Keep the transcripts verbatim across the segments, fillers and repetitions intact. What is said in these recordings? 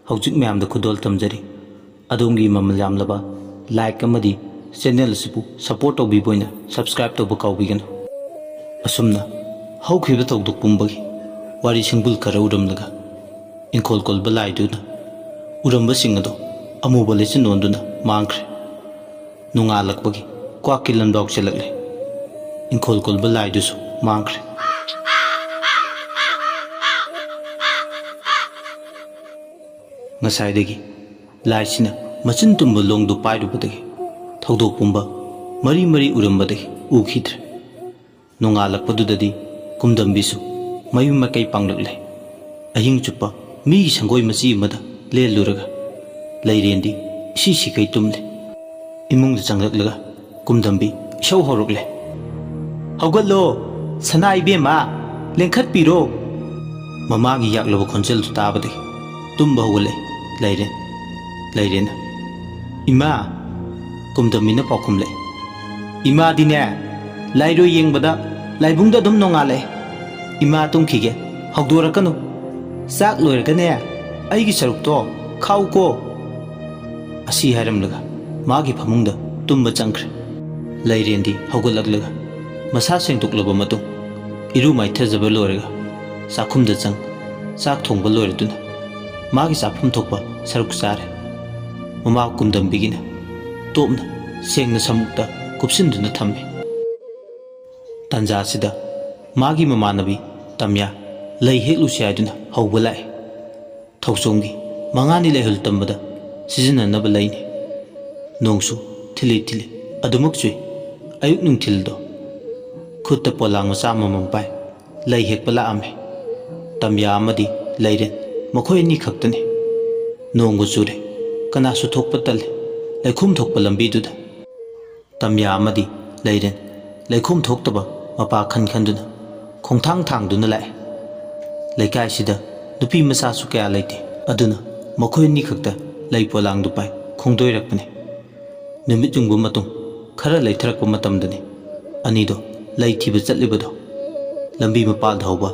ꯍꯧꯖꯤꯛ ꯃꯌꯥꯝꯗ ꯈꯨꯗꯣꯜ ꯇꯝꯖꯔꯤ꯫ ꯑꯗꯣꯝꯒꯤ ꯃꯃꯜ ꯌꯥꯝꯂꯕ like ꯑꯃꯗꯤ channel ꯑꯁꯤꯕꯨ support ꯇꯧꯕꯤꯕ ꯑꯣꯏꯅ subscribe ꯇꯧꯕ ꯀꯥꯎꯕꯤꯒꯅꯨ꯫ ꯑꯁꯨꯝꯅ ꯍꯧꯈꯤꯕ ꯊꯧꯗꯣꯛ ꯄꯨꯝꯕꯒꯤ ꯋꯥꯔꯤ ꯁꯤꯡꯕꯨꯜ ꯈꯔ ꯎꯔꯝꯂꯒ ꯏꯪꯈꯣꯜ ꯀꯣꯜꯕ ꯂꯥꯏꯗꯨꯅ ꯎꯔꯝꯕꯁꯤꯡ ꯑꯗꯣ ꯑꯃꯨꯕ ꯂꯩꯆꯤꯟ ꯑꯣꯟꯗꯨꯅ ꯃꯥꯡꯈ꯭ꯔꯦ꯫ ꯅꯣꯡꯉꯥꯜꯂꯛꯄꯒꯤ ꯀ꯭ꯋꯥꯛꯀꯤ ꯂꯟꯕꯥꯎ ꯆꯦꯜꯂꯛꯂꯦ꯫ ꯏꯪꯈꯣꯜ ꯀꯣꯜꯕ ꯂꯥꯏꯗꯨꯁꯨ ꯃꯥꯡꯈ꯭ꯔꯦ꯫ ꯉꯁꯥꯏꯗꯒꯤ ꯂꯥꯏꯁꯤꯅ ꯃꯆꯤꯟ ꯇꯨꯝꯕ ꯂꯣꯡꯗꯨ ꯄꯥꯏꯔꯨꯕꯗꯒꯤ ꯊꯧꯗꯣꯛ ꯄꯨꯝꯕ ꯃꯔꯤ ꯃꯔꯤ ꯎꯔꯝꯕꯗꯒꯤ ꯎꯈꯤꯗ꯭ꯔꯦ꯫ ꯅꯣꯡꯉꯥꯜꯂꯛꯄꯗꯨꯗꯗꯤ ꯀꯨꯝꯗꯝꯕꯤꯁꯨ ꯃꯌꯨꯝ ꯃꯀꯩ ꯄꯥꯡꯂꯛꯂꯦ꯫ ꯑꯍꯤꯡ ꯆꯨꯞꯄ ꯃꯤꯒꯤ ꯁꯪꯒꯣꯏ ꯃꯆꯤ ꯑꯃꯗ ꯂꯦꯜꯂꯨꯔꯒ ꯂꯩꯔꯦꯟꯗꯤ ꯏꯁꯤ ꯁꯤꯈꯩ ꯇꯨꯝꯂꯦ꯫ ꯏꯃꯨꯡꯗ ꯆꯪꯂꯛꯂꯒ ꯀꯨꯝꯗꯝꯕꯤ ꯏꯁꯧ ꯍꯧꯔꯛꯂꯦ꯫ "ꯍꯧꯒꯠꯂꯣ, ꯁꯅꯥ ꯏꯕꯦꯝꯃ, ꯂꯦꯡꯈꯠꯄꯤꯔꯣ!" ꯃꯃꯥꯒꯤ ꯌꯥꯛꯂꯕ ꯈꯣꯟꯖꯦꯜꯗꯨ ꯇꯥꯕꯗꯒꯤ ꯇꯨꯝꯕ ꯍꯧꯒꯠꯂꯛꯏ ꯂꯩꯔꯦꯟ꯫ ꯂꯩꯔꯦꯟꯅ, "ꯏꯃꯥ!" ꯀꯨꯝꯗꯝꯕꯤꯅ ꯄꯥꯎꯈꯨꯝꯂꯛꯏ꯫ "ꯏꯃꯥꯗꯤꯅꯦ, ꯂꯥꯏꯔꯣꯏ ꯌꯦꯡꯕꯗ ꯂꯥꯏꯕꯨꯡꯗ ꯑꯗꯨꯝ ꯅꯣꯡꯉꯥꯜꯂꯛꯑꯦ꯫ ꯏꯃꯥ ꯇꯨꯝꯈꯤꯒꯦ, ꯍꯧꯗꯣꯔꯛꯀꯅꯨ꯫ ꯆꯥꯛ ꯂꯣꯏꯔꯒꯅꯦ, ꯑꯩꯒꯤ ꯁꯔꯨꯛꯇꯣ ꯈꯥꯛꯎꯀꯣ!" ꯑꯁꯤ ꯍꯥꯏꯔꯝꯂꯒ ꯃꯥꯒꯤ ꯐꯃꯨꯡꯗ ꯇꯨꯝꯕ ꯆꯪꯈ꯭ꯔꯦ꯫ ꯂꯩꯔꯦꯟꯗꯤ ꯍꯧꯒꯠꯂꯛꯂꯒ ꯃꯁꯥ ꯁꯦꯡꯗꯣꯛꯂꯕ ꯃꯇꯨꯡ ꯏꯔꯨ ꯃꯥꯏꯊꯖꯕ ꯂꯣꯏꯔꯒ ꯆꯥꯛꯈꯨꯝꯗ ꯆꯪ ꯆꯥꯛ ꯊꯣꯡꯕ ꯂꯣꯏꯔꯗꯨꯅ ꯃꯥꯒꯤ ꯆꯥꯐꯝ ꯊꯣꯛꯄ ꯁꯔꯨꯛ ꯆꯥꯔꯦ꯫ ꯃꯃꯥ ꯀꯨꯝꯗꯝꯕꯤꯒꯤꯅ ꯇꯣꯞꯅ ꯁꯦꯡꯅ ꯁꯃꯨꯛꯇ ꯀꯨꯞꯁꯤꯟꯗꯨꯅ ꯊꯝꯃꯤ꯫ ꯇꯥꯟꯖꯥꯁꯤꯗ ꯃꯥꯒꯤ ꯃꯃꯥꯟꯅꯕꯤ ꯇꯝꯌꯥ ꯂꯩ ꯍꯦꯛꯂꯨꯁꯤ ꯍꯥꯏꯗꯨꯅ ꯍꯧꯕ ꯂꯥꯛꯏ꯫ ꯊꯧꯆꯣꯝꯒꯤ ꯃꯉꯥꯅꯤ ꯂꯩꯍꯨꯜ ꯇꯝꯕꯗ ꯁꯤꯖꯤꯟꯅꯅꯕ ꯂꯩꯅꯤ꯫ ꯅꯣꯡꯁꯨ ꯊꯤꯂꯤ ꯊꯤꯂꯤ ꯑꯗꯨꯃꯛ ꯆꯨꯏ꯫ ꯑꯌꯨꯛ ꯅꯨꯡꯊꯤꯜꯗꯣ ꯈꯨꯠꯇ ꯄꯣꯂꯥꯡ ꯃꯆꯥ ꯑꯃꯃꯝ ꯄꯥꯏ ꯂꯩ ꯍꯦꯛꯄ ꯂꯥꯛꯑꯝꯃꯤ꯫ ꯇꯝꯌꯥ ꯑꯃꯗꯤ ꯂꯩꯔꯦꯟ ꯃꯈꯣꯏ ꯑꯅꯤ ꯈꯛꯇꯅꯤ꯫ ꯅꯣꯡꯕꯨ ꯆꯨꯔꯦ, ꯀꯅꯥꯁꯨ ꯊꯣꯛꯄ ꯇꯜꯂꯤ ꯂꯩꯈꯣꯝ ꯊꯣꯛꯄ ꯂꯝꯕꯤꯗꯨꯗ꯫ ꯇꯝꯌꯥ ꯑꯃꯗꯤ ꯂꯩꯔꯦꯟ ꯂꯩꯈꯣꯝ ꯊꯣꯛꯇꯕ ꯃꯄꯥ ꯈꯟ ꯈꯟꯗꯨꯅ ꯈꯣꯡꯊꯥꯡ ꯊꯥꯡꯗꯨꯅ ꯂꯥꯛꯑꯦ꯫ ꯂꯩꯀꯥꯏꯁꯤꯗ ꯅꯨꯄꯤ ꯃꯆꯥꯁꯨ ꯀꯌꯥ ꯂꯩꯇꯦ, ꯑꯗꯨꯅ ꯃꯈꯣꯏ ꯑꯅꯤ ꯈꯛꯇ ꯂꯩ ꯄꯣꯂꯥꯡꯗꯨ ꯄꯥꯏ ꯈꯣꯡꯗꯣꯏꯔꯛꯄꯅꯤ꯫ ꯅꯨꯃꯤꯠ ꯌꯨꯡꯕ ꯃꯇꯨꯡ ꯈꯔ ꯂꯩꯊꯔꯛꯄ ꯃꯇꯝꯗꯅꯤ ꯑꯅꯤꯗꯣ ꯂꯩ ꯊꯤꯕ ꯆꯠꯂꯤꯕꯗꯣ꯫ ꯂꯝꯕꯤ ꯃꯄꯥꯜꯗ ꯍꯧꯕ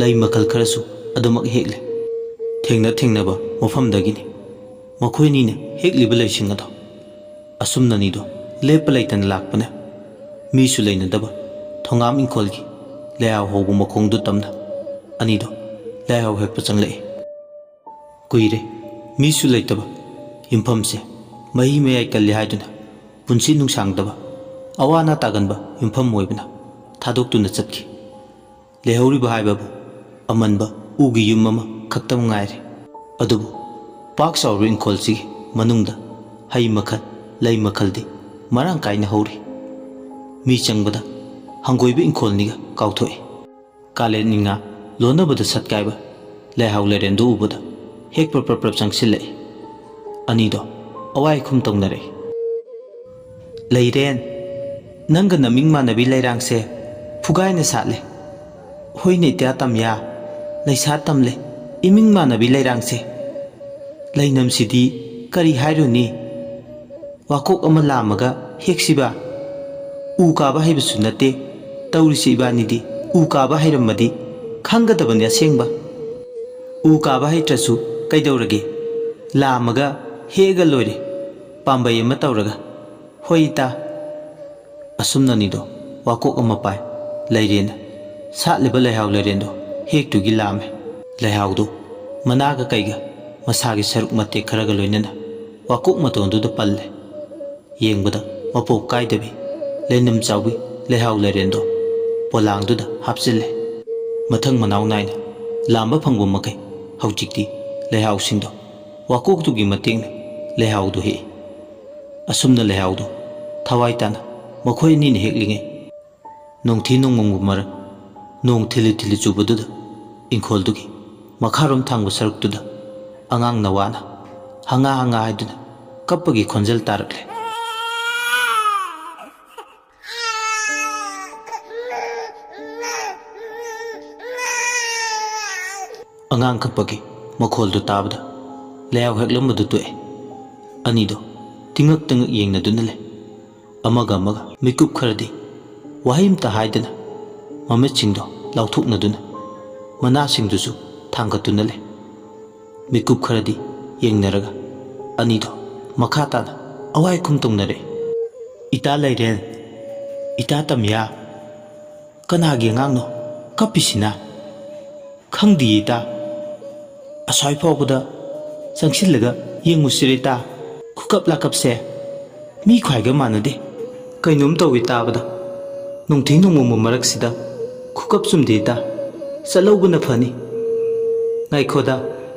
ꯂꯩ ꯃꯈꯜ ꯈꯔꯁꯨ ꯑꯗꯨꯃꯛ ꯍꯦꯛꯂꯦ꯫ ꯊꯦꯡꯅ ꯊꯦꯡꯅꯕ ꯃꯐꯝꯗꯒꯤꯅꯤ ꯃꯈꯣꯏꯅꯤꯅ ꯍꯦꯛꯂꯤꯕ ꯂꯩꯁꯤꯡ ꯑꯗꯣ꯫ ꯑꯁꯨꯝꯅ ꯑꯅꯤꯗꯣ ꯂꯦꯞꯄ ꯂꯩꯇꯅ ꯂꯥꯛꯄꯅ ꯃꯤꯁꯨ ꯂꯩꯅꯗꯕ ꯊꯣꯉꯥꯝ ꯏꯪꯈꯣꯜꯒꯤ ꯂꯩꯍꯥꯎ ꯍꯧꯕ ꯃꯈꯣꯡꯗꯨ ꯇꯝꯅ ꯑꯅꯤꯗꯣ ꯂꯩꯍꯥꯎ ꯍꯦꯛꯄ ꯆꯪꯂꯛꯏ꯫ ꯀꯨꯏꯔꯦ ꯃꯤꯁꯨ ꯂꯩꯇꯕ ꯌꯨꯝꯐꯝꯁꯦ ꯃꯍꯤ ꯃꯌꯥꯏ ꯀꯜꯂꯤ ꯍꯥꯏꯗꯨꯅ ꯄꯨꯟꯁꯤ ꯅꯨꯡꯁꯥꯡꯗꯕ ꯑꯋꯥ ꯑꯅꯥ ꯇꯥꯒꯟꯕ ꯌꯨꯝꯐꯝ ꯑꯣꯏꯕꯅ ꯊꯥꯗꯣꯛꯇꯨꯅ ꯆꯠꯈꯤ꯫ ꯂꯩꯍꯧꯔꯤꯕ ꯍꯥꯏꯕꯕꯨ ꯑꯃꯟꯕ ꯎꯒꯤ ꯌꯨꯝ ꯑꯃ ꯈꯛꯇ ꯉꯥꯏꯔꯦ꯫ ꯑꯗꯨꯕꯨ ꯄꯥꯛ ꯆꯥꯎꯔꯕ ꯏꯪꯈꯣꯜꯁꯤꯒꯤ ꯃꯅꯨꯡꯗ ꯍꯩ ꯃꯈꯜ ꯂꯩ ꯃꯈꯜꯗꯤ ꯃꯔꯥꯡ ꯀꯥꯏꯅ ꯍꯧꯔꯤ꯫ ꯃꯤ ꯆꯪꯕꯗ ꯍꯪꯒꯣꯏꯕ ꯏꯪꯈꯣꯜꯅꯤꯒ ꯀꯥꯎꯊꯣꯛꯏ꯫ ꯀꯥꯂꯦꯟ ꯏꯉꯥ ꯂꯣꯟꯅꯕꯗ ꯁꯠꯀꯥꯏꯕ ꯂꯩꯍꯥꯎ ꯂꯩꯔꯦꯟꯗꯨ ꯎꯕꯗ ꯍꯦꯛ ꯄ꯭ꯔꯞ ꯄ꯭ꯔꯞ ꯄ꯭ꯔꯞ ꯆꯪꯁꯤꯜꯂꯛꯏ꯫ ꯑꯅꯤꯗꯣ ꯑꯋꯥꯏ ꯈꯨꯝ ꯇꯧꯅꯔꯛꯏ꯫ "ꯂꯩꯔꯦꯟ, ꯅꯪꯒ ꯅꯃꯤꯡ ꯃꯥꯟꯅꯕꯤ ꯂꯩꯔꯥꯡꯁꯦ ꯐꯨꯒꯥꯏꯅ ꯁꯥꯠꯂꯦ꯫ ꯍꯣꯏꯅꯦ ꯏꯇ꯭ꯌꯥ ꯇꯝꯌꯥ, ꯂꯩꯁꯥ ꯇꯝꯂꯦ, ꯏꯃꯤꯡ ꯃꯥꯟꯅꯕꯤ ꯂꯩꯔꯥꯡꯁꯦ꯫ ꯂꯩꯅꯝꯁꯤꯗꯤ ꯀꯔꯤ ꯍꯥꯏꯔꯨꯅꯤ? ꯋꯥꯀꯣꯛ ꯑꯃ ꯂꯥꯝꯃꯒ ꯍꯦꯛꯁꯤꯕ? ꯎ ꯀꯥꯕ ꯍꯩꯕꯁꯨ ꯅꯠꯇꯦ ꯇꯧꯔꯤꯁꯤ ꯏꯕꯥꯅꯤꯗꯤ꯫ ꯎ ꯀꯥꯕ ꯍꯩꯔꯝꯃꯗꯤ ꯈꯪꯒꯗꯕꯅꯤ ꯑꯁꯦꯡꯕ꯫ ꯎ ꯀꯥꯕ ꯍꯩꯇ꯭ꯔꯁꯨ ꯀꯩꯗꯧꯔꯒꯦ? ꯂꯥꯝꯃꯒ ꯍꯦꯛꯑꯒ ꯂꯣꯏꯔꯦ, ꯄꯥꯝꯕꯩ ꯑꯃ ꯇꯧꯔꯒ꯫ ꯍꯣꯏ ꯏꯇꯥ꯫" ꯑꯁꯨꯝꯅꯅꯤꯗꯣ ꯋꯥꯀꯣꯛ ꯑꯃ ꯄꯥꯏ ꯂꯩꯔꯦꯅ ꯁꯥꯠꯂꯤꯕ ꯂꯩꯍꯥꯎ ꯂꯩꯔꯦꯟꯗꯣ ꯍꯦꯛꯇꯨꯒꯤ ꯂꯥꯝꯃꯦ꯫ ꯂꯩꯍꯥꯎꯗꯣ ꯃꯅꯥꯒ ꯀꯩꯒ ꯃꯁꯥꯒꯤ ꯁꯔꯨꯛ ꯃꯇꯦꯛ ꯈꯔꯒ ꯂꯣꯏꯅꯅ ꯋꯥꯀꯣꯛ ꯃꯇꯣꯟꯗꯨꯗ ꯄꯜꯂꯦ꯫ ꯌꯦꯡꯕꯗ ꯃꯄꯣꯞ ꯀꯥꯏꯗꯕꯤ ꯂꯩꯅꯝ ꯆꯥꯎꯕꯤ ꯂꯩꯍꯥꯎ ꯂꯩꯔꯦꯟꯗꯣ ꯄꯣꯂꯥꯡꯗꯨꯗ ꯍꯥꯞꯆꯤꯜꯂꯦ꯫ ꯃꯊꯪ ꯃꯅꯥꯎ ꯅꯥꯏꯅ ꯂꯥꯝꯕ ꯐꯪꯕ ꯃꯈꯩ ꯍꯧꯖꯤꯛꯇꯤ ꯂꯩꯍꯥꯎꯁꯤꯡꯗꯣ ꯋꯥꯀꯣꯛꯇꯨꯒꯤ ꯃꯇꯦꯡꯅ ꯂꯩꯍꯥꯎꯗꯨ ꯍꯦꯛꯏ꯫ ꯑꯁꯨꯝꯅ ꯂꯩꯍꯥꯎꯗꯨ ꯊꯋꯥꯏ ꯇꯥꯅ ꯃꯈꯣꯏ ꯑꯅꯤꯅ ꯍꯦꯛꯂꯤꯉꯩ ꯅꯣꯡꯊꯤ ꯅꯣꯡꯃꯪꯕ ꯃꯔꯛ ꯅꯣꯡ ꯊꯤꯜꯂꯤ ꯊꯤꯜꯂꯤ ꯆꯨꯕꯗꯨꯗ ꯏꯪꯈꯣꯜꯗꯨꯒꯤ ꯃꯈꯥꯔꯣꯝ ꯊꯪꯕ ꯁꯔꯨꯛꯇꯨꯗ ꯑꯉꯥꯡ ꯅꯋꯥꯅ ꯍꯪꯉꯥ ꯍꯪꯉꯥ ꯍꯥꯏꯗꯨꯅ ꯀꯞꯄꯒꯤ ꯈꯣꯟꯖꯦꯜ ꯇꯥꯔꯛꯂꯦ꯫ ꯑꯉꯥꯡ ꯀꯞꯄꯒꯤ ꯃꯈꯣꯜꯗꯨ ꯇꯥꯕꯗ ꯂꯩꯍꯥꯎ ꯍꯦꯛꯂꯝꯕꯗꯨ ꯇꯣꯛꯑꯦ꯫ ꯑꯅꯤꯗꯣ ꯇꯤꯉꯛ ꯇꯤꯉꯛ ꯌꯦꯡꯅꯗꯨꯅ ꯂꯩ꯫ ꯑꯃꯒ ꯑꯃꯒ ꯃꯤꯀꯨꯞ ꯈꯔꯗꯤ ꯋꯥꯍꯩ ꯑꯃꯇ ꯍꯥꯏꯗꯅ ꯃꯃꯤꯠꯁꯤꯡꯗꯣ ꯂꯥꯎꯊꯣꯛꯅꯗꯨꯅ ꯃꯅꯥꯁꯤꯡꯗꯨꯁꯨ ꯊꯥꯡꯒꯠꯇꯨꯅ ꯂꯩ꯫ ꯃꯤꯀꯨꯞ ꯈꯔꯗꯤ ꯌꯦꯡꯅꯔꯒ ꯑꯅꯤꯗꯣ ꯃꯈꯥ ꯇꯥꯅ ꯑꯋꯥꯏ ꯈꯨꯝ ꯇꯧꯅꯔꯦ꯫ "ꯏꯇꯥ ꯂꯩꯔꯦꯟ, ꯏꯇꯥ ꯇꯝꯌꯥ, ꯀꯅꯥꯒꯤ ꯑꯉꯥꯡꯅꯣ ꯀꯞꯄꯤꯁꯤꯅ?" "ꯈꯪꯗꯤꯌꯦ ꯏꯇꯥ꯫ ꯑꯁ꯭ꯋꯥꯏ ꯐꯥꯎꯕꯗ ꯆꯪꯁꯤꯜꯂꯒ ꯌꯦꯡꯉꯨꯁꯤꯔ ꯏꯇꯥ? ꯈꯨꯀꯞ ꯂꯥꯀꯞꯁꯦ ꯃꯤ ꯈ꯭ꯋꯥꯏꯒ ꯃꯥꯟꯅꯗꯦ꯫ ꯀꯩꯅꯣꯝ ꯇꯧꯏ ꯇꯥꯕꯗ꯫ ꯅꯨꯡꯊꯤ ꯅꯣꯡꯃꯣꯡꯕ ꯃꯔꯛꯁꯤꯗ ꯈꯨꯀꯞ ꯆꯨꯝꯗꯦ ꯏꯇꯥ꯫ ꯆꯠꯍꯧꯕꯅ ꯐꯅꯤ꯫ ꯉꯥꯏꯈꯣꯗ,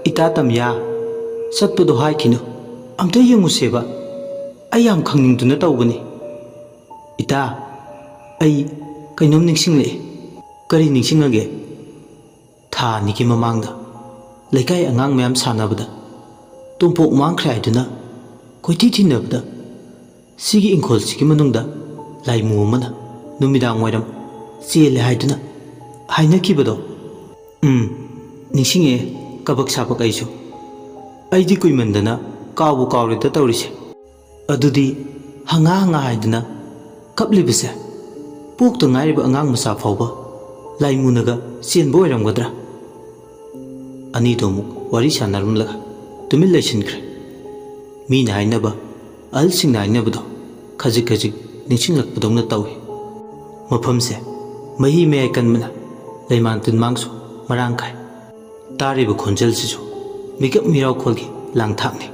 ꯏꯇꯥ ꯇꯝꯌꯥ, ꯆꯠꯄꯗꯣ ꯍꯥꯏꯈꯤꯅꯨ꯫ ꯑꯝꯇ ꯌꯦꯡꯉꯨꯁꯦꯕ꯫ ꯑꯩ ꯌꯥꯝ ꯈꯪꯅꯤꯡꯗꯨꯅ ꯇꯧꯕꯅꯤ꯫ ꯏꯇꯥ, ꯑꯩ ꯀꯩꯅꯣꯝ ꯅꯤꯡꯁꯤꯡꯂꯛꯑꯦ꯫" "ꯀꯔꯤ ꯅꯤꯡꯁꯤꯡꯉꯒꯦ?" "ꯊꯥ ꯑꯅꯤꯒꯤ ꯃꯃꯥꯡꯗ ꯂꯩꯀꯥꯏ ꯑꯉꯥꯡ ꯃꯌꯥꯝ ꯁꯥꯟꯅꯕꯗ ꯇꯣꯝꯄꯣꯛ ꯃꯥꯡꯈ꯭ꯔꯦ ꯍꯥꯏꯗꯨꯅ ꯀꯣꯏꯊꯤ ꯊꯤꯅꯕꯗ ꯁꯤꯒꯤ ꯏꯪꯈꯣꯜꯁꯤꯒꯤ ꯃꯅꯨꯡꯗ ꯂꯥꯏꯃꯨ ꯑꯃꯅ ꯅꯨꯃꯤꯗꯥꯡ ꯋꯥꯏꯔꯝ ꯆꯦꯜꯂꯦ ꯍꯥꯏꯗꯨꯅ ꯍꯥꯏꯅꯈꯤꯕꯗꯣ꯫" "ꯎꯝ, ꯅꯤꯡꯁꯤꯡꯉꯦ, ꯀꯕꯛ ꯁꯥꯕꯛ ꯑꯩꯁꯨ꯫ ꯑꯩꯗꯤ ꯀꯨꯏꯃꯟꯗꯅ ꯀꯥꯎꯕꯨ ꯀꯥꯎꯔꯦꯗ ꯇꯧꯔꯤꯁꯦ꯫" "ꯑꯗꯨꯗꯤ ꯍꯪꯉꯥ ꯍꯪꯉꯥ ꯍꯥꯏꯗꯨꯅ ꯀꯞꯂꯤꯕꯁꯦ ꯄꯣꯛꯇ ꯉꯥꯏꯔꯤꯕ ꯑꯉꯥꯡ ꯃꯆꯥ ꯐꯥꯎꯕ ꯂꯥꯏꯃꯨꯅꯒ ꯆꯦꯟꯕ ꯑꯣꯏꯔꯝꯒꯗ꯭ꯔꯥ?" ꯑꯅꯤꯗꯣ ꯑꯃꯨꯛ ꯋꯥꯔꯤ ꯁꯥꯟꯅꯔꯝꯂꯒ ꯇꯨꯃꯤꯟ ꯂꯩꯁꯤꯟꯈ꯭ꯔꯦ꯫ ꯃꯤꯅ ꯍꯥꯏꯅꯕ, ꯑꯍꯜꯁꯤꯡꯅ ꯍꯥꯏꯅꯕꯗꯣ ꯈꯖꯤꯛ ꯈꯖꯤꯛ ꯅꯤꯡꯁꯤꯡꯂꯛꯄꯗꯧꯅ ꯇꯧꯏ꯫ ꯃꯐꯝꯁꯦ ꯃꯍꯤ ꯃꯌꯥꯏ ꯀꯟꯕꯅ ꯂꯩꯃꯥꯟ ꯇꯤꯟꯃꯥꯡꯁꯨ ꯃꯔꯥꯡ ꯀꯥꯏ꯫ ꯇꯥꯔꯤꯕ ꯈꯣꯟꯖꯦꯜꯁꯤꯁꯨ ꯃꯤꯀꯞ ꯃꯤꯔꯥꯎꯈꯣꯜꯒꯤ ꯂꯥꯡꯊꯥꯛꯅꯤ꯫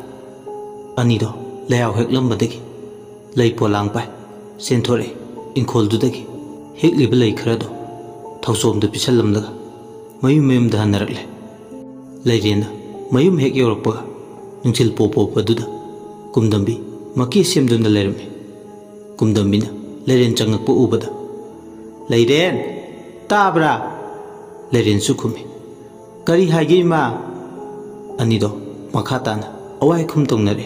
ꯑꯅꯤꯗꯣ ꯂꯩꯍꯥꯎ ꯍꯦꯛꯂꯝꯕꯗꯒꯤ ꯂꯩ ꯄꯣꯂꯥꯡ ꯄꯥꯏ ꯆꯦꯟꯊꯣꯔꯛꯏ꯫ ꯏꯪꯈꯣꯜꯗꯨꯗꯒꯤ ꯍꯦꯛꯂꯤꯕ ꯂꯩ ꯈꯔꯗꯣ ꯊꯧꯆꯣꯝꯗ ꯄꯤꯁꯜꯂꯝꯂꯒ ꯃꯌꯨꯝ ꯃꯌꯨꯝꯗ ꯍꯟꯅꯔꯛꯂꯦ꯫ ꯂꯩꯔꯦꯟꯅ ꯃꯌꯨꯝ ꯍꯦꯛ ꯌꯧꯔꯛꯄꯒ ꯅꯨꯡꯊꯤꯜ ꯄꯣꯞ ꯄꯣꯞ ꯑꯗꯨꯗ ꯀꯨꯝꯗꯝꯕꯤ ꯃꯀꯦ ꯁꯦꯝꯗꯨꯅ ꯂꯩꯔꯝꯃꯤ꯫ ꯀꯨꯝꯗꯝꯕꯤꯅ ꯂꯩꯔꯦꯟ ꯆꯪꯉꯛꯄ ꯎꯕꯗ, "ꯂꯩꯔꯦꯟ, ꯇꯥꯕ꯭ꯔꯥ?" ꯂꯩꯔꯦꯟꯁꯨ ꯈꯨꯝꯃꯤ꯫ "ꯀꯔꯤ ꯍꯥꯏꯒꯦ ꯏꯃꯥ?" ꯑꯅꯤꯗꯣ ꯃꯈꯥ ꯇꯥꯅ ꯑꯋꯥꯏ ꯈꯨꯝ ꯇꯧꯅꯔꯦ꯫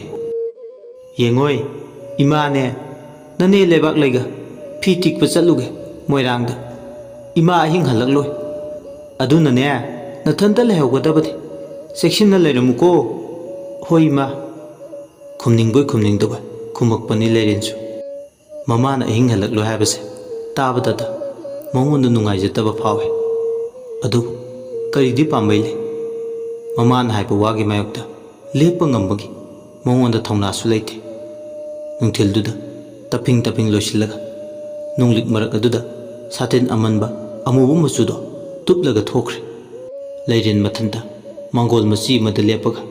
"ꯌꯦꯡꯉꯣꯏ, ꯏꯃꯥꯅꯦ, ꯅꯅꯦ ꯂꯩꯕꯥꯛ ꯂꯩꯒ ꯐꯤ ꯇꯤꯛꯄ ꯆꯠꯂꯨꯒꯦ ꯃꯣꯏꯔꯥꯡꯗ꯫ ꯏꯃꯥ ꯑꯍꯤꯡ ꯍꯜꯂꯛꯂꯣꯏ꯫ ꯑꯗꯨꯅꯅꯦ, ꯅꯊꯟꯇ ꯂꯩꯍꯧꯒꯗꯕꯅꯤ꯫ ꯆꯦꯛꯁꯤꯟꯅ ꯂꯩꯔꯝꯃꯨꯀꯣ꯫" "ꯍꯣꯏ ꯏꯃꯥ꯫" ꯈꯨꯝꯅꯤꯡꯕꯣꯏ ꯈꯨꯝꯅꯤꯡꯗꯕꯣꯏ ꯈꯨꯝꯃꯛꯄꯅꯤ ꯂꯩꯔꯦꯟꯁꯨ꯫ ꯃꯃꯥꯅ ꯑꯍꯤꯡ ꯍꯜꯂꯛꯂꯣꯏ ꯍꯥꯏꯕꯁꯦ ꯇꯥꯕꯗꯇ ꯃꯉꯣꯟꯗ ꯅꯨꯡꯉꯥꯏꯖꯗꯕ ꯐꯥꯎꯏ꯫ ꯑꯗꯨꯕꯨ ꯀꯔꯤꯗꯤ ꯄꯥꯝꯕꯩ ꯂꯩ? ꯃꯃꯥꯅ ꯍꯥꯏꯕ ꯋꯥꯒꯤ ꯃꯥꯌꯣꯛꯇ ꯂꯦꯞꯄ ꯉꯝꯕꯒꯤ ꯃꯉꯣꯟꯗ ꯊꯧꯅꯥꯁꯨ ꯂꯩꯇꯦ꯫ ꯅꯨꯡꯊꯤꯜꯗꯨꯗ ꯇꯞꯐꯤꯡ ꯇꯞꯐꯤꯡ ꯂꯣꯏꯁꯤꯜꯂꯒ ꯅꯨꯡꯂꯤꯛ ꯃꯔꯛ ꯑꯗꯨꯗ ꯁꯥꯇꯤꯟ ꯑꯃꯟꯕ ꯑꯃꯨꯕ ꯃꯆꯨꯗꯣ ꯇꯨꯞꯂꯒ ꯊꯣꯛꯈ꯭ꯔꯦ꯫ ꯂꯩꯔꯦꯟ ꯃꯊꯟꯇ ꯃꯥꯡꯒꯣꯜ ꯃꯆꯤ ꯑꯃꯗ ꯂꯦꯞꯄꯒ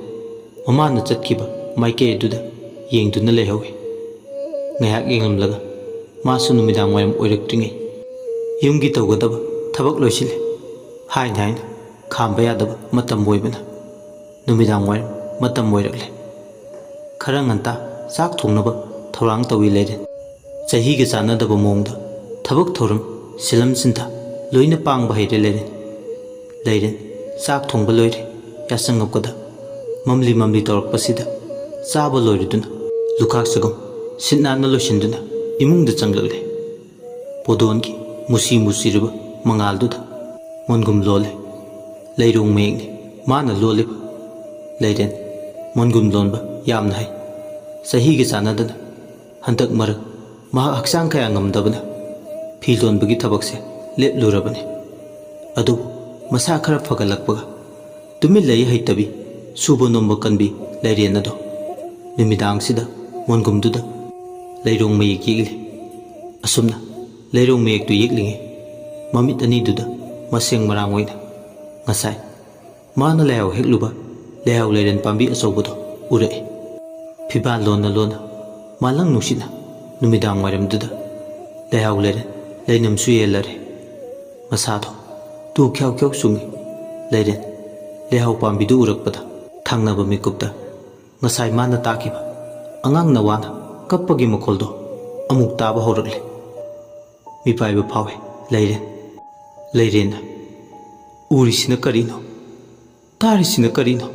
ꯃꯃꯥꯅ ꯆꯠꯈꯤꯕ ꯃꯥꯏꯀꯩ ꯑꯗꯨꯗ ꯌꯦꯡꯗꯨꯅ ꯂꯩꯍꯧꯏ꯫ ꯉꯥꯏꯍꯥꯛ ꯌꯦꯡꯂꯝꯂꯒ ꯃꯥꯁꯨ ꯅꯨꯃꯤꯗꯥꯡ ꯋꯥꯏꯔꯝ ꯑꯣꯏꯔꯛꯇ꯭ꯔꯤꯉꯩ ꯌꯨꯝꯒꯤ ꯇꯧꯒꯗꯕ ꯊꯕꯛ ꯂꯣꯏꯁꯤꯜꯂꯦ꯫ ꯍꯥꯏꯅ ꯍꯥꯏꯅ ꯈꯥꯝꯕ ꯌꯥꯗꯕ ꯃꯇꯝ ꯑꯣꯏꯕꯅ ꯅꯨꯃꯤꯗꯥꯡ ꯋꯥꯏꯔꯝ ꯃꯇꯝ ꯑꯣꯏꯔꯛꯂꯦ꯫ ꯈꯔ ꯉꯟꯇꯥ ꯆꯥꯛ ꯊꯣꯡꯅꯕ ꯊꯧꯔꯥꯡ ꯇꯧꯏ ꯂꯩꯔꯦ꯫ ꯆꯍꯤꯒ ꯆꯥꯟꯅꯗꯕ ꯃꯑꯣꯡꯗ ꯊꯕꯛ ꯊꯧꯔꯝ ꯁꯤꯜꯂꯝ ꯁꯤꯟꯊ ꯂꯣꯏꯅ ꯄꯥꯡꯕ ꯍꯩꯔꯦ ꯂꯩꯔꯦ꯫ ꯂꯩꯔꯦ꯫ ꯆꯥꯛ ꯊꯣꯡꯕ ꯂꯣꯏꯔꯦ꯫ ꯌꯥꯆꯪꯉꯛꯄꯗ ꯃꯝꯂꯤ ꯃꯝꯂꯤ ꯇꯧꯔꯛꯄꯁꯤꯗ ꯆꯥꯕ ꯂꯣꯏꯔꯗꯨꯅ ꯂꯨꯈꯥꯛ ꯆꯒꯨꯝ ꯁꯤꯠ ꯅꯥꯟꯅ ꯂꯣꯏꯁꯤꯟꯗꯨꯅ ꯏꯃꯨꯡꯗ ꯆꯪꯂꯛꯂꯦ꯫ ꯄꯣꯗꯣꯟꯒꯤ ꯃꯨꯁꯤ ꯃꯨꯁꯤꯔꯕ ꯃꯉꯥꯜꯗꯨꯗ ꯃꯣꯟꯒꯨꯝ ꯂꯣꯜꯂꯦ꯫ ꯂꯩꯔꯣꯡ ꯃꯌꯦꯛꯅꯤ ꯃꯥꯅ ꯂꯣꯜꯂꯤꯕ꯫ ꯂꯩꯔꯦꯟ ꯃꯣꯟꯒꯨꯝ ꯂꯣꯟꯕ ꯌꯥꯝꯅ ꯍꯩ꯫ ꯆꯍꯤꯒ ꯆꯥꯟꯅꯗꯅ ꯍꯟꯗꯛ ꯃꯔꯛ ꯃꯍꯥꯛ ꯍꯛꯆꯥꯡ ꯀꯌꯥ ꯉꯝꯗꯕꯅ ꯐꯤ ꯂꯣꯟꯕꯒꯤ ꯊꯕꯛꯁꯦ ꯂꯦꯞꯂꯨꯔꯕꯅꯤ꯫ ꯑꯗꯨꯕꯨ ꯃꯁꯥ ꯈꯔ ꯐꯒꯠꯂꯛꯄꯒ ꯇꯨꯃꯤꯟ ꯂꯩ ꯍꯩꯇꯕꯤ, ꯁꯨꯕ ꯅꯣꯝꯕ ꯀꯟꯕꯤ ꯂꯩꯔꯦꯟ ꯑꯗꯣ ꯅꯨꯃꯤꯗꯥꯡꯁꯤꯗ ꯃꯣꯟꯒꯨꯝꯗꯨꯗ ꯂꯩꯔꯣꯡ ꯃꯌꯦꯛ ꯌꯦꯛꯂꯤ꯫ ꯑꯁꯨꯝꯅ ꯂꯩꯔꯣꯡ ꯃꯌꯦꯛꯇꯨ ꯌꯦꯛꯂꯤꯉꯩ ꯃꯃꯤꯠ ꯑꯅꯤꯗꯨꯗ ꯃꯁꯦꯡ ꯃꯔꯥꯡ ꯑꯣꯏꯅ ꯉꯁꯥꯏ ꯃꯥꯅ ꯂꯩꯍꯥꯎ ꯍꯦꯛꯂꯨꯕ ꯂꯩꯍꯥꯎ ꯂꯩꯔꯦꯟ ꯄꯥꯝꯕꯤ ꯑꯆꯧꯕꯗꯣ ꯎꯔꯛꯏ꯫ ꯐꯤꯕꯥꯜ ꯂꯣꯟꯅ ꯂꯣꯟꯅ ꯃꯥꯂꯪ ꯅꯨꯡꯁꯤꯠꯅ ꯅꯨꯃꯤꯗꯥꯡ ꯋꯥꯏꯔꯝꯗꯨꯗ ꯂꯩꯍꯥꯎ ꯂꯩꯔꯦꯟ ꯂꯩꯅꯝꯁꯨ ꯌꯦꯜꯂꯔꯦ꯫ ꯃꯁꯥꯗꯣ ꯇꯨ ꯈ꯭ꯌꯥꯎ ꯈ꯭ꯌꯥꯎ ꯆꯨꯡꯉꯤ꯫ ꯂꯩꯔꯦꯟ ꯂꯩꯍꯥꯎ ꯄꯥꯝꯕꯤꯗꯨ ꯎꯔꯛꯄꯗ ꯊꯪꯅꯕ ꯃꯤꯀꯨꯞꯇ ꯉꯁꯥꯏ ꯃꯥꯅ ꯇꯥꯈꯤꯕ ꯑꯉꯥꯡ ꯅꯋꯥꯅ ꯀꯞꯄꯒꯤ ꯃꯈꯣꯜꯗꯣ ꯑꯃꯨꯛ ꯇꯥꯕ ꯍꯧꯔꯛꯂꯦ꯫ ꯃꯤꯄꯥꯏꯕ ꯐꯥꯎꯏ ꯂꯩꯔꯦꯟ꯫ ꯂꯩꯔꯦꯟꯅ, "ꯎꯔꯤꯁꯤꯅ ꯀꯔꯤꯅꯣ? ꯇꯥꯔꯤꯁꯤꯅ ꯀꯔꯤꯅꯣ?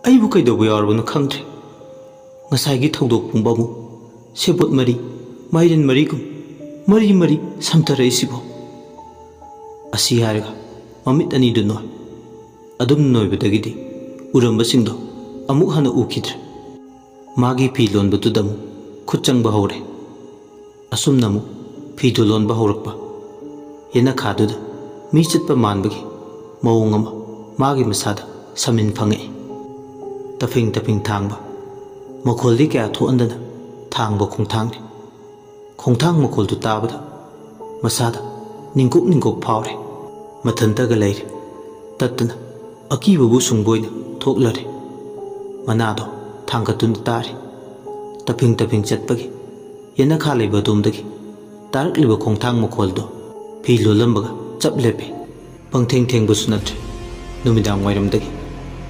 ꯑꯩꯕꯨ ꯀꯩꯗꯧꯕ ꯌꯥꯎꯔꯕꯅꯣ ꯈꯪꯗ꯭ꯔꯦ꯫ ꯉꯁꯥꯏꯒꯤ ꯊꯧꯗꯣꯛ ꯄꯨꯝꯕ ꯑꯃꯨꯛ ꯁꯦꯕꯣꯠ ꯃꯔꯤ, ꯃꯥꯏꯔꯦꯟ ꯃꯔꯤꯒꯨꯝ ꯃꯔꯤ ꯃꯔꯤ ꯁꯝꯊꯔꯛꯏꯁꯤꯕꯣ?" ꯑꯁꯤ ꯍꯥꯏꯔꯒ ꯃꯃꯤꯠ ꯑꯅꯤꯗꯨ ꯅꯣꯏ꯫ ꯑꯗꯨꯝ ꯅꯣꯏꯕꯗꯒꯤꯗꯤ ꯎꯔꯝꯕꯁꯤꯡꯗꯣ ꯑꯃꯨꯛ ꯍꯟꯅ ꯎꯈꯤꯗ꯭ꯔꯦ꯫ ꯃꯥꯒꯤ ꯐꯤ ꯂꯣꯟꯕꯗꯨꯗ ꯑꯃꯨꯛ ꯈꯨꯠ ꯆꯪꯕ ꯍꯧꯔꯦ꯫ ꯑꯁꯨꯝꯅ ꯑꯃꯨꯛ ꯐꯤꯗꯨ ꯂꯣꯟꯕ ꯍꯧꯔꯛꯄ꯫ ꯌꯦꯅꯈꯥꯗꯨꯗ ꯃꯤ ꯆꯠꯄ ꯃꯥꯟꯕꯒꯤ ꯃꯑꯣꯡ ꯑꯃ ꯃꯥꯒꯤ ꯃꯁꯥꯗ ꯁꯃꯤꯟ ꯐꯪꯉꯛꯏ꯫ ꯇꯐꯤꯡ ꯇꯐꯤꯡ ꯊꯥꯡꯕ, ꯃꯈꯣꯜꯗꯤ ꯀꯌꯥ ꯊꯣꯛꯍꯟꯗꯅ ꯊꯥꯡꯕ ꯈꯣꯡꯊꯥꯡꯅꯤ꯫ ꯈꯣꯡꯊꯥꯡ ꯃꯈꯣꯜꯗꯨ ꯇꯥꯕꯗ ꯃꯁꯥꯗ ꯅꯤꯡꯀꯣꯛ ꯅꯤꯡꯀꯣꯛ ꯐꯥꯎꯔꯦ꯫ ꯃꯊꯟꯇꯒ ꯂꯩꯔꯦ꯫ ꯇꯠꯇꯅ ꯑꯀꯤꯕꯕꯨ ꯁꯨꯡꯕ ꯑꯣꯏꯅ ꯊꯣꯛꯂꯔꯦ꯫ ꯃꯅꯥꯗꯣ ꯊꯥꯡꯒꯠꯇꯨꯅ ꯇꯥꯔꯤ꯫ ꯇꯐꯤꯡ ꯇꯐꯤꯡ ꯆꯠꯄꯒꯤ ꯌꯦꯅꯈꯥ ꯂꯩꯕ ꯑꯗꯣꯝꯗꯒꯤ ꯇꯥꯔꯛꯂꯤꯕ ꯈꯣꯡꯊꯥꯡ ꯃꯈꯣꯜꯗꯣ ꯐꯤ ꯂꯣꯜꯂꯝꯕꯒ ꯆꯞ ꯂꯦꯞꯄꯤ꯫ ꯄꯪꯊꯦꯡ ꯊꯦꯡꯕꯁꯨ ꯅꯠꯇ꯭ꯔꯦ꯫ ꯅꯨꯃꯤꯗꯥꯡ ꯋꯥꯏꯔꯝꯗꯒꯤ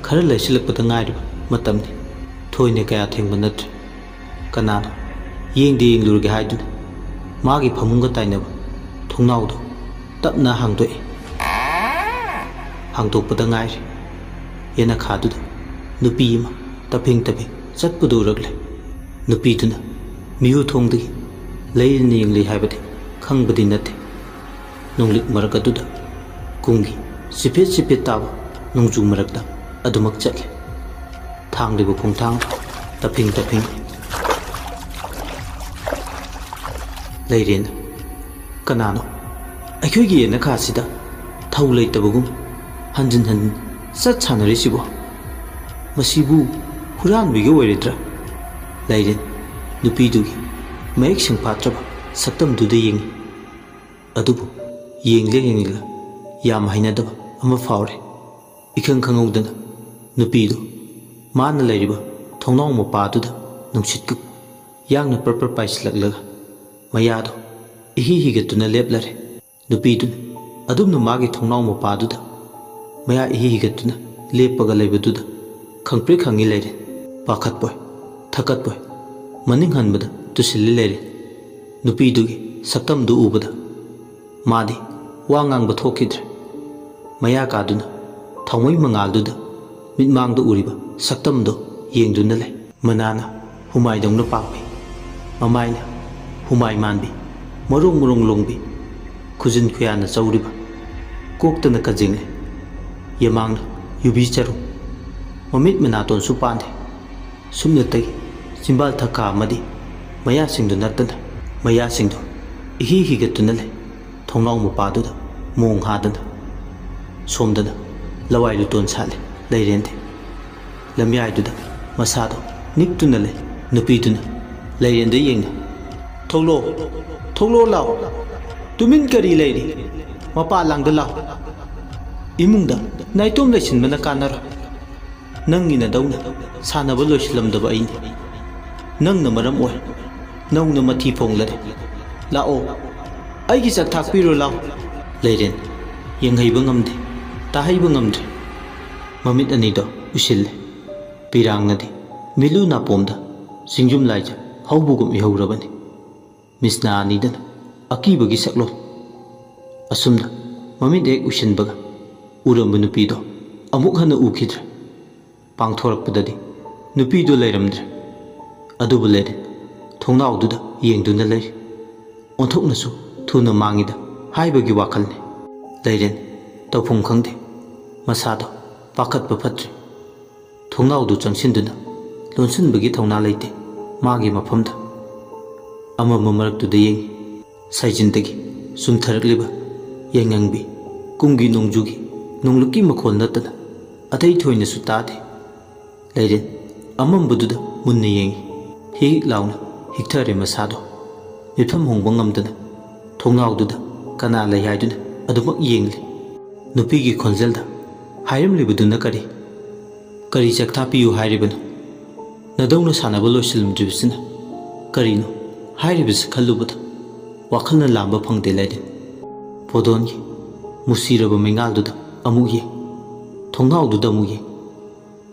ꯈꯔ ꯂꯩꯁꯤꯜꯂꯛꯄꯗ ꯉꯥꯏꯔꯤꯕ ꯃꯇꯝꯅꯤ꯫ ꯊꯣꯏꯅ ꯀꯌꯥ ꯊꯦꯡꯕ ꯅꯠꯇ꯭ꯔꯦ꯫ ꯀꯅꯥꯅꯣ ꯌꯦꯡꯗꯦ ꯌꯦꯡꯂꯨꯔꯒꯦ ꯍꯥꯏꯗꯨꯅ ꯃꯥꯒꯤ ꯐꯃꯨꯡꯒ ꯇꯥꯏꯅꯕ ꯊꯣꯡꯅꯥꯎꯗꯣ ꯇꯞꯅ ꯍꯥꯡꯗꯣꯛꯏ꯫ ꯍꯥꯡꯗꯣꯛꯄꯗ ꯉꯥꯏꯔꯤ꯫ ꯌꯦꯅꯈꯥꯗꯨꯗ ꯅꯨꯄꯤ ꯑꯃ ꯇꯞꯐꯤꯡ ꯇꯞꯐꯤꯡ ꯆꯠꯄꯗꯨ ꯎꯔꯛꯂꯦ꯫ ꯅꯨꯄꯤꯗꯨꯅ ꯃꯤꯍꯨ ꯊꯣꯡꯗꯒꯤ ꯂꯩꯔꯤꯅ ꯌꯦꯡꯂꯤ ꯍꯥꯏꯕꯗꯤ ꯈꯪꯕꯗꯤ ꯅꯠꯇꯦ꯫ ꯅꯨꯡꯂꯤꯛ ꯃꯔꯛ ꯑꯗꯨꯗ ꯀꯨꯝꯒꯤ ꯆꯤꯐꯦꯠ ꯆꯤꯐꯦꯠ ꯇꯥꯕ ꯅꯣꯡꯖꯨ ꯃꯔꯛꯇ ꯑꯗꯨꯃꯛ ꯆꯠꯂꯦ꯫ ꯊꯥꯡꯂꯤꯕ ꯈꯣꯡꯊꯥꯡ ꯇꯞꯐꯤꯡ ꯇꯞꯐꯤꯡ ꯂꯩꯔꯦꯅ꯫ ꯀꯅꯥꯅꯣ ꯑꯩꯈꯣꯏꯒꯤ ꯌꯦꯅꯈꯥꯁꯤꯗ ꯊꯧ ꯂꯩꯇꯕꯒꯨꯝ ꯍꯟꯖꯤꯟ ꯍꯟꯖꯤꯟ ꯆꯠ ꯁꯥꯟꯅꯔꯤꯁꯤꯕꯣ? ꯃꯁꯤꯕꯨ ꯍꯨꯔꯥꯟꯕꯤꯒ ꯑꯣꯏꯔꯣꯏꯗ꯭ꯔꯥ? ꯂꯩꯔꯦꯟ ꯅꯨꯄꯤꯗꯨꯒꯤ ꯃꯌꯦꯛ ꯁꯦꯡꯐꯥꯠꯇ꯭ꯔꯕ ꯁꯛꯇꯝꯗꯨꯗ ꯌꯦꯡꯏ꯫ ꯑꯗꯨꯕꯨ ꯌꯦꯡꯂꯦ ꯌꯦꯡꯂꯒ ꯌꯥꯝ ꯍꯩꯅꯗꯕ ꯑꯃ ꯐꯥꯎꯔꯦ꯫ ꯏꯈꯪ ꯈꯪꯍꯧꯗꯅ ꯅꯨꯄꯤꯗꯨ ꯃꯥꯅ ꯂꯩꯔꯤꯕ ꯊꯣꯡꯅꯥꯎ ꯃꯄꯥꯗꯨꯗ ꯅꯨꯡꯁꯤꯠꯀ ꯌꯥꯡꯅ ꯄ꯭ꯔꯞ ꯄ꯭ꯔꯞ ꯄꯥꯏꯁꯤꯜꯂꯛꯂꯒ ꯃꯌꯥꯗꯣ ꯏꯍꯤ ꯍꯤꯒꯠꯇꯨꯅ ꯂꯦꯞꯂꯔꯦ꯫ ꯅꯨꯄꯤꯗꯨꯅ ꯑꯗꯨꯝꯅ ꯃꯥꯒꯤ ꯊꯣꯡꯅꯥꯎ ꯃꯄꯥꯗꯨꯗ ꯃꯌꯥ ꯏꯍꯤ ꯍꯤꯒꯠꯇꯨꯅ ꯂꯦꯞꯄꯒ ꯂꯩꯕꯗꯨꯗ ꯈꯪꯄ꯭ꯔꯦꯛ ꯈꯪꯉꯤ ꯂꯩꯔꯦ꯫ ꯄꯥꯈꯠꯄꯣꯏ, ꯊꯀꯠꯄꯣꯏ, ꯃꯅꯤꯡ ꯍꯟꯕꯗ ꯇꯨꯁꯤꯜꯂꯤ ꯂꯩꯔꯦ꯫ ꯅꯨꯄꯤꯗꯨꯒꯤ ꯁꯛꯇꯝꯗꯨ ꯎꯕꯗ ꯃꯥꯗꯤ ꯋꯥ ꯉꯥꯡꯕ ꯊꯣꯛꯈꯤꯗ꯭ꯔꯦ꯫ ꯃꯌꯥ ꯀꯥꯗꯨꯅ ꯊꯥꯎꯃꯩ ꯃꯉꯥꯜꯗꯨꯗ ꯃꯤꯠꯃꯥꯡꯗ ꯎꯔꯤꯕ ꯁꯛꯇꯝꯗꯣ ꯌꯦꯡꯗꯨꯅ ꯂꯩ꯫ ꯃꯅꯥꯅ ꯍꯨꯃꯥꯏꯗꯧꯅ ꯄꯥꯛꯄꯤ, ꯃꯃꯥꯏꯅ ꯍꯨꯃꯥꯏ ꯃꯥꯟꯕꯤ, ꯃꯔꯣꯡ ꯃꯔꯣꯡ ꯂꯣꯡꯕꯤ, ꯈꯨꯖꯤꯟ ꯈꯨꯌꯥꯅ ꯆꯧꯔꯤꯕ, ꯀꯣꯛꯇꯅ ꯀꯖꯤꯡꯂꯤ, ꯌꯦꯃꯥꯡꯅ ꯌꯨꯕꯤ ꯆꯔꯨ, ꯃꯃꯤꯠ ꯃꯅꯥꯇꯣꯟꯁꯨ ꯄꯥꯟꯗꯦ꯫ ꯁꯨꯞꯅꯇꯒꯤ ꯆꯤꯝꯕꯥꯜ ꯊꯛꯀꯥ ꯑꯃꯗꯤ ꯃꯌꯥꯁꯤꯡꯗꯨ ꯅꯠꯇꯅ ꯃꯌꯥꯁꯤꯡꯗꯨ ꯏꯍꯤ ꯍꯤꯒꯠꯇꯨꯅ ꯂꯩ꯫ ꯊꯣꯡꯅꯥꯎ ꯃꯄꯥꯗꯨꯗ ꯃꯣꯡ ꯍꯥꯗꯅ ꯁꯣꯝꯗꯅ ꯂꯋꯥꯏ ꯂꯨꯇꯣꯟ ꯁꯥꯠꯂꯤ꯫ ꯂꯩꯔꯦꯟꯗꯤ ꯂꯝꯌꯥꯏꯗꯨꯗ ꯃꯁꯥꯗꯣ ꯅꯤꯛꯇꯨꯅ ꯂꯩ꯫ ꯅꯨꯄꯤꯗꯨꯅ ꯂꯩꯔꯦꯟꯗ ꯌꯦꯡꯅ, "ꯊꯣꯛꯂꯛꯑꯣ, ꯊꯣꯛꯂꯛꯑꯣ ꯂꯥꯎ꯫ ꯇꯨꯃꯤꯟ ꯀꯔꯤ ꯂꯩꯔꯤ? ꯃꯄꯥ ꯂꯥꯡꯗ ꯂꯥꯎ꯫ ꯏꯃꯨꯡꯗ ꯅꯥꯏꯇꯣꯝ ꯂꯩꯁꯤꯟꯕꯅ ꯀꯥꯟꯅꯔꯣꯏ꯫ ꯅꯪꯒꯤ ꯅꯗꯧꯅ ꯁꯥꯟꯅꯕ ꯂꯣꯏꯁꯤꯜꯂꯝꯗꯕ ꯑꯩꯅꯤ꯫ ꯅꯪꯅ ꯃꯔꯝ ꯑꯣꯏ ꯅꯧꯅ ꯃꯊꯤ ꯐꯣꯡꯂꯔꯦ꯫ ꯂꯥꯛꯑꯣ, ꯑꯩꯒꯤ ꯆꯥꯛ ꯊꯥꯛꯄꯤꯔꯣ ꯂꯥꯎ꯫" ꯂꯩꯔꯦꯟ ꯌꯦꯡꯍꯩꯕ ꯉꯝꯗꯦ, ꯇꯥꯍꯩꯕ ꯉꯝꯗ꯭ꯔꯦ꯫ ꯃꯃꯤꯠ ꯑꯅꯤꯗꯣ ꯎꯏꯁꯤꯜꯂꯦ꯫ ꯄꯤꯔꯥꯡꯅꯗꯤ ꯃꯤꯠꯂꯨ ꯅꯥꯄꯣꯝꯗ ꯆꯤꯡꯖꯨꯝ ꯂꯥꯏꯖ ꯍꯧꯕꯒꯨꯝ ꯏꯍꯧꯔꯕꯅꯤ꯫ ꯃꯤꯁꯅꯥ ꯑꯅꯤꯗꯅ ꯑꯀꯤꯕꯒꯤ ꯁꯛꯂꯣꯟ꯫ ꯑꯁꯨꯝꯅ ꯃꯃꯤꯠ ꯍꯦꯛ ꯎꯏꯁꯤꯟꯕꯒ ꯎꯔꯝꯕ ꯅꯨꯄꯤꯗꯣ ꯑꯃꯨꯛ ꯍꯟꯅ ꯎꯈꯤꯗ꯭ꯔꯦ꯫ ꯄꯥꯡꯊꯣꯔꯛꯄꯗꯗꯤ ꯅꯨꯄꯤꯗꯨ ꯂꯩꯔꯝꯗ꯭ꯔꯦ꯫ ꯑꯗꯨꯕꯨ ꯂꯩꯔꯦ, ꯊꯣꯡꯅꯥꯎꯗꯨꯗ ꯌꯦꯡꯗꯨꯅ ꯂꯩꯔꯤ꯫ ꯑꯣꯟꯊꯣꯛꯅꯁꯨ ꯊꯨꯅ ꯃꯥꯡꯉꯤꯗ ꯍꯥꯏꯕꯒꯤ ꯋꯥꯈꯜꯅꯤ꯫ ꯂꯩꯔꯦꯟ ꯇꯧꯐꯝ ꯈꯪꯗꯦ꯫ ꯃꯁꯥꯗꯣ ꯄꯥꯈꯠꯄ ꯐꯠꯇ꯭ꯔꯦ꯫ ꯊꯣꯡꯅꯥꯎꯗꯨ ꯆꯪꯁꯤꯟꯗꯨꯅ ꯂꯣꯟꯁꯤꯟꯕꯒꯤ ꯊꯧꯅꯥ ꯂꯩꯇꯦ꯫ ꯃꯥꯒꯤ ꯃꯐꯝꯗ ꯑꯃꯝꯕ ꯃꯔꯛꯇꯨꯗ ꯌꯦꯡꯉꯤ꯫ ꯁꯥꯏꯖꯤꯟꯗꯒꯤ ꯆꯨꯝꯊꯔꯛꯂꯤꯕ ꯌꯥꯏꯉꯪꯕꯤ ꯀꯨꯝꯒꯤ ꯅꯣꯡꯖꯨꯒꯤ ꯅꯣꯡꯂꯨꯛꯀꯤ ꯃꯈꯣꯜ ꯅꯠꯇꯅ ꯑꯇꯩ ꯊꯣꯏꯅꯁꯨ ꯇꯥꯗꯦ꯫ ꯂꯩꯔꯦꯟ ꯑꯃꯝꯕꯗꯨꯗ ꯃꯨꯟꯅ ꯌꯦꯡꯉꯤ꯫ ꯍꯤꯛ ꯍꯤꯛ ꯂꯥꯎꯅ ꯍꯤꯛꯊꯔꯦ ꯃꯁꯥꯗꯣ꯫ ꯃꯤꯠꯐꯝ ꯍꯣꯡꯕ ꯉꯝꯗꯅ ꯊꯣꯡꯅꯥꯎꯗꯨꯗ ꯀꯅꯥ ꯂꯩ ꯍꯥꯏꯗꯨꯅ ꯑꯗꯨꯃꯛ ꯌꯦꯡꯂꯤ꯫ ꯅꯨꯄꯤꯒꯤ ꯈꯣꯟꯖꯦꯜꯗ ꯍꯥꯏꯔꯝꯂꯤꯕꯗꯨꯅ ꯀꯔꯤ? ꯀꯔꯤ ꯆꯥꯛꯊꯥ ꯄꯤꯌꯨ ꯍꯥꯏꯔꯤꯕꯅꯣ? ꯅꯗꯧꯅ ꯁꯥꯟꯅꯕ ꯂꯣꯏꯁꯤꯜꯂꯝꯗ꯭ꯔꯤꯕꯁꯤꯅ ꯀꯔꯤꯅꯣ ꯍꯥꯏꯔꯤꯕꯁꯤ ꯈꯜꯂꯨꯕꯗ ꯋꯥꯈꯜꯅ ꯂꯥꯝꯕ ꯐꯪꯗꯦ ꯂꯩꯔꯦꯟ꯫ ꯄꯣꯗꯣꯟꯒꯤ ꯃꯨꯁꯤꯔꯕ ꯃꯩꯉꯥꯜꯗꯨꯗ ꯑꯃꯨꯛ ꯌꯦꯡ, ꯊꯣꯡꯅꯥꯎꯗꯨꯗ ꯑꯃꯨꯛ ꯌꯦꯡ꯫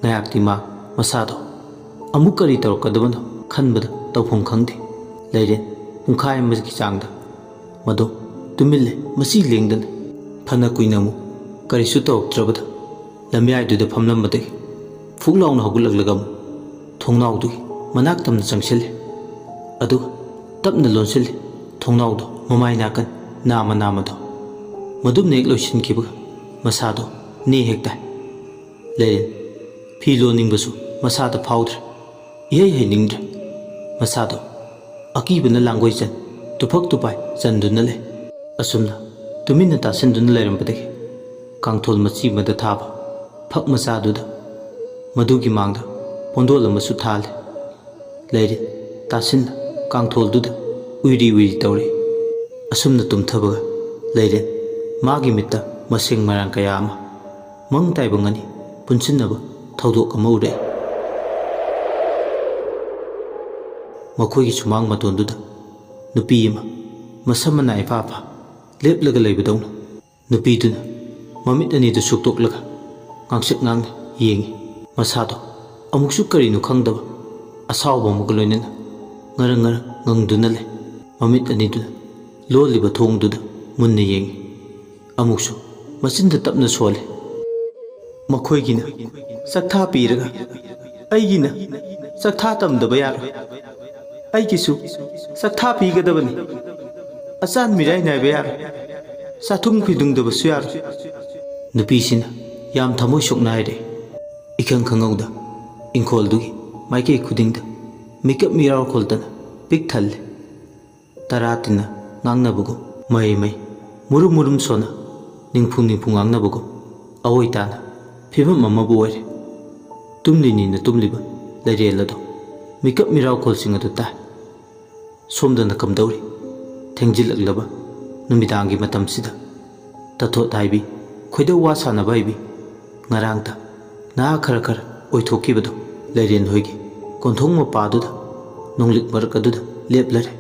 ꯉꯥꯏꯍꯥꯛꯇꯤ ꯃꯥ ꯃꯁꯥꯗꯣ ꯑꯃꯨꯛ ꯀꯔꯤ ꯇꯧꯔꯛꯀꯗꯕꯅꯣ ꯈꯟꯕꯗ ꯇꯧꯐꯝ ꯈꯪꯗꯦ꯫ ꯂꯩꯔꯦꯟ ꯄꯨꯡꯈꯥꯏ ꯑꯃꯒꯤ ꯆꯥꯡꯗ ꯃꯗꯣ ꯇꯨꯃꯤꯜꯂꯦ, ꯃꯆꯤ ꯂꯦꯡꯗꯅ꯫ ꯐꯅ ꯀꯨꯏꯅ ꯑꯃꯨꯛ ꯀꯔꯤꯁꯨ ꯇꯧꯔꯛꯇ꯭ꯔꯕꯗ ꯂꯝꯌꯥꯏꯗꯨꯗ ꯐꯝꯂꯝꯕꯗꯒꯤ ꯐꯨꯛ ꯂꯥꯎꯅ ꯍꯧꯒꯠꯂꯛꯂꯒ ꯑꯃꯨꯛ ꯊꯣꯡꯅꯥꯎꯗꯨꯒꯤ ꯃꯅꯥꯛ ꯇꯝꯅ ꯆꯪꯁꯤꯜꯂꯦ꯫ ꯑꯗꯨꯒ ꯇꯞꯅ ꯂꯣꯟꯁꯤꯜꯂꯦ ꯊꯣꯡꯅꯥꯎꯗꯣ ꯃꯃꯥꯏ ꯅꯥꯀꯟ ꯅꯥꯝꯃ ꯅꯥꯝꯃꯗꯣ꯫ ꯃꯗꯨꯝꯅ ꯍꯦꯛ ꯂꯣꯏꯁꯤꯟꯈꯤꯕꯒ ꯃꯁꯥꯗꯣ ꯅꯦ ꯍꯦꯛ ꯇꯥꯏ꯫ ꯂꯩꯔꯦꯟ ꯐꯤ ꯂꯣꯟꯅꯤꯡꯕꯁꯨ ꯃꯁꯥꯗ ꯐꯥꯎꯗ꯭ꯔꯦ꯫ ꯏꯍꯩ ꯍꯩꯅꯤꯡꯗ꯭ꯔꯦ꯫ ꯃꯁꯥꯗꯣ ꯑꯀꯤꯕꯅ ꯂꯥꯡꯒꯣꯏ ꯆꯟ ꯇꯨꯐꯛ ꯇꯨꯄꯥꯏ ꯆꯟꯗꯨꯅ ꯂꯩ꯫ ꯑꯁꯨꯝꯅ ꯇꯨꯃꯤꯟꯅ ꯇꯥꯁꯤꯟꯗꯨꯅ ꯂꯩꯔꯝꯕꯗꯒꯤ ꯀꯥꯡꯊꯣꯜ ꯃꯆꯤ ꯑꯃꯗ ꯊꯥꯕ ꯐꯛ ꯃꯆꯥꯗꯨꯗ ꯃꯗꯨꯒꯤ ꯃꯥꯡꯗ ꯄꯣꯟꯗꯣꯜ ꯑꯃꯁꯨ ꯊꯥꯜꯂꯦ꯫ ꯂꯩꯔꯦ ꯇꯥꯁꯤꯟꯅ ꯀꯥꯡꯊꯣꯜꯗꯨꯗ ꯎꯏꯔꯤ ꯎꯏꯔꯤ ꯇꯧꯔꯤ꯫ ꯑꯁꯨꯝꯅ ꯇꯨꯝꯊꯕꯒ ꯂꯩꯔꯦ ꯃꯥꯒꯤ ꯃꯤꯠꯇ ꯃꯁꯦꯡ ꯃꯔꯥꯡ ꯀꯌꯥ ꯑꯃ ꯃꯪ ꯇꯥꯏꯕꯪ ꯑꯅꯤ ꯄꯨꯟꯁꯤꯟꯅꯕ ꯊꯧꯗꯣꯛ ꯑꯃ ꯎꯔꯛꯏ꯫ ꯃꯈꯣꯏꯒꯤ ꯁꯨꯃꯥꯡ ꯃꯇꯣꯟꯗꯨꯗ ꯅꯨꯄꯤ ꯑꯃ ꯃꯁꯝ ꯃꯅꯥ ꯏꯐꯥ ꯐꯥ ꯂꯦꯞꯂꯒ ꯂꯩꯕꯗꯧꯅ ꯅꯨꯄꯤꯗꯨꯅ ꯃꯃꯤꯠ ꯑꯅꯤꯗꯨ ꯁꯨꯛꯇꯣꯛꯂꯒ ꯉꯥꯡꯁꯛ ꯉꯥꯡꯅ ꯌꯦꯡꯏ꯫ ꯃꯁꯥꯗꯣ ꯑꯃꯨꯛꯁꯨ ꯀꯔꯤꯅꯣ ꯈꯪꯗꯕ ꯑꯁꯥꯎꯕ ꯑꯃꯒ ꯂꯣꯏꯅꯅ ꯉꯔꯪ ꯉꯔꯪ ꯉꯪꯗꯨꯅ ꯂꯩ꯫ ꯃꯃꯤꯠ ꯑꯅꯤꯗꯨꯅ ꯂꯣꯜꯂꯤꯕ ꯊꯣꯡꯗꯨꯗ ꯃꯨꯟꯅ ꯌꯦꯡꯏ꯫ ꯑꯃꯨꯛꯁꯨ ꯃꯆꯤꯟꯗ ꯇꯞꯅ ꯁꯣꯜꯂꯤ꯫ "ꯃꯈꯣꯏꯒꯤꯅ ꯆꯥꯛꯊꯥ ꯄꯤꯔꯒ ꯑꯩꯒꯤꯅ ꯆꯥꯛꯊꯥ ꯇꯝꯗꯕ ꯌꯥꯔꯣꯏ꯫ ꯑꯩꯒꯤꯁꯨ ꯆꯥꯛꯊꯥ ꯄꯤꯒꯗꯕꯅꯤ꯫ ꯑꯆꯥꯟ ꯃꯤꯔꯥꯏ ꯅꯥꯏꯕ ꯌꯥꯔꯣꯏ꯫ ꯆꯥꯊꯨꯡ ꯐꯤꯗꯨꯡꯗꯕꯁꯨ ꯌꯥꯔꯣꯏ꯫" ꯅꯨꯄꯤꯁꯤꯅ ꯌꯥꯝ ꯊꯃꯣꯏ ꯁꯣꯛꯅ ꯍꯥꯏꯔꯛꯏ꯫ ꯏꯈꯪ ꯈꯪꯍꯧꯗ ꯏꯪꯈꯣꯜꯗꯨꯒꯤ ꯃꯥꯏꯀꯩ ꯈꯨꯗꯤꯡꯗ ꯃꯤꯀꯞ ꯃꯤꯔꯥꯎꯈꯣꯜꯗꯅ ꯄꯤꯛ ꯊꯜꯂꯦ꯫ ꯇꯔꯥ ꯇꯤꯟꯅ ꯉꯥꯡꯅꯕꯒꯨꯝ, ꯃꯍꯩ ꯃꯍꯩ, ꯃꯨꯔꯨꯝ ꯃꯨꯔꯨꯝ ꯁꯣꯟꯅ, ꯅꯤꯡꯐꯨ ꯅꯤꯡꯐꯨ ꯉꯥꯡꯅꯕꯒꯨꯝ ꯑꯑꯣꯏ ꯇꯥꯅ ꯐꯤꯕꯝ ꯑꯃꯕꯨ ꯑꯣꯏꯔꯦ꯫ ꯇꯨꯝꯂꯤꯅꯤꯅ ꯇꯨꯝꯂꯤꯕ ꯂꯩꯔꯦꯜ ꯑꯗꯣ ꯃꯤꯀꯞ ꯃꯤꯔꯥꯎꯈꯣꯜꯁꯤꯡ ꯑꯗꯨ ꯇꯥꯏ꯫ ꯁꯣꯝꯗꯅ ꯀꯝꯗꯧꯔꯤ? ꯊꯦꯡꯖꯤꯜꯂꯛꯂꯕ ꯅꯨꯃꯤꯗꯥꯡꯒꯤ ꯃꯇꯝꯁꯤꯗ ꯇꯥꯊꯣꯠ ꯍꯥꯏꯕꯤ, ꯈꯣꯏꯗꯧ ꯋꯥ ꯁꯥꯟꯅꯕ ꯍꯩꯕꯤ, ꯉꯔꯥꯡꯇ ꯅꯍꯥ ꯈꯔ ꯈꯔ ꯑꯣꯏꯊꯣꯛꯈꯤꯕꯗꯣ ꯂꯩꯔꯦꯟ ꯍꯣꯏꯒꯤ ꯀꯣꯟꯊꯣꯡ ꯃꯄꯥꯗꯨꯗ, ꯅꯣꯡꯂꯤꯛ ꯃꯔꯛ ꯑꯗꯨꯗ ꯂꯦꯞꯂꯔꯦ꯫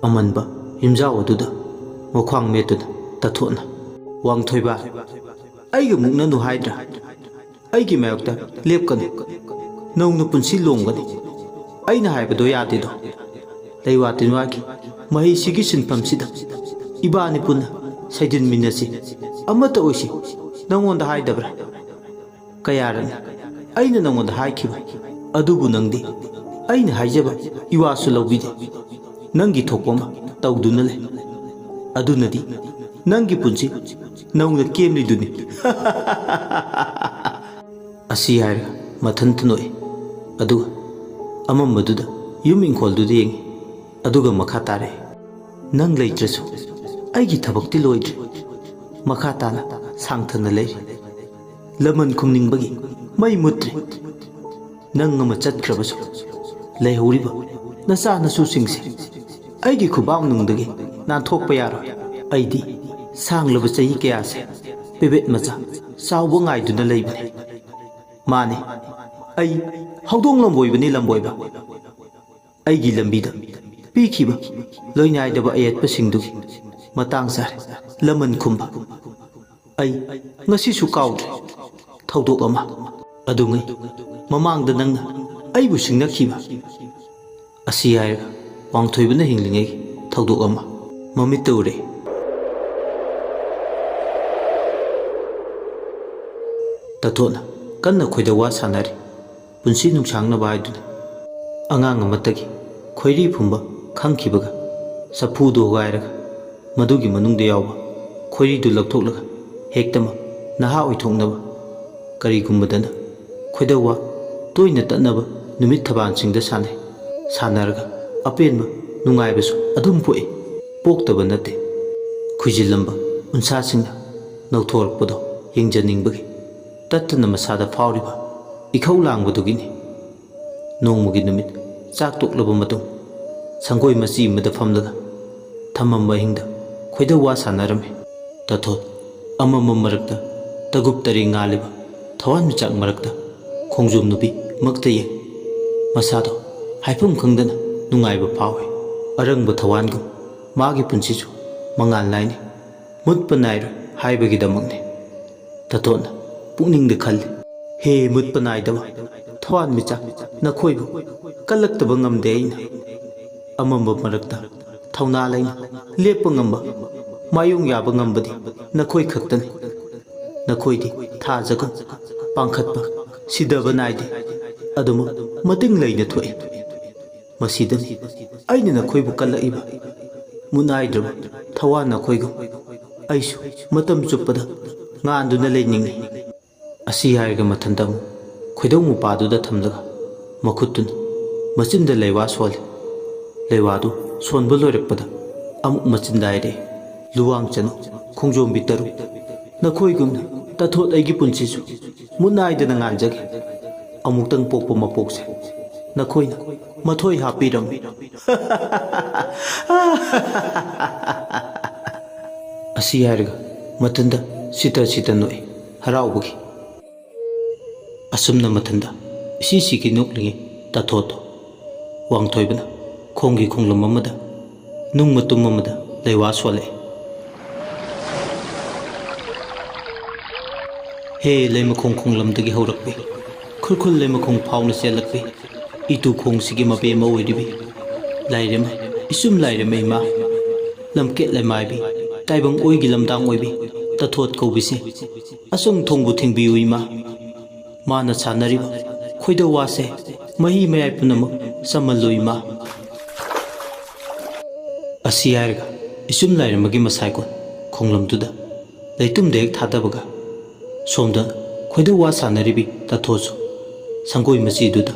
ꯑꯃꯟꯕ ꯌꯨꯝꯖꯥꯎ ꯑꯗꯨꯗ ꯃꯈ꯭ꯋꯥꯡ ꯃꯦꯠꯇꯨꯅ ꯇꯥꯊꯣꯠꯅ, "ꯋꯥꯡꯊꯣꯏꯕ, ꯑꯩꯒ ꯃꯨꯛꯅꯅꯨ ꯍꯥꯏꯗ꯭ꯔꯥ? ꯑꯩꯒꯤ ꯃꯥꯌꯣꯛꯇ ꯂꯦꯞꯀꯅꯨ꯫ ꯅꯧꯅ ꯄꯨꯟꯁꯤ ꯂꯣꯝꯒꯅꯤ꯫ ꯑꯩꯅ ꯍꯥꯏꯕꯗꯣ ꯌꯥꯗꯦꯗꯣ꯫ ꯂꯩꯋꯥ ꯇꯤꯟꯋꯥꯒꯤ ꯃꯍꯩꯁꯤꯒꯤ ꯁꯤꯟꯐꯝꯁꯤꯗ ꯏꯕꯥꯅꯤ ꯄꯨꯟꯅ ꯁꯩꯗꯤꯟꯃꯤꯟꯅꯁꯤ꯫ ꯑꯃꯠꯇ ꯑꯣꯏꯁꯤ꯫ ꯅꯪꯉꯣꯟꯗ ꯍꯥꯏꯗꯕ꯭ꯔꯥ? ꯀꯌꯥꯔꯛꯅꯤ ꯑꯩꯅ ꯅꯪꯉꯣꯟꯗ ꯍꯥꯏꯈꯤꯕ, ꯑꯗꯨꯕꯨ ꯅꯪꯗꯤ ꯑꯩꯅ ꯍꯥꯏꯖꯕ ꯏꯋꯥꯁꯨ ꯂꯧꯕꯤꯗꯦ꯫ ꯅꯪꯒꯤ ꯊꯣꯛꯄ ꯑꯃ ꯇꯧꯗꯨꯅ ꯂꯩ꯫ ꯑꯗꯨꯅꯗꯤ ꯅꯪꯒꯤ ꯄꯨꯟꯁꯤ ꯅꯧꯅ ꯀꯦꯝꯂꯤꯗꯨꯅꯤ꯫" ꯑꯁꯤ ꯍꯥꯏꯔꯒ ꯃꯊꯟꯇ ꯅꯣꯛꯏ꯫ ꯑꯗꯨꯒ ꯑꯃꯝꯕꯗꯨꯗ ꯌꯨꯝ ꯏꯪꯈꯣꯜꯗꯨꯗ ꯌꯦꯡꯉꯤ꯫ ꯑꯗꯨꯒ ꯃꯈꯥ ꯇꯥꯔꯛꯏ꯫ "ꯅꯪ ꯂꯩꯇ꯭ꯔꯁꯨ ꯑꯩꯒꯤ ꯊꯕꯛꯇꯤ ꯂꯣꯏꯗ꯭ꯔꯤ꯫ ꯃꯈꯥ ꯇꯥꯅ ꯁꯥꯡꯊꯅ ꯂꯩꯔꯤ꯫" ꯂꯃꯟ ꯈꯨꯝꯅꯤꯡꯕꯒꯤ ꯃꯩ ꯃꯨꯠꯇ꯭ꯔꯤ꯫ ꯅꯪ ꯑꯃ ꯆꯠꯈ꯭ꯔꯕꯁꯨ, ꯂꯩꯍꯧꯔꯤꯕ ꯅꯆꯥ ꯅꯁꯨꯁꯤꯡꯁꯦ ꯑꯩꯒꯤ ꯈꯨꯕꯥꯛꯅꯨꯡꯗꯒꯤ ꯅꯥꯟꯊꯣꯛꯄ ꯌꯥꯔꯣꯏ꯫ ꯑꯩꯗꯤ ꯁꯥꯡꯂꯕ ꯆꯍꯤ ꯀꯌꯥꯁꯦ ꯄꯦꯕꯦꯠ ꯃꯆꯥ ꯆꯥꯎꯕ ꯉꯥꯏꯗꯨꯅ ꯂꯩꯕꯅꯤ꯫ ꯃꯥꯅꯤ, ꯑꯩ ꯍꯧꯗꯣꯡ ꯂꯝꯕꯣꯏꯕꯅꯤ, ꯂꯝꯕꯣꯏꯕ꯫ ꯑꯩꯒꯤ ꯂꯝꯕꯤꯗ ꯄꯤꯈꯤꯕ ꯂꯣꯏꯅꯥꯏꯗꯕ ꯑꯌꯦꯠꯄꯁꯤꯡꯗꯨꯒꯤ ꯃꯇꯥꯡ ꯆꯥꯔꯦ ꯂꯃꯟ ꯈꯨꯝꯕ꯫ ꯑꯩ ꯉꯁꯤꯁꯨ ꯀꯥꯎꯗ꯭ꯔꯦ ꯊꯧꯗꯣꯛ ꯑꯃ꯫ ꯑꯗꯨꯉꯩ ꯃꯃꯥꯡꯗ ꯅꯪꯅ ꯑꯩꯕꯨ ꯁꯤꯡꯅꯈꯤꯕ꯫ ꯑꯁꯤ ꯍꯥꯏꯔꯒ ꯄꯥꯡꯊꯣꯏꯕꯅ ꯍꯤꯡꯂꯤꯉꯩꯒꯤ ꯊꯧꯗꯣꯛ ꯑꯃ ꯃꯃꯤꯠꯇ ꯎꯔꯦ꯫ ꯇꯥꯊꯣꯠꯅ ꯀꯟꯅ ꯈꯣꯏꯗꯧ ꯋꯥ ꯁꯥꯟꯅꯔꯤ꯫ ꯄꯨꯟꯁꯤ ꯅꯨꯡꯁꯥꯡꯅꯕ ꯍꯥꯏꯗꯨꯅ ꯑꯉꯥꯡ ꯑꯃꯠꯇꯒꯤ ꯈꯣꯏꯔꯤ ꯐꯨꯝꯕ ꯈꯪꯈꯤꯕꯒ ꯆꯐꯨꯗꯨ ꯍꯣꯒꯥꯏꯔꯒ ꯃꯗꯨꯒꯤ ꯃꯅꯨꯡꯗ ꯌꯥꯎꯕ ꯈꯣꯏꯔꯤꯗꯨ ꯂꯧꯊꯣꯛꯂꯒ ꯍꯦꯛꯇꯃꯛ ꯅꯍꯥ ꯑꯣꯏꯊꯣꯛꯅꯕ ꯀꯔꯤꯒꯨꯝꯕꯗꯅ ꯈꯣꯏꯗꯧꯋꯥ ꯇꯣꯏꯅ ꯇꯠꯅꯕ ꯅꯨꯃꯤꯠ ꯊꯕꯥꯟꯁꯤꯡꯗ ꯁꯥꯟꯅꯩ꯫ ꯁꯥꯟꯅꯔꯒ ꯑꯄꯦꯟꯕ ꯅꯨꯡꯉꯥꯏꯕꯁꯨ ꯑꯗꯨꯝ ꯄꯣꯛꯏ꯫ ꯄꯣꯛꯇꯕ ꯅꯠꯇꯦ꯫ ꯈꯨꯏꯖꯤꯜꯂꯝꯕ ꯎꯟꯁꯥꯁꯤꯡꯅ ꯅꯧꯊꯣꯔꯛꯄꯗꯣ ꯌꯦꯡꯖꯅꯤꯡꯕꯒꯤ ꯇꯠꯇꯅ ꯃꯁꯥꯗ ꯐꯥꯎꯔꯤꯕ ꯏꯈꯧ ꯂꯥꯡꯕꯗꯨꯒꯤꯅꯤ꯫ ꯅꯣꯡꯃꯒꯤ ꯅꯨꯃꯤꯠ ꯆꯥꯛ ꯇꯣꯛꯂꯕ ꯃꯇꯨꯡ ꯁꯪꯒꯣꯏ ꯃꯆꯤ ꯑꯃꯗ ꯐꯝꯂꯒ ꯊꯝꯃꯝꯕ ꯑꯍꯤꯡꯗ ꯈꯣꯏꯗꯧ ꯋꯥ ꯁꯥꯟꯅꯔꯝꯃꯤ꯫ ꯇꯥꯊꯣꯠ ꯑꯃꯝꯕ ꯃꯔꯛꯇ ꯇꯒꯨꯞ ꯇꯔꯦꯡ ꯉꯥꯜꯂꯤꯕ ꯊꯋꯥꯟꯃꯤꯆꯥꯛ ꯃꯔꯛꯇ ꯈꯣꯡꯖꯣꯝ ꯅꯨꯄꯤ ꯃꯛꯇ ꯌꯦꯡ ꯃꯁꯥꯗꯣ ꯍꯥꯏꯐꯝ ꯈꯪꯗꯅ ꯅꯨꯡꯉꯥꯏꯕ ꯐꯥꯎꯏ꯫ ꯑꯔꯪꯕ ꯊꯋꯥꯟꯒꯨꯝ ꯃꯥꯒꯤ ꯄꯨꯟꯁꯤꯁꯨ ꯃꯉꯥꯜ ꯅꯥꯏꯅꯤ꯫ ꯃꯨꯠꯄ ꯅꯥꯏꯔꯣꯏ ꯍꯥꯏꯕꯒꯤꯗꯃꯛꯅꯤ꯫ ꯇꯥꯊꯣꯠꯅ ꯄꯨꯛꯅꯤꯡꯗ ꯈꯜꯂꯤ, "ꯍꯦ ꯃꯨꯠꯄ ꯅꯥꯏꯗꯕ ꯊꯋꯥꯟꯃꯤꯆꯥꯛ, ꯅꯈꯣꯏꯕꯨ ꯀꯜꯂꯛꯇꯕ ꯉꯝꯗꯦ ꯑꯩꯅ꯫ ꯑꯃꯝꯕ ꯃꯔꯛꯇ ꯊꯧꯅꯥ ꯂꯩꯅ ꯂꯦꯞꯄ ꯉꯝꯕ, ꯃꯥꯌꯣꯡ ꯌꯥꯕ ꯉꯝꯕꯗꯤ ꯅꯈꯣꯏ ꯈꯛꯇꯅꯤ꯫ ꯅꯈꯣꯏꯗꯤ ꯊꯥꯖꯒꯨꯝ ꯄꯥꯡꯈꯠꯄ, ꯁꯤꯗꯕ ꯅꯥꯏꯗꯦ, ꯑꯗꯨꯃꯛ ꯃꯇꯤꯡ ꯂꯩꯅ ꯊꯣꯛꯏ꯫ ꯃꯁꯤꯗꯅꯤ ꯑꯩꯅ ꯅꯈꯣꯏꯕꯨ ꯀꯜꯂꯛꯏꯕ꯫ ꯃꯨꯠꯅꯥꯏꯗ꯭ꯔꯕ ꯊꯋꯥꯟ ꯅꯈꯣꯏꯒꯨꯝ ꯑꯩꯁꯨ ꯃꯇꯝ ꯆꯨꯞꯄꯗ ꯉꯥꯟꯗꯨꯅ ꯂꯩꯅꯤꯡꯏ"꯫ ꯑꯁꯤ ꯍꯥꯏꯔꯒ ꯃꯊꯟꯇ ꯑꯃꯨꯛ ꯈꯣꯏꯗꯧ ꯃꯄꯥꯗꯨꯗ ꯊꯝꯂꯒ ꯃꯈꯨꯠꯇꯨꯅ ꯃꯆꯤꯟꯗ ꯂꯩꯋꯥ ꯁꯣꯜꯂꯤ꯫ ꯂꯩꯋꯥꯗꯨ ꯁꯣꯟꯕ ꯂꯣꯏꯔꯛꯄꯗ ꯑꯃꯨꯛ ꯃꯆꯤꯟꯗ ꯍꯥꯏꯔꯛꯏ, "ꯂꯨꯋꯥꯡ ꯆꯅꯨ, ꯈꯣꯡꯖꯣꯝꯕꯤ ꯇꯔꯨ, ꯅꯈꯣꯏꯒꯨꯝꯅ ꯇꯥꯊꯣꯠ, ꯑꯩꯒꯤ ꯄꯨꯟꯁꯤꯁꯨ ꯃꯨꯠ ꯅꯥꯏꯗꯅ ꯉꯥꯟꯖꯒꯦ꯫ ꯑꯃꯨꯛꯇꯪ ꯄꯣꯛꯄ ꯃꯄꯣꯛꯁꯦ ꯅꯈꯣꯏꯅ ꯃꯊꯣꯏ ꯍꯥꯞꯄꯤꯔꯝꯃꯤ꯫ ꯑꯁꯤ ꯍꯥꯏꯔꯒ ꯃꯊꯟꯇ ꯁꯤꯇ ꯁꯤꯇ ꯅꯣꯛꯏ ꯍꯔꯥꯎꯕꯒꯤ꯫ ꯑꯁꯨꯝꯅ ꯃꯊꯟꯇ ꯏꯁꯤ ꯁꯤꯒꯤ ꯅꯣꯛꯂꯤꯉꯩ ꯇꯥꯊꯣꯠꯇꯣ ꯋꯥꯡꯊꯣꯏꯕꯅ ꯈꯣꯡꯒꯤ ꯈꯣꯡꯂꯝ ꯑꯃꯗ ꯅꯨꯡ ꯃꯇꯨꯝ ꯑꯃꯗ ꯂꯩꯋꯥ ꯁꯣꯜꯂꯛꯏ꯫ ꯍꯦ ꯂꯩꯃꯈꯣꯡ ꯈꯣꯡꯂꯝꯗꯒꯤ ꯍꯧꯔꯛꯄꯤ, ꯈꯨꯔꯈꯨꯜ ꯂꯩꯃꯈꯣꯡ ꯐꯥꯎꯅ ꯆꯦꯜꯂꯛꯄꯤ, ꯏꯇꯨ ꯈꯣꯡꯁꯤꯒꯤ ꯃꯕꯦꯝꯃ ꯑꯣꯏꯔꯤꯕꯤ ꯂꯥꯏꯔꯦꯝꯃ, ꯏꯆꯨꯝ ꯂꯥꯏꯔꯦꯝꯃ ꯏꯃꯥ, ꯂꯝꯀꯦꯠ ꯂꯩꯃꯥꯏꯕꯤ, ꯇꯥꯏꯕꯪ ꯑꯣꯏꯒꯤ ꯂꯝꯗꯥꯡ ꯑꯣꯏꯕꯤ ꯇꯥꯊꯣꯠ ꯀꯧꯕꯤꯁꯦ ꯑꯁꯨꯝ ꯊꯣꯡꯕꯨ ꯊꯤꯡꯕꯤꯌꯨ ꯏꯃꯥ꯫ ꯃꯥꯅ ꯁꯥꯟꯅꯔꯤꯕ ꯈꯣꯏꯗꯧ ꯋꯥꯁꯦ ꯃꯍꯤ ꯃꯌꯥꯏ ꯄꯨꯝꯅꯃꯛ ꯆꯝꯍꯜꯂꯨ ꯏꯃꯥ꯫ ꯑꯁꯤ ꯍꯥꯏꯔꯒ ꯏꯆꯨꯝ ꯂꯥꯏꯔꯦꯝꯃꯒꯤ ꯃꯁꯥꯏꯀꯣꯟ ꯈꯣꯡꯂꯝꯗꯨꯗ ꯂꯩꯇꯨꯝꯗ ꯍꯦꯛ ꯊꯥꯗꯕꯒ ꯁꯣꯝꯗ ꯈꯣꯏꯗꯧ ꯋꯥ ꯁꯥꯟꯅꯔꯤꯕꯤ ꯇꯥꯊꯣꯠꯁꯨ ꯁꯪꯒꯣꯏ ꯃꯆꯤꯗꯨꯗ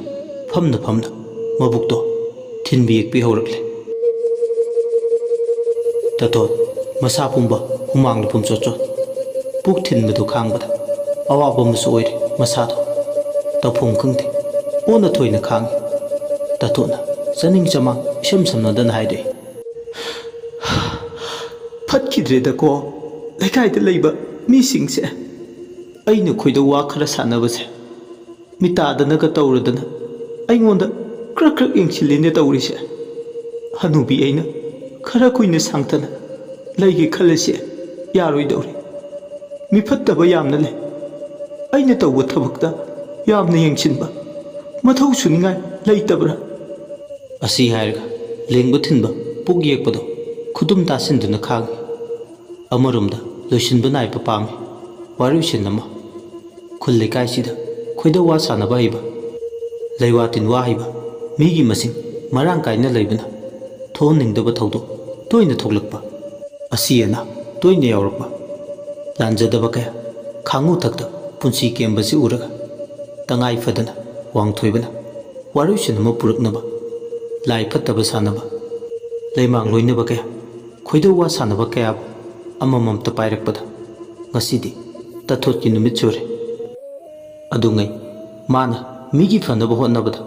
ꯐꯝꯅ ꯐꯝꯅ ꯃꯕꯨꯛꯇꯣ ꯊꯤꯟꯕꯤ ꯌꯦꯛꯄꯤ ꯍꯧꯔꯛꯂꯦ꯫ ꯇꯥꯊꯣꯠ ꯃꯁꯥ ꯄꯨꯝꯕ ꯍꯨꯃꯥꯡꯅ ꯄꯨꯝꯆꯣꯠ ꯆꯣꯠ꯫ ꯄꯨꯛ ꯊꯤꯟꯕꯗꯨ ꯈꯥꯡꯕꯗ ꯑꯋꯥꯕ ꯑꯃꯁꯨ ꯑꯣꯏꯔꯦ ꯃꯁꯥꯗꯣ꯫ ꯇꯧꯐꯝ ꯈꯪꯗꯦ꯫ ꯑꯣꯟꯅ ꯊꯣꯏꯅ ꯈꯥꯡꯉꯤ꯫ ꯇꯥꯊꯣꯠꯅ ꯆꯥꯅꯤꯡ ꯆꯃꯥꯡ ꯏꯁꯝ ꯁꯝꯅꯗꯅ ꯍꯥꯏꯔꯛꯏ꯫ ꯐꯠꯈꯤꯗ꯭ꯔꯦꯗꯀꯣ ꯂꯩꯀꯥꯏꯗ ꯂꯩꯕ ꯃꯤꯁꯤꯡꯁꯦ꯫ ꯑꯩꯅ ꯈꯣꯏꯗꯧ ꯋꯥ ꯈꯔ ꯁꯥꯟꯅꯕꯁꯦ ꯃꯤꯇꯥꯗꯅꯒ ꯇꯧꯔꯗꯅ ꯑꯩꯉꯣꯟꯗ ꯀ꯭ꯔꯛ ꯀ꯭ꯔꯛ ꯌꯦꯡꯁꯤꯜꯂꯤꯅꯦ ꯇꯧꯔꯤꯁꯦ꯫ ꯍꯅꯨꯕꯤ ꯑꯩꯅ ꯈꯔ ꯀꯨꯏꯅ ꯁꯥꯡꯊꯅ ꯂꯩꯒꯦ ꯈꯜꯂꯤꯁꯦ ꯌꯥꯔꯣꯏꯗꯧꯔꯤ꯫ ꯃꯤꯐꯠꯇꯕ ꯌꯥꯝꯅ ꯂꯩ꯫ ꯑꯩꯅ ꯇꯧꯕ ꯊꯕꯛꯇ ꯌꯥꯝꯅ ꯌꯦꯡꯁꯤꯟꯕ, ꯃꯊꯧ ꯁꯨꯅꯤꯡꯉꯥꯏ ꯂꯩꯇꯕ꯭ꯔꯥ? ꯑꯁꯤ ꯍꯥꯏꯔꯒ ꯂꯦꯡꯕ ꯊꯤꯟꯕ ꯄꯨꯛ ꯌꯦꯛꯄꯗꯣ ꯈꯨꯗꯨꯝ ꯇꯥꯁꯤꯟꯗꯨꯅ ꯈꯥꯡꯉꯤ꯫ ꯑꯃꯔꯣꯝꯗ ꯂꯣꯏꯁꯤꯟꯕ ꯅꯥꯏꯕ ꯄꯥꯝꯃꯤ꯫ ꯋꯥꯔꯣꯏꯁꯤꯟ ꯑꯃ꯫ ꯈꯨꯜ ꯂꯩꯀꯥꯏꯁꯤꯗ ꯈꯣꯏꯗꯧ ꯋꯥ ꯁꯥꯟꯅꯕ ꯍꯩꯕ, ꯂꯩꯋꯥ ꯇꯤꯟꯋꯥ ꯍꯩꯕ ꯃꯤꯒꯤ ꯃꯁꯤꯡ ꯃꯔꯥꯡ ꯀꯥꯏꯅ ꯂꯩꯕꯅ ꯊꯣꯛꯍꯟꯅꯤꯡꯗꯕ ꯊꯧꯗꯣꯛ ꯇꯣꯏꯅ ꯊꯣꯛꯂꯛꯄ, ꯑꯁꯤ ꯑꯅꯥ ꯇꯣꯏꯅ ꯌꯥꯎꯔꯛꯄ, ꯂꯥꯟꯖꯗꯕ ꯀꯌꯥ ꯈꯥꯡꯉꯨ ꯊꯛꯇ ꯄꯨꯟꯁꯤ ꯀꯦꯝꯕꯁꯤ ꯎꯔꯒ ꯇꯉꯥꯏ ꯐꯗꯅ ꯋꯥꯡꯊꯣꯏꯕꯅ ꯋꯥꯔꯣꯏꯁꯤꯟ ꯑꯃ ꯄꯨꯔꯛꯅꯕ ꯂꯥꯏ ꯐꯠꯇꯕ ꯁꯥꯟꯅꯕ, ꯂꯩꯃꯥꯡ ꯂꯣꯏꯅꯕ ꯀꯌꯥ, ꯈꯣꯏꯗꯧ ꯋꯥ ꯁꯥꯟꯅꯕ ꯀꯌꯥꯕꯨ ꯑꯃꯃꯝꯇ ꯄꯥꯏꯔꯛꯄꯗ ꯉꯁꯤꯗꯤ ꯇꯥꯊꯣꯠꯀꯤ ꯅꯨꯃꯤꯠ ꯁꯨꯔꯦ꯫ ꯑꯗꯨꯉꯩ ꯃꯥꯅ ꯃꯤꯒꯤ ꯐꯅꯕ ꯍꯣꯠꯅꯕꯗ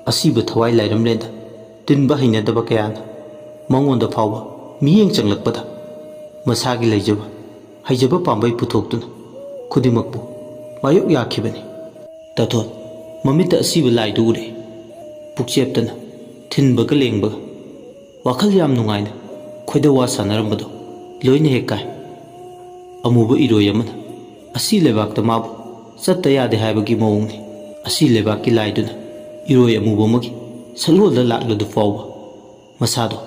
ꯑꯁꯤꯕ ꯊꯋꯥꯏ ꯂꯥꯏꯔꯝꯂꯦꯟꯗ ꯇꯤꯟꯕ ꯍꯩꯅꯗꯕ ꯀꯌꯥꯅ ꯃꯉꯣꯟꯗ ꯐꯥꯎꯕ ꯃꯤꯠꯌꯦꯡ ꯆꯪꯂꯛꯄꯗ ꯃꯁꯥꯒꯤ ꯂꯩꯖꯕ ꯍꯩꯖꯕ ꯄꯥꯝꯕꯩ ꯄꯨꯊꯣꯛꯇꯨꯅ ꯈꯨꯗꯤꯡꯃꯛꯄꯨ ꯃꯥꯌꯣꯛ ꯌꯥꯈꯤꯕꯅꯤ꯫ ꯇꯥꯊꯣꯠ ꯃꯃꯤꯠꯇ ꯑꯁꯤꯕ ꯂꯥꯏꯗꯨ ꯎꯔꯦ꯫ ꯄꯨꯛꯆꯦꯞꯇꯅ ꯊꯤꯟꯕꯒ ꯂꯦꯡꯕꯒ ꯋꯥꯈꯜ ꯌꯥꯝ ꯅꯨꯡꯉꯥꯏꯅ ꯈꯣꯏꯗꯧ ꯋꯥ ꯁꯥꯟꯅꯔꯝꯕꯗꯣ ꯂꯣꯏꯅ ꯍꯦꯛ ꯀꯥꯏ꯫ ꯑꯃꯨꯕ ꯏꯔꯣꯏ ꯑꯃꯅ ꯑꯁꯤ ꯂꯩꯕꯥꯛꯇ ꯃꯥꯕꯨ ꯆꯠꯇ ꯌꯥꯗꯦ ꯍꯥꯏꯕꯒꯤ ꯃꯑꯣꯡꯅꯤ꯫ ꯑꯁꯤ ꯂꯩꯕꯥꯛꯀꯤ ꯂꯥꯏꯗꯨꯅ ꯏꯔꯣꯏ ꯑꯃꯨꯕ ꯑꯃꯒꯤ ꯁꯛꯂꯣꯟꯗ ꯂꯥꯛꯂꯗꯨ ꯐꯥꯎꯕ ꯃꯁꯥꯗꯣ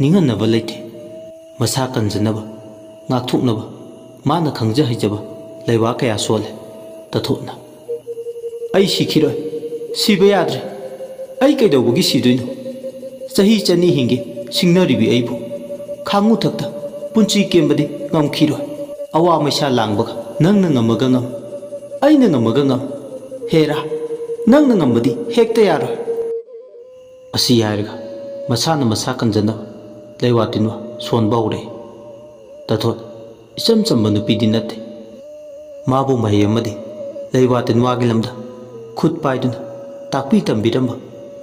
ꯅꯤꯡꯍꯟꯅꯕ ꯂꯩꯇꯦ꯫ ꯃꯁꯥ ꯀꯟꯖꯅꯕ, ꯉꯥꯛꯊꯣꯛꯅꯕ ꯃꯥꯅ ꯈꯪꯖ ꯍꯩꯖꯕ ꯂꯩꯋꯥ ꯀꯌꯥ ꯁꯣꯜꯂꯦ꯫ ꯇꯥꯊꯣꯠꯅ, "ꯑꯩ ꯁꯤꯈꯤꯔꯣꯏ, ꯁꯤꯕ ꯌꯥꯗ꯭ꯔꯦ꯫ ꯑꯩ ꯀꯩꯗꯧꯕꯒꯤ ꯁꯤꯗꯣꯏꯅꯣ? ꯆꯍꯤ ꯆꯅꯤ ꯍꯤꯡꯒꯦ ꯁꯤꯡꯅꯔꯤꯕꯤ ꯑꯩꯕꯨ ꯈꯥꯡꯉꯨ ꯊꯛꯇ ꯄꯨꯟꯁꯤ ꯀꯦꯝꯕꯗꯤ ꯉꯝꯈꯤꯔꯣꯏ꯫ ꯑꯋꯥ ꯃꯩꯁꯥ ꯂꯥꯡꯕꯒ ꯅꯪꯅ ꯉꯝꯃꯒ ꯉꯝ, ꯑꯩꯅ ꯉꯝꯃꯒ ꯉꯝ꯫ ꯍꯦꯔꯥ, ꯅꯪꯅ ꯉꯝꯕꯗꯤ ꯍꯦꯛꯇ ꯌꯥꯔꯣꯏ꯫" ꯑꯁꯤ ꯍꯥꯏꯔꯒ ꯃꯁꯥꯅ ꯃꯁꯥ ꯀꯟꯖꯅꯕ ꯂꯩꯋꯥ ꯇꯤꯟꯋꯥ ꯁꯣꯟꯕ ꯍꯧꯔꯛꯏ꯫ ꯇꯥꯊꯣꯠ ꯏꯆꯝ ꯆꯝꯕ ꯅꯨꯄꯤꯗꯤ ꯅꯠꯇꯦ꯫ ꯃꯥꯕꯨ ꯃꯍꯩ ꯑꯃꯗꯤ ꯂꯩꯋꯥ ꯇꯤꯟꯋꯥꯒꯤ ꯂꯝꯗ ꯈꯨꯠ ꯄꯥꯏꯗꯨꯅ ꯇꯥꯛꯄꯤ ꯇꯝꯕꯤꯔꯝꯕ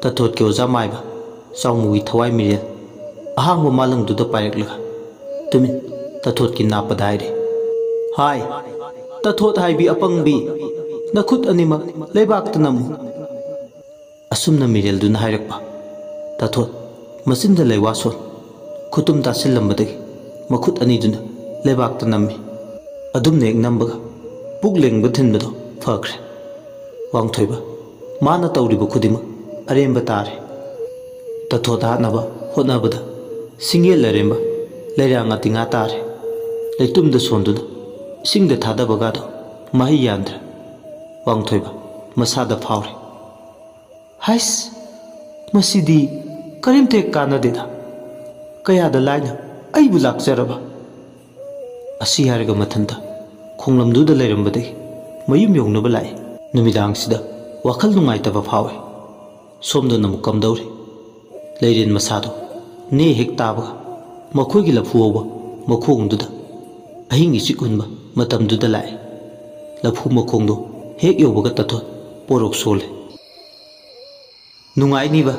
ꯇꯥꯊꯣꯠꯀꯤ ꯑꯣꯖꯥ ꯃꯥꯏꯕ ꯆꯥꯎꯃꯨꯒꯤ ꯊꯋꯥꯏ ꯃꯤꯔꯦꯜ ꯑꯍꯥꯡꯕ ꯃꯥꯂꯪꯗꯨꯗ ꯄꯥꯏꯔꯛꯂꯒ ꯇꯨꯃꯤꯟ ꯇꯥꯊꯣꯠꯀꯤ ꯅꯥꯞꯄꯗ ꯍꯥꯏꯔꯦ, "ꯍꯥꯏ, ꯇꯥꯊꯣꯠ ꯍꯥꯏꯕꯤ ꯑꯄꯪꯕꯤ, ꯅꯈꯨꯠ ꯑꯅꯤꯃꯛ ꯂꯩꯕꯥꯛꯇ ꯅꯝꯃꯨ꯫" ꯑꯁꯨꯝꯅ ꯃꯤꯔꯦꯜꯗꯨꯅ ꯍꯥꯏꯔꯛꯄ꯫ ꯇꯥꯊꯣꯠ ꯃꯆꯤꯟꯗ ꯂꯩꯋꯥ ꯁꯣꯟ, ꯈꯨꯇꯨꯝ ꯇꯥꯁꯤꯜꯂꯝꯕꯗꯒꯤ ꯃꯈꯨꯠ ꯑꯅꯤꯗꯨꯅ ꯂꯩꯕꯥꯛꯇ ꯅꯝꯃꯤ꯫ ꯑꯗꯨꯝꯅ ꯍꯦꯛ ꯅꯝꯕꯒ ꯄꯨꯛ ꯂꯦꯡꯕ ꯊꯤꯟꯕꯗꯣ ꯐꯈ꯭ꯔꯦ꯫ ꯋꯥꯡꯊꯣꯏꯕ, ꯃꯥꯅ ꯇꯧꯔꯤꯕ ꯈꯨꯗꯤꯡꯃꯛ ꯑꯔꯦꯝꯕ ꯇꯥꯔꯦ꯫ ꯇꯥꯊꯣꯠ ꯍꯥꯠꯅꯕ ꯍꯣꯠꯅꯕꯗ ꯁꯤꯡꯌꯦꯜ ꯑꯔꯦꯝꯕ ꯂꯩꯔꯥ ꯉꯥꯇꯤꯉꯥ ꯇꯥꯔꯦ꯫ ꯂꯩꯇꯨꯝꯗ ꯁꯣꯟꯗꯨꯅ ꯏꯁꯤꯡꯗ ꯊꯥꯗꯕꯒꯗꯣ ꯃꯍꯩ ꯌꯥꯟꯗ꯭ꯔꯦ꯫ ꯋꯥꯡꯊꯣꯏꯕ ꯃꯁꯥꯗ ꯐꯥꯎꯔꯦ꯫ "ꯍꯥꯏꯁ, ꯃꯁꯤꯗꯤ ꯀꯔꯤꯝꯇ ꯍꯦꯛ ꯀꯥꯟꯅꯗꯦꯗ꯫ ꯀꯌꯥꯗ ꯂꯥꯏꯅ ꯑꯩꯕꯨ ꯂꯥꯛꯆꯔꯕ꯫" ꯑꯁꯤ ꯍꯥꯏꯔꯒ ꯃꯊꯟꯇ ꯈꯣꯡꯂꯝꯗꯨꯗ ꯂꯩꯔꯝꯕꯗꯒꯤ ꯃꯌꯨꯝ ꯌꯧꯅꯕ ꯂꯥꯛꯏ꯫ ꯅꯨꯃꯤꯗꯥꯡꯁꯤꯗ ꯋꯥꯈꯜ ꯅꯨꯡꯉꯥꯏꯇꯕ ꯐꯥꯎꯏ꯫ ꯁꯣꯝꯗꯅ ꯑꯃꯨꯛ ꯀꯝꯗꯧꯔꯤ? ꯂꯩꯔꯦꯟ ꯃꯁꯥꯗꯣ ꯅꯦ ꯍꯦꯛ ꯇꯥꯕꯒ ꯃꯈꯣꯏꯒꯤ ꯂꯐꯨ ꯍꯧꯕ ꯃꯈꯣꯡꯗꯨꯗ ꯑꯍꯤꯡ ꯏꯆꯤꯛ ꯍꯨꯟꯕ ꯃꯇꯝꯗꯨꯗ ꯂꯥꯛꯏ꯫ ꯂꯐꯨ ꯃꯈꯣꯡꯗꯣ ꯍꯦꯛ ꯌꯧꯕꯒ ꯇꯥꯊꯣꯠ ꯄꯣꯔꯣꯛ ꯁꯣꯜꯂꯦ꯫ "ꯅꯨꯡꯉꯥꯏꯅꯤꯕ,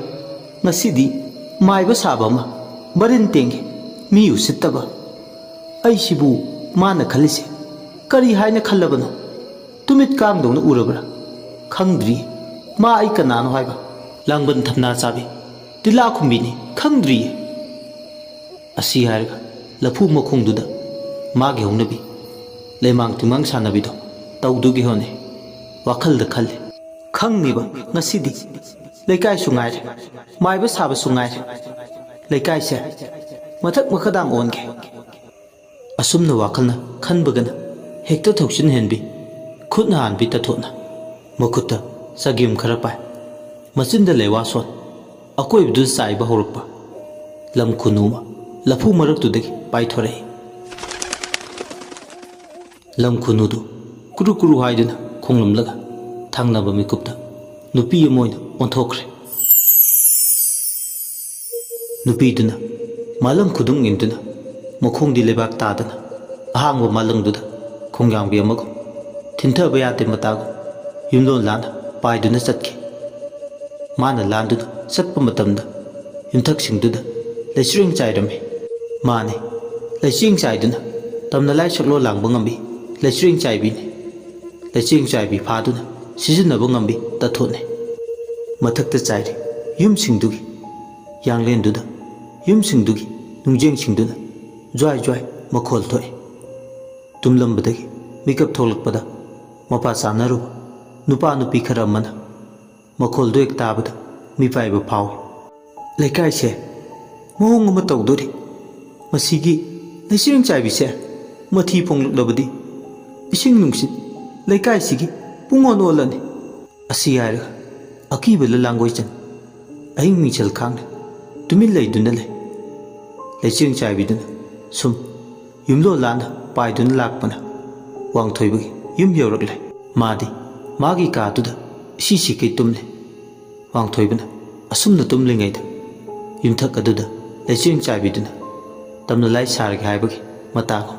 ꯉꯁꯤꯗꯤ ꯃꯥꯏꯕ ꯁꯥꯕ ꯑꯃ, ꯃꯔꯤꯟ ꯇꯦꯡꯒꯦ, ꯃꯤ ꯎꯁꯤꯠꯇꯕ꯫ ꯑꯩꯁꯤꯕꯨ ꯃꯥꯅ ꯈꯜꯂꯤꯁꯦ ꯀꯔꯤ ꯍꯥꯏꯅ ꯈꯜꯂꯕꯅꯣ? ꯇꯨꯃꯤꯠ ꯀꯥꯡꯗꯧꯅ ꯎꯔꯕ꯭ꯔꯥ? ꯈꯪꯗ꯭ꯔꯤ꯫ ꯃꯥ ꯑꯩ ꯀꯅꯥꯅꯣ ꯍꯥꯏꯕ?" "ꯂꯥꯡꯕꯟ ꯊꯝꯅꯥ ꯆꯥꯕꯤ, ꯇꯤꯜꯂꯥ ꯈꯨꯝꯕꯤꯅꯤ, ꯈꯪꯗ꯭ꯔꯤꯌꯦ꯫" ꯑꯁꯤ ꯍꯥꯏꯔꯒ ꯂꯐꯨ ꯃꯈꯣꯡꯗꯨꯗ ꯃꯥꯒꯤ ꯍꯧꯅꯕꯤ ꯂꯩꯃꯥꯡ ꯇꯤꯡꯃꯥꯡ ꯁꯥꯟꯅꯕꯤꯗꯣ ꯇꯧꯗꯨꯒꯤ ꯍꯣꯠꯅꯩ꯫ ꯋꯥꯈꯜꯗ ꯈꯜꯂꯤ, "ꯈꯪꯅꯤꯕ ꯉꯁꯤꯗꯤ꯫ ꯂꯩꯀꯥꯏꯁꯨ ꯉꯥꯏꯔꯦ, ꯃꯥꯏꯕ ꯁꯥꯕꯁꯨ ꯉꯥꯏꯔꯦ꯫ ꯂꯩꯀꯥꯏꯁꯦ ꯃꯊꯛ ꯃꯈꯥꯗꯥꯡ ꯑꯣꯟꯒꯦ꯫" ꯑꯁꯨꯝꯅ ꯋꯥꯈꯜꯅ ꯈꯟꯕꯒꯅ ꯍꯦꯛꯇ ꯊꯧꯁꯤꯟ ꯍꯦꯟꯕꯤ, ꯈꯨꯠꯅ ꯍꯥꯟꯕꯤ ꯇꯥꯊꯣꯠꯅ꯫ ꯃꯈꯨꯠꯇ ꯆꯒꯦꯝ ꯈꯔ ꯄꯥꯏ, ꯃꯆꯤꯟꯗ ꯂꯩꯋꯥ ꯁꯣꯟ, ꯑꯀꯣꯏꯕꯗꯨꯗ ꯆꯥꯏꯕ ꯍꯧꯔꯛꯄ꯫ ꯂꯝ ꯈꯨꯅꯨ ꯑꯃ ꯂꯐꯨ ꯃꯔꯛꯇꯨꯗꯒꯤ ꯄꯥꯏꯊꯣꯔꯛꯏ꯫ ꯂꯝ ꯈꯨꯅꯨꯗꯨ ꯀꯨꯔꯨ ꯀꯨꯔꯨ ꯍꯥꯏꯗꯨꯅ ꯈꯣꯡꯂꯝꯂꯒ ꯊꯪꯅꯕ ꯃꯤꯀꯨꯞꯇ ꯅꯨꯄꯤ ꯑꯃ ꯑꯣꯏꯅ ꯑꯣꯟꯊꯣꯛꯈ꯭ꯔꯦ꯫ ꯅꯨꯄꯤꯗꯨꯅ ꯃꯥꯂꯪ ꯈꯨꯗꯨꯝ ꯏꯟꯗꯨꯅ, ꯃꯈꯣꯡꯗꯤ ꯂꯩꯕꯥꯛ ꯇꯥꯗꯅ, ꯑꯍꯥꯡꯕ ꯃꯥꯂꯪꯗꯨꯗ ꯈꯣꯡꯌꯥꯝꯕꯤ ꯑꯃꯒꯨꯝ, ꯊꯤꯟꯊꯕ ꯌꯥꯗꯦ ꯃꯇꯥꯒꯨꯝ, ꯌꯨꯝꯂꯣꯟ ꯂꯥꯟꯅ ꯄꯥꯏꯗꯨꯅ ꯆꯠꯈꯤ꯫ ꯃꯥꯅ ꯂꯥꯟꯗꯨꯅ ꯆꯠꯄ ꯃꯇꯝꯗ ꯌꯨꯝꯊꯛꯁꯤꯡꯗꯨꯗ ꯂꯩꯆꯤꯔꯦꯡ ꯆꯥꯏꯔꯝꯃꯤ꯫ ꯃꯥꯅꯤ, ꯂꯩꯆꯤꯔꯦꯡ ꯆꯥꯏꯗꯨꯅ ꯇꯝꯅ ꯂꯥꯏ ꯁꯛꯂꯣꯟ ꯂꯥꯡꯕ ꯉꯝꯕꯤ ꯂꯩꯆꯤꯔꯦꯡ ꯆꯥꯏꯕꯤꯅꯤ꯫ ꯂꯩꯆꯤꯔꯦꯡ ꯆꯥꯏꯕꯤ ꯐꯥꯗꯨꯅ ꯁꯤꯖꯤꯟꯅꯕ ꯉꯝꯕꯤ ꯇꯥꯊꯣꯠꯅꯤ꯫ ꯃꯊꯛꯇ ꯆꯥꯏꯔꯤ ꯌꯨꯝꯁꯤꯡꯗꯨꯒꯤ ꯌꯥꯡꯂꯦꯟꯗꯨꯗ, ꯌꯨꯝꯁꯤꯡꯗꯨꯒꯤ ꯅꯨꯡꯖꯦꯡꯁꯤꯡꯗꯨꯅ ꯖ꯭ꯋꯥꯏ ꯖ꯭ꯋꯥꯏ ꯃꯈꯣꯜ ꯊꯣꯛꯏ꯫ ꯇꯨꯝꯂꯝꯕꯗꯒꯤ ꯃꯤꯀꯞ ꯊꯣꯛꯂꯛꯄꯗ ꯃꯄꯥ ꯆꯥꯅꯔꯨꯕ ꯅꯨꯄꯥ ꯅꯨꯄꯤ ꯈꯔ ꯑꯃꯅ ꯃꯈꯣꯜꯗꯨ ꯍꯦꯛ ꯇꯥꯕꯗ ꯃꯤꯄꯥꯏꯕ ꯐꯥꯎꯏ꯫ "ꯂꯩꯀꯥꯏꯁꯦ ꯃꯑꯣꯡ ꯑꯃ ꯇꯧꯗꯣꯔꯤ꯫ ꯃꯁꯤꯒꯤ ꯂꯩꯆꯤꯔꯦꯡ ꯆꯥꯏꯕꯤꯁꯦ ꯃꯊꯤ ꯐꯣꯡꯂꯛꯂꯕꯗꯤ ꯏꯁꯤꯡ ꯅꯨꯡꯁꯤꯠ ꯂꯩꯀꯥꯏꯁꯤꯒꯤ ꯄꯨꯡꯑꯣꯟ ꯑꯣꯜꯂꯅꯤ꯫" ꯑꯁꯤ ꯍꯥꯏꯔꯒ ꯑꯀꯤꯕ ꯂꯥꯡꯒꯣꯏꯆꯟ ꯑꯍꯤꯡ ꯃꯤꯡꯁꯦꯜ ꯈꯥꯡꯅ ꯇꯨꯃꯤꯟ ꯂꯩꯗꯨꯅ ꯂꯩ꯫ ꯂꯩꯆꯤꯔꯦꯡ ꯆꯥꯏꯕꯤꯗꯨꯅ ꯁꯨꯝ ꯌꯨꯝꯂꯣꯟ ꯂꯥꯟꯅ ꯄꯥꯏꯗꯨꯅ ꯂꯥꯛꯄꯅ ꯋꯥꯡꯊꯣꯏꯕꯒꯤ ꯌꯨꯝ ꯌꯧꯔꯛꯂꯦ꯫ ꯃꯥꯗꯤ ꯃꯥꯒꯤ ꯀꯥꯗꯨꯗ ꯏꯁꯤ ꯁꯤꯈꯩ ꯇꯨꯝꯂꯦ꯫ ꯋꯥꯡꯊꯣꯏꯕꯅ ꯑꯁꯨꯝꯅ ꯇꯨꯝꯂꯤꯉꯩꯗ ꯌꯨꯝꯊꯛ ꯑꯗꯨꯗ ꯂꯩꯆꯤꯔꯦꯡ ꯆꯥꯏꯕꯤꯗꯨꯅ ꯇꯝꯅ ꯂꯥꯏ ꯁꯥꯔꯒꯦ ꯍꯥꯏꯕꯒꯤ ꯃꯇꯥꯒꯨꯝ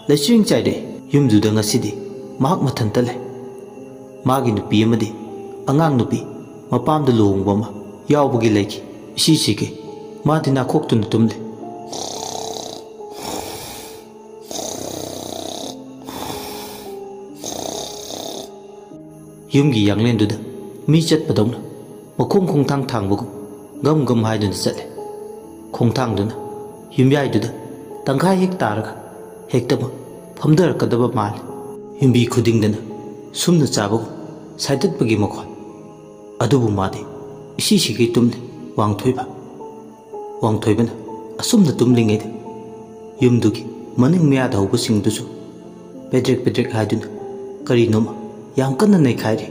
ꯂꯩꯆꯤꯔꯦꯡ ꯆꯥꯏꯔꯛꯏ꯫ ꯌꯨꯝꯗꯨꯗ ꯉꯁꯤꯗꯤ ꯃꯍꯥꯛ ꯃꯊꯟꯇ ꯂꯩ꯫ ꯃꯥꯒꯤ ꯅꯨꯄꯤ ꯑꯃꯗꯤ ꯑꯉꯥꯡ ꯅꯨꯄꯤ ꯃꯄꯥꯝꯗ ꯂꯨꯍꯣꯡꯕ ꯑꯃ ꯌꯥꯎꯕꯒꯤ ꯂꯩꯈꯤ꯫ ꯏꯁꯤ ꯁꯤꯈꯩ ꯃꯥꯗꯤ ꯅꯥꯈꯣꯛꯇꯨꯅ ꯇꯨꯝꯂꯤ꯫ ꯌꯨꯝꯒꯤ ꯌꯥꯡꯂꯦꯟꯗꯨꯗ ꯃꯤ ꯆꯠꯄꯗꯧꯅ ꯃꯈꯣꯡ ꯈꯣꯡꯊꯥꯡ ꯊꯥꯡꯕꯒꯨꯝ ꯒꯝ ꯒꯝ ꯍꯥꯏꯗꯨꯅ ꯆꯠꯂꯦ꯫ ꯈꯣꯡꯊꯥꯡꯗꯨꯅ ꯌꯨꯝꯌꯥꯏꯗꯨꯗ ꯇꯪꯈꯥꯏ ꯍꯦꯛ ꯇꯥꯔꯒ ꯍꯦꯛꯇꯃꯛ ꯐꯝꯊꯔꯛꯀꯗꯕ ꯃꯥꯜꯂꯦ꯫ ꯌꯨꯝꯕꯤ ꯈꯨꯗꯤꯡꯗꯅ ꯁꯨꯝꯅ ꯆꯥꯕꯒꯨꯝ ꯁꯥꯏꯗꯠꯄꯒꯤ ꯃꯈꯣꯜ꯫ ꯑꯗꯨꯕꯨ ꯃꯥꯗꯤ ꯏꯁꯤ ꯁꯤꯒꯩ ꯇꯨꯝꯂꯤ꯫ ꯋꯥꯡꯊꯣꯏꯕ ꯋꯥꯡꯊꯣꯏꯕꯅ ꯑꯁꯨꯝꯅ ꯇꯨꯝꯂꯤꯉꯩꯗ ꯌꯨꯝꯗꯨꯒꯤ ꯃꯅꯤꯡ ꯃꯌꯥꯗ ꯍꯧꯕꯁꯤꯡꯗꯨꯁꯨ ꯄꯦꯗ꯭ꯔꯦꯛ ꯄꯦꯗ꯭ꯔꯦꯛ ꯍꯥꯏꯗꯨꯅ ꯀꯔꯤꯅꯣꯃ ꯌꯥꯝ ꯀꯟꯅ ꯅꯩꯈꯥꯏꯔꯤ꯫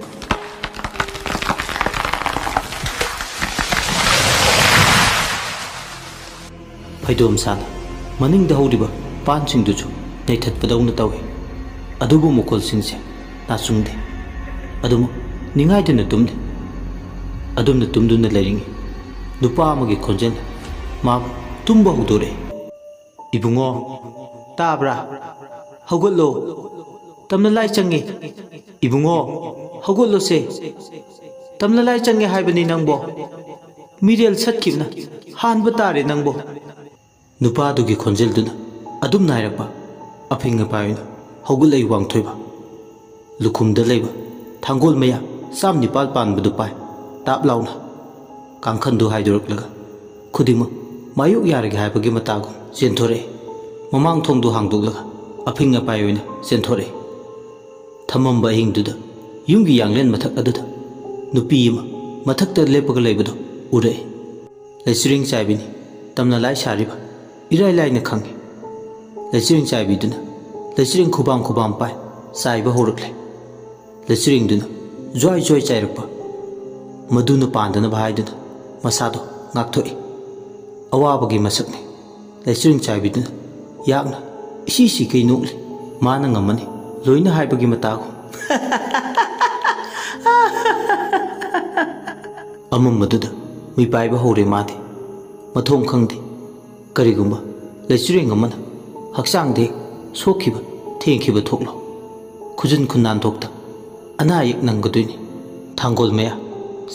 ꯐꯩꯗꯣꯝ ꯁꯥꯅ ꯃꯅꯤꯡꯗ ꯍꯧꯔꯤꯕ ꯄꯥꯟꯁꯤꯡꯗꯨꯁꯨ ꯅꯩꯊꯠꯄꯗꯧꯅ ꯇꯧꯏ꯫ ꯑꯗꯨꯕꯨ ꯃꯈꯣꯜꯁꯤꯡꯁꯦ ꯅꯥꯆꯨꯡꯗꯦ꯫ ꯑꯗꯨꯃꯛ ꯅꯤꯡꯉꯥꯏꯗꯨꯅ ꯇꯨꯝꯂꯤ꯫ ꯑꯗꯨꯝꯅ ꯇꯨꯝꯗꯨꯅ ꯂꯩꯔꯤꯉꯩ ꯅꯨꯄꯥ ꯑꯃꯒꯤ ꯈꯣꯟꯖꯦꯜꯅ ꯃꯥꯕꯨ ꯇꯨꯝꯕ ꯍꯧꯗꯣꯔꯛꯏ꯫ "ꯏꯕꯨꯡꯉꯣ, ꯇꯥꯕ꯭ꯔꯥ? ꯍꯧꯒꯠꯂꯣ꯫ ꯇꯝꯅ ꯂꯥꯏ ꯆꯪꯉꯦ꯫ ꯏꯕꯨꯡꯉꯣ, ꯍꯧꯒꯠꯂꯣꯁꯦ꯫ ꯇꯝꯅ ꯂꯥꯏ ꯆꯪꯉꯦ ꯍꯥꯏꯕꯅꯤ ꯅꯪꯕꯣ꯫ ꯃꯤꯔꯦꯜ ꯁꯠꯈꯤꯕꯅ ꯍꯥꯟꯕ ꯇꯥꯔꯦ ꯅꯪꯕꯣ꯫" ꯅꯨꯄꯥꯗꯨꯒꯤ ꯈꯣꯟꯖꯦꯜꯗꯨꯅ ꯑꯗꯨꯝ ꯅꯥꯏꯔꯛꯄ꯫ ꯑꯐꯤꯡ ꯑꯄꯥꯏ ꯑꯣꯏꯅ ꯍꯧꯒꯠꯂꯛꯏ ꯋꯥꯡꯊꯣꯏꯕ꯫ ꯂꯨꯈꯨꯝꯗ ꯂꯩꯕ ꯊꯥꯡꯒꯣꯜ ꯃꯌꯥ ꯆꯥꯝ ꯅꯤꯄꯥꯜ ꯄꯥꯟꯕꯗꯨ ꯄꯥꯏ꯫ ꯇꯥꯞ ꯂꯥꯎꯅ ꯀꯥꯡꯈꯟꯗꯨ ꯍꯥꯏꯗꯣꯔꯛꯂꯒ ꯈꯨꯗꯤꯡꯃꯛ ꯃꯥꯌꯣꯛ ꯌꯥꯔꯒꯦ ꯍꯥꯏꯕꯒꯤ ꯃꯇꯥꯒꯨꯝ ꯆꯦꯟꯊꯣꯔꯛꯏ꯫ ꯃꯃꯥꯡ ꯊꯣꯡꯗꯨ ꯍꯥꯡꯗꯣꯛꯂꯒ ꯑꯐꯤꯡ ꯑꯄꯥꯏ ꯑꯣꯏꯅ ꯆꯦꯟꯊꯣꯔꯛꯏ꯫ ꯊꯝꯃꯝꯕ ꯑꯍꯤꯡꯗꯨꯗ ꯌꯨꯝꯒꯤ ꯌꯥꯡꯂꯦꯟ ꯃꯊꯛ ꯑꯗꯨꯗ ꯅꯨꯄꯤ ꯑꯃ ꯃꯊꯛꯇ ꯂꯦꯞꯄꯒ ꯂꯩꯕꯗꯨ ꯎꯔꯛꯏ꯫ ꯂꯩꯆꯤꯔꯦꯡ ꯆꯥꯏꯕꯤꯅꯤ ꯇꯝꯅ ꯂꯥꯏ ꯁꯥꯔꯤꯕ ꯏꯔꯥꯏ ꯂꯥꯏꯅ ꯈꯪꯏ꯫ ꯂꯩꯆꯤꯔꯦꯡ ꯆꯥꯏꯕꯤꯗꯨꯅ ꯂꯩꯆꯤꯔꯦꯡ ꯈꯨꯕꯥꯝ ꯈꯨꯕꯥꯝ ꯄꯥꯏ ꯆꯥꯏꯕ ꯍꯧꯔꯛꯂꯦ꯫ ꯂꯩꯆꯤꯔꯦꯡꯗꯨꯅ ꯖ꯭ꯋꯥꯏ ꯖ꯭ꯋꯥꯏ ꯆꯥꯏꯔꯛꯄ ꯃꯗꯨꯅ ꯄꯥꯟꯗꯅꯕ ꯍꯥꯏꯗꯨꯅ ꯃꯁꯥꯗꯣ ꯉꯥꯛꯊꯣꯛꯏ꯫ ꯑꯋꯥꯕꯒꯤ ꯃꯁꯛꯅꯤ꯫ ꯂꯩꯆꯤꯔꯦꯡ ꯆꯥꯏꯕꯤꯗꯨꯅ ꯌꯥꯛꯅ ꯏꯁꯤ ꯁꯤꯈꯩ ꯅꯣꯛꯂꯤ꯫ ꯃꯥꯅ ꯉꯝꯃꯅꯤ ꯂꯣꯏꯅ ꯍꯥꯏꯕꯒꯤ ꯃꯇꯥꯒꯨꯝ꯫ ꯑꯃꯝꯕꯗꯨꯗ ꯃꯤꯄꯥꯏꯕ ꯍꯧꯔꯦ ꯃꯥꯗꯤ꯫ ꯃꯊꯣꯡ ꯈꯪꯗꯦ꯫ ꯀꯔꯤꯒꯨꯝꯕ ꯂꯩꯆꯤꯔꯦꯡ ꯑꯃꯅ ꯍꯛꯆꯥꯡꯗ ꯍꯦꯛ ꯁꯣꯛꯈꯤꯕ ꯊꯦꯡꯈꯤꯕ ꯊꯣꯛꯂꯣ꯫ ꯈꯨꯖꯤꯟ ꯈꯨꯅꯥꯟꯊꯣꯛꯇ ꯑꯅꯥ ꯑꯌꯦꯛ ꯅꯪꯒꯗꯣꯏꯅꯤ꯫ ꯊꯥꯡꯒꯣꯜ ꯃꯌꯥ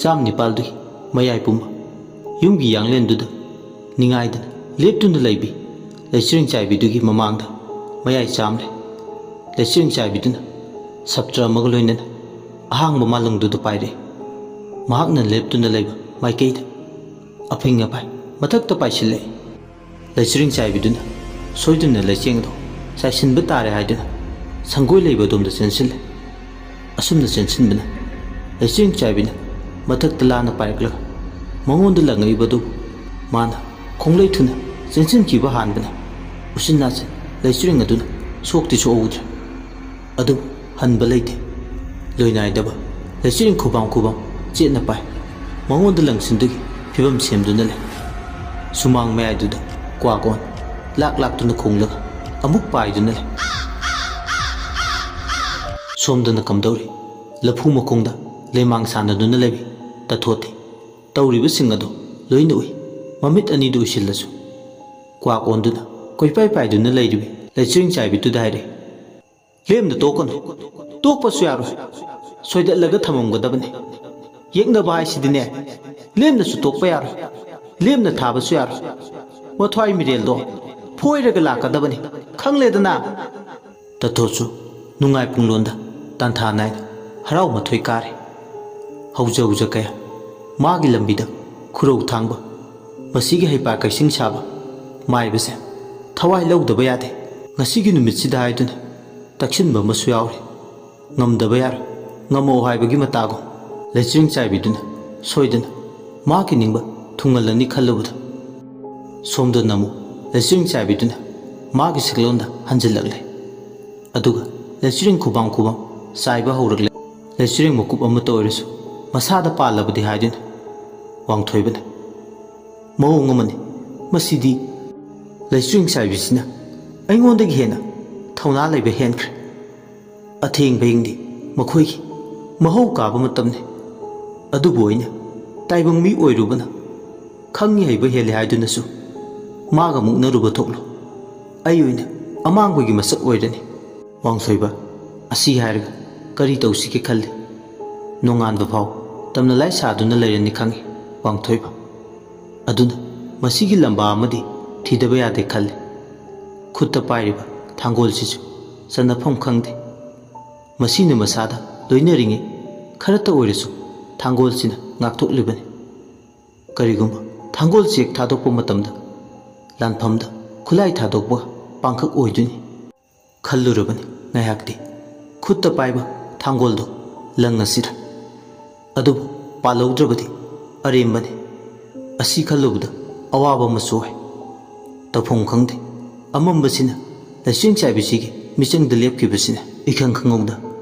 ꯆꯥꯝ ꯅꯤꯄꯥꯜꯗꯨꯒꯤ ꯃꯌꯥꯏ ꯄꯨꯝꯕ ꯌꯨꯝꯒꯤ ꯌꯥꯡꯂꯦꯟꯗꯨꯗ ꯅꯤꯡꯉꯥꯏꯗꯅ ꯂꯦꯞꯇꯨꯅ ꯂꯩꯕꯤ ꯂꯩꯆꯤꯔꯤꯡ ꯆꯥꯏꯕꯤꯗꯨꯒꯤ ꯃꯃꯥꯡꯗ ꯃꯌꯥꯏ ꯆꯥꯝꯂꯦ꯫ ꯂꯩꯆꯤꯔꯤꯡ ꯆꯥꯏꯕꯤꯗꯨꯅ ꯁꯞꯇ꯭ꯔ ꯑꯃꯒ ꯂꯣꯏꯅꯅ ꯑꯍꯥꯡꯕ ꯃꯥꯂꯪꯗꯨꯗ ꯄꯥꯏꯔꯛꯏ꯫ ꯃꯍꯥꯛꯅ ꯂꯦꯞꯇꯨꯅ ꯂꯩꯕ ꯃꯥꯏꯀꯩꯗ ꯑꯐꯤꯡ ꯑꯐꯥꯏ ꯃꯊꯛꯇ ꯄꯥꯏꯁꯤꯜꯂꯛꯏ꯫ ꯂꯩꯆꯤꯔꯤꯡ ꯆꯥꯏꯕꯤꯗꯨꯅ ꯁꯣꯏꯗꯨꯅ ꯂꯩꯆꯦꯡꯗꯣ ꯆꯥꯏꯁꯤꯟꯕ ꯇꯥꯔꯦ ꯍꯥꯏꯗꯨꯅ ꯁꯪꯒꯣꯏ ꯂꯩꯕ ꯑꯗꯣꯝꯗ ꯆꯦꯟꯁꯤꯜꯂꯦ꯫ ꯑꯁꯨꯝꯅ ꯆꯦꯟꯁꯤꯟꯕꯅ ꯂꯩꯆꯤꯔꯤꯡ ꯆꯥꯏꯕꯤꯅ ꯃꯊꯛꯇ ꯂꯥꯟꯅ ꯄꯥꯏꯔꯛꯂꯒ ꯃꯉꯣꯟꯗ ꯂꯪꯉꯛꯏꯕꯗꯨꯕꯨ ꯃꯥꯅ ꯈꯣꯡꯂꯩ ꯊꯨꯅ ꯆꯦꯟꯁꯤꯟꯈꯤꯕ ꯍꯥꯟꯕꯅ ꯎꯆꯤꯟ ꯅꯥꯆꯤꯟ ꯂꯩꯆꯤꯔꯤꯡ ꯑꯗꯨꯅ ꯁꯣꯛꯇꯤ ꯁꯣꯛꯍꯧꯗ꯭ꯔꯦ꯫ ꯑꯗꯨꯕꯨ ꯍꯟꯕ ꯂꯩꯇꯦ꯫ ꯂꯣꯏꯅꯥꯏꯗꯕ ꯂꯩꯆꯤꯔꯤꯡ ꯈꯨꯕꯥꯝ ꯈꯨꯕꯥꯝ ꯆꯦꯠꯅ ꯄꯥꯏ꯫ ꯃꯉꯣꯟꯗ ꯂꯪꯁꯤꯟꯗꯨꯒꯤ ꯐꯤꯕꯝ ꯁꯦꯝꯗꯨꯅ ꯂꯩ꯫ ꯁꯨꯃꯥꯡ ꯃꯌꯥꯏꯗꯨꯗ ꯀ꯭ꯋꯥꯛ ꯑꯣꯟ ꯂꯥꯛ ꯂꯥꯛꯇꯨꯅ ꯈꯣꯡꯂꯒ ꯑꯃꯨꯛ ꯄꯥꯏꯗꯨꯅ ꯂꯩ꯫ ꯁꯣꯝꯗꯅ ꯀꯝꯗꯧꯔꯤ? ꯂꯐꯨ ꯃꯈꯣꯡꯗ ꯂꯩꯃꯥꯡ ꯁꯥꯟꯅꯗꯨꯅ ꯂꯩꯕꯤ ꯇꯊꯣꯠꯇꯤ ꯇꯧꯔꯤꯕꯁꯤꯡ ꯑꯗꯨ ꯂꯣꯏꯅ ꯎꯏ꯫ ꯃꯃꯤꯠ ꯑꯅꯤꯗꯨ ꯎꯏꯁꯤꯜꯂꯁꯨ ꯀ꯭ꯋꯥꯛ ꯑꯣꯟꯗꯨꯅ ꯀꯣꯏꯄꯥꯏ ꯄꯥꯏꯗꯨꯅ ꯂꯩꯔꯤꯕꯤ ꯂꯩꯆꯤꯔꯤꯡ ꯆꯥꯏꯕꯤꯗꯨꯗ ꯍꯥꯏꯔꯦ, "ꯂꯦꯝꯅ ꯇꯣꯛꯀꯅꯨ꯫ ꯇꯣꯛꯄꯁꯨ ꯌꯥꯔꯣꯏ꯫ ꯁꯣꯏꯗꯠꯂꯒ ꯊꯝꯃꯝꯒꯗꯕꯅꯤ꯫ ꯌꯦꯛꯅꯕ ꯍꯥꯏꯁꯤꯗꯤꯅꯦ, ꯂꯦꯝꯅꯁꯨ ꯇꯣꯛꯄ ꯌꯥꯔꯣꯏ꯫ ꯂꯦꯝꯅ ꯊꯥꯕꯁꯨ ꯌꯥꯔꯣꯏ꯫ ꯃꯊ꯭ꯋꯥꯏ ꯃꯤꯔꯦꯜꯗꯣ ꯐꯣꯏꯔꯒ ꯂꯥꯛꯀꯗꯕꯅꯤ꯫ ꯈꯪꯂꯦꯗꯅ?" ꯇꯊꯣꯠꯁꯨ ꯅꯨꯡꯉꯥꯏ ꯄꯨꯡꯂꯣꯟꯗ ꯇꯥꯟꯊꯥ ꯅꯥꯏꯅ ꯍꯔꯥꯎ ꯃꯊꯣꯏ ꯀꯥꯔꯦ꯫ ꯍꯧꯖ ꯍꯧꯖ ꯀꯌꯥ ꯃꯥꯒꯤ ꯂꯝꯕꯤꯗ ꯈꯨꯔꯧ ꯊꯥꯡꯕ, ꯃꯁꯤꯒꯤ ꯍꯩꯄꯥ ꯀꯩꯁꯤꯡ ꯁꯥꯕ ꯃꯥꯏꯕꯁꯦ ꯊꯋꯥꯏ ꯂꯧꯗꯕ ꯌꯥꯗꯦ꯫ ꯉꯁꯤꯒꯤ ꯅꯨꯃꯤꯠꯁꯤꯗ ꯍꯥꯏꯗꯨꯅ ꯇꯛꯁꯤꯟꯕ ꯑꯃꯁꯨ ꯌꯥꯎꯔꯦ꯫ ꯉꯝꯗꯕ ꯌꯥꯔꯣꯏ꯫ ꯉꯝꯃꯛꯑꯣ ꯍꯥꯏꯕꯒꯤ ꯃꯇꯥꯒꯨꯝ ꯂꯩꯆꯤꯔꯤꯡ ꯆꯥꯏꯕꯤꯗꯨꯅ ꯁꯣꯏꯗꯅ ꯃꯥꯒꯤ ꯅꯤꯡꯕ ꯊꯨꯡꯍꯜꯂꯅꯤ ꯈꯜꯂꯨꯕꯗ ꯁꯣꯝꯗꯅ ꯑꯃꯨꯛ ꯂꯩꯆꯤꯔꯤꯡ ꯆꯥꯏꯕꯤꯗꯨꯅ ꯃꯥꯒꯤ ꯁꯛꯂꯣꯟꯗ ꯍꯟꯖꯤꯜꯂꯛꯂꯦ꯫ ꯑꯗꯨꯒ ꯂꯩꯆꯤꯔꯤꯡ ꯈꯨꯕꯥꯝ ꯈꯨꯕꯥꯝ ꯆꯥꯏꯕ ꯍꯧꯔꯛꯂꯦ꯫ ꯂꯩꯆꯤꯔꯤꯡ ꯃꯀꯨꯞ ꯑꯃꯠꯇ ꯑꯣꯏꯔꯁꯨ ꯃꯁꯥꯗ ꯄꯥꯜꯂꯕꯗꯤ ꯍꯥꯏꯗꯨꯅ ꯋꯥꯡꯊꯣꯏꯕꯅ, "ꯃꯑꯣꯡ ꯑꯃꯅꯤ꯫ ꯃꯁꯤꯗꯤ ꯂꯩꯆꯤꯔꯤꯡ ꯆꯥꯏꯕꯤꯁꯤꯅ ꯑꯩꯉꯣꯟꯗꯒꯤ ꯍꯦꯟꯅ ꯊꯧꯅꯥ ꯂꯩꯕ ꯍꯦꯟꯈ꯭ꯔꯦ꯫ ꯑꯊꯦꯡꯕ ꯍꯤꯡꯗꯤ ꯃꯈꯣꯏꯒꯤ ꯃꯍꯧ ꯀꯥꯕ ꯃꯇꯝꯅꯤ꯫ ꯑꯗꯨꯕꯨ ꯑꯩꯅ ꯇꯥꯏꯕꯪ ꯃꯤ ꯑꯣꯏꯔꯨꯕꯅ ꯈꯪꯉꯤ ꯍꯩꯕ ꯍꯦꯜꯂꯤ ꯍꯥꯏꯗꯨꯅꯁꯨ ꯃꯥꯒ ꯃꯨꯛꯅꯔꯨꯕ ꯊꯣꯛꯂꯣ꯫ ꯑꯩ ꯑꯣꯏꯅ ꯑꯃꯥꯡꯕꯒꯤ ꯃꯁꯛ ꯑꯣꯏꯔꯅꯤ꯫" ꯋꯥꯡꯊꯣꯏꯕ ꯑꯁꯤ ꯍꯥꯏꯔꯒ ꯀꯔꯤ ꯇꯧꯁꯤꯒꯦ ꯈꯜꯂꯤ꯫ ꯅꯣꯡꯉꯥꯟꯕ ꯐꯥꯎ ꯇꯝꯅ ꯂꯥꯏ ꯁꯥꯗꯨꯅ ꯂꯩꯔꯅꯤ ꯈꯪꯏ ꯋꯥꯡꯊꯣꯏꯕ꯫ ꯑꯗꯨꯅ ꯃꯁꯤꯒꯤ ꯂꯝꯕꯥ ꯑꯃꯗꯤ ꯊꯤꯗꯕ ꯌꯥꯗꯦ ꯈꯜꯂꯤ꯫ ꯈꯨꯠꯇ ꯄꯥꯏꯔꯤꯕ ꯊꯥꯡꯒꯣꯜꯁꯤꯁꯨ ꯆꯟꯅꯐꯝ ꯈꯪꯗꯦ꯫ ꯃꯁꯤꯅ ꯃꯁꯥꯗ ꯂꯣꯏꯅꯔꯤꯉꯩ ꯈꯔꯇ ꯑꯣꯏꯔꯁꯨ ꯊꯥꯡꯒꯣꯜꯁꯤꯅ ꯉꯥꯛꯊꯣꯛꯂꯤꯕꯅꯤ꯫ ꯀꯔꯤꯒꯨꯝꯕ ꯊꯥꯡꯒꯣꯜ ꯆꯦꯛ ꯊꯥꯗꯣꯛꯄ ꯃꯇꯝꯗ ꯂꯥꯟꯐꯝꯗ ꯈꯨꯠꯂꯥꯏ ꯊꯥꯗꯣꯛꯄ ꯄꯥꯡꯈꯛ ꯑꯣꯏꯗꯣꯏꯅꯤ ꯈꯜꯂꯨꯔꯕꯅꯤ ꯉꯥꯏꯍꯥꯛꯇꯤ꯫ ꯈꯨꯠꯇ ꯄꯥꯏꯕ ꯊꯥꯡꯒꯣꯜꯗꯨ ꯂꯪ ꯑꯁꯤꯗ꯫ ꯑꯗꯨꯕꯨ ꯄꯥꯜꯍꯧꯗ꯭ꯔꯕꯗꯤ ꯑꯔꯦꯝꯕꯅꯤ꯫ ꯑꯁꯤ ꯈꯜꯂꯨꯕꯗ ꯑꯋꯥꯕ ꯑꯃꯁꯨ ꯑꯣꯏ꯫ ꯇꯧꯐꯝ ꯈꯪꯗꯦ꯫ ꯑꯃꯝꯕꯁꯤꯅ ꯂꯩꯆꯤꯜ ꯆꯥꯏꯕꯤꯁꯤꯒꯤ ꯃꯤꯆꯪꯗ ꯂꯦꯞꯈꯤꯕꯁꯤꯅ ꯏꯈꯪ ꯈꯪꯍꯧꯗ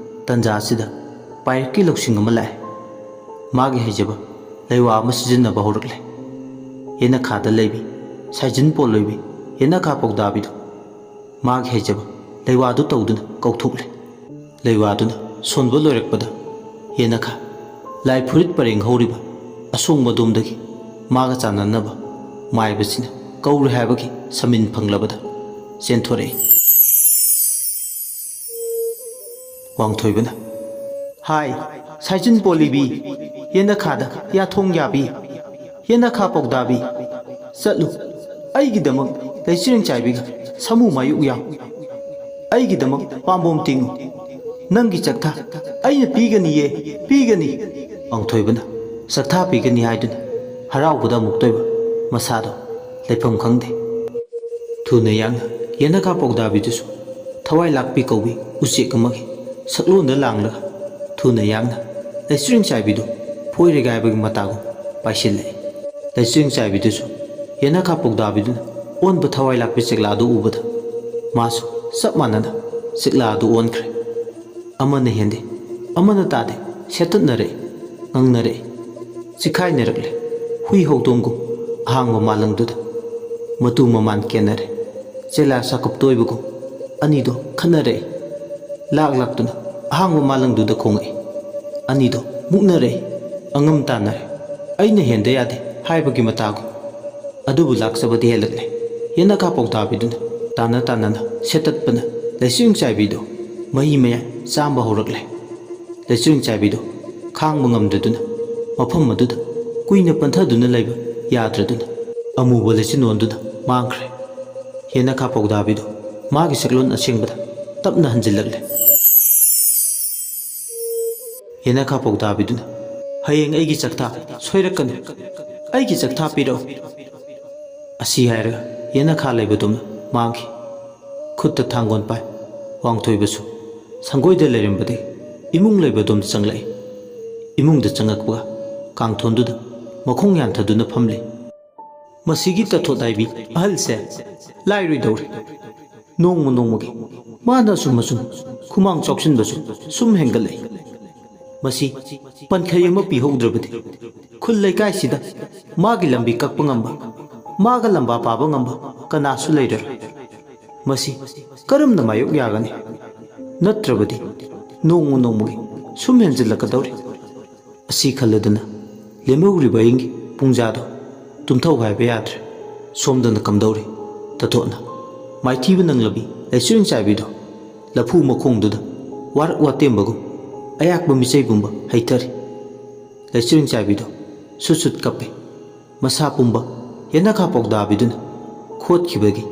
ꯇꯟꯖꯥ ꯑꯁꯤꯗ ꯄꯥꯏꯔꯛꯀꯤ ꯂꯧꯁꯤꯡ ꯑꯃ ꯂꯥꯛꯑꯦ꯫ ꯃꯥꯒꯤ ꯍꯩꯖꯕ ꯂꯩꯋꯥ ꯑꯃ ꯁꯤꯖꯤꯟꯅꯕ ꯍꯧꯔꯛꯂꯦ꯫ ꯌꯦꯅꯈꯥꯗ ꯂꯩꯕꯤ ꯁꯥꯏꯖꯤꯟ ꯄꯣꯠꯂꯣꯏꯕꯤ ꯌꯦꯅꯈꯥ ꯄꯧꯗꯥꯕꯤꯗꯨ ꯃꯥꯒꯤ ꯍꯩꯖꯕ ꯂꯩꯋꯥꯗꯨ ꯇꯧꯗꯨꯅ ꯀꯧꯊꯣꯛꯂꯦ꯫ ꯂꯩꯋꯥꯗꯨꯅ ꯁꯣꯟꯕ ꯂꯣꯏꯔꯛꯄꯗ ꯌꯦꯅꯈꯥ ꯂꯥꯏ ꯐꯨꯔꯤꯠ ꯄꯔꯦꯡ ꯍꯧꯔꯤꯕ ꯑꯁꯣꯡꯕ ꯑꯗꯣꯝꯗꯒꯤ ꯃꯥꯒ ꯆꯥꯟꯅꯅꯕ ꯃꯥꯏꯕꯁꯤꯅ ꯀꯧꯔꯦ ꯍꯥꯏꯕꯒꯤ ꯁꯃꯤꯟ ꯐꯪꯂꯕꯗ ꯆꯦꯟꯊꯣꯔꯛꯏ꯫ ꯋꯥꯡꯊꯣꯏꯕꯅ, "ꯍꯥꯏ, ꯁꯥꯏꯆꯤꯟ ꯄꯣꯜꯂꯤꯕꯤ, ꯌꯦꯅꯈꯥꯗ ꯌꯥꯊꯣꯡ ꯌꯥꯕꯤ, ꯌꯦꯅꯈꯥ ꯄꯧꯗꯥꯕꯤ, ꯆꯠꯂꯨ, ꯑꯩꯒꯤꯗꯃꯛ ꯂꯩꯆꯤꯔꯦꯡ ꯆꯥꯏꯕꯤꯒ ꯁꯥꯃꯨ ꯃꯥꯌꯣꯛ ꯌꯥꯎ꯫ ꯑꯩꯒꯤꯗꯃꯛ ꯄꯥꯝꯕꯣꯝ ꯇꯤꯡꯉꯨ꯫ ꯅꯪꯒꯤ ꯆꯥꯛꯊꯥ ꯑꯩꯅ ꯄꯤꯒꯅꯤꯌꯦ, ꯄꯤꯒꯅꯤ!" ꯋꯥꯡꯊꯣꯏꯕꯅ ꯆꯥꯛꯊꯥ ꯄꯤꯒꯅꯤ ꯍꯥꯏꯗꯨꯅ ꯍꯔꯥꯎꯕꯗ ꯑꯃꯨꯛꯇꯣꯏꯕ ꯃꯁꯥꯗꯣ ꯂꯩꯐꯝ ꯈꯪꯗꯦ꯫ ꯊꯨꯅ ꯌꯥꯡꯅ ꯌꯦꯅꯈꯥ ꯄꯧꯗꯥꯕꯤꯗꯨꯁꯨ ꯊꯋꯥꯏ ꯂꯥꯛꯄꯤ ꯀꯧꯕꯤ ꯎꯆꯦꯛ ꯑꯃꯒꯤ ꯁꯛꯂꯣꯟꯗ ꯂꯥꯡꯂꯒ ꯊꯨꯅ ꯌꯥꯡꯅ ꯂꯩꯆꯤꯔꯦꯡ ꯆꯥꯏꯕꯤꯗꯨ ꯐꯣꯏꯔꯒ ꯍꯥꯏꯕꯒꯤ ꯃꯇꯥꯒꯨꯝ ꯄꯥꯏꯁꯤꯜꯂꯛꯏ꯫ ꯂꯩꯆꯤꯔꯦꯡ ꯆꯥꯏꯕꯤꯗꯨꯁꯨ ꯌꯦꯅꯈꯥ ꯄꯧꯗꯥꯕꯤꯗꯨꯅ ꯑꯣꯟꯕ ꯊꯋꯥꯏ ꯂꯥꯛꯄꯤ ꯆꯦꯛꯂꯥꯗꯨ ꯎꯕꯗ ꯃꯥꯁꯨ ꯆꯞ ꯃꯥꯟꯅꯅ ꯆꯦꯛꯂꯥꯗꯨ ꯑꯣꯟꯈ꯭ꯔꯦ꯫ ꯑꯃꯅ ꯍꯦꯟꯗꯦ, ꯑꯃꯅ ꯇꯥꯗꯦ, ꯁꯦꯠꯇꯠꯅꯔꯛꯏ, ꯉꯪꯅꯔꯛꯏ, ꯆꯤꯈꯥꯏꯅꯔꯛꯂꯦ꯫ ꯍꯨꯏ ꯍꯧꯗꯣꯡꯒꯨꯝ ꯑꯍꯥꯡꯕ ꯃꯥꯂꯪꯗꯨꯗ ꯃꯇꯨ ꯃꯃꯥꯟ ꯀꯦꯟꯅꯔꯦ꯫ ꯆꯦꯛꯂꯥ ꯆꯥꯀꯨꯞꯇ ꯑꯣꯏꯕꯒꯨꯝ ꯑꯅꯤꯗꯣ ꯈꯠꯅꯔꯛꯏ꯫ ꯂꯥꯛ ꯂꯥꯛꯇꯨꯅ ꯑꯍꯥꯡꯕ ꯃꯥꯂꯪꯗꯨꯗ ꯈꯣꯡꯉꯛꯏ꯫ ꯑꯅꯤꯗꯣ ꯃꯨꯛꯅꯔꯛꯏ, ꯑꯉꯝ ꯇꯥꯟꯅꯔꯦ꯫ ꯑꯩꯅ ꯍꯦꯟꯗ ꯌꯥꯗꯦ ꯍꯥꯏꯕꯒꯤ ꯃꯇꯥꯒꯨꯝ꯫ ꯑꯗꯨꯕꯨ ꯂꯥꯛꯆꯕꯗꯤ ꯍꯦꯜꯂꯛꯂꯦ꯫ ꯌꯦꯅꯈꯥ ꯄꯧꯗꯥꯕꯤꯗꯨꯅ ꯇꯥꯟꯅ ꯇꯥꯟꯅꯅ ꯁꯦꯠꯇꯠꯄꯅ ꯂꯩꯆꯤꯔꯦꯡ ꯆꯥꯏꯕꯤꯗꯨ ꯃꯍꯤ ꯃꯌꯥꯏ ꯆꯥꯝꯕ ꯍꯧꯔꯛꯂꯦ꯫ ꯂꯩꯆꯤꯔꯤꯡꯆꯥꯏꯕꯤꯗꯨ ꯈꯥꯡꯕ ꯉꯝꯗ꯭ꯔꯗꯨꯅ ꯃꯐꯝ ꯑꯗꯨꯗ ꯀꯨꯏꯅ ꯄꯟꯊꯗꯨꯅ ꯂꯩꯕ ꯌꯥꯗ꯭ꯔꯗꯨꯅ ꯑꯃꯨꯕ ꯂꯩꯆꯤꯟ ꯑꯣꯟꯗꯨꯅ ꯃꯥꯡꯈ꯭ꯔꯦ꯫ ꯌꯦꯅꯈꯥ ꯄꯧꯗꯥꯕꯤꯗꯨ ꯃꯥꯒꯤ ꯁꯛꯂꯣꯟ ꯑꯁꯦꯡꯕꯗ ꯇꯞꯅ ꯍꯟꯖꯤꯜꯂꯛꯂꯦ꯫ ꯌꯦꯅꯈꯥ ꯄꯧꯗꯥꯕꯤꯗꯨꯅ, "ꯍꯌꯦꯡ ꯑꯩꯒꯤ ꯆꯥꯛꯊꯥ ꯁꯣꯏꯔꯛꯀꯅꯨ, ꯑꯩꯒꯤ ꯆꯥꯛꯊꯥ ꯄꯤꯔꯛꯎ" ꯑꯁꯤ ꯍꯥꯏꯔꯒ ꯌꯦꯅꯈꯥ ꯂꯩꯕꯗꯨꯝꯅ ꯃꯥꯡꯈꯤ꯫ ꯈꯨꯠꯇ ꯊꯥꯡꯒꯣꯟ ꯄꯥꯏ ꯋꯥꯡꯊꯣꯏꯕꯁꯨ ꯁꯪꯒꯣꯏꯗ ꯂꯩꯔꯝꯕꯗꯒꯤ ꯏꯃꯨꯡ ꯂꯩꯕꯗꯣꯝꯗ ꯆꯪꯂꯛꯏ꯫ ꯏꯃꯨꯡꯗ ꯆꯪꯉꯛꯄꯒ ꯀꯥꯡꯊꯣꯟꯗꯨꯗ ꯃꯈꯣꯡ ꯌꯥꯟꯊꯗꯨꯅ ꯐꯝꯂꯤ꯫ ꯃꯁꯤꯒꯤ ꯇꯥꯊꯣꯠ ꯍꯥꯏꯕꯤ ꯑꯍꯜꯁꯦ ꯂꯥꯏꯔꯣꯏꯗꯧꯔꯦ꯫ ꯅꯣꯡꯃ ꯅꯣꯡꯃꯒꯤ ꯃꯥꯅ ꯑꯁꯨꯝ ꯑꯁꯨꯝ ꯈꯨꯃꯥꯡ ꯆꯥꯎꯁꯤꯟꯕꯁꯨ ꯁꯨꯝ ꯍꯦꯟꯒꯠꯂꯛꯏ꯫ ꯃꯁꯤ ꯄꯟꯈꯩ ꯑꯃ ꯄꯤꯍꯧꯗ꯭ꯔꯕꯗꯤ ꯈꯨꯜ ꯂꯩꯀꯥꯏꯁꯤꯗ ꯃꯥꯒꯤ ꯂꯝꯕꯤ ꯀꯛꯄ ꯉꯝꯕ, ꯃꯥꯒ ꯂꯝꯕꯥ ꯄꯥꯕ ꯉꯝꯕ ꯀꯅꯥꯁꯨ ꯂꯩꯔꯔꯣꯏ꯫ ꯃꯁꯤ ꯀꯔꯝꯅ ꯃꯥꯌꯣꯛ ꯌꯥꯒꯅꯤ? ꯅꯠꯇ꯭ꯔꯕꯗꯤ ꯅꯣꯡꯃ ꯅꯣꯡꯃꯒꯤ ꯁꯨꯝ ꯍꯦꯟꯖꯤꯜꯂꯛꯀꯗꯧꯔꯤ꯫ ꯑꯁꯤ ꯈꯜꯂꯗꯨꯅ ꯂꯦꯝꯍꯧꯔꯤꯕ ꯑꯩꯒꯤ ꯄꯨꯡꯖꯥꯗꯣ ꯇꯨꯝꯊꯧ ꯍꯥꯏꯕ ꯌꯥꯗ꯭ꯔꯦ꯫ ꯁꯣꯝꯗꯅ ꯀꯝꯗꯧꯔꯤ? ꯇꯥꯊꯣꯠꯅ ꯃꯥꯏꯊꯤꯕ ꯅꯪꯂꯕꯤ ꯂꯩꯆꯤꯔꯤꯡꯆꯥꯏꯕꯤꯗꯣ ꯂꯐꯨ ꯃꯈꯣꯡꯗꯨꯗ ꯋꯥꯔꯛ ꯋꯥꯇꯦꯝꯕꯒꯨꯝ ꯑꯌꯥꯛꯄ ꯃꯤꯆꯩ ꯄꯨꯝꯕ ꯍꯩꯊꯔꯤ꯫ ꯂꯩꯆꯤꯔꯤꯡꯆꯥꯏꯕꯤꯗꯣ ꯁꯨꯠ ꯁꯨꯠ ꯀꯞꯄꯦ꯫ ꯃꯁꯥ ꯄꯨꯝꯕ ꯌꯦꯅꯈꯥ ꯄꯧꯗꯥꯕꯤꯗꯨꯅ ꯈꯣꯠꯈꯤꯕꯒꯤ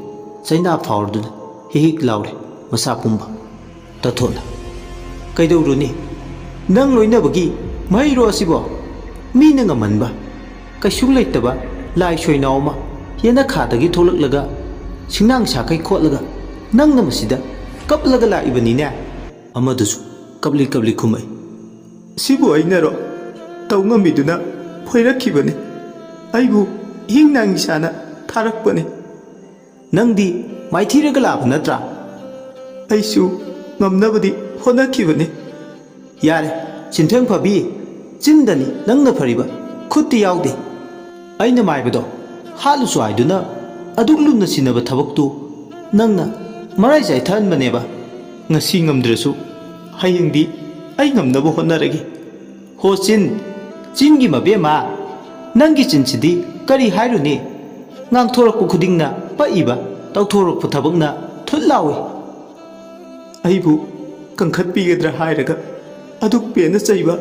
ꯆꯩꯅꯥ ꯐꯥꯎꯔꯗꯨꯅ ꯍꯤꯛ ꯍꯤꯛ ꯂꯥꯎꯔꯦ ꯃꯁꯥ ꯄꯨꯝꯕ꯫ ꯇꯥꯊꯣꯠꯅ, "ꯀꯩꯗꯧꯔꯨꯅꯤ? ꯅꯪ ꯂꯣꯏꯅꯕꯒꯤ ꯃꯍꯩꯔꯣ ꯑꯁꯤꯕꯣ? ꯃꯤꯅ ꯉꯝꯍꯟꯕ ꯀꯩꯁꯨ ꯂꯩꯇꯕ ꯂꯥꯏ ꯁꯣꯏꯅꯥꯎ ꯑꯃ ꯌꯦꯅꯈꯥꯗꯒꯤ ꯊꯣꯛꯂꯛꯂꯒ ꯁꯤꯡꯅꯥꯡ ꯁꯥꯈꯩ ꯈꯣꯠꯂꯒ ꯅꯪꯅ ꯃꯁꯤꯗ ꯀꯞꯂꯒ ꯂꯥꯛꯏꯕꯅꯤꯅꯦ?" ꯑꯃꯗꯨꯁꯨ ꯀꯞꯂꯤ ꯀꯞꯂꯤ ꯈꯨꯝꯃꯛꯏ꯫ "ꯁꯤꯕꯨ ꯑꯩꯅꯔꯣ? ꯇꯧ ꯉꯝꯃꯤꯗꯨꯅ ꯐꯣꯏꯔꯛꯈꯤꯕꯅꯤ꯫ ꯑꯩꯕꯨ ꯏꯍꯤꯡ ꯅꯥꯡꯏ ꯁꯥꯅ ꯊꯥꯔꯛꯄꯅꯤ꯫ ꯅꯪꯗꯤ ꯃꯥꯏꯊꯤꯔꯒ ꯂꯥꯛꯄ ꯅꯠꯇ꯭ꯔꯥ?" "ꯑꯩꯁꯨ ꯉꯝꯅꯕꯗꯤ ꯍꯣꯠꯅꯈꯤꯕꯅꯤ꯫" "ꯌꯥꯔꯦ, ꯁꯤꯟꯊꯣꯏ ꯐꯥꯕꯤ, ꯆꯤꯟꯗꯅꯤ ꯅꯪꯅ ꯐꯔꯤꯕ, ꯈꯨꯠꯇꯤ ꯌꯥꯎꯗꯦ꯫ ꯑꯩꯅ ꯃꯥꯏꯕꯗꯣ ꯍꯥꯠꯂꯨꯁꯨ ꯍꯥꯏꯗꯨꯅ ꯑꯗꯨꯛ ꯂꯨꯝꯅ ꯆꯤꯟꯅꯕ ꯊꯕꯛꯇꯨ ꯅꯪꯅ ꯃꯔꯥꯏ ꯆꯥꯏꯊꯍꯟꯕꯅꯦꯕ꯫ ꯉꯁꯤ ꯉꯝꯗ꯭ꯔꯁꯨ ꯍꯌꯦꯡꯗꯤ ꯑꯩ ꯉꯝꯅꯕ ꯍꯣꯠꯅꯔꯒꯦ꯫" "ꯍꯣ ꯆꯤꯟ, ꯆꯤꯟꯒꯤ ꯃꯕꯦꯝꯃ, ꯅꯪꯒꯤ ꯆꯤꯟꯁꯤꯗꯤ ꯀꯔꯤ ꯍꯥꯏꯔꯨꯅꯤ? ꯉꯥꯡꯊꯣꯔꯛꯄ ꯈꯨꯗꯤꯡꯅ ꯄꯛꯏꯕ, ꯇꯧꯊꯣꯔꯛꯄ ꯊꯕꯛꯅ ꯊꯨꯠ ꯂꯥꯎꯏ꯫" "ꯑꯩꯕꯨ ꯀꯟꯈꯠꯄꯤꯒꯗ꯭ꯔꯥ ꯍꯥꯏꯔꯒ ꯑꯗꯨꯛ ꯄꯦꯟꯅ ꯆꯩꯕ꯫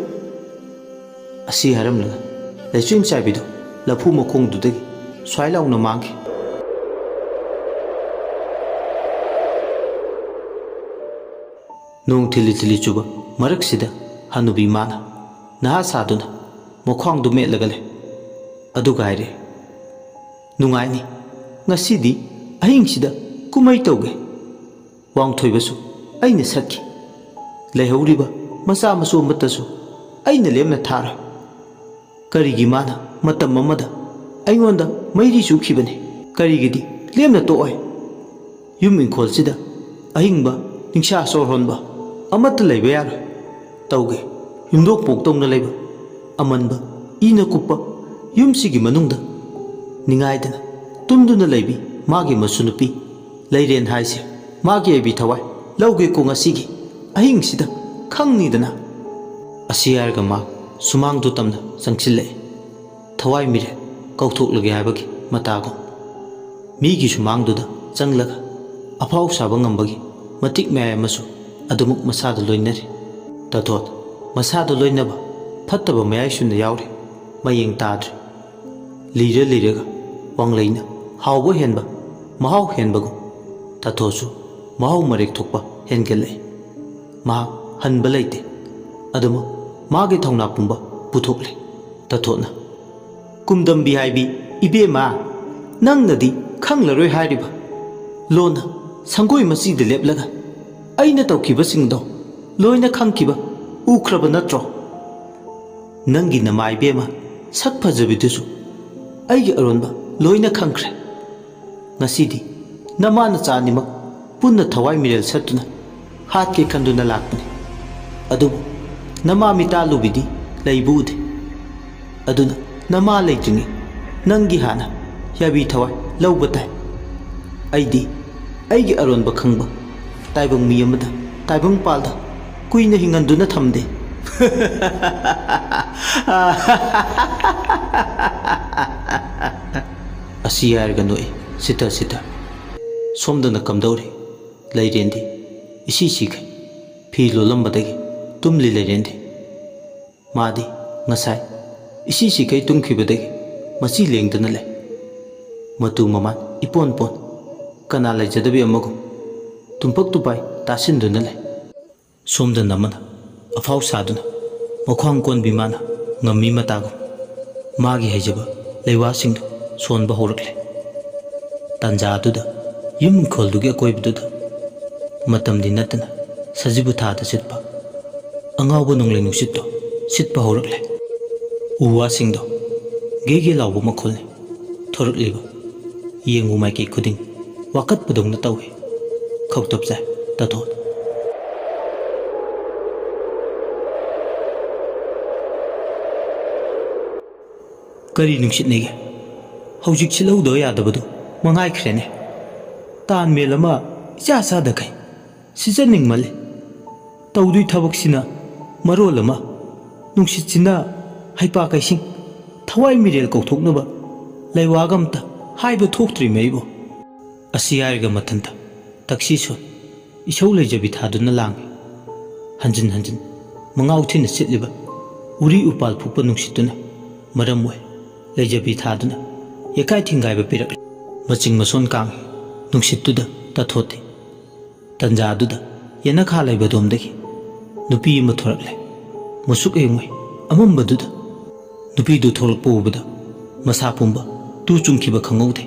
ꯑꯁꯤ ꯍꯥꯏꯔꯝꯂꯒ ꯂꯩꯆꯤꯡ ꯆꯥꯏꯕꯤꯗꯨ ꯂꯐꯨ ꯃꯈꯣꯡꯗꯨꯗꯒꯤ ꯁ꯭ꯋꯥꯏ ꯂꯥꯎꯅ ꯃꯥꯡꯈꯤ꯫ ꯅꯣꯡ ꯊꯤꯜꯂꯤ ꯊꯤꯜꯂꯤ ꯆꯨꯕ ꯃꯔꯛꯁꯤꯗ ꯍꯅꯨꯕꯤ ꯃꯥꯅ ꯅꯍꯥ ꯁꯥꯗꯨꯅ ꯃꯈ꯭ꯋꯥꯡꯗꯨ ꯃꯦꯠꯂꯒ ꯂꯩ꯫ ꯑꯗꯨꯒ ꯍꯥꯏꯔꯦ, "ꯅꯨꯡꯉꯥꯏꯅꯤ, ꯉꯁꯤꯗꯤ ꯑꯍꯤꯡꯁꯤꯗ ꯀꯨꯝꯍꯩ ꯇꯧꯒꯦ꯫ ꯋꯥꯡꯊꯣꯏꯕꯁꯨ ꯑꯩꯅ ꯁꯠꯈꯤ꯫ ꯂꯩꯍꯧꯔꯤꯕ ꯃꯆꯥ ꯃꯁꯨ ꯑꯃꯠꯇꯁꯨ ꯑꯩꯅ ꯂꯦꯝꯅ ꯊꯥꯔꯣꯏ꯫ ꯀꯔꯤꯒꯤ ꯃꯥꯅ ꯃꯇꯝ ꯑꯃꯗ ꯑꯩꯉꯣꯟꯗ ꯃꯩꯔꯤ ꯆꯨꯈꯤꯕꯅꯤ? ꯀꯔꯤꯒꯤꯗꯤ ꯂꯦꯝꯅ ꯇꯣꯛꯑꯣꯏ? ꯌꯨꯝ ꯏꯪꯈꯣꯜꯁꯤꯗ ꯑꯍꯤꯡꯕ ꯅꯤꯡꯁꯥ ꯁꯣꯔ ꯍꯣꯟꯕ ꯑꯃꯠꯇ ꯂꯩꯕ ꯌꯥꯔꯣꯏ꯫ ꯇꯧꯒꯦ, ꯌꯨꯝꯗꯣꯡ ꯄꯣꯛꯇꯧꯅ ꯂꯩꯕ ꯑꯃꯟꯕ ꯏꯅ ꯀꯨꯞꯄ ꯌꯨꯝꯁꯤꯒꯤ ꯃꯅꯨꯡꯗ ꯅꯤꯡꯉꯥꯏꯗꯅ ꯇꯨꯝꯗꯨꯅ ꯂꯩꯕꯤ ꯃꯥꯒꯤ ꯃꯁꯨ ꯅꯨꯄꯤ ꯂꯩꯔꯦꯟ ꯍꯥꯏꯁꯦ ꯃꯥꯒꯤ ꯑꯣꯏꯕꯤ ꯊꯋꯥꯏ ꯂꯧꯒꯦꯀꯣ ꯉꯁꯤꯒꯤ ꯑꯍꯤꯡꯁꯤꯗ, ꯈꯪꯅꯤꯗꯅ?" ꯑꯁꯤ ꯍꯥꯏꯔꯒ ꯃꯥ ꯁꯨꯃꯥꯡꯗꯨ ꯇꯝꯅ ꯆꯪꯁꯤꯜꯂꯛꯏ꯫ ꯊꯋꯥꯏ ꯃꯤꯔꯦꯜ ꯀꯧꯊꯣꯛꯂꯒꯦ ꯍꯥꯏꯕꯒꯤ ꯃꯇꯥꯒꯨꯝ꯫ ꯃꯤꯒꯤ ꯁꯨꯃꯥꯡꯗꯨꯗ ꯆꯪꯂꯒ ꯑꯐꯥꯎ ꯁꯥꯕ ꯉꯝꯕꯒꯤ ꯃꯇꯤꯛ ꯃꯌꯥꯏ ꯑꯃꯁꯨ ꯑꯗꯨꯃꯛ ꯃꯁꯥꯗ ꯂꯣꯏꯅꯔꯤ꯫ ꯇꯥꯊꯣꯠ ꯃꯁꯥꯗ ꯂꯣꯏꯅꯕ ꯐꯠꯇꯕ ꯃꯌꯥꯏꯁꯨꯅ ꯌꯥꯎꯔꯤ꯫ ꯃꯌꯦꯡ ꯇꯥꯗ꯭ꯔꯦ꯫ ꯂꯤꯔ ꯂꯤꯔꯒ ꯋꯥꯡꯂꯩꯅ ꯍꯥꯎꯕ ꯍꯦꯟꯕ, ꯃꯍꯥꯎ ꯍꯦꯟꯕꯒꯨꯝ ꯇꯥꯊꯣꯠꯁꯨ ꯃꯍꯥꯎ ꯃꯔꯦꯛ ꯊꯣꯛꯄ ꯍꯦꯟꯒꯠꯂꯛꯏ꯫ ꯃꯍꯥꯛ ꯍꯟꯕ ꯂꯩꯇꯦ꯫ ꯑꯗꯨꯃꯛ ꯃꯥꯒꯤ ꯊꯧꯅꯥ ꯄꯨꯝꯕ ꯄꯨꯊꯣꯛꯂꯦ꯫ ꯇꯥꯊꯣꯠꯅ, "ꯀꯨꯝꯗꯝꯕꯤ ꯍꯥꯏꯕꯤ ꯏꯕꯦꯝꯃ, ꯅꯪꯅꯗꯤ ꯈꯪꯂꯔꯣꯏ ꯍꯥꯏꯔꯤꯕ ꯂꯣꯟꯅ ꯁꯪꯒꯣꯏ ꯃꯆꯤꯗ ꯂꯦꯞꯂꯒ ꯑꯩꯅ ꯇꯧꯈꯤꯕꯁꯤꯡꯗꯣ ꯂꯣꯏꯅ ꯈꯪꯈꯤꯕ ꯎꯈ꯭ꯔꯕ ꯅꯠꯇ꯭ꯔꯣ? ꯅꯪꯒꯤ ꯅꯃꯥ ꯏꯕꯦꯝꯃ ꯁꯛ ꯐꯖꯕꯤꯗꯨꯁꯨ ꯑꯩꯒꯤ ꯑꯔꯣꯟꯕ ꯂꯣꯏꯅ ꯈꯪꯈ꯭ꯔꯦ꯫ ꯉꯁꯤꯗꯤ ꯅꯃꯥ ꯅꯆꯥ ꯑꯅꯤꯃꯛ ꯄꯨꯟꯅ ꯊꯋꯥꯏ ꯃꯤꯔꯦꯜ ꯁꯠꯇꯨꯅ ꯍꯥꯠꯀꯦ ꯈꯟꯗꯨꯅ ꯂꯥꯛꯄꯅꯤ꯫ ꯑꯗꯨꯕꯨ ꯅꯃꯥ ꯃꯤꯇꯥ ꯂꯨꯕꯤꯗꯤ ꯂꯩꯕ ꯎꯗꯦ꯫ ꯑꯗꯨꯅ ꯅꯃꯥ ꯂꯩꯇ꯭ꯔꯤꯉꯩ ꯅꯪꯒꯤ ꯍꯥꯟꯅ ꯌꯥꯕꯤ ꯊꯋꯥꯏ ꯂꯧꯕ ꯇꯥꯏ꯫ ꯑꯩꯗꯤ ꯑꯩꯒꯤ ꯑꯔꯣꯟꯕ ꯈꯪꯕ ꯇꯥꯏꯕꯪ ꯃꯤ ꯑꯃꯗ ꯇꯥꯏꯕꯪ ꯄꯥꯜꯗ ꯀꯨꯏꯅ ꯍꯤꯡꯍꯟꯗꯨꯅ ꯊꯝꯗꯦ꯫" ꯑꯁꯤ ꯍꯥꯏꯔꯒ ꯅꯣꯛꯏ ꯁꯤꯇ ꯁꯤꯇ꯫ ꯁꯣꯝꯗꯅ ꯀꯝꯗꯧꯔꯤ? ꯂꯩꯔꯦꯟꯗꯤ ꯏꯁꯤ ꯁꯤꯈꯩ꯫ ꯐꯤ ꯂꯣꯜꯂꯝꯕꯗꯒꯤ ꯇꯨꯝꯂꯤ ꯂꯩꯔꯦꯟꯗꯦ꯫ ꯃꯥꯗꯤ ꯉꯁꯥꯏ ꯏꯁꯤ ꯁꯤꯈꯩ ꯇꯨꯝꯈꯤꯕꯗꯒꯤ ꯃꯆꯤ ꯂꯦꯡꯗꯅ ꯂꯩ꯫ ꯃꯇꯨ ꯃꯃꯥꯟ ꯏꯄꯣꯟ ꯄꯣꯟ, ꯀꯅꯥ ꯂꯩꯖꯗꯕꯤ ꯑꯃꯒꯨꯝ ꯇꯨꯝꯄꯛ ꯇꯨꯄꯥꯏ ꯇꯥꯁꯤꯟꯗꯨꯅ ꯂꯩ꯫ ꯁꯣꯝꯗꯅ ꯑꯃꯅ ꯑꯐꯥꯎ ꯁꯥꯗꯨꯅ ꯃꯈ꯭ꯋꯥꯡ ꯀꯣꯟꯕꯤ ꯃꯥꯅ ꯉꯝꯃꯤ ꯃꯇꯥꯒꯨꯝ ꯃꯥꯒꯤ ꯍꯩꯖꯕ ꯂꯩꯋꯥꯁꯤꯡꯗꯨ ꯁꯣꯟꯕ ꯍꯧꯔꯛꯂꯦ꯫ ꯇꯥꯟꯖꯥ ꯑꯗꯨꯗ ꯌꯨꯝ ꯏꯪꯈꯣꯜꯗꯨꯒꯤ ꯑꯀꯣꯏꯕꯗꯨꯗ ꯃꯇꯝꯗꯤ ꯅꯠꯇꯅ ꯁꯖꯤꯕꯨ ꯊꯥꯗ ꯁꯤꯠꯄ ꯑꯉꯥꯎꯕ ꯅꯣꯡꯂꯩ ꯅꯨꯡꯁꯤꯠꯇꯣ ꯁꯤꯠꯄ ꯍꯧꯔꯛꯂꯦ꯫ ꯎ ꯋꯥꯁꯤꯡꯗꯣ ꯒꯦ ꯒꯦ ꯂꯥꯎꯕ ꯃꯈꯣꯜꯅꯤ ꯊꯣꯔꯛꯂꯤꯕ꯫ ꯌꯦꯡꯉꯨ ꯃꯥꯏꯀꯩ ꯈꯨꯗꯤꯡ ꯋꯥꯀꯠꯄꯗꯧꯅ ꯇꯧꯏ꯫ ꯈꯧꯇꯞ ꯆꯥꯏ ꯇꯥꯊꯣꯠ꯫ ꯀꯔꯤ ꯅꯨꯡꯁꯤꯠꯅꯤꯒꯦ? ꯍꯧꯖꯤꯛ ꯁꯤꯠꯍꯧꯗꯕ ꯌꯥꯗꯕꯗꯨ ꯃꯉꯥꯏꯈ꯭ꯔꯦꯅꯦ꯫ ꯇꯥꯟ ꯃꯦꯜ ꯑꯃ ꯏꯆꯥ ꯆꯥꯗꯈꯩ ꯁꯤꯖꯅꯤꯡꯃꯜꯂꯤ꯫ ꯇꯧꯗꯣꯏ ꯊꯕꯛꯁꯤꯅ ꯃꯔꯣꯜ ꯑꯃ, ꯅꯨꯡꯁꯤꯠꯁꯤꯅ ꯍꯩꯄꯥ ꯀꯩꯁꯤꯡ, ꯊꯋꯥꯏ ꯃꯤꯔꯦꯜ ꯀꯧꯊꯣꯛꯅꯕ ꯂꯩꯋꯥꯒ ꯑꯝꯇ ꯍꯥꯏꯕ ꯊꯣꯛꯇ꯭ꯔꯤꯃꯦ ꯑꯩꯕꯨ꯫ ꯑꯁꯤ ꯍꯥꯏꯔꯒ ꯃꯊꯟꯇ ꯇꯛꯁꯤ ꯁꯣꯟ ꯏꯁꯧ ꯂꯩꯖꯕꯤ ꯊꯥꯗꯨꯅ ꯂꯥꯡꯏ꯫ ꯍꯟꯖꯤꯟ ꯍꯟꯖꯤꯟ ꯃꯉꯥꯎ ꯊꯤꯅ ꯁꯤꯠꯂꯤꯕ ꯎꯔꯤ ꯎꯄꯥꯜ ꯐꯨꯛꯄ ꯅꯨꯡꯁꯤꯠꯇꯨꯅ ꯃꯔꯝ ꯑꯣꯏ ꯂꯩꯖꯕꯤ ꯊꯥꯗꯨꯅ ꯌꯦꯀꯥꯏ ꯊꯤꯡꯒꯥꯏꯕ ꯄꯤꯔꯛꯂꯤ꯫ ꯃꯆꯤꯡ ꯃꯁꯣꯟ ꯀꯥꯡꯏ ꯅꯨꯡꯁꯤꯠꯇꯨꯗ ꯇꯥꯊꯣꯠꯇꯦ꯫ ꯇꯟꯖꯥ ꯑꯗꯨꯗ ꯌꯦꯅꯈꯥ ꯂꯩꯕ ꯑꯗꯣꯝꯗꯒꯤ ꯅꯨꯄꯤ ꯑꯃ ꯊꯣꯔꯛꯂꯦ꯫ ꯃꯨꯁꯨꯛ ꯌꯦꯡꯉꯨꯏ ꯑꯃꯝꯕꯗꯨꯗ ꯅꯨꯄꯤꯗꯨ ꯊꯣꯛꯂꯛꯄ ꯎꯕꯗ ꯃꯁꯥ ꯄꯨꯝꯕ ꯇꯨ ꯆꯨꯡꯈꯤꯕ ꯈꯪꯍꯧꯗꯦ꯫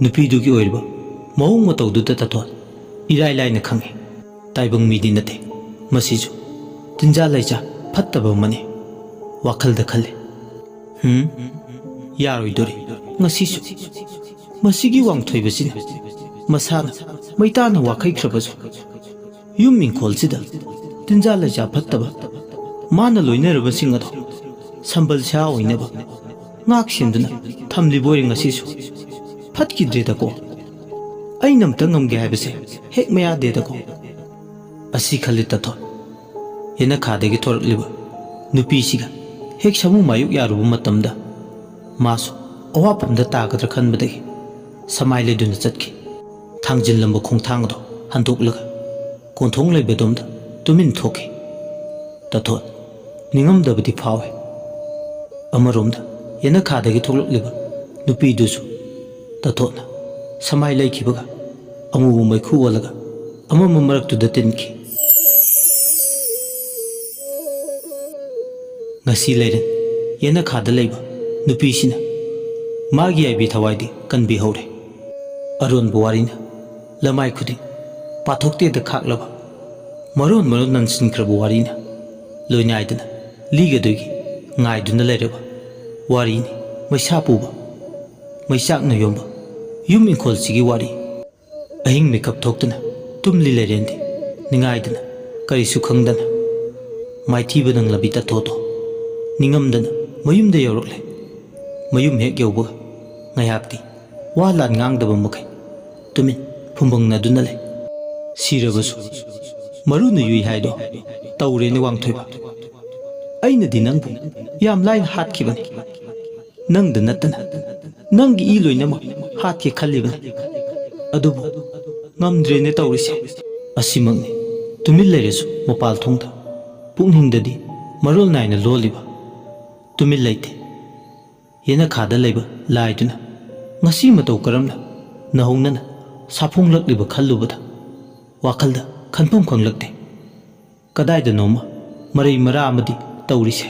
ꯅꯨꯄꯤꯗꯨꯒꯤ ꯑꯣꯏꯔꯤꯕ ꯃꯑꯣꯡ ꯃꯇꯧꯗꯨꯗ ꯇꯥꯊꯣꯠ ꯏꯔꯥꯏ ꯂꯥꯏꯅ ꯈꯪꯉꯤ꯫ ꯇꯥꯏꯕꯪ ꯃꯤꯗꯤ ꯅꯠꯇꯦ ꯃꯁꯤꯁꯨ, ꯇꯤꯟꯖꯥ ꯂꯩꯖꯥ ꯐꯠꯇꯕ ꯑꯃꯅꯤ꯫ ꯋꯥꯈꯜꯗ ꯈꯜꯂꯤ, "ꯍꯨꯝ, ꯌꯥꯔꯣꯏꯗꯣꯔꯤ ꯉꯁꯤꯁꯨ꯫ ꯃꯁꯤꯒꯤ ꯋꯥꯡꯊꯣꯏꯕꯁꯤꯅ ꯃꯁꯥꯅ ꯃꯩꯇꯥꯅ ꯋꯥꯈꯩꯈ꯭ꯔꯕꯁꯨ ꯌꯨꯝ ꯏꯪꯈꯣꯜꯁꯤꯗ ꯇꯤꯟꯖꯥ ꯂꯩꯖꯥ ꯐꯠꯇꯕ ꯃꯥꯅ ꯂꯣꯏꯅꯔꯕꯁꯤꯡ ꯑꯗꯣ ꯁꯝꯕꯜ ꯁꯥ ꯑꯣꯏꯅꯕ ꯉꯥꯛ ꯁꯦꯟꯗꯨꯅ ꯊꯝꯂꯤꯕ ꯑꯣꯏꯔꯦ ꯉꯁꯤꯁꯨ꯫ ꯐꯠꯈꯤꯗ꯭ꯔꯦꯗꯀꯣ꯫ ꯑꯩꯅ ꯑꯝꯇ ꯉꯝꯒꯦ ꯍꯥꯏꯕꯁꯦ ꯍꯦꯛ ꯃꯌꯥꯗꯦꯗꯀꯣ"꯫ ꯑꯁꯤ ꯈꯜꯂꯤ ꯇꯥꯊꯣꯠ ꯌꯦꯅꯈꯥꯗꯒꯤ ꯊꯣꯔꯛꯂꯤꯕ ꯅꯨꯄꯤꯁꯤꯒ ꯍꯦꯛ ꯁꯥꯃꯨ ꯃꯥꯌꯣꯛ ꯌꯥꯔꯨꯕ ꯃꯇꯝꯗ ꯃꯥꯁꯨ ꯑꯋꯥꯐꯝꯗ ꯇꯥꯒꯗ꯭ꯔꯥ ꯈꯟꯕꯗꯒꯤ ꯁꯃꯥꯏ ꯂꯩꯗꯨꯅ ꯆꯠꯈꯤ꯫ ꯊꯥꯡꯖꯤꯜꯂꯝꯕ ꯈꯣꯡꯊꯥꯡ ꯑꯗꯨ ꯍꯟꯗꯣꯛꯂꯒ ꯀꯣꯟꯊꯣꯡ ꯂꯩꯕꯗꯣꯝꯗ ꯇꯨꯃꯤꯟ ꯊꯣꯛꯈꯤ꯫ ꯇꯥꯊꯣꯠ ꯅꯤꯡꯉꯝꯗꯕꯗꯤ ꯐꯥꯎꯏ꯫ ꯑꯃꯔꯣꯝꯗ ꯌꯦꯅꯈꯥꯗꯒꯤ ꯊꯣꯛꯂꯛꯂꯤꯕ ꯅꯨꯄꯤꯗꯨꯁꯨ ꯇꯥꯊꯣꯠꯅ ꯁꯃꯥꯏ ꯂꯩꯈꯤꯕꯒ ꯑꯃꯨꯕ ꯃꯩꯈꯨ ꯑꯣꯜꯂꯒ ꯑꯃꯝꯕ ꯃꯔꯛꯇꯨꯗ ꯇꯤꯟꯈꯤ꯫ ꯉꯁꯤ ꯂꯩꯔꯦ ꯌꯦꯅꯈꯥꯗ ꯂꯩꯕ ꯅꯨꯄꯤꯁꯤꯅ ꯃꯥꯒꯤ ꯑꯥꯏꯕꯤ ꯊꯋꯥꯏꯗꯤ ꯀꯟꯕꯤꯍꯧꯔꯦ꯫ ꯑꯔꯣꯟꯕ ꯋꯥꯔꯤꯅ ꯂꯃꯥꯏ ꯈꯨꯗꯤꯡ ꯄꯥꯊꯣꯛꯇꯦꯗ ꯈꯥꯛꯂꯕ ꯃꯔꯣꯟ ꯃꯔꯣꯟ ꯅꯟꯁꯤꯟꯈ꯭ꯔꯕ ꯋꯥꯔꯤꯅ ꯂꯣꯏꯅꯥꯏꯗꯅ ꯂꯤꯒꯗꯣꯏꯒꯤ ꯉꯥꯏꯗꯨꯅ ꯂꯩꯔꯕ ꯋꯥꯔꯤꯅꯤ꯫ ꯃꯩꯁꯥ ꯄꯨꯕ ꯃꯩꯆꯥꯛꯅ ꯌꯣꯝꯕ ꯌꯨꯝ ꯏꯪꯈꯣꯜꯁꯤꯒꯤ ꯋꯥꯔꯤ꯫ ꯑꯍꯤꯡ ꯃꯤꯀꯞ ꯊꯣꯛꯇꯅ ꯇꯨꯝꯂꯤ ꯂꯩꯔꯦꯟꯗꯤ ꯅꯤꯡꯉꯥꯏꯗꯅ ꯀꯔꯤꯁꯨ ꯈꯪꯗꯅ ꯃꯥꯏꯊꯤꯕ ꯅꯪꯂꯕꯤ ꯇꯥꯊꯣꯠꯇꯣ ꯅꯤꯡꯉꯝꯗꯅ ꯃꯌꯨꯝꯗ ꯌꯧꯔꯛꯂꯦ꯫ ꯃꯌꯨꯝ ꯍꯦꯛ ꯌꯧꯕꯒ ꯉꯥꯏꯍꯥꯛꯇꯤ ꯋꯥ ꯂꯥꯟ ꯉꯥꯡꯗꯕ ꯃꯈꯩ ꯇꯨꯃꯤꯟ ꯐꯨꯝꯕꯪꯅꯗꯨꯅ ꯂꯩ꯫ ꯁꯤꯔꯕꯁꯨ ꯃꯔꯨꯅ ꯌꯨꯏ ꯍꯥꯏꯗꯣ ꯇꯧꯔꯦꯅꯦ ꯋꯥꯡꯊꯣꯏꯕ꯫ ꯑꯩꯅꯗꯤ ꯅꯪꯕꯨ ꯌꯥꯝ ꯂꯥꯏꯅ ꯍꯥꯠꯈꯤꯕꯅꯤ꯫ ꯅꯪꯗ ꯅꯠꯇꯅ ꯅꯪꯒꯤ ꯏ ꯂꯣꯏꯅꯃꯛ ꯍꯥꯠꯀꯦ ꯈꯜꯂꯤꯕꯅꯤ꯫ ꯑꯗꯨꯕꯨ ꯉꯝꯗ꯭ꯔꯦꯅꯦ ꯇꯧꯔꯤꯁꯦ꯫ ꯑꯁꯤꯃꯛꯅꯤ ꯇꯨꯃꯤꯟ ꯂꯩꯔꯁꯨ ꯃꯄꯥꯜ ꯊꯣꯡꯗ ꯄꯨꯛꯅꯤꯡꯗꯗꯤ ꯃꯔꯣꯜ ꯅꯥꯏꯅ ꯂꯣꯜꯂꯤꯕ꯫ ꯇꯨꯃꯤꯟ ꯂꯩꯇꯦ꯫ ꯌꯦꯅꯈꯥꯗ ꯂꯩꯕ ꯂꯥꯏꯗꯨꯅ ꯉꯁꯤ ꯃꯇꯧ ꯀꯔꯝꯅ ꯅꯧꯍꯧꯅꯅ ꯁꯥꯐꯣꯡꯂꯛꯂꯤꯕ ꯈꯜꯂꯨꯕꯗ ꯋꯥꯈꯜꯗ ꯈꯟꯐꯝ ꯈꯪꯂꯛꯇꯦ꯫ ꯀꯗꯥꯏꯗꯅꯣꯃ ꯃꯔꯩ ꯃꯔꯥ ꯑꯃꯗꯤ ꯇꯧꯔꯤꯁꯦ꯫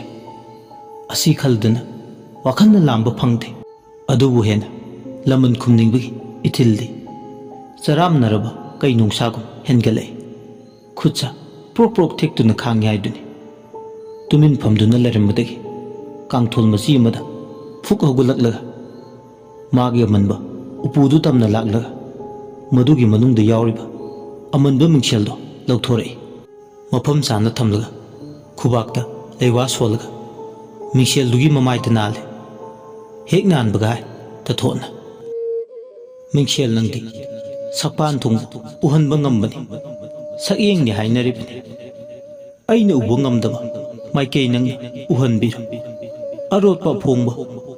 ꯑꯁꯤ ꯈꯜꯗꯨꯅ ꯋꯥꯈꯜꯅ ꯂꯥꯝꯕ ꯐꯪꯗꯦ꯫ ꯑꯗꯨꯕꯨ ꯍꯦꯟꯅ ꯂꯃꯟ ꯈꯨꯝꯅꯤꯡꯕꯒꯤ ꯏꯊꯤꯜꯗꯤ ꯆꯔꯥꯝꯅꯔꯕ ꯀꯩ ꯅꯨꯡꯁꯥꯒꯨꯝ ꯍꯦꯟꯒꯠꯂꯛꯏ꯫ ꯈꯨꯠꯁꯥ ꯄ꯭ꯔꯣꯛ ꯄ꯭ꯔꯣꯛ ꯊꯦꯛꯇꯨꯅ ꯈꯥꯡꯉꯤ ꯍꯥꯏꯗꯨꯅꯤ꯫ ꯇꯨꯃꯤꯟ ꯐꯝꯗꯨꯅ ꯂꯩꯔꯝꯕꯗꯒꯤ ꯀꯥꯡꯊꯣꯜ ꯃꯆꯤ ꯑꯃꯗ ꯐꯨꯛ ꯍꯧꯒꯠꯂꯛꯂꯒ ꯃꯥꯒꯤ ꯑꯃꯟꯕ ꯎꯄꯨꯗꯨ ꯇꯝꯅ ꯂꯥꯛꯂꯒ ꯃꯗꯨꯒꯤ ꯃꯅꯨꯡꯗ ꯌꯥꯎꯔꯤꯕ ꯑꯃꯟꯕ ꯃꯤꯡꯁꯦꯜꯗꯣ ꯂꯧꯊꯣꯔꯛꯏ꯫ ꯃꯐꯝ ꯆꯥꯅ ꯊꯝꯂꯒ ꯈꯨꯕꯥꯛꯇ ꯂꯩꯋꯥ ꯁꯣꯜꯂꯒ ꯃꯤꯡꯁꯦꯜꯗꯨꯒꯤ ꯃꯃꯥꯏꯗ ꯅꯥꯜꯂꯦ꯫ ꯍꯦꯛ ꯅꯥꯟꯕꯒ ꯍꯥꯏ ꯇꯥꯊꯣꯠꯅ, "ꯃꯤꯡꯁꯦꯜ ꯅꯪꯗꯤ ꯁꯛꯄꯥꯟ ꯊꯣꯡꯕ ꯎꯍꯟꯕ ꯉꯝꯕꯅꯤ, ꯁꯛꯌꯦꯡꯅꯤ ꯍꯥꯏꯅꯔꯤꯕꯅꯤ꯫ ꯑꯩꯅ ꯎꯕ ꯉꯝꯗꯕ ꯃꯥꯏꯀꯩ ꯅꯪꯅ ꯎꯍꯟꯕꯤꯔꯣ꯫ ꯑꯔꯣꯠꯄ ꯑꯐꯣꯡꯕ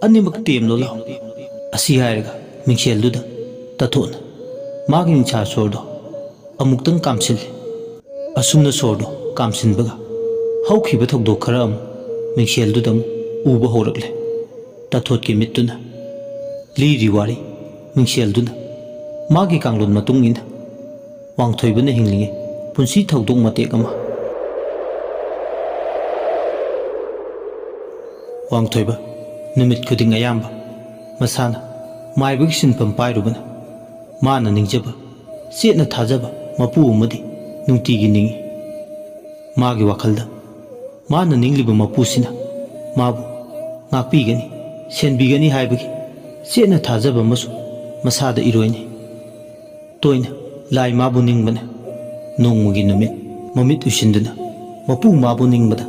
ꯑꯅꯤꯃꯛ ꯇꯦꯝꯂꯣ ꯂꯥꯎ"꯫ ꯑꯁꯤ ꯍꯥꯏꯔꯒ ꯃꯤꯡꯁꯦꯜꯗꯨꯗ ꯇꯥꯊꯣꯠꯅ ꯃꯥꯒꯤ ꯅꯤꯡꯁꯥ ꯁꯣꯔꯗꯣ ꯑꯃꯨꯛꯇꯪ ꯀꯥꯝꯁꯤꯜꯂꯤ꯫ ꯑꯁꯨꯝꯅ ꯁꯣꯔꯗꯨ ꯀꯥꯝꯁꯤꯟꯕꯒ ꯍꯧꯈꯤꯕ ꯊꯧꯗꯣꯛ ꯈꯔ ꯑꯃꯨꯛ ꯃꯤꯡꯁꯦꯜꯗꯨꯗ ꯑꯃꯨꯛ ꯎꯕ ꯍꯧꯔꯛꯂꯦ꯫ ꯇꯥꯊꯣꯠꯀꯤ ꯃꯤꯠꯇꯨꯅ ꯂꯤꯔꯤ ꯋꯥꯔꯤ ꯃꯤꯡꯁꯦꯜꯗꯨꯅ ꯃꯥꯒꯤ ꯀꯥꯡꯂꯣꯟ ꯃꯇꯨꯡ ꯏꯟꯅ ꯋꯥꯡꯊꯣꯏꯕꯅ ꯍꯤꯡꯂꯤꯉꯩ ꯄꯨꯟꯁꯤ ꯊꯧꯗꯣꯛ ꯃꯇꯦꯛ ꯑꯃ꯫ ꯋꯥꯡꯊꯣꯏꯕ ꯅꯨꯃꯤꯠ ꯈꯨꯗꯤꯡ ꯑꯌꯥꯝꯕ ꯃꯁꯥꯅ ꯃꯥꯏꯕꯒꯤ ꯁꯤꯟꯐꯝ ꯄꯥꯏꯔꯨꯕꯅ ꯃꯥꯅ ꯅꯤꯡꯖꯕ ꯆꯦꯠꯅ ꯊꯥꯖꯕ ꯃꯄꯨ ꯑꯃꯗꯤ ꯅꯨꯡꯇꯤꯒꯤ ꯅꯤꯡꯏ꯫ ꯃꯥꯒꯤ ꯋꯥꯈꯜꯗ ꯃꯥꯅ ꯅꯤꯡꯂꯤꯕ ꯃꯄꯨꯁꯤꯅ ꯃꯥꯕꯨ ꯉꯥꯛꯄꯤꯒꯅꯤ, ꯁꯦꯟꯕꯤꯒꯅꯤ ꯍꯥꯏꯕꯒꯤ ꯆꯦꯠꯅ ꯊꯥꯖꯕ ꯑꯃꯁꯨ ꯃꯁꯥꯗ ꯏꯔꯣꯏꯅꯩ꯫ ꯇꯣꯏꯅ ꯂꯥꯏ ꯃꯥꯕꯨ ꯅꯤꯡꯕꯅ ꯅꯣꯡꯃꯒꯤ ꯅꯨꯃꯤꯠ ꯃꯃꯤꯠ ꯎꯏꯁꯤꯟꯗꯨꯅ ꯃꯄꯨ ꯃꯥꯕꯨ ꯅꯤꯡꯕꯗ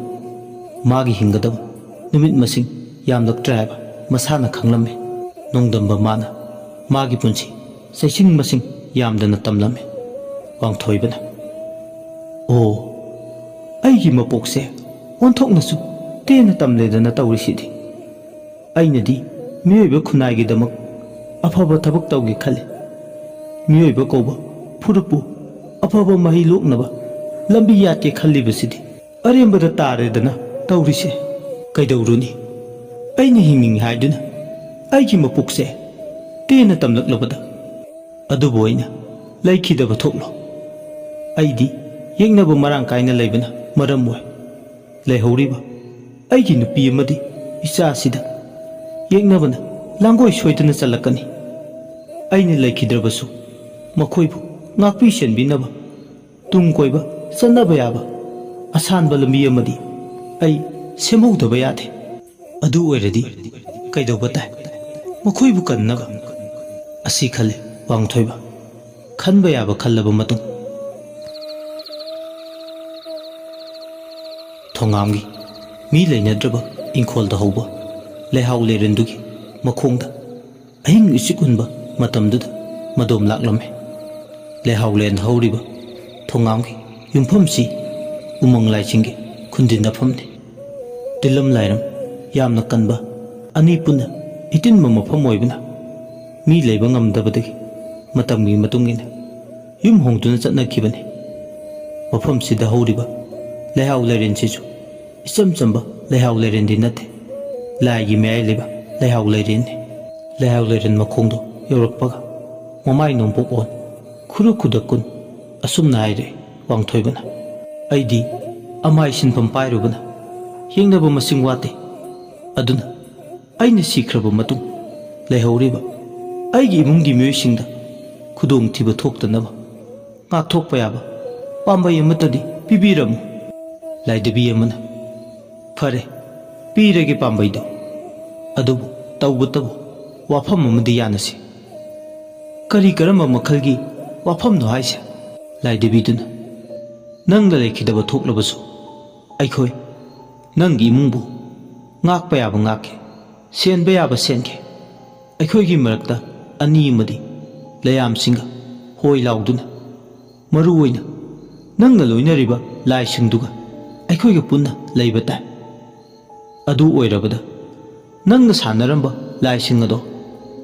ꯃꯥꯒꯤ ꯍꯤꯡꯒꯗꯕ ꯅꯨꯃꯤꯠ ꯃꯁꯤꯡ ꯌꯥꯝꯂꯛꯇ꯭ꯔꯦ ꯍꯥꯏꯕ ꯃꯁꯥꯅ ꯈꯪꯂꯝꯃꯤ꯫ ꯅꯣꯡꯗꯝꯕ ꯃꯥꯅ ꯃꯥꯒꯤ ꯄꯨꯟꯁꯤ ꯆꯩꯁꯤꯡ ꯃꯁꯤꯡ ꯌꯥꯝꯗꯅ ꯇꯝꯂꯝꯃꯤ꯫ ꯋꯥꯡꯊꯣꯏꯕꯅ, "ꯑꯣ, ꯑꯩꯒꯤ ꯃꯄꯣꯛꯁꯦ ꯑꯣꯟꯊꯣꯛꯅꯁꯨ ꯇꯦꯟꯅ ꯇꯝꯂꯦꯗꯅ ꯇꯧꯔꯤꯁꯤꯗꯤ꯫ ꯑꯩꯅꯗꯤ ꯃꯤꯑꯣꯏꯕ ꯈꯨꯟꯅꯥꯏꯒꯤꯗꯃꯛ ꯑꯐꯕ ꯊꯕꯛ ꯇꯧꯒꯦ ꯈꯜꯂꯤ꯫ ꯃꯤꯑꯣꯏꯕ ꯀꯧꯕ ꯐꯨꯔꯨꯞꯄꯨ ꯑꯐꯕ ꯃꯍꯩ ꯂꯣꯛꯅꯕ ꯂꯝꯕꯤ ꯌꯥꯠꯀꯦ ꯈꯜꯂꯤꯕꯁꯤꯗꯤ ꯑꯔꯦꯝꯕꯗ ꯇꯥꯔꯦꯗꯅ ꯇꯧꯔꯤꯁꯦ꯫ ꯀꯩꯗꯧꯔꯨꯅꯤ? ꯑꯩꯅ ꯍꯤꯡꯅꯤꯡꯉꯤ ꯍꯥꯏꯗꯨꯅ ꯑꯩꯒꯤ ꯃꯄꯣꯛꯁꯦ ꯇꯦꯟꯅ ꯇꯝꯂꯛꯂꯕꯗ ꯑꯗꯨꯕꯨ ꯑꯩꯅ ꯂꯩꯈꯤꯗꯕ ꯊꯣꯛꯂꯣ? ꯑꯩꯗꯤ ꯌꯦꯛꯅꯕ ꯃꯔꯥꯡ ꯀꯥꯏꯅ ꯂꯩꯕꯅ ꯃꯔꯝ ꯑꯣꯏ꯫ ꯂꯩꯍꯧꯔꯤꯕ ꯑꯩꯒꯤ ꯅꯨꯄꯤ ꯑꯃꯗꯤ ꯏꯆꯥꯁꯤꯗ ꯌꯦꯛꯅꯕꯅ ꯂꯥꯡꯒꯣꯏ ꯁꯣꯏꯗꯅ ꯆꯜꯂꯛꯀꯅꯤ꯫ ꯑꯩꯅ ꯂꯩꯈꯤꯗ꯭ꯔꯕꯁꯨ ꯃꯈꯣꯏꯕꯨ ꯉꯥꯛꯄꯤ ꯁꯦꯟꯕꯤꯅꯕ ꯇꯨꯡ ꯀꯣꯏꯕ ꯆꯠꯅꯕ ꯌꯥꯕ ꯑꯁꯥꯟꯕ ꯂꯝꯕꯤ ꯑꯃꯗꯤ ꯑꯩ ꯁꯦꯝꯍꯧꯗꯕ ꯌꯥꯗꯦ꯫ ꯑꯗꯨ ꯑꯣꯏꯔꯗꯤ ꯀꯩꯗꯧꯕ ꯇꯥꯏ? ꯃꯈꯣꯏꯕꯨ ꯀꯟꯅꯕ" ꯑꯁꯤ ꯈꯜꯂꯤ ꯋꯥꯡꯊꯣꯏꯕ꯫ ꯈꯟꯕ ꯌꯥꯕ ꯈꯜꯂꯕ ꯃꯇꯨꯡ, ꯊꯣꯉꯥꯝꯒꯤ ꯃꯤ ꯂꯩꯅꯗ꯭ꯔꯕ ꯏꯪꯈꯣꯜꯗ ꯍꯧꯕ ꯂꯩꯍꯥꯎ ꯂꯩꯔꯦꯟꯗꯨꯒꯤ ꯃꯈꯣꯡꯗ ꯑꯍꯤꯡ ꯏꯆꯤꯛ ꯍꯨꯟꯕ ꯃꯇꯝꯗꯨꯗ ꯃꯗꯣꯝ ꯂꯥꯛꯂꯝꯃꯤ꯫ ꯂꯩꯍꯥꯎ ꯂꯦꯟ ꯍꯧꯔꯤꯕ ꯊꯣꯉꯥꯝꯒꯤ ꯌꯨꯝꯐꯝꯁꯤ ꯎꯃꯪ ꯂꯥꯏꯁꯤꯡꯒꯤ ꯈꯨꯟꯗꯤꯟꯅꯐꯝꯅꯤ꯫ ꯇꯤꯜꯂꯝ ꯂꯥꯏꯔꯝ ꯌꯥꯝꯅ ꯀꯟꯕ ꯑꯅꯤ ꯄꯨꯟꯅ ꯏꯇꯤꯟꯕ ꯃꯐꯝ ꯑꯣꯏꯕꯅ ꯃꯤ ꯂꯩꯕ ꯉꯝꯗꯕꯗꯒꯤ ꯃꯇꯝꯒꯤ ꯃꯇꯨꯡ ꯏꯟꯅ ꯌꯨꯝ ꯍꯣꯡꯗꯨꯅ ꯆꯠꯅꯈꯤꯕꯅꯤ꯫ ꯃꯐꯝꯁꯤꯗ ꯍꯧꯔꯤꯕ ꯂꯩꯍꯥꯎ ꯂꯩꯔꯦꯟꯁꯤꯁꯨ ꯏꯆꯝ ꯆꯝꯕ ꯂꯩꯍꯥꯎ ꯂꯩꯔꯦꯟꯗꯤ ꯅꯠꯇꯦ꯫ ꯂꯥꯏꯒꯤ ꯃꯌꯥꯏ ꯂꯩꯕ ꯂꯩꯍꯥꯎ ꯂꯩꯔꯦꯟꯅꯤ꯫ ꯂꯩꯍꯥꯎ ꯂꯩꯔꯦꯟ ꯃꯈꯣꯡꯗꯣ ꯌꯧꯔꯛꯄꯒ ꯃꯃꯥꯏ ꯅꯣꯝꯄꯣꯛ ꯑꯣꯟ, ꯈꯨꯔꯨ ꯈꯨꯗꯛ ꯀꯨꯟ꯫ ꯑꯁꯨꯝꯅ ꯍꯥꯏꯔꯦ ꯋꯥꯡꯊꯣꯏꯕꯅ꯫ ꯑꯩꯗꯤ ꯑꯃꯥꯏ ꯁꯤꯟꯐꯝ ꯄꯥꯏꯔꯨꯕꯅ ꯌꯦꯡꯅꯕ ꯃꯁꯤꯡ ꯋꯥꯠꯇꯦ꯫ ꯑꯗꯨꯅ ꯑꯩꯅ ꯁꯤꯈ꯭ꯔꯕ ꯃꯇꯨꯡ ꯂꯩꯍꯧꯔꯤꯕ ꯑꯩꯒꯤ ꯏꯃꯨꯡꯒꯤ ꯃꯤꯑꯣꯏꯁꯤꯡꯗ ꯈꯨꯗꯣꯡꯊꯤꯕ ꯊꯣꯛꯇꯅꯕ ꯉꯥꯛꯊꯣꯛꯄ ꯌꯥꯕ ꯄꯥꯝꯕꯩ ꯑꯃꯠꯇꯗꯤ ꯄꯤꯕꯤꯔꯝꯃꯨ꯫ ꯂꯥꯏꯗꯕꯤ ꯑꯃꯅ, "ꯐꯔꯦ, ꯄꯤꯔꯒꯦ ꯄꯥꯝꯕꯩꯗꯣ꯫ ꯑꯗꯨꯕꯨ ꯇꯧꯕꯇꯕꯨ ꯋꯥꯐꯝ ꯑꯃꯗꯤ ꯌꯥꯅꯁꯤ꯫" "ꯀꯔꯤ ꯀꯔꯝꯕ ꯃꯈꯜꯒꯤ ꯋꯥꯐꯝꯅꯣ ꯍꯥꯏꯁꯦ?" ꯂꯥꯏꯗꯕꯤꯗꯨꯅ, "ꯅꯪꯅ ꯂꯩꯈꯤꯗꯕ ꯊꯣꯛꯂꯕꯁꯨ ꯑꯩꯈꯣꯏ ꯅꯪꯒꯤ ꯏꯃꯨꯡꯕꯨ ꯉꯥꯛꯄ ꯌꯥꯕ ꯉꯥꯛꯀꯦ, ꯁꯦꯟꯕ ꯌꯥꯕ ꯁꯦꯟꯒꯦ꯫ ꯑꯩꯈꯣꯏꯒꯤ ꯃꯔꯛꯇ ꯑꯅꯤ ꯑꯃꯗꯤ ꯂꯩꯌꯥꯝꯁꯤꯡꯒ ꯍꯣꯏ ꯂꯥꯎꯗꯨꯅ, ꯃꯔꯨ ꯑꯣꯏꯅ ꯅꯪꯅ ꯂꯣꯏꯅꯔꯤꯕ ꯂꯥꯏꯁꯤꯡꯗꯨꯒ ꯑꯩꯈꯣꯏꯒ ꯄꯨꯟꯅ ꯂꯩꯕ ꯇꯥꯏ꯫ ꯑꯗꯨ ꯑꯣꯏꯔꯕꯗ ꯅꯪꯅ ꯁꯥꯟꯅꯔꯝꯕ ꯂꯥꯏꯁꯤꯡ ꯑꯗꯣ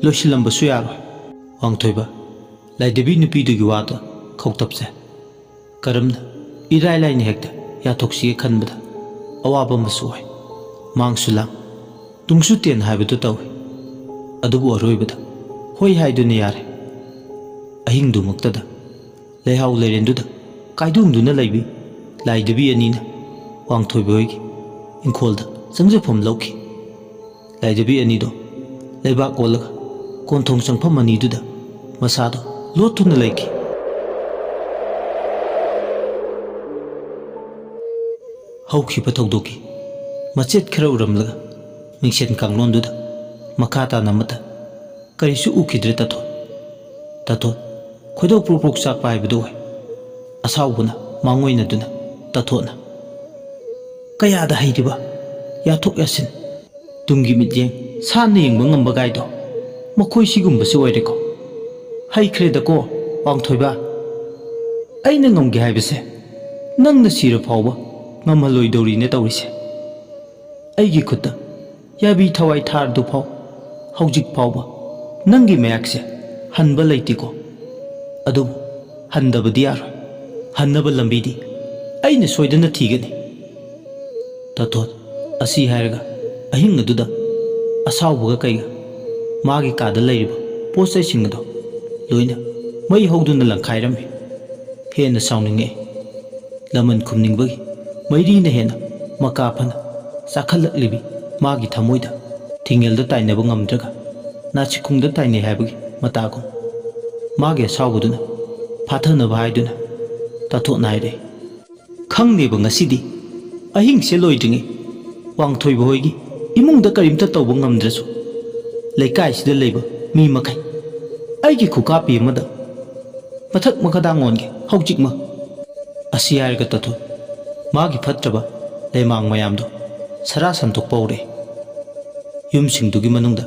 ꯂꯣꯏꯁꯤꯜꯂꯝꯕꯁꯨ ꯌꯥꯔꯣꯏ꯫" ꯋꯥꯡꯊꯣꯏꯕ, ꯂꯥꯏꯗꯕꯤ ꯅꯨꯄꯤꯗꯨꯒꯤ ꯋꯥꯗ ꯈꯧꯇꯞꯆꯩ꯫ ꯀꯔꯝꯅ ꯏꯔꯥꯏ ꯂꯥꯏꯅ ꯍꯦꯛꯇ ꯌꯥꯊꯣꯛꯁꯤꯒꯦ ꯈꯟꯕꯗ ꯑꯋꯥꯕ ꯑꯃꯁꯨ ꯑꯣꯏ꯫ ꯃꯥꯡꯁꯨ ꯂꯥꯡ, ꯇꯨꯡꯁꯨ ꯇꯦꯟ ꯍꯥꯏꯕꯗꯨ ꯇꯧꯏ꯫ ꯑꯗꯨꯕꯨ ꯑꯔꯣꯏꯕꯗ ꯍꯣꯏ ꯍꯥꯏꯗꯨꯅ ꯌꯥꯔꯦ꯫ ꯑꯍꯤꯡꯗꯨꯃꯛꯇꯗ ꯂꯩꯍꯥꯎ ꯂꯩꯔꯦꯟꯗꯨꯗ ꯀꯥꯏꯗꯣꯡꯗꯨꯅ ꯂꯩꯕꯤ ꯂꯥꯏꯗꯕꯤ ꯑꯅꯤꯅ ꯋꯥꯡꯊꯣꯏꯕ ꯍꯣꯏꯒꯤ ꯏꯪꯈꯣꯜꯗ ꯆꯪꯖꯐꯝ ꯂꯧꯈꯤ꯫ ꯂꯥꯏꯗꯕꯤ ꯑꯅꯤꯗꯣ ꯂꯩꯕꯥꯛ ꯑꯣꯜꯂꯒ ꯀꯣꯟꯊꯣꯡ ꯆꯪꯐꯝ ꯑꯅꯤꯗꯨꯗ ꯃꯁꯥꯗꯣ ꯂꯣꯠꯇꯨꯅ ꯂꯩꯈꯤ꯫ ꯍꯧꯈꯤꯕ ꯊꯧꯗꯣꯛꯀꯤ ꯃꯆꯦꯠ ꯈꯔ ꯎꯔꯝꯂꯒ ꯃꯤꯡꯁꯦꯟ ꯀꯥꯡꯂꯣꯟꯗꯨꯗ ꯃꯈꯥ ꯇꯥꯅ ꯑꯃꯠꯇ ꯀꯔꯤꯁꯨ ꯎꯈꯤꯗ꯭ꯔꯦ ꯇꯥꯊꯣꯠ꯫ ꯇꯥꯊꯣꯠ, ꯈꯣꯏꯗꯧ ꯄ꯭ꯔꯣꯛ ꯄ꯭ꯔꯣꯛ ꯆꯥꯛꯄ ꯍꯥꯏꯕꯗꯨ ꯑꯣꯏ꯫ ꯑꯁꯥꯎꯕꯅ ꯃꯥꯡꯑꯣꯏꯅꯗꯨꯅ ꯇꯥꯊꯣꯠꯅ, "ꯀꯌꯥꯗ ꯍꯩꯔꯤꯕ ꯌꯥꯊꯣꯛ ꯌꯥꯁꯤꯟ, ꯇꯨꯡꯒꯤ ꯃꯤꯠꯌꯦꯡ ꯁꯥꯟꯅ ꯌꯦꯡꯕ ꯉꯝꯕ ꯒꯥꯏꯗꯣ ꯃꯈꯣꯏ ꯁꯤꯒꯨꯝꯕꯁꯨ ꯑꯣꯏꯔꯦꯀꯣ꯫ ꯍꯩꯈ꯭ꯔꯦꯗꯀꯣ ꯋꯥꯡꯊꯣꯏꯕ꯫ ꯑꯩꯅ ꯉꯝꯒꯦ ꯍꯥꯏꯕꯁꯦ ꯅꯪꯅ ꯁꯤꯔ ꯐꯥꯎꯕ ꯉꯝꯍꯜꯂꯣꯏꯗꯧꯔꯤꯅꯦ ꯇꯧꯔꯤꯁꯦ꯫ ꯑꯩꯒꯤ ꯈꯨꯠꯇ ꯌꯥꯕꯤ ꯊꯋꯥꯏ ꯊꯥꯔꯗꯨꯐꯥꯎ ꯍꯧꯖꯤꯛ ꯐꯥꯎꯕ ꯅꯪꯒꯤ ꯃꯌꯥꯛꯁꯦ ꯍꯟꯕ ꯂꯩꯇꯦꯀꯣ꯫ ꯑꯗꯨꯕꯨ ꯍꯟꯗꯕꯗꯤ ꯌꯥꯔꯣꯏ꯫ ꯍꯟꯅꯕ ꯂꯝꯕꯤꯗꯤ ꯑꯩꯅ ꯁꯣꯏꯗꯅ ꯊꯤꯒꯅꯤ꯫ ꯇꯥꯊꯣꯠ ꯑꯁꯤ ꯍꯥꯏꯔꯒ ꯑꯍꯤꯡ ꯑꯗꯨꯗ ꯑꯁꯥꯎꯕꯒ ꯀꯩꯒ ꯃꯥꯒꯤ ꯀꯥꯗ ꯂꯩꯔꯤꯕ ꯄꯣꯠ ꯆꯩꯁꯤꯡ ꯑꯗꯣ ꯂꯣꯏꯅ ꯃꯩ ꯍꯧꯗꯨꯅ ꯂꯪꯈꯥꯏꯔꯝꯃꯤ꯫ ꯍꯦꯟꯅ ꯁꯥꯎꯅꯤꯡꯉꯛꯏ꯫ ꯂꯃꯟ ꯈꯨꯝꯅꯤꯡꯕꯒꯤ ꯃꯩꯔꯤꯅ ꯍꯦꯟꯅ ꯃꯀꯥ ꯐꯅ ꯆꯥꯈꯠꯂꯛꯂꯤꯕꯤ ꯃꯥꯒꯤ ꯊꯃꯣꯏꯗ ꯊꯤꯡꯉꯦꯜꯗ ꯇꯥꯏꯅꯕ ꯉꯝꯗ꯭ꯔꯒ ꯅꯥꯁꯤꯈꯨꯡꯗ ꯇꯥꯏꯅꯩ ꯍꯥꯏꯕꯒꯤ ꯃꯇꯥꯒꯨꯝ ꯃꯥꯒꯤ ꯑꯁꯥꯎꯕꯗꯨꯅ ꯐꯥꯊꯅꯕ ꯍꯥꯏꯗꯨꯅ ꯇꯥꯊꯣꯠꯅ ꯍꯥꯏꯔꯛꯏ꯫ ꯈꯪꯗꯦꯕ ꯉꯁꯤꯗꯤ ꯑꯍꯤꯡꯁꯦ ꯂꯣꯏꯗ꯭ꯔꯤꯉꯩ ꯋꯥꯡꯊꯣꯏꯕ ꯍꯣꯏꯒꯤ ꯏꯃꯨꯡꯗ ꯀꯔꯤꯝꯇ ꯇꯧꯕ ꯉꯝꯗ꯭ꯔꯁꯨ ꯂꯩꯀꯥꯏꯁꯤꯗ ꯂꯩꯕ ꯃꯤ ꯃꯈꯩ ꯑꯩꯒꯤ ꯈꯨꯀꯥꯞꯄꯤ ꯑꯃꯗ ꯃꯊꯛ ꯃꯈꯥꯗꯥꯡ ꯑꯣꯟꯒꯦ ꯍꯧꯖꯤꯛꯃꯛ꯫ ꯑꯁꯤ ꯍꯥꯏꯔꯒ ꯇꯥꯊꯣꯠ ꯃꯥꯒꯤ ꯐꯠꯇ꯭ꯔꯕ ꯂꯩꯃꯥꯡ ꯃꯌꯥꯝꯗꯣ ꯁꯔꯥ ꯁꯟꯗꯣꯛꯄ ꯍꯧꯔꯛꯏ꯫ ꯌꯨꯝꯁꯤꯡꯗꯨꯒꯤ ꯃꯅꯨꯡꯗ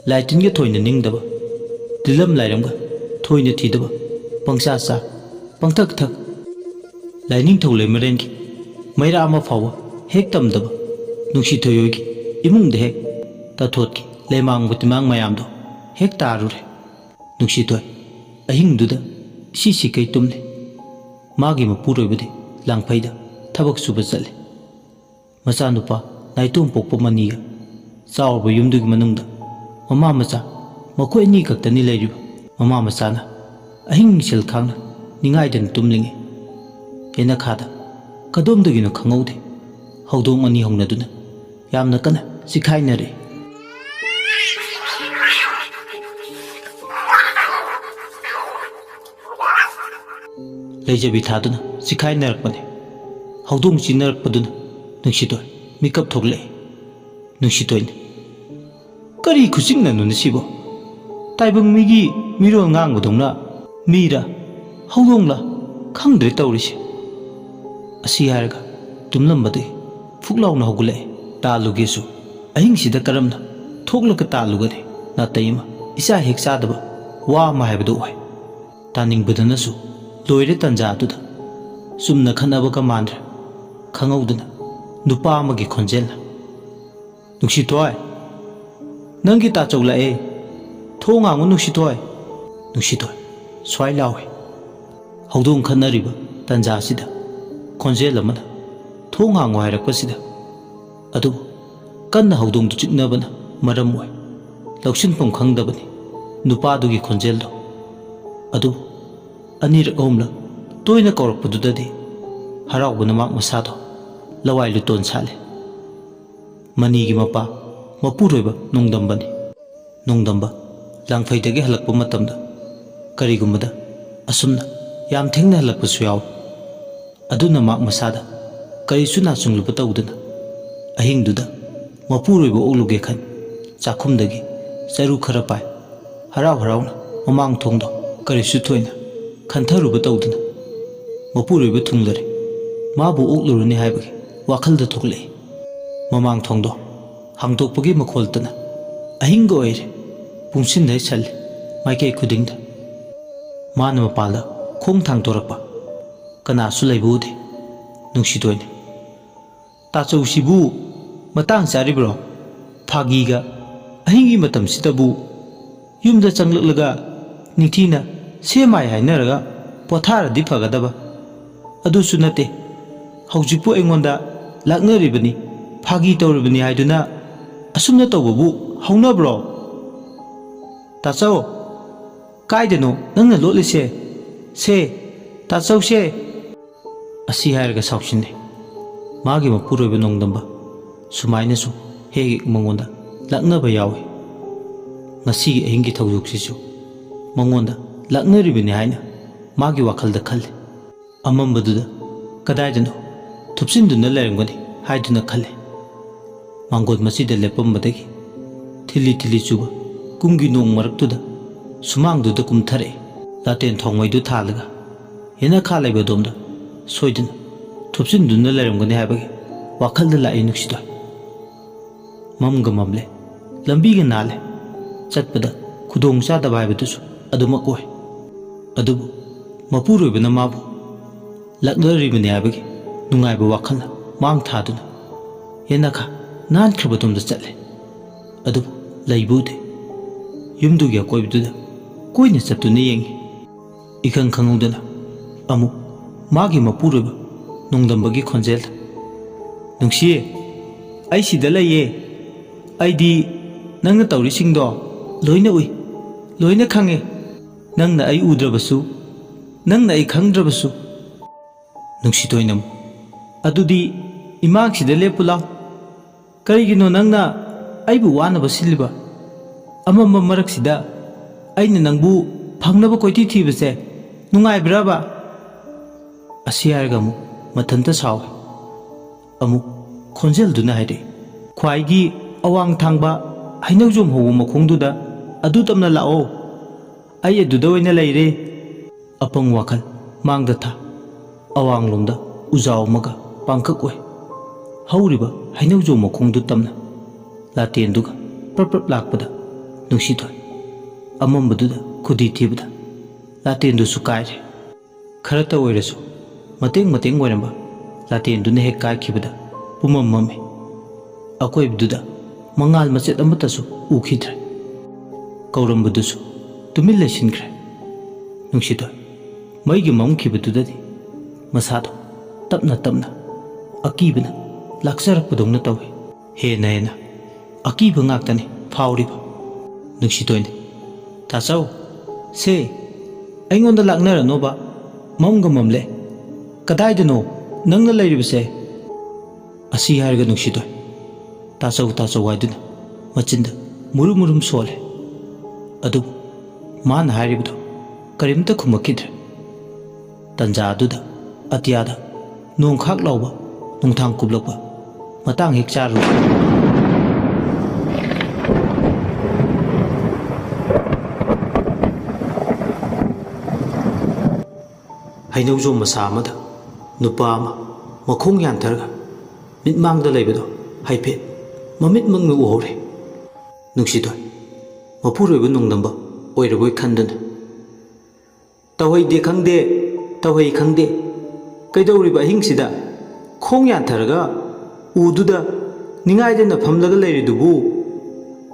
ꯂꯥꯏꯇꯤꯟꯒ ꯊꯣꯏꯅ ꯅꯤꯡꯗꯕ, ꯇꯤꯂꯝ ꯂꯥꯏꯔꯝꯒ ꯊꯣꯏꯅ ꯊꯤꯗꯕ, ꯄꯪꯆꯥ ꯆꯥ, ꯄꯪꯊꯛ ꯊꯛ, ꯂꯥꯏꯅꯤꯡꯊꯧ ꯂꯩꯃꯔꯦꯟꯒꯤ ꯃꯩꯔꯥ ꯑꯃ ꯐꯥꯎꯕ ꯍꯦꯛ ꯇꯝꯗꯕ ꯅꯨꯡꯁꯤꯊꯣꯏ ꯍꯣꯏꯒꯤ ꯏꯃꯨꯡꯗ ꯍꯦꯛ ꯇꯥꯊꯣꯠꯀꯤ ꯂꯩꯃꯥꯡ ꯕꯨꯇꯤꯃꯥꯡ ꯃꯌꯥꯝꯗꯣ ꯍꯦꯛ ꯇꯥꯔꯨꯔꯦ꯫ ꯅꯨꯡꯁꯤꯊꯣꯏ ꯑꯍꯤꯡꯗꯨꯗ ꯏꯁꯤ ꯁꯤꯀꯩ ꯇꯨꯝꯂꯦ꯫ ꯃꯥꯒꯤ ꯃꯄꯨꯔꯣꯏꯕꯗꯤ ꯂꯥꯡꯐꯩꯗ ꯊꯕꯛ ꯁꯨꯕ ꯆꯠꯂꯦ꯫ ꯃꯆꯥꯅꯨꯄꯥ ꯅꯥꯏꯇꯣꯝ ꯄꯣꯛꯄ ꯃꯅꯤꯒ ꯆꯥꯎꯔꯕ ꯌꯨꯝꯗꯨꯒꯤ ꯃꯅꯨꯡꯗ ꯃꯃꯥ ꯃꯆꯥ ꯃꯈꯣꯏ ꯑꯅꯤ ꯈꯛꯇꯅꯤ ꯂꯩꯔꯤꯕ꯫ ꯃꯃꯥ ꯃꯆꯥꯅ ꯑꯍꯤꯡ ꯃꯤꯡꯁꯦꯜ ꯈꯥꯡꯅ ꯅꯤꯡꯉꯥꯏꯗꯅ ꯇꯨꯝꯂꯤꯉꯩ ꯌꯦꯅꯈꯥꯗ ꯀꯗꯣꯝꯗꯒꯤꯅꯣ ꯈꯪꯍꯧꯗꯦ ꯍꯧꯗꯣꯡ ꯑꯅꯤ ꯍꯧꯅꯗꯨꯅ ꯌꯥꯝꯅ ꯀꯟꯅ ꯆꯤꯈꯥꯏꯅꯔꯦ꯫ ꯂꯩꯖꯕꯤ ꯊꯥꯗꯨꯅ ꯆꯤꯈꯥꯏꯅꯔꯛꯄꯅꯤ꯫ ꯍꯧꯗꯣꯡ ꯆꯤꯟꯅꯔꯛꯄꯗꯨꯅ ꯅꯨꯡꯁꯤꯊꯣꯏ ꯃꯤꯀꯞ ꯊꯣꯛꯂꯛꯏ꯫ ꯅꯨꯡꯁꯤꯊꯣꯏꯅ, "ꯀꯔꯤ ꯈꯨꯆꯤꯡꯅꯅꯣꯅꯦ ꯁꯤꯕꯣ? ꯇꯥꯏꯕꯪ ꯃꯤꯒꯤ ꯃꯤꯔꯣꯜ ꯉꯥꯡꯕꯗꯧꯅ ꯃꯤꯔ ꯍꯧꯗꯣꯡꯂ ꯈꯪꯗ꯭ꯔꯦ ꯇꯧꯔꯤꯁꯦ"꯫ ꯑꯁꯤ ꯍꯥꯏꯔꯒ ꯇꯨꯝꯂꯝꯕꯗꯒꯤ ꯐꯨꯛ ꯂꯥꯎꯅ ꯍꯧꯒꯠꯂꯛꯑꯦ꯫ ꯇꯥꯜꯂꯨꯒꯦꯁꯨ ꯑꯍꯤꯡꯁꯤꯗ ꯀꯔꯝꯅ ꯊꯣꯛꯂꯒ ꯇꯥꯜꯂꯨꯒꯅꯤ? ꯅꯥꯇꯩ ꯑꯃ ꯏꯆꯥ ꯍꯦꯛ ꯆꯥꯗꯕ ꯋꯥ ꯑꯃ ꯍꯥꯏꯕꯗꯨ ꯑꯣꯏ꯫ ꯇꯥꯅꯤꯡꯕꯗꯅꯁꯨ ꯂꯣꯏꯔꯦ ꯇꯟꯖꯥ ꯑꯗꯨꯗ꯫ ꯆꯨꯝꯅ ꯈꯠꯅꯕꯒ ꯃꯥꯟꯗ꯭ꯔꯦ꯫ ꯈꯪꯍꯧꯗꯅ ꯅꯨꯄꯥ ꯑꯃꯒꯤ ꯈꯣꯟꯖꯦꯜꯅ, "ꯅꯨꯡꯁꯤꯊꯣꯏ, ꯅꯪꯒꯤ ꯇꯥꯆꯧ ꯂꯥꯛꯑꯦ꯫ ꯊꯣꯡ ꯍꯥꯡꯉꯨ ꯅꯨꯡꯁꯤꯊꯣꯏ꯫ ꯅꯨꯡꯁꯤꯊꯣꯏ, ꯁ꯭ꯋꯥꯏ ꯂꯥꯎꯏ"꯫ ꯍꯧꯗꯣꯡ ꯈꯠꯅꯔꯤꯕ ꯇꯟꯖꯥꯁꯤꯗ ꯈꯣꯟꯖꯦꯜ ꯑꯃꯅ "ꯊꯣꯡ ꯍꯥꯡꯉꯨ" ꯍꯥꯏꯔꯛꯄꯁꯤꯗ, ꯑꯗꯨꯕꯨ ꯀꯟꯅ ꯍꯧꯗꯣꯡꯗꯨ ꯆꯤꯛꯅꯕꯅ ꯃꯔꯝ ꯑꯣꯏ ꯂꯧꯁꯤꯟꯐꯝ ꯈꯪꯗꯕꯅꯤ ꯅꯨꯄꯥꯗꯨꯒꯤ ꯈꯣꯟꯖꯦꯜꯗꯣ꯫ ꯑꯗꯨꯕꯨ ꯑꯅꯤꯔꯛ ꯑꯍꯨꯝꯂꯛ ꯇꯣꯏꯅ ꯀꯧꯔꯛꯄꯗꯨꯗꯗꯤ ꯍꯔꯥꯎꯕꯅ ꯃꯍꯥꯛ ꯃꯁꯥꯗꯣ ꯂꯋꯥꯏ ꯂꯨꯇꯣꯟ ꯁꯥꯠꯂꯦ꯫ ꯃꯅꯤꯒꯤ ꯃꯄꯥ ꯃꯄꯨꯔꯣꯏꯕ ꯅꯣꯡꯗꯝꯕꯅꯤ꯫ ꯅꯣꯡꯗꯝꯕ ꯂꯥꯡꯐꯩꯗꯒꯤ ꯍꯜꯂꯛꯄ ꯃꯇꯝꯗ ꯀꯔꯤꯒꯨꯝꯕꯗ ꯑꯁꯨꯝꯅ ꯌꯥꯝ ꯊꯦꯡꯅ ꯍꯜꯂꯛꯄꯁꯨ ꯌꯥꯎꯏ꯫ ꯑꯗꯨꯅ ꯃꯍꯥꯛ ꯃꯁꯥꯗ ꯀꯔꯤꯁꯨ ꯅꯥꯆꯨꯡꯂꯨꯕ ꯇꯧꯗꯅ ꯑꯍꯤꯡꯗꯨꯗ ꯃꯄꯨꯔꯣꯏꯕ ꯑꯣꯛꯂꯨꯒꯦ ꯈꯟ ꯆꯥꯛꯈꯨꯝꯗꯒꯤ ꯆꯔꯨ ꯈꯔ ꯄꯥꯏ꯫ ꯍꯔꯥꯎ ꯍꯔꯥꯎꯅ ꯃꯃꯥꯡ ꯊꯣꯡꯗꯣ ꯀꯔꯤꯁꯨ ꯊꯣꯏꯅ ꯈꯟꯊꯔꯨꯕ ꯇꯧꯗꯅ ꯃꯄꯨꯔꯣꯏꯕ ꯊꯨꯡꯂꯔꯦ꯫ ꯃꯥꯕꯨ ꯑꯣꯛꯂꯨꯔꯅꯤ ꯍꯥꯏꯕꯒꯤ ꯋꯥꯈꯜꯗ ꯊꯣꯛꯂꯛꯏ꯫ ꯃꯃꯥꯡ ꯊꯣꯡꯗꯣ ꯍꯥꯡꯗꯣꯛꯄꯒꯤ ꯃꯈꯣꯜꯇꯅ ꯑꯍꯤꯡꯒ ꯑꯣꯏꯔꯦ꯫ ꯄꯨꯡꯁꯤꯟꯗꯩ ꯁꯜꯂꯤ ꯃꯥꯏꯀꯩ ꯈꯨꯗꯤꯡꯗ꯫ ꯃꯥꯅ ꯃꯄꯥꯟꯗ ꯈꯣꯡ ꯊꯥꯡꯗꯣꯔꯛꯄ ꯀꯅꯥꯁꯨ ꯂꯩꯕ ꯎꯗꯦ꯫ ꯅꯨꯡꯁꯤꯇꯣꯏꯅ, "ꯇꯥꯆꯧꯁꯤꯕꯨ ꯃꯇꯥꯡ ꯆꯥꯔꯤꯕ꯭ꯔꯣ? ꯐꯥꯒꯤꯒ ꯑꯍꯤꯡꯒꯤ ꯃꯇꯝꯁꯤꯗꯕꯨ ꯌꯨꯝꯗ ꯆꯪꯂꯛꯂꯒ ꯅꯤꯡꯊꯤꯅ ꯁꯦ ꯃꯥꯏ ꯍꯥꯏꯅꯔꯒ ꯄꯣꯊꯥꯔꯗꯤ ꯐꯒꯗꯕ꯫ ꯑꯗꯨꯁꯨ ꯅꯠꯇꯦ, ꯍꯧꯖꯤꯛꯄꯨ ꯑꯩꯉꯣꯟꯗ ꯂꯥꯛꯅꯔꯤꯕꯅꯤ, ꯐꯥꯒꯤ ꯇꯧꯔꯤꯕꯅꯤ ꯍꯥꯏꯗꯨꯅ ꯑꯁꯨꯝꯅ ꯇꯧꯕꯕꯨ ꯍꯧꯅꯕ꯭ꯔꯣ? ꯇꯥꯆꯧ, ꯀꯥꯏꯗꯅꯣ ꯅꯪꯅ ꯂꯣꯠꯂꯤꯁꯦ? ꯁꯦ, ꯇꯥꯆꯧꯁꯦ!" ꯑꯁꯤ ꯍꯥꯏꯔꯒ ꯁꯥꯎꯁꯤꯟꯅꯩ꯫ ꯃꯥꯒꯤ ꯃꯄꯨꯔꯣꯏꯕ ꯅꯣꯡꯗꯝꯕ ꯁꯨꯃꯥꯏꯅꯁꯨ ꯍꯦꯛ ꯍꯦꯛ ꯃꯉꯣꯟꯗ ꯂꯛꯅꯕ ꯌꯥꯎꯏ꯫ ꯉꯁꯤꯒꯤ ꯑꯍꯤꯡꯒꯤ ꯊꯧꯗꯣꯛꯁꯤꯁꯨ ꯃꯉꯣꯟꯗ ꯂꯛꯅꯔꯤꯕꯅꯤ ꯍꯥꯏꯅ ꯃꯥꯒꯤ ꯋꯥꯈꯜꯗ ꯈꯜꯂꯤ꯫ ꯑꯃꯝꯕꯗꯨꯗ ꯀꯗꯥꯏꯗꯅꯣ ꯊꯨꯞꯆꯤꯟꯗꯨꯅ ꯂꯩꯔꯝꯒꯅꯤ ꯍꯥꯏꯗꯨꯅ ꯈꯜꯂꯤ꯫ ꯃꯥꯡꯒꯣꯟ ꯃꯆꯤꯗ ꯂꯦꯞꯄꯝꯕꯗꯒꯤ ꯊꯤꯜꯂꯤ ꯊꯤꯜꯂꯤ ꯆꯨꯕ ꯀꯨꯝꯒꯤ ꯅꯣꯡ ꯃꯔꯛꯇꯨꯗ ꯁꯨꯃꯥꯡꯗꯨꯗ ꯀꯨꯝꯊꯔꯛꯏ꯫ ꯂꯥꯇꯦꯟ ꯊꯣꯡꯃꯩꯗꯨ ꯊꯥꯜꯂꯒ ꯌꯦꯅꯈꯥ ꯂꯩꯕ ꯑꯗꯣꯝꯗ ꯁꯣꯏꯗꯅ ꯊꯨꯞꯆꯤꯟꯗꯨꯅ ꯂꯩꯔꯝꯒꯅꯤ ꯍꯥꯏꯕꯒꯤ ꯋꯥꯈꯜꯗ ꯂꯥꯛꯏ ꯅꯨꯡꯁꯤꯗꯣꯏ꯫ ꯃꯝꯒ ꯃꯝꯂꯦ, ꯂꯝꯕꯤꯒ ꯅꯥꯜꯂꯦ꯫ ꯆꯠꯄꯗ ꯈꯨꯗꯣꯡ ꯆꯥꯗꯕ ꯍꯥꯏꯕꯗꯨꯁꯨ ꯑꯗꯨꯃꯛ ꯑꯣꯏ꯫ ꯑꯗꯨꯕꯨ ꯃꯄꯨꯔꯣꯏꯕꯅ ꯃꯥꯕꯨ ꯂꯛꯅꯔꯤꯕꯅꯤ ꯍꯥꯏꯕꯒꯤ ꯅꯨꯡꯉꯥꯏꯕ ꯋꯥꯈꯜꯅ ꯃꯥꯡ ꯊꯥꯗꯨꯅ ꯌꯦꯅꯈꯥ ꯅꯥꯟꯈ꯭ꯔꯕꯗꯣꯝꯗ ꯆꯠꯂꯦ꯫ ꯑꯗꯨꯕꯨ ꯂꯩꯕ ꯎꯗꯦ꯫ ꯌꯨꯝꯗꯨꯒꯤ ꯑꯀꯣꯏꯕꯗꯨꯗ ꯀꯣꯏꯅ ꯆꯠꯇꯨꯅ ꯌꯦꯡꯉꯤ꯫ ꯏꯈꯪ ꯈꯪꯍꯧꯗꯅ ꯑꯃꯨꯛ ꯃꯥꯒꯤ ꯃꯄꯨꯔꯣꯏꯕ ꯅꯣꯡꯗꯝꯕꯒꯤ ꯈꯣꯟꯖꯦꯜꯗ, "ꯅꯨꯡꯁꯤꯌꯦ, ꯑꯩ ꯁꯤꯗ ꯂꯩꯌꯦ꯫ ꯑꯩꯗꯤ ꯅꯪꯅ ꯇꯧꯔꯤꯁꯤꯡꯗꯣ ꯂꯣꯏꯅ ꯎꯏ, ꯂꯣꯏꯅ ꯈꯪꯉꯦ꯫ ꯅꯪꯅ ꯑꯩ ꯎꯗ꯭ꯔꯕꯁꯨ, ꯅꯪꯅ ꯑꯩ ꯈꯪꯗ꯭ꯔꯕꯁꯨ꯫" ꯅꯨꯡꯁꯤꯊꯣꯏꯅ ꯑꯃꯨꯛ, "ꯑꯗꯨꯗꯤ ꯏꯃꯥꯡꯁꯤꯗ ꯂꯦꯞꯄꯨ ꯂꯥꯎ꯫ ꯀꯔꯤꯒꯤꯅꯣ ꯅꯪꯅ ꯑꯩꯕꯨ ꯋꯥꯅꯕ ꯁꯤꯜꯂꯤꯕ? ꯑꯃꯝꯕ ꯃꯔꯛꯁꯤꯗ ꯑꯩꯅ ꯅꯪꯕꯨ ꯐꯪꯅꯕ ꯀꯣꯏꯊꯤ ꯊꯤꯕꯁꯦ ꯅꯨꯡꯉꯥꯏꯕ꯭ꯔꯕ?" ꯑꯁꯤ ꯍꯥꯏꯔꯒ ꯑꯃꯨꯛ ꯃꯊꯟꯇ ꯁꯥꯎꯏ꯫ ꯑꯃꯨꯛ ꯈꯣꯟꯖꯦꯜꯗꯨꯅ ꯍꯥꯏꯔꯛꯏ, "ꯈ꯭ꯋꯥꯏꯒꯤ ꯑꯋꯥꯡ ꯊꯥꯡꯕ ꯍꯩꯅꯧꯖꯣꯝ ꯍꯧꯕ ꯃꯈꯣꯡꯗꯨꯗ ꯑꯗꯨ ꯇꯝꯅ ꯂꯥꯛꯑꯣ꯫ ꯑꯩ ꯑꯗꯨꯗ ꯑꯣꯏꯅ ꯂꯩꯔꯦ꯫" ꯑꯄꯪ ꯋꯥꯈꯜ ꯃꯥꯡꯗ ꯊꯥ꯫ ꯑꯋꯥꯡꯂꯣꯝꯗ ꯎꯖꯥꯎ ꯑꯃꯒ ꯄꯥꯡꯀꯛ ꯑꯣꯏ꯫ ꯍꯧꯔꯤꯕ ꯍꯩꯅꯧꯖꯣꯝ ꯃꯈꯣꯡꯗꯨ ꯇꯝꯅ ꯂꯥꯇꯦꯟꯗꯨꯒ ꯄ꯭ꯔꯞ ꯄ꯭ꯔꯞ ꯂꯥꯛꯄꯗ ꯅꯨꯡꯁꯤꯊꯣꯏ ꯑꯃꯝꯕꯗꯨꯗ ꯈꯨꯗꯤ ꯊꯤꯕꯗ ꯂꯥꯇꯦꯟꯗꯨꯁꯨ ꯀꯥꯏꯔꯦ꯫ ꯈꯔꯇ ꯑꯣꯏꯔꯁꯨ ꯃꯇꯦꯡ ꯃꯇꯦꯡ ꯑꯣꯏꯔꯝꯕ ꯂꯥꯇꯦꯟꯗꯨꯅ ꯍꯦꯛ ꯀꯥꯏꯈꯤꯕꯗ ꯄꯨꯝꯃꯝ ꯃꯝꯃꯤ꯫ ꯑꯀꯣꯏꯕꯗꯨꯗ ꯃꯉꯥꯜ ꯃꯆꯦꯠ ꯑꯃꯠꯇꯁꯨ ꯎꯈꯤꯗ꯭ꯔꯦ꯫ ꯀꯧꯔꯝꯕꯗꯨꯁꯨ ꯇꯨꯃꯤꯟ ꯂꯩꯁꯤꯟꯈ꯭ꯔꯦ꯫ ꯅꯨꯡꯁꯤꯊꯣꯏ ꯃꯩꯒꯤ ꯃꯝꯈꯤꯕꯗꯨꯗꯗꯤ ꯃꯁꯥꯗꯣ ꯇꯞꯅ ꯇꯞꯅ ꯑꯀꯤꯕꯅ ꯂꯥꯛꯆꯔꯛꯄꯗꯧꯅ ꯇꯧꯏ꯫ ꯍꯦꯟꯅ ꯍꯦꯟꯅ ꯑꯀꯤꯕ ꯉꯥꯛꯇꯅꯤ ꯐꯥꯎꯔꯤꯕ꯫ ꯅꯨꯡꯁꯤꯊꯣꯏꯅ, "ꯇꯥꯆꯧ, ꯁꯦ, ꯑꯩꯉꯣꯟꯗ ꯂꯥꯛꯅꯔꯅꯣꯕ, ꯃꯝꯒ ꯃꯝꯂꯦ꯫ ꯀꯗꯥꯏꯗꯅꯣ ꯅꯪꯅ ꯂꯩꯔꯤꯕꯁꯦ?" ꯑꯁꯤ ꯍꯥꯏꯔꯒ ꯅꯨꯡꯁꯤꯊꯣꯏ "ꯇꯥꯆꯧ, ꯇꯥꯆꯧ" ꯍꯥꯏꯗꯨꯅ ꯃꯆꯤꯟꯗ ꯃꯨꯔꯨꯝ ꯃꯨꯔꯨꯝ ꯁꯣꯜꯂꯦ꯫ ꯑꯗꯨꯕꯨ ꯃꯥꯅ ꯍꯥꯏꯔꯤꯕꯗꯨ ꯀꯔꯤꯝꯇ ꯈꯨꯝꯃꯛꯈꯤꯗ꯭ꯔꯦ꯫ ꯇꯟꯖꯥ ꯑꯗꯨꯗ ꯑꯇꯤꯌꯥꯗ ꯅꯣꯡꯈꯥꯛ ꯂꯥꯎꯕ ꯅꯣꯡꯊꯥꯡ ꯀꯨꯞꯂꯛꯄ ꯃꯇꯥꯡ ꯍꯦꯛ ꯆꯥꯔꯨꯔꯦ꯫ ꯍꯩꯅꯧꯖꯣꯝ ꯃꯁꯥ ꯑꯃꯗ ꯅꯨꯄꯥ ꯑꯃ ꯃꯈꯣꯡ ꯌꯥꯟꯊꯔꯒ ꯃꯤꯠꯃꯥꯡꯗ ꯂꯩꯕꯗꯣ ꯍꯥꯏꯐꯦꯠ ꯃꯃꯤꯠꯃꯛꯅ ꯎꯍꯧꯔꯦ꯫ ꯅꯨꯡꯁꯤꯊꯣꯏ ꯃꯄꯨꯔꯣꯏꯕ ꯅꯣꯡꯗꯝꯕ ꯑꯣꯏꯔꯕꯣꯏ ꯈꯟꯗꯨꯅ, "ꯇꯧꯍꯩꯗꯦ ꯈꯪꯗꯦ, ꯇꯧꯍꯩ ꯈꯪꯗꯦ, ꯀꯩꯗꯧꯔꯤꯕ ꯑꯍꯤꯡꯁꯤꯗ ꯈꯣꯡ ꯌꯥꯟꯊꯔꯒ ꯎꯗꯨꯗ ꯅꯤꯡꯉꯥꯏꯗꯅ ꯐꯝꯂꯒ ꯂꯩꯔꯤꯗꯨꯕꯨ?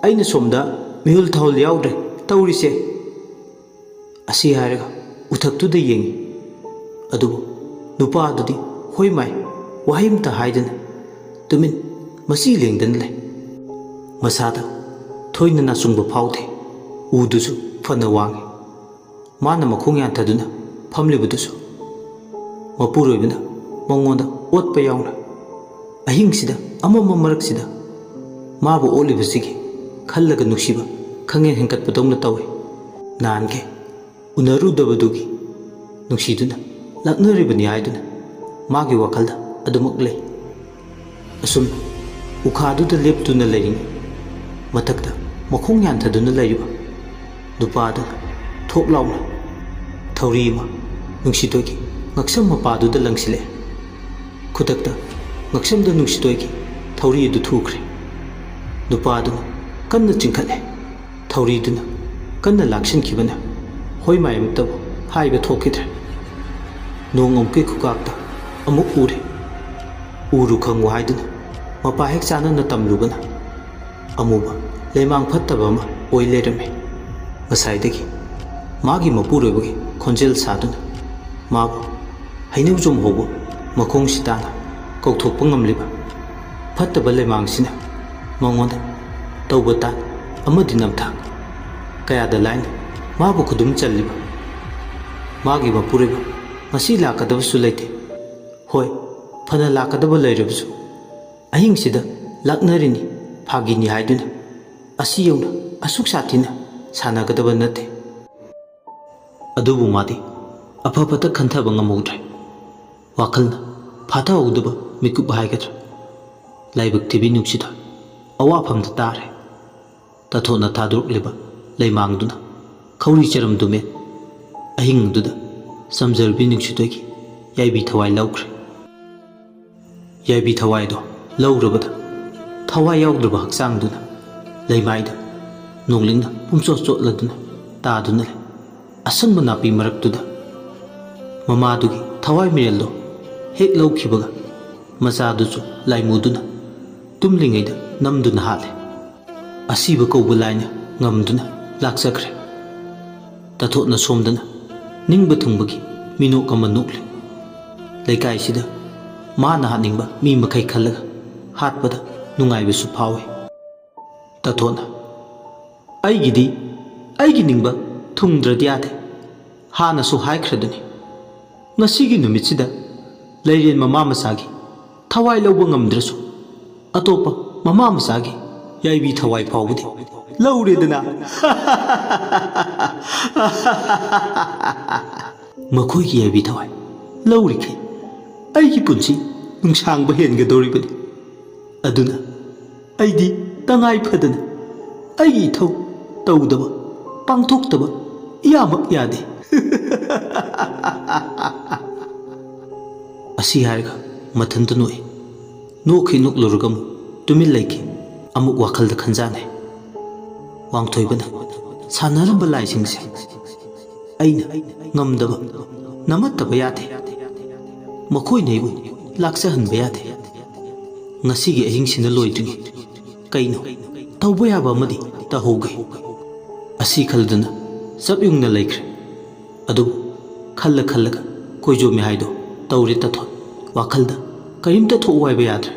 ꯑꯩꯅ ꯁꯣꯝꯗ ꯃꯤꯍꯨꯜ ꯊꯥꯍꯨꯜ ꯌꯥꯎꯗ꯭ꯔꯦ ꯇꯧꯔꯤꯁꯦ?" ꯑꯁꯤ ꯍꯥꯏꯔꯒ ꯎꯊꯛꯇꯨꯗ ꯌꯦꯡꯉꯤ꯫ ꯑꯗꯨꯕꯨ ꯅꯨꯄꯥꯗꯨꯗꯤ ꯍꯣꯏ ꯃꯥꯏ ꯋꯥꯍꯩ ꯑꯃꯇ ꯍꯥꯏꯗꯅ ꯇꯨꯃꯤꯟ ꯃꯆꯤ ꯂꯦꯡꯗꯅ ꯂꯩ꯫ ꯃꯁꯥꯗ ꯊꯣꯏꯅ ꯅꯥꯆꯨꯡꯕ ꯐꯥꯎꯗꯦ꯫ ꯎꯗꯨꯁꯨ ꯐꯅ ꯋꯥꯡꯉꯤ꯫ ꯃꯥꯅ ꯃꯈꯣꯡ ꯌꯥꯟꯊꯗꯨꯅ ꯐꯝꯂꯤꯕꯗꯨꯁꯨ ꯃꯄꯨꯔꯣꯏꯕꯅ ꯃꯉꯣꯟꯗ ꯑꯣꯠꯄ ꯌꯥꯎꯅ ꯑꯍꯤꯡꯁꯤꯗ ꯑꯃꯝꯕ ꯃꯔꯛꯁꯤꯗ ꯃꯥꯕꯨ ꯑꯣꯠꯂꯤꯕꯁꯤꯒꯤ ꯈꯜꯂꯒ ꯅꯨꯡꯁꯤꯕ ꯈꯪꯍꯦꯟ ꯍꯦꯟꯒꯠꯄꯗꯧꯅ ꯇꯧꯏ꯫ ꯅꯍꯥꯟꯒꯤ ꯎꯅꯔꯨꯗꯕꯗꯨꯒꯤ ꯅꯨꯡꯁꯤꯗꯨꯅ ꯂꯥꯛꯅꯔꯤꯕꯅꯤ ꯍꯥꯏꯗꯨꯅ ꯃꯥꯒꯤ ꯋꯥꯈꯜꯗ ꯑꯗꯨꯃꯛ ꯂꯩ꯫ ꯑꯁꯨꯝ ꯎꯈꯥꯗꯨꯗ ꯂꯦꯞꯇꯨꯅ ꯂꯩꯔꯤꯉꯩ ꯃꯊꯛꯇ ꯃꯈꯣꯡ ꯌꯥꯟꯊꯗꯨꯅ ꯂꯩꯔꯤꯕ ꯅꯨꯄꯥꯗꯨꯅ ꯊꯣꯛ ꯂꯥꯎꯅ ꯊꯧꯔꯤ ꯑꯃ ꯅꯨꯡꯁꯤꯇꯣꯏꯒꯤ ꯉꯛꯁꯝ ꯃꯄꯥꯗꯨꯗ ꯂꯪꯁꯤꯜꯂꯛꯑꯦ꯫ ꯈꯨꯗꯛꯇ ꯉꯛꯁꯝꯗ ꯅꯨꯡꯁꯤꯇꯣꯏꯒꯤ ꯊꯧꯔꯤ ꯑꯗꯨ ꯊꯨꯈ꯭ꯔꯦ꯫ ꯅꯨꯄꯥꯗꯨꯅ ꯀꯟꯅ ꯆꯤꯡꯈꯠꯂꯦ꯫ ꯊꯧꯔꯤꯗꯨꯅ ꯀꯟꯅ ꯂꯥꯛꯁꯤꯟꯈꯤꯕꯅ ꯍꯣꯏ ꯃꯥꯏ ꯑꯃꯠꯇꯕꯨ ꯍꯥꯏꯕ ꯊꯣꯛꯈꯤꯗ꯭ꯔꯦ꯫ ꯅꯣꯡ ꯑꯃꯨꯛꯀꯤ ꯈꯨꯀꯥꯛꯇ ꯑꯃꯨꯛ ꯎꯔꯦ꯫ ꯎꯔꯨ ꯈꯪꯉꯨ ꯍꯥꯏꯗꯨꯅ ꯃꯄꯥ ꯍꯦꯛ ꯆꯥꯟꯅꯅ ꯇꯝꯂꯨꯕꯅ ꯑꯃꯨꯕ ꯂꯩꯃꯥꯡ ꯐꯠꯇꯕ ꯑꯃ ꯑꯣꯏ ꯂꯩꯔꯝꯃꯤ꯫ ꯉꯁꯥꯏꯗꯒꯤ ꯃꯥꯒꯤ ꯃꯄꯨꯔꯣꯏꯕꯒꯤ ꯈꯣꯟꯖꯦꯜ ꯁꯥꯗꯨꯅ ꯃꯥꯕꯨ ꯍꯩꯅꯧꯖꯣꯝ ꯍꯧꯕ ꯃꯈꯣꯡꯁꯤ ꯇꯥꯅ ꯀꯧꯊꯣꯛꯄ ꯉꯝꯂꯤꯕ ꯐꯠꯇꯕ ꯂꯩꯃꯥꯡꯁꯤꯅ ꯃꯉꯣꯟꯗ ꯇꯧꯕ ꯇꯥꯟ ꯑꯃꯗꯤ ꯅꯝꯊꯥꯛ ꯀꯌꯥꯗ ꯂꯥꯏꯅ ꯃꯥꯕꯨ ꯈꯨꯗꯨꯝ ꯆꯜꯂꯤꯕ ꯃꯥꯒꯤ ꯃꯄꯨꯔꯣꯏꯕ ꯉꯁꯤ ꯂꯥꯛꯀꯗꯕꯁꯨ ꯂꯩꯇꯦ꯫ ꯍꯣꯏ, ꯐꯅ ꯂꯥꯛꯀꯗꯕ ꯂꯩꯔꯕꯁꯨ ꯑꯍꯤꯡꯁꯤꯗ ꯂꯥꯛꯅꯔꯤꯅꯤ, ꯐꯥꯒꯤꯅꯤ ꯍꯥꯏꯗꯨꯅ ꯑꯁꯤ ꯌꯧꯅ ꯑꯁꯨꯛ ꯁꯥꯊꯤꯅ ꯁꯥꯟꯅꯒꯗꯕ ꯅꯠꯇꯦ꯫ ꯑꯗꯨꯕꯨ ꯃꯥꯗꯤ ꯑꯐ ꯐꯠꯇ ꯈꯟꯊꯕ ꯉꯝꯍꯧꯗ꯭ꯔꯦ꯫ ꯋꯥꯈꯜꯅ ꯐꯥꯊꯍꯧꯗꯕ ꯃꯤꯀꯨꯞ ꯍꯥꯏꯒꯗ꯭ꯔꯥ, ꯂꯥꯏꯕꯛ ꯊꯤꯕꯤ ꯅꯨꯡꯁꯤꯗ ꯑꯋꯥꯐꯝꯗ ꯇꯥꯔꯦ꯫ ꯇꯥꯊꯣꯠꯅ ꯊꯥꯗꯣꯔꯛꯂꯤꯕ ꯂꯩꯃꯥꯡꯗꯨꯅ ꯈꯧꯔꯤ ꯆꯔꯝꯗꯨ ꯃꯦꯠ ꯑꯍꯤꯡꯗꯨꯗ ꯆꯝꯖꯔꯕꯤ ꯅꯨꯡꯁꯤꯇꯣꯏꯒꯤ ꯌꯥꯏꯕꯤ ꯊꯋꯥꯏ ꯂꯧꯈ꯭ꯔꯦ꯫ ꯌꯥꯏꯕꯤ ꯊꯋꯥꯏꯗꯣ ꯂꯧꯔꯕꯗ ꯊꯋꯥꯏ ꯌꯥꯎꯗ꯭ꯔꯕ ꯍꯛꯆꯥꯡꯗꯨꯅ ꯂꯩꯃꯥꯏꯗ ꯅꯣꯡꯂꯤꯡꯅ ꯄꯨꯝꯆꯣꯠ ꯆꯣꯠꯂꯗꯨꯅ ꯇꯥꯗꯨꯅ ꯂꯩ꯫ ꯑꯁꯪꯕ ꯅꯥꯄꯤ ꯃꯔꯛꯇꯨꯗ ꯃꯃꯥꯗꯨꯒꯤ ꯊꯋꯥꯏ ꯃꯤꯔꯦꯜꯗꯣ ꯍꯦꯛ ꯂꯧꯈꯤꯕꯒ ꯃꯆꯥꯗꯨꯁꯨ ꯂꯥꯏꯃꯨꯗꯨꯅ ꯇꯨꯝꯂꯤꯉꯩꯗ ꯅꯝꯗꯨꯅ ꯍꯥꯠꯂꯦ꯫ ꯑꯁꯤꯕ ꯀꯧꯕ ꯂꯥꯏꯅ ꯉꯝꯗꯨꯅ ꯂꯥꯛꯆꯈ꯭ꯔꯦ꯫ ꯇꯥꯊꯣꯠꯅ ꯁꯣꯝꯗꯅ ꯅꯤꯡꯕ ꯊꯨꯡꯕꯒꯤ ꯃꯤꯅꯣꯛ ꯑꯃ ꯅꯣꯛꯂꯤ꯫ ꯂꯩꯀꯥꯏꯁꯤꯗ ꯃꯥꯅ ꯍꯥꯠꯅꯤꯡꯕ ꯃꯤ ꯃꯈꯩ ꯈꯜꯂꯒ ꯍꯥꯠꯄꯗ ꯅꯨꯡꯉꯥꯏꯕꯁꯨ ꯐꯥꯎꯏ꯫ ꯇꯥꯊꯣꯟꯅ, "ꯑꯩꯒꯤꯗꯤ ꯑꯩꯒꯤ ꯅꯤꯡꯕ ꯊꯨꯡꯗ꯭ꯔꯗꯤ ꯌꯥꯗꯦ꯫ ꯍꯥꯟꯅꯁꯨ ꯍꯥꯏꯈ꯭ꯔꯗꯨꯅꯤ, ꯉꯁꯤꯒꯤ ꯅꯨꯃꯤꯠꯁꯤꯗ ꯂꯩꯔꯦꯟ ꯃꯃꯥ ꯃꯆꯥꯒꯤ ꯊꯋꯥꯏ ꯂꯧꯕ ꯉꯝꯗ꯭ꯔꯁꯨ, ꯑꯇꯣꯞꯄ ꯃꯃꯥ ꯃꯆꯥꯒꯤ ꯌꯥꯏꯕꯤ ꯊꯋꯥꯏ ꯐꯥꯎꯕꯗꯤ ꯂꯧꯔꯦꯗꯅ꯫" "ꯃꯈꯣꯏꯒꯤ ꯌꯥꯏꯕꯤ ꯊꯋꯥꯏ ꯂꯧꯔꯤꯈꯩ ꯑꯩꯒꯤ ꯄꯨꯟꯁꯤ ꯅꯨꯡꯁꯥꯡꯕ ꯍꯦꯟꯒꯗꯧꯔꯤꯕꯅꯤ꯫ ꯑꯗꯨꯅ ꯑꯩꯗꯤ ꯇꯉꯥꯏ ꯐꯗꯅ ꯑꯩꯒꯤ ꯏꯊꯧ ꯇꯧꯗꯕ, ꯄꯥꯡꯊꯣꯛꯇꯕ ꯏꯌꯥꯃꯛ ꯌꯥꯗꯦ꯫" ꯑꯁꯤ ꯍꯥꯏꯔꯒ ꯃꯊꯟꯇ ꯅꯣꯛꯏ꯫ ꯅꯣꯛꯈꯤ ꯅꯣꯛꯂꯨꯔꯒ ꯑꯃꯨꯛ ꯇꯨꯃꯤꯟ ꯂꯩꯈꯤ꯫ ꯑꯃꯨꯛ ꯋꯥꯈꯜꯗ ꯈꯟꯖꯥꯟꯅꯩ꯫ ꯋꯥꯡꯊꯣꯏꯕꯅ ꯁꯥꯟꯅꯔꯝꯕ ꯂꯥꯏꯁꯤꯡꯁꯦ ꯑꯩꯅ ꯉꯝꯗꯕ, ꯅꯃꯠꯇꯕ ꯌꯥꯗꯦ꯫ ꯃꯈꯣꯏꯅ ꯑꯩꯕꯨ ꯂꯥꯛꯆꯍꯟꯕ ꯌꯥꯗꯦ꯫ ꯉꯁꯤꯒꯤ ꯑꯍꯤꯡꯁꯤꯅ ꯂꯣꯏꯗ꯭ꯔꯤꯉꯩ ꯀꯩꯅꯣ ꯇꯧꯕ ꯌꯥꯕ ꯑꯃꯗꯤ ꯇꯧꯍꯧꯒꯦ꯫ ꯑꯁꯤ ꯈꯜꯗꯨꯅ ꯆꯞ ꯌꯨꯡꯅ ꯂꯩꯈ꯭ꯔꯦ꯫ ꯑꯗꯨꯕꯨ ꯈꯜꯂ ꯈꯜꯂꯒ ꯀꯣꯏꯖꯣꯝꯃꯤ ꯍꯥꯏꯗꯣ ꯇꯧꯔꯦ ꯇꯥꯊꯣꯟ꯫ ꯋꯥꯈꯜꯗ ꯀꯔꯤꯝꯇ ꯊꯣꯛꯎ ꯍꯥꯏꯕ ꯌꯥꯗ꯭ꯔꯦ꯫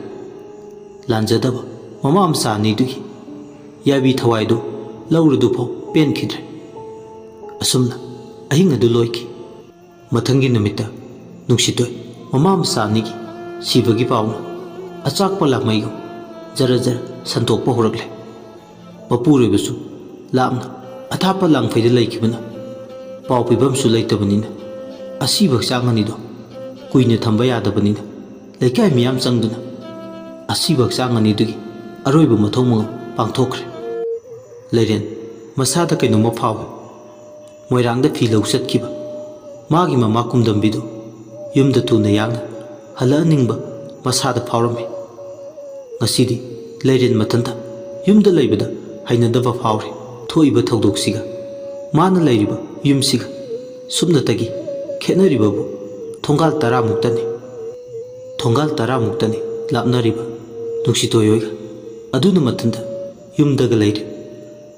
ꯂꯥꯟꯖꯗꯕ ꯃꯃꯥ ꯃꯆꯥ ꯑꯅꯤꯗꯨꯒꯤ ꯌꯥꯏꯕꯤ ꯊꯋꯥꯏꯗꯨ ꯂꯧꯔꯗꯨꯐꯥꯎ ꯄꯦꯟꯈꯤꯗ꯭ꯔꯦ꯫ ꯑꯁꯨꯝꯅ ꯑꯍꯤꯡ ꯑꯗꯨ ꯂꯣꯏꯈꯤ꯫ ꯃꯊꯪꯒꯤ ꯅꯨꯃꯤꯠꯇ ꯅꯨꯡꯁꯤꯇꯣꯏ ꯃꯃꯥ ꯃꯆꯥ ꯑꯅꯤꯒꯤ ꯁꯤꯕꯒꯤ ꯄꯥꯎꯅ ꯑꯆꯥꯛꯄ ꯂꯥꯡꯃꯩꯒꯨꯝ ꯖꯔ ꯖꯔ ꯁꯟꯗꯣꯛꯄ ꯍꯧꯔꯛꯂꯦ꯫ ꯃꯄꯨꯔꯣꯏꯕꯁꯨ ꯂꯥꯞꯅ ꯑꯊꯥꯞꯄ ꯂꯥꯡꯐꯩꯗ ꯂꯩꯈꯤꯕꯅ ꯄꯥꯎ ꯄꯤꯐꯝꯁꯨ ꯂꯩꯇꯕꯅꯤꯅ, ꯑꯁꯤꯕ ꯍꯛꯆꯥꯡ ꯑꯅꯤꯗꯣ ꯀꯨꯏꯅ ꯊꯝꯕ ꯌꯥꯗꯕꯅꯤꯅ, ꯂꯩꯀꯥꯏ ꯃꯤꯌꯥꯝ ꯆꯪꯗꯨꯅ ꯑꯁꯤꯕ ꯍꯛꯆꯥꯡ ꯑꯅꯤꯗꯨꯒꯤ ꯑꯔꯣꯏꯕ ꯃꯊꯧ ꯃꯉꯝ ꯄꯥꯡꯊꯣꯛꯈ꯭ꯔꯦ꯫ ꯂꯩꯔꯦꯟ ꯃꯁꯥꯗ ꯀꯩꯅꯣꯝꯃ ꯐꯥꯎꯏ꯫ ꯃꯣꯏꯔꯥꯡꯗ ꯐꯤ ꯂꯧ ꯆꯠꯈꯤꯕ ꯃꯥꯒꯤ ꯃꯃꯥ ꯀꯨꯝꯗꯝꯕꯤꯗꯨ ꯌꯨꯝꯗ ꯊꯨꯅ ꯌꯥꯡꯅ ꯍꯜꯂꯛꯍꯟꯅꯤꯡꯕ ꯃꯁꯥꯗ ꯐꯥꯎꯔꯝꯃꯤ꯫ ꯉꯁꯤꯗꯤ ꯂꯩꯔꯦꯟ ꯃꯊꯟꯇ ꯌꯨꯝꯗ ꯂꯩꯕꯗ ꯍꯩꯅꯗꯕ ꯐꯥꯎꯔꯤ꯫ ꯊꯣꯛꯏꯕ ꯊꯧꯗꯣꯛꯁꯤꯒ ꯃꯥꯅ ꯂꯩꯔꯤꯕ ꯌꯨꯝꯁꯤꯒ ꯁꯨꯞꯅꯇꯒꯤ ꯈꯦꯠꯅꯔꯤꯕꯕꯨ ꯊꯣꯡꯒꯥꯜ ꯇꯔꯥꯃꯨꯛꯇꯅꯤ꯫ ꯊꯣꯡꯒꯥꯜ ꯇꯔꯥꯃꯨꯛꯇꯅꯤ ꯂꯥꯞꯅꯔꯤꯕ ꯅꯨꯡꯁꯤꯇꯣꯏ ꯍꯣꯏꯒ꯫ ꯑꯗꯨꯅ ꯃꯊꯟꯇ ꯌꯨꯝꯗꯒ ꯂꯩꯔꯦ꯫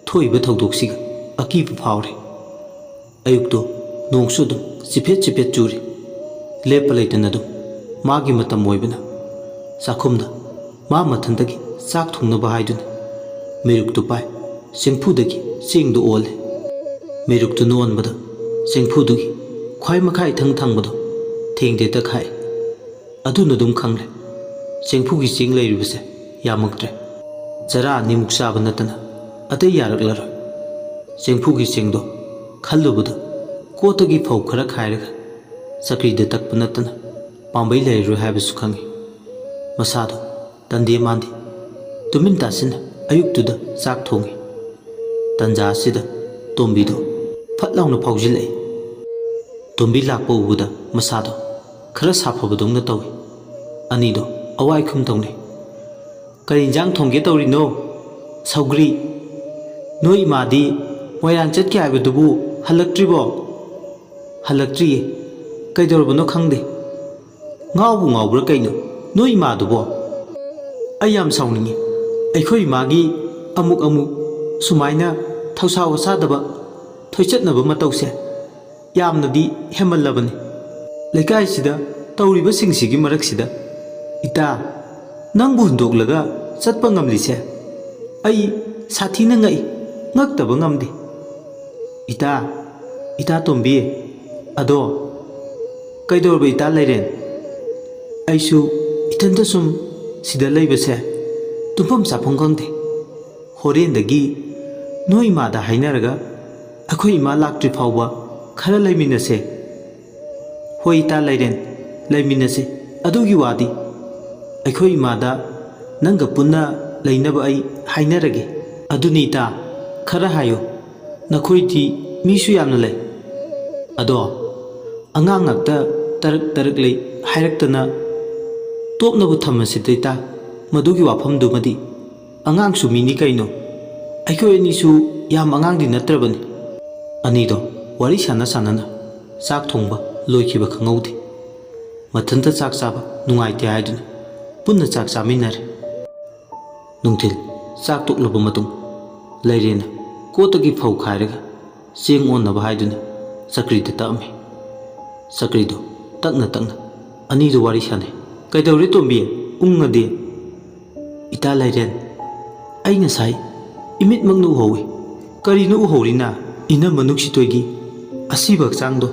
ꯊꯣꯛꯏꯕ ꯊꯧꯗꯣꯛꯁꯤꯒ ꯑꯀꯤꯕ ꯐꯥꯎꯔꯦ꯫ ꯑꯌꯨꯛꯇꯣ ꯅꯣꯡꯁꯨ ꯑꯗꯨꯝ ꯆꯤꯐꯦꯠ ꯆꯤꯐꯦꯠ ꯆꯨꯔꯤ꯫ ꯂꯦꯞꯄ ꯂꯩꯇꯅ ꯑꯗꯨꯝ ꯃꯥꯒꯤ ꯃꯇꯝ ꯑꯣꯏꯕꯅ ꯆꯥꯛꯈꯨꯝꯗ ꯃꯥ ꯃꯊꯟꯇꯒꯤ ꯆꯥꯛ ꯊꯣꯡꯅꯕ ꯍꯥꯏꯗꯨꯅ ꯃꯩꯔꯨꯛꯇꯨ ꯄꯥꯏ꯫ ꯆꯦꯡꯐꯨꯗꯒꯤ ꯆꯦꯡꯗꯨ ꯑꯣꯜꯂꯦ꯫ ꯃꯩꯔꯨꯛꯇꯨꯅ ꯑꯣꯟꯕꯗ ꯆꯦꯡꯐꯨꯗꯨꯒꯤ ꯈ꯭ꯋꯥꯏ ꯃꯈꯥ ꯏꯊꯪ ꯊꯪꯕꯗꯣ ꯊꯦꯡꯗꯦ ꯇꯛꯈꯥꯏ꯫ ꯑꯗꯨꯅ ꯑꯗꯨꯝ ꯈꯪꯂꯦ, ꯆꯦꯡꯐꯨꯒꯤ ꯆꯦꯡ ꯂꯩꯔꯤꯕꯁꯦ ꯌꯥꯝꯃꯛꯇ꯭ꯔꯦ꯫ ꯆꯔꯥ ꯑꯅꯤꯃꯨꯛ ꯆꯥꯕ ꯅꯠꯇꯅ ꯑꯇꯩ ꯌꯥꯔꯛꯂꯔꯣꯏ꯫ ꯆꯦꯡꯐꯨꯒꯤ ꯆꯦꯡꯗꯣ ꯈꯜꯂꯨꯕꯗ ꯀꯣꯠꯇꯒꯤ ꯐꯧ ꯈꯔ ꯈꯥꯏꯔꯒ ꯆꯀ꯭ꯔꯤꯗ ꯇꯛꯄ ꯅꯠꯇꯅ ꯄꯥꯝꯕꯩ ꯂꯩꯔꯔꯣꯏ ꯍꯥꯏꯕꯁꯨ ꯈꯪꯏ꯫ ꯃꯁꯥꯗꯣ ꯇꯟꯗꯦ ꯃꯥꯟꯗꯦ꯫ ꯇꯨꯃꯤꯟ ꯇꯥꯁꯤꯟꯅ ꯑꯌꯨꯛꯇꯨꯗ ꯆꯥꯛ ꯊꯣꯡꯏ꯫ ꯇꯟꯖꯥ ꯑꯁꯤꯗ ꯇꯣꯝꯕꯤꯗꯣ ꯐꯠ ꯂꯥꯎꯅ ꯐꯥꯎꯖꯤꯜꯂꯛꯏ꯫ ꯇꯣꯝꯕꯤ ꯂꯥꯛꯄ ꯎꯕꯗ ꯃꯁꯥꯗꯣ ꯈꯔ ꯁꯥꯐꯕꯗꯧꯅ ꯇꯧꯏ꯫ ꯑꯅꯤꯗꯣ ꯑꯋꯥꯏ ꯈꯨꯝ ꯇꯧꯅꯩ꯫ "ꯀꯔꯤ ꯏꯟꯖꯥꯡ ꯊꯣꯡꯒꯦ ꯇꯧꯔꯤꯅꯣ?" "ꯁꯧꯒ꯭ꯔꯤ꯫ ꯅꯣꯏ ꯏꯃꯥꯗꯤ ꯃꯣꯏꯔꯥꯡ ꯆꯠꯀꯦ ꯍꯥꯏꯕꯗꯨꯕꯨ ꯍꯜꯂꯛꯇ꯭ꯔꯤꯕꯣ?" "ꯍꯜꯂꯛꯇ꯭ꯔꯤꯌꯦ꯫ ꯀꯩꯗꯧꯔꯕꯅꯣ ꯈꯪꯗꯦ꯫ ꯉꯥꯎꯕꯨ ꯉꯥꯎꯕ꯭ꯔꯥ ꯀꯩꯅꯣ ꯅꯣꯏ ꯏꯃꯥꯗꯨꯕꯣ? ꯑꯩ ꯌꯥꯝ ꯁꯥꯎꯅꯤꯡꯉꯤ꯫ ꯑꯩꯈꯣꯏ ꯏꯃꯥꯒꯤ ꯑꯃꯨꯛ ꯑꯃꯨꯛ ꯁꯨꯃꯥꯏꯅ ꯊꯧꯁꯥ ꯋꯥꯁꯥꯗꯕ ꯊꯣꯏꯆꯠꯅꯕ ꯃꯇꯧꯁꯦ ꯌꯥꯝꯅꯗꯤ ꯍꯦꯟꯃꯜꯂꯕꯅꯤ꯫ ꯂꯩꯀꯥꯏꯁꯤꯗ ꯇꯧꯔꯤꯕꯁꯤꯡꯁꯤꯒꯤ ꯃꯔꯛꯁꯤꯗ ꯏꯇꯥ, ꯅꯪꯕꯨ ꯍꯨꯟꯗꯣꯛꯂꯒ ꯆꯠꯄ ꯉꯝꯂꯤꯁꯦ ꯑꯩ ꯁꯥꯊꯤꯅ ꯉꯛꯏ, ꯉꯛꯇꯕ ꯉꯝꯗꯦ꯫ ꯏꯇꯥ, ꯏꯇꯥ ꯇꯣꯝꯕꯤ, ꯑꯗꯣ ꯀꯩꯗꯧꯔꯕ ꯏꯇꯥ ꯂꯩꯔꯦꯟ? ꯑꯩꯁꯨ ꯏꯊꯟꯇ ꯁꯨꯝ ꯁꯤꯗ ꯂꯩꯕꯁꯦ ꯇꯨꯝꯐꯝ ꯆꯥꯐꯝ ꯈꯪꯗꯦ꯫ ꯍꯣꯔꯦꯟꯗꯒꯤ ꯅꯣꯏ ꯏꯃꯥꯗ ꯍꯥꯏꯅꯔꯒ ꯑꯩꯈꯣꯏ ꯏꯃꯥ ꯂꯥꯛꯇ꯭ꯔꯤ ꯐꯥꯎꯕ ꯈꯔ ꯂꯩꯃꯤꯟꯅꯁꯦ꯫ ꯍꯣꯏ ꯏꯇꯥ ꯂꯩꯔꯦꯟ, ꯂꯩꯃꯤꯟꯅꯁꯦ꯫ ꯑꯗꯨꯒꯤ ꯋꯥꯗꯤ ꯑꯩꯈꯣꯏ ꯏꯃꯥꯗ ꯅꯪꯒ ꯄꯨꯟꯅ ꯂꯩꯅꯕ ꯑꯩ ꯍꯥꯏꯅꯔꯒꯦ꯫ ꯑꯗꯨꯅꯤ ꯏꯇꯥ, ꯈꯔ ꯍꯥꯏꯌꯨ꯫ ꯅꯈꯣꯏꯗꯤ ꯃꯤꯁꯨ ꯌꯥꯝꯅ ꯂꯩ꯫ ꯑꯗꯣ ꯑꯉꯥꯡ ꯉꯥꯛꯇ ꯇꯔꯛ ꯇꯔꯛ ꯂꯩ ꯍꯥꯏꯔꯛꯇꯅ ꯇꯣꯛꯅꯕꯨ ꯊꯝꯃꯁꯤꯗ ꯏꯇꯥ꯫ ꯃꯗꯨꯒꯤ ꯋꯥꯐꯝꯗꯨꯃꯗꯤ ꯑꯉꯥꯡꯁꯨ ꯃꯤꯅꯤ ꯀꯩꯅꯣ꯫ ꯑꯩꯈꯣꯏ ꯑꯅꯤꯁꯨ ꯌꯥꯝ ꯑꯉꯥꯡꯗꯤ ꯅꯠꯇ꯭ꯔꯕꯅꯤ꯫ ꯑꯅꯤꯗꯣ ꯋꯥꯔꯤ ꯁꯥꯟꯅ ꯁꯥꯟꯅꯅ ꯆꯥꯛ ꯊꯣꯡꯕ ꯂꯣꯏꯈꯤꯕ ꯈꯪꯍꯧꯗꯦ꯫ ꯃꯊꯟꯇ ꯆꯥꯛ ꯆꯥꯕ ꯅꯨꯡꯉꯥꯏꯇꯦ ꯍꯥꯏꯗꯨꯅ ꯄꯨꯟꯅ ꯆꯥꯛ ꯆꯥꯃꯤꯟꯅꯔꯦ꯫ ꯅꯨꯡꯊꯤꯜ ꯆꯥꯛ ꯇꯣꯛꯂꯕ ꯃꯇꯨꯡ ꯂꯩꯔꯦꯅ ꯀꯣꯠꯇꯒꯤ ꯐꯧ ꯈꯥꯏꯔꯒ ꯆꯦꯡ ꯑꯣꯟꯅꯕ ꯍꯥꯏꯗꯨꯅ ꯆꯀ꯭ꯔꯤꯗ ꯇꯛꯑꯝꯃꯤ꯫ ꯆꯀ꯭ꯔꯤꯗꯣ ꯇꯛꯅ ꯇꯛꯅ ꯑꯅꯤꯗꯨ ꯋꯥꯔꯤ ꯁꯥꯟꯅꯩ꯫ "ꯀꯩꯗꯧꯔꯦ ꯇꯣꯝꯕꯤ? ꯎꯪꯉꯗꯤ?" "ꯏꯇꯥ ꯂꯥꯏꯔꯦꯟ, ꯑꯩ ꯉꯁꯥꯏ ꯏꯃꯤꯠꯃꯛꯅ ꯎꯍꯧꯏ꯫" "ꯀꯔꯤꯅꯣ ꯎꯍꯧꯔꯤꯅ?" "ꯏꯅꯝꯃ ꯅꯨꯡꯁꯤꯇꯣꯏꯒꯤ ꯑꯁꯤꯕ ꯍꯛꯆꯥꯡꯗꯣ,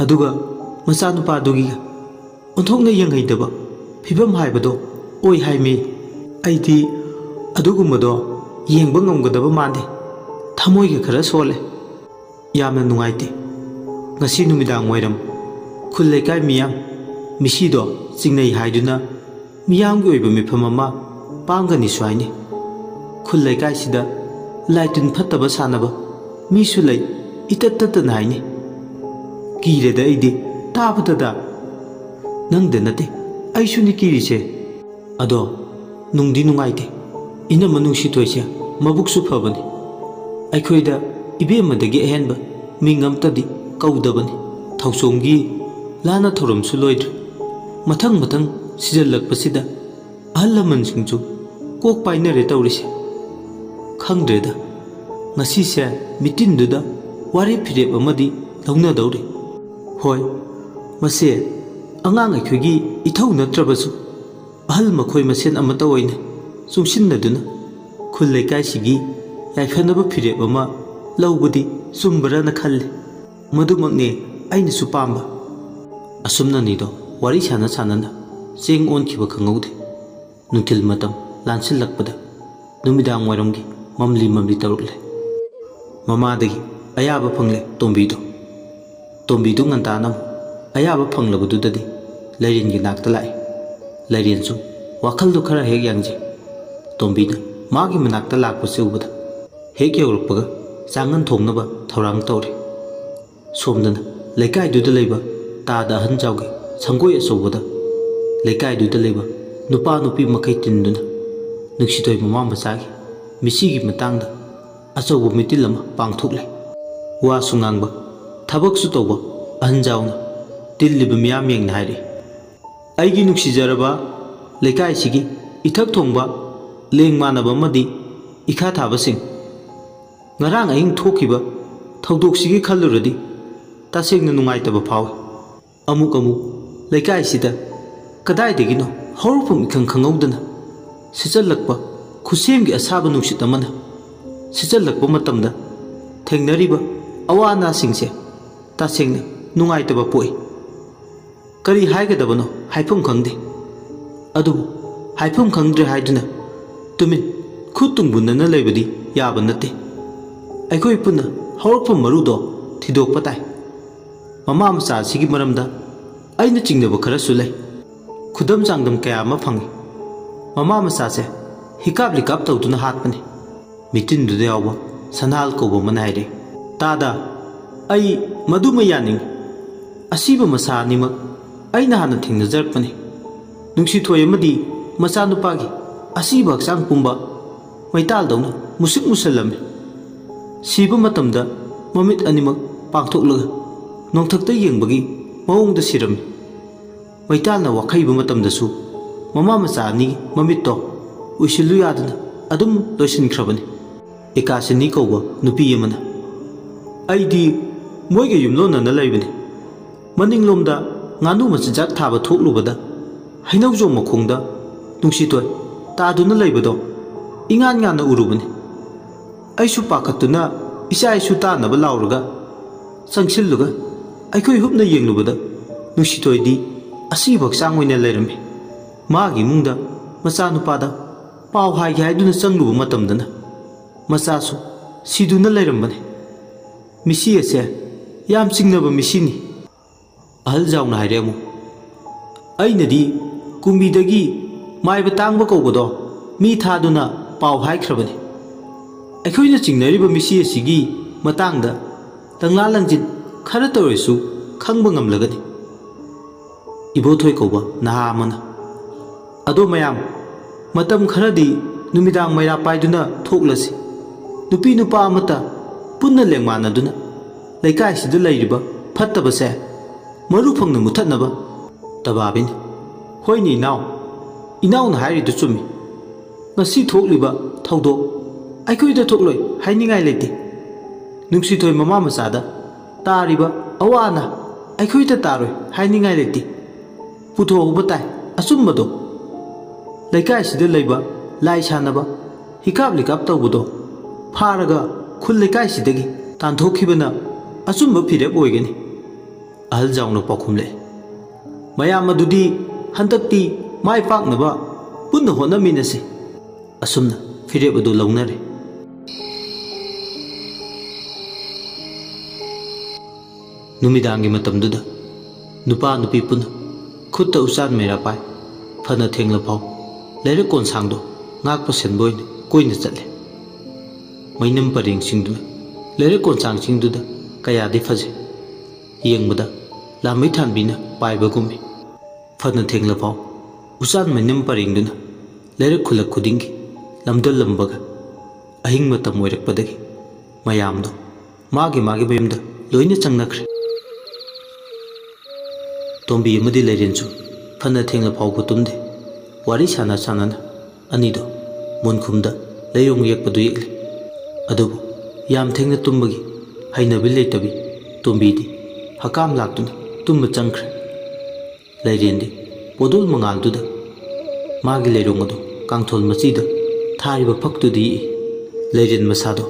ꯑꯗꯨꯒ ꯃꯆꯥꯅꯨꯄꯥꯗꯨꯒꯤꯒ ꯑꯣꯟꯊꯣꯛꯅ ꯌꯦꯡꯍꯩꯗꯕ ꯐꯤꯕꯝ ꯍꯥꯏꯕꯗꯣ ꯑꯣꯏ ꯍꯥꯏꯃꯤ꯫ ꯑꯩꯗꯤ ꯑꯗꯨꯒꯨꯝꯕꯗꯣ ꯌꯦꯡꯕ ꯉꯝꯒꯗꯕ ꯃꯥꯟꯗꯦ꯫ ꯊꯃꯣꯏꯒ ꯈꯔ ꯁꯣꯜꯂꯦ꯫ ꯌꯥꯝꯅ ꯅꯨꯡꯉꯥꯏꯇꯦ꯫ ꯉꯁꯤ ꯅꯨꯃꯤꯗꯥꯡ ꯋꯥꯏꯔꯝ ꯈꯨꯜ ꯂꯩꯀꯥꯏ ꯃꯤꯌꯥꯝ ꯃꯤꯁꯤꯗꯣ ꯆꯤꯡꯅꯩ ꯍꯥꯏꯗꯨꯅ ꯃꯤꯌꯥꯝꯒꯤ ꯑꯣꯏꯕ ꯃꯤꯐꯝ ꯑꯃ ꯄꯥꯡꯒꯅꯤꯁꯨ ꯍꯥꯏꯅꯤ꯫ ꯈꯨꯜ ꯂꯩꯀꯥꯏꯁꯤꯗ ꯂꯥꯏꯇꯤꯟ ꯐꯠꯇꯕ ꯁꯥꯟꯅꯕ ꯃꯤꯁꯨ ꯂꯩ, ꯏꯇꯠ ꯇꯠꯇꯅ ꯍꯥꯏꯅꯤ꯫ ꯀꯤꯔꯦꯗ ꯑꯩꯗꯤ ꯇꯥꯕꯗꯗ꯫ ꯅꯪꯗ ꯅꯠꯇꯦ, ꯑꯩꯁꯨꯅꯤ ꯀꯤꯔꯤꯁꯦ꯫ ꯑꯗꯣ ꯅꯨꯡꯗꯤ ꯅꯨꯡꯉꯥꯏꯇꯦ꯫ ꯏꯅꯝꯃ ꯅꯨꯡꯁꯤꯊꯣꯏꯁꯦ ꯃꯕꯨꯛꯁꯨ ꯐꯕꯅꯤ꯫ ꯑꯩꯈꯣꯏꯗ ꯏꯕꯦꯝꯃꯗꯒꯤ ꯑꯍꯦꯟꯕ ꯃꯤꯡ ꯑꯝꯇꯗꯤ ꯀꯧꯗꯕꯅꯤ꯫ ꯊꯧꯆꯣꯝꯒꯤ ꯂꯥꯟꯅ ꯊꯧꯔꯝꯁꯨ ꯂꯣꯏꯗ꯭ꯔꯤ꯫ ꯃꯊꯪ ꯃꯊꯪ ꯁꯤꯖꯜꯂꯛꯄꯁꯤꯗ ꯑꯍꯜ ꯂꯃꯟꯁꯤꯡꯁꯨ ꯀꯣꯛ ꯄꯥꯏꯅꯔꯦ ꯇꯧꯔꯤꯁꯦ꯫ ꯈꯪꯗ꯭ꯔꯦꯗ, ꯉꯁꯤꯁꯦ ꯃꯤꯇꯤꯟꯗꯨꯗ ꯋꯥꯔꯦꯞ ꯐꯤꯔꯦꯞ ꯑꯃꯗꯤ ꯂꯧꯅꯗꯧꯔꯤ꯫ ꯍꯣꯏ, ꯃꯁꯦ ꯑꯉꯥꯡ ꯑꯩꯈꯣꯏꯒꯤ ꯏꯊꯧ ꯅꯠꯇ꯭ꯔꯕꯁꯨ, ꯑꯍꯜ ꯃꯈꯣꯏ ꯃꯁꯦꯟ ꯑꯃꯠꯇ ꯑꯣꯏꯅ ꯆꯨꯡꯁꯤꯟꯅꯗꯨꯅ ꯈꯨꯜ ꯂꯩꯀꯥꯏꯁꯤꯒꯤ ꯌꯥꯏꯐꯅꯕ ꯐꯤꯔꯦꯞ ꯑꯃ ꯂꯧꯕꯗꯤ ꯆꯨꯝꯕ꯭ꯔꯅ ꯈꯜꯂꯤ꯫ ꯃꯗꯨꯃꯛꯅꯦ ꯑꯩꯅꯁꯨ ꯄꯥꯝꯕ꯫ ꯑꯁꯨꯝꯅ ꯑꯅꯤꯗꯣ ꯋꯥꯔꯤ ꯁꯥꯟꯅ ꯁꯥꯟꯅꯅ ꯆꯦꯡ ꯑꯣꯟꯈꯤꯕ ꯈꯪꯍꯧꯗꯦ꯫ ꯅꯨꯡꯊꯤꯜ ꯃꯇꯝ ꯂꯥꯟꯁꯤꯜꯂꯛꯄꯗ ꯅꯨꯃꯤꯗꯥꯡ ꯋꯥꯏꯔꯝꯒꯤ ꯃꯝꯂꯤ ꯃꯝꯂꯤ ꯇꯧꯔꯛꯂꯦ꯫ ꯃꯃꯥꯗꯒꯤ ꯑꯌꯥꯕ ꯐꯪꯂꯦ ꯇꯣꯝꯕꯤꯗꯣ꯫ ꯇꯣꯝꯕꯤꯗꯨ ꯉꯟꯇꯥꯅ ꯑꯌꯥꯕ ꯐꯪꯂꯕꯗꯨꯗꯗꯤ ꯂꯥꯏꯔꯦꯟꯒꯤ ꯅꯥꯛꯇ ꯂꯥꯛꯏ꯫ ꯂꯥꯏꯔꯦꯟꯁꯨ ꯋꯥꯈꯜꯗꯨ ꯈꯔ ꯍꯦꯛ ꯌꯥꯡꯖꯩ꯫ ꯇꯣꯝꯕꯤꯅ ꯃꯥꯒꯤ ꯃꯅꯥꯛꯇ ꯂꯥꯛꯄꯁꯤ ꯎꯕꯗ ꯍꯦꯛ ꯌꯧꯔꯛꯄꯒ ꯆꯥꯡꯉꯟ ꯊꯣꯡꯅꯕ ꯊꯧꯔꯥꯡ ꯇꯧꯔꯦ꯫ ꯁꯣꯝꯗꯅ ꯂꯩꯀꯥꯏꯗꯨꯗ ꯂꯩꯕ ꯇꯥꯗ ꯑꯍꯟ ꯖꯥꯎꯒꯤ ꯁꯪꯒꯣꯏ ꯑꯆꯧꯕꯗ ꯂꯩꯀꯥꯏꯗꯨꯗ ꯂꯩꯕ ꯅꯨꯄꯥ ꯅꯨꯄꯤ ꯃꯈꯩ ꯇꯤꯟꯗꯨꯅ ꯅꯨꯡꯁꯤꯊꯣꯏ ꯃꯃꯥ ꯃꯆꯥꯒꯤ ꯃꯤꯁꯤꯒꯤ ꯃꯇꯥꯡꯗ ꯑꯆꯧꯕ ꯃꯤꯇꯤꯜ ꯑꯃ ꯄꯥꯡꯊꯣꯛꯂꯦ꯫ ꯋꯥꯁꯨ ꯉꯥꯡꯕ, ꯊꯕꯛꯁꯨ ꯇꯧꯕ ꯑꯍꯟ ꯖꯥꯎꯅ ꯇꯤꯜꯂꯤꯕ ꯃꯤꯌꯥꯝ ꯌꯦꯡꯅ ꯍꯥꯏꯔꯛꯏ, "ꯑꯩꯒꯤ ꯅꯨꯡꯁꯤꯖꯔꯕ ꯂꯩꯀꯥꯏꯁꯤꯒꯤ ꯏꯊꯛ ꯊꯣꯡꯕ ꯂꯦꯡ ꯃꯥꯟꯅꯕ ꯑꯃꯗꯤ ꯏꯈꯥ ꯊꯥꯕꯁꯤꯡ, ꯉꯔꯥꯡ ꯑꯍꯤꯡ ꯊꯣꯛꯈꯤꯕ ꯊꯧꯗꯣꯛꯁꯤꯒꯤ ꯈꯜꯂꯨꯔꯗꯤ ꯇꯁꯦꯡꯅ ꯅꯨꯡꯉꯥꯏꯇꯕ ꯐꯥꯎꯏ꯫ ꯑꯃꯨꯛ ꯑꯃꯨꯛ ꯂꯩꯀꯥꯏꯁꯤꯗ ꯀꯗꯥꯏꯗꯒꯤꯅꯣ ꯍꯧꯔꯛꯐꯝ ꯏꯈꯪ ꯈꯪꯍꯧꯗꯅ ꯁꯤꯠꯆꯜꯂꯛꯄ ꯈꯨꯠꯁꯦꯝꯒꯤ ꯑꯁꯥꯕ ꯅꯨꯡꯁꯤꯠ ꯑꯃꯅ ꯁꯤꯠꯆꯜꯂꯛꯄ ꯃꯇꯝꯗ ꯊꯦꯡꯅꯔꯤꯕ ꯑꯋꯥ ꯑꯅꯥꯁꯤꯡꯁꯦ ꯇꯁꯦꯡꯅ ꯅꯨꯡꯉꯥꯏꯇꯕ ꯄꯣꯛꯏ꯫ ꯀꯔꯤ ꯍꯥꯏꯒꯗꯕꯅꯣ ꯍꯥꯏꯐꯝ ꯈꯪꯗꯦ꯫ ꯑꯗꯨꯕꯨ ꯍꯥꯏꯐꯝ ꯈꯪꯗ꯭ꯔꯦ ꯍꯥꯏꯗꯨꯅ ꯇꯨꯃꯤꯟ ꯈꯨꯠ ꯇꯨꯡꯕꯨꯟꯅꯅ ꯂꯩꯕꯗꯤ ꯌꯥꯕ ꯅꯠꯇꯦ꯫ ꯑꯩꯈꯣꯏ ꯄꯨꯟꯅ ꯍꯧꯔꯛꯐꯝ ꯃꯔꯨꯗꯣ ꯊꯤꯗꯣꯛꯄ ꯇꯥꯏ꯫ ꯃꯃꯥ ꯃꯆꯥ ꯑꯁꯤꯒꯤ ꯃꯔꯝꯗ ꯑꯩꯅ ꯆꯤꯡꯅꯕ ꯈꯔꯁꯨ ꯂꯩ꯫ ꯈꯨꯗꯝ ꯆꯥꯡꯗꯝ ꯀꯌꯥ ꯑꯃ ꯐꯪꯏ꯫ ꯃꯃꯥ ꯃꯆꯥꯁꯦ ꯍꯤꯀꯥꯞ ꯂꯤꯀꯥꯞ ꯇꯧꯗꯨꯅ ꯍꯥꯠꯄꯅꯤ꯫ ꯃꯤꯇꯤꯟꯗꯨꯗ ꯌꯥꯎꯕ ꯁꯅꯥꯜ ꯀꯧꯕ ꯑꯃꯅ ꯍꯥꯏꯔꯛꯏ, "ꯇꯥꯗ, ꯑꯩ ꯃꯗꯨꯃ ꯌꯥꯅꯤꯡꯏ꯫ ꯑꯁꯤꯕ ꯃꯁꯥ ꯑꯅꯤꯃꯛ ꯑꯩꯅ ꯍꯥꯟꯅ ꯊꯦꯡꯅꯖꯔꯛꯄꯅꯤ꯫ ꯅꯨꯡꯁꯤꯊꯣꯏ ꯑꯃꯗꯤ ꯃꯆꯥꯅꯨꯄꯥꯒꯤ ꯑꯁꯤꯕ ꯍꯛꯆꯥꯡ ꯄꯨꯝꯕ ꯃꯩꯇꯥꯜꯗꯧꯅ ꯃꯨꯁꯤꯛ ꯃꯨꯁꯜꯂꯝꯃꯤ꯫ ꯁꯤꯕ ꯃꯇꯝꯗ ꯃꯃꯤꯠ ꯑꯅꯤꯃꯛ ꯄꯥꯡꯊꯣꯛꯂꯒ ꯅꯣꯡꯊꯛꯇ ꯌꯦꯡꯕꯒꯤ ꯃꯑꯣꯡꯗ ꯁꯤꯔꯝꯃꯤ꯫ ꯃꯩꯇꯥꯜꯅ ꯋꯥꯈꯩꯕ ꯃꯇꯝꯗꯁꯨ ꯃꯃꯥ ꯃꯆꯥ ꯑꯅꯤꯒꯤ ꯃꯃꯤꯠꯇꯣ ꯎꯏꯁꯤꯜꯂꯨ ꯌꯥꯗꯅ ꯑꯗꯨꯝ ꯂꯣꯏꯁꯤꯟꯈ꯭ꯔꯕꯅꯤ"꯫ ꯑꯦꯀꯥꯁꯤꯅꯤ ꯀꯧꯕ ꯅꯨꯄꯤ ꯑꯃꯅ, "ꯑꯩꯗꯤ ꯃꯣꯏꯒ ꯌꯨꯝꯂꯣꯟꯅꯅ ꯂꯩꯕꯅꯤ꯫ ꯃꯅꯤꯡꯂꯣꯝꯗ ꯉꯥꯅꯨ ꯃꯆꯤꯟꯖꯥꯛ ꯊꯥꯕ ꯊꯣꯛꯂꯨꯕꯗ ꯍꯩꯅꯧꯖꯣꯝ ꯃꯈꯣꯡꯗ ꯅꯨꯡꯁꯤꯊꯣꯏ ꯇꯥꯗꯨꯅ ꯂꯩꯕꯗꯣ ꯏꯉꯥꯟ ꯉꯥꯟꯅ ꯎꯔꯨꯕꯅꯤ꯫ ꯑꯩꯁꯨ ꯄꯥꯈꯠꯇꯨꯅ ꯏꯆꯥ ꯏꯁꯨ ꯇꯥꯅꯕ ꯂꯥꯎꯔꯒ ꯆꯪꯁꯤꯜꯂꯒ ꯑꯩꯈꯣꯏ ꯍꯨꯞꯅ ꯌꯦꯡꯂꯨꯕꯗ ꯅꯨꯡꯁꯤꯊꯣꯏꯗꯤ ꯑꯁꯤꯕ ꯍꯛꯆꯥꯡ ꯑꯣꯏꯅ ꯂꯩꯔꯝꯃꯤ꯫ ꯃꯥꯒꯤ ꯏꯃꯨꯡꯗ ꯃꯆꯥꯅꯨꯄꯥꯗ ꯄꯥꯎ ꯍꯥꯏꯒꯦ ꯍꯥꯏꯗꯨꯅ ꯆꯪꯂꯨꯕ ꯃꯇꯝꯗꯅ ꯃꯆꯥꯁꯨ ꯁꯤꯗꯨꯅ ꯂꯩꯔꯝꯕꯅꯤ꯫ ꯃꯤꯁꯤ ꯑꯁꯦ ꯌꯥꯝ ꯆꯤꯡꯅꯕ ꯃꯤꯁꯤꯅꯤ"꯫ ꯑꯍꯜ ꯖꯥꯎꯅ ꯍꯥꯏꯔꯦ ꯑꯃꯨꯛ, "ꯑꯩꯅꯗꯤ ꯀꯨꯝꯕꯤꯗꯒꯤ ꯃꯥꯏꯕ ꯇꯥꯡꯕ ꯀꯧꯕꯗꯣ ꯃꯤ ꯊꯥꯗꯨꯅ ꯄꯥꯎ ꯍꯥꯏꯈ꯭ꯔꯕꯅꯤ꯫ ꯑꯩꯈꯣꯏꯅ ꯆꯤꯡꯅꯔꯤꯕ ꯃꯤꯁꯤ ꯑꯁꯤꯒꯤ ꯃꯇꯥꯡꯗ ꯂꯪꯂꯥ ꯂꯪꯖꯤꯟ ꯈꯔꯇ ꯑꯣꯏꯔꯁꯨ ꯈꯪꯕ ꯉꯝꯂꯒꯅꯤ"꯫ ꯏꯕꯣꯊꯣꯏ ꯀꯧꯕ ꯅꯍꯥ ꯑꯃꯅ, "ꯑꯗꯣ ꯃꯌꯥꯝ, ꯃꯇꯝ ꯈꯔꯗꯤ ꯅꯨꯃꯤꯗꯥꯡ ꯃꯩꯔꯥ ꯄꯥꯏꯗꯨꯅ ꯊꯣꯛꯂꯁꯤ꯫ ꯅꯨꯄꯤ ꯅꯨꯄꯥ ꯑꯃꯠꯇ ꯄꯨꯟꯅ ꯂꯦꯡꯃꯥꯟꯅꯗꯨꯅ ꯂꯩꯀꯥꯏꯁꯤꯗ ꯂꯩꯔꯤꯕ ꯐꯠꯇꯕꯁꯦ ꯃꯔꯨ ꯐꯪꯅ ꯃꯨꯊꯠꯅꯕ"꯫ ꯇꯕꯥꯕꯤꯅ, "ꯍꯣꯏꯅꯦ ꯏꯅꯥꯎ, ꯏꯅꯥꯎꯅ ꯍꯥꯏꯔꯤꯗꯨ ꯆꯨꯝꯃꯤ꯫ ꯉꯁꯤ ꯊꯣꯛꯂꯤꯕ ꯊꯧꯗꯣꯛ ꯑꯩꯈꯣꯏꯗ ꯊꯣꯛꯂꯣꯏ ꯍꯥꯏꯅꯤꯡꯉꯥꯏ ꯂꯩꯇꯦ꯫ ꯅꯨꯡꯁꯤꯊꯣꯏ ꯃꯃꯥ ꯃꯆꯥꯗ ꯇꯥꯔꯤꯕ ꯑꯋꯥ ꯑꯅꯥ ꯑꯩꯈꯣꯏꯗ ꯇꯥꯔꯣꯏ ꯍꯥꯏꯅꯤꯡꯉꯥꯏ ꯂꯩꯇꯦ꯫ ꯄꯨꯊꯣꯛꯍꯧꯕ ꯇꯥꯏ ꯑꯆꯨꯝꯕꯗꯣ꯫ ꯂꯩꯀꯥꯏꯁꯤꯗ ꯂꯩꯕ ꯂꯥꯏ ꯁꯥꯟꯅꯕ, ꯍꯤꯀꯥꯞ ꯂꯤꯀꯥꯞ ꯇꯧꯕꯗꯣ ꯐꯥꯔꯒ ꯈꯨꯜ ꯂꯩꯀꯥꯏꯁꯤꯗꯒꯤ ꯇꯥꯟꯊꯣꯛꯈꯤꯕꯅ ꯑꯆꯨꯝꯕ ꯐꯤꯔꯦꯞ ꯑꯣꯏꯒꯅꯤ꯫ ꯑꯍꯜ ꯖꯥꯎꯅ ꯄꯥꯎꯈꯨꯝꯂꯛꯏ, "ꯃꯌꯥꯝ ꯑꯗꯨꯗꯤ ꯍꯟꯗꯛꯇꯤ ꯃꯥꯏ ꯄꯥꯛꯅꯕ ꯄꯨꯟꯅ ꯍꯣꯠꯅꯃꯤꯟꯅꯁꯤ꯫" ꯑꯁꯨꯝꯅ ꯐꯤꯔꯦꯞ ꯑꯗꯨ ꯂꯧꯅꯔꯦ꯫ ꯅꯨꯃꯤꯗꯥꯡꯒꯤ ꯃꯇꯝꯗꯨꯗ ꯅꯨꯄꯥ ꯅꯨꯄꯤ ꯄꯨꯟꯅ ꯈꯨꯠꯇ ꯎꯆꯥꯟ ꯃꯩꯔꯥ ꯄꯥꯏ, ꯐꯅ ꯊꯦꯡꯂ ꯐꯥꯎ ꯂꯩꯔꯛ ꯀꯣꯟꯁꯥꯡꯗꯣ ꯉꯥꯛꯄ ꯁꯦꯟꯕ ꯑꯣꯏꯅ ꯀꯣꯏꯅ ꯆꯠꯂꯦ꯫ ꯃꯩꯅꯝ ꯄꯔꯦꯡꯁꯤꯡꯗꯨꯅ ꯂꯩꯔꯛ ꯀꯣꯟꯁꯥꯡꯁꯤꯡꯗꯨꯗ ꯀꯌꯥꯗꯤ ꯐꯖꯩ꯫ ꯌꯦꯡꯕꯗ ꯂꯥꯃꯩ ꯊꯥꯟꯕꯤꯅ ꯄꯥꯏꯕꯒꯨꯝꯃꯤ꯫ ꯐꯅ ꯊꯦꯡꯂ ꯐꯥꯎ ꯎꯆꯥꯟ ꯃꯩꯅꯝ ꯄꯔꯦꯡꯗꯨꯅ ꯂꯩꯔꯛ ꯈꯨꯜꯂꯛ ꯈꯨꯗꯤꯡꯒꯤ ꯂꯝꯗꯜꯂꯝꯕꯒ, ꯑꯍꯤꯡ ꯃꯇꯝ ꯑꯣꯏꯔꯛꯄꯗꯒꯤ ꯃꯌꯥꯝꯗꯣ ꯃꯥꯒꯤ ꯃꯥꯒꯤ ꯃꯌꯨꯝꯗ ꯂꯣꯏꯅ ꯆꯪꯅꯈ꯭ꯔꯦ꯫ ꯇꯣꯝꯕꯤ ꯑꯃꯗꯤ ꯂꯩꯔꯦꯟꯁꯨ ꯐꯅ ꯊꯦꯡꯂ ꯐꯥꯎꯕ ꯇꯨꯝꯗꯦ꯫ ꯋꯥꯔꯤ ꯁꯥꯟꯅ ꯁꯥꯟꯅꯅ ꯑꯅꯤꯗꯣ ꯃꯨꯟꯈꯨꯝꯗ ꯂꯩꯔꯣꯡ ꯌꯦꯛꯄꯗꯨ ꯌꯦꯛꯂꯤ꯫ ꯑꯗꯨꯕꯨ ꯌꯥꯝ ꯊꯦꯡꯅ ꯇꯨꯝꯕꯒꯤ ꯍꯩꯅꯕꯤ ꯂꯩꯇꯕꯤ ꯇꯣꯝꯕꯤꯗꯤ ꯍꯀꯥꯝ ꯂꯥꯛꯇꯨꯅ ꯇꯨꯝꯕ ꯆꯪꯈ꯭ꯔꯦ꯫ ꯂꯩꯔꯦꯟꯗꯤ ꯄꯣꯗꯣꯜ ꯃꯉꯥꯜꯗꯨꯗ ꯃꯥꯒꯤ ꯂꯩꯔꯣꯡ ꯑꯗꯨ ꯀꯥꯡꯊꯣꯜ ꯃꯆꯤꯗ ꯊꯥꯔꯤꯕ ꯐꯛꯇꯨꯗ ꯌꯦꯛꯏ꯫ ꯂꯩꯔꯦꯟ ꯃꯁꯥꯗꯣ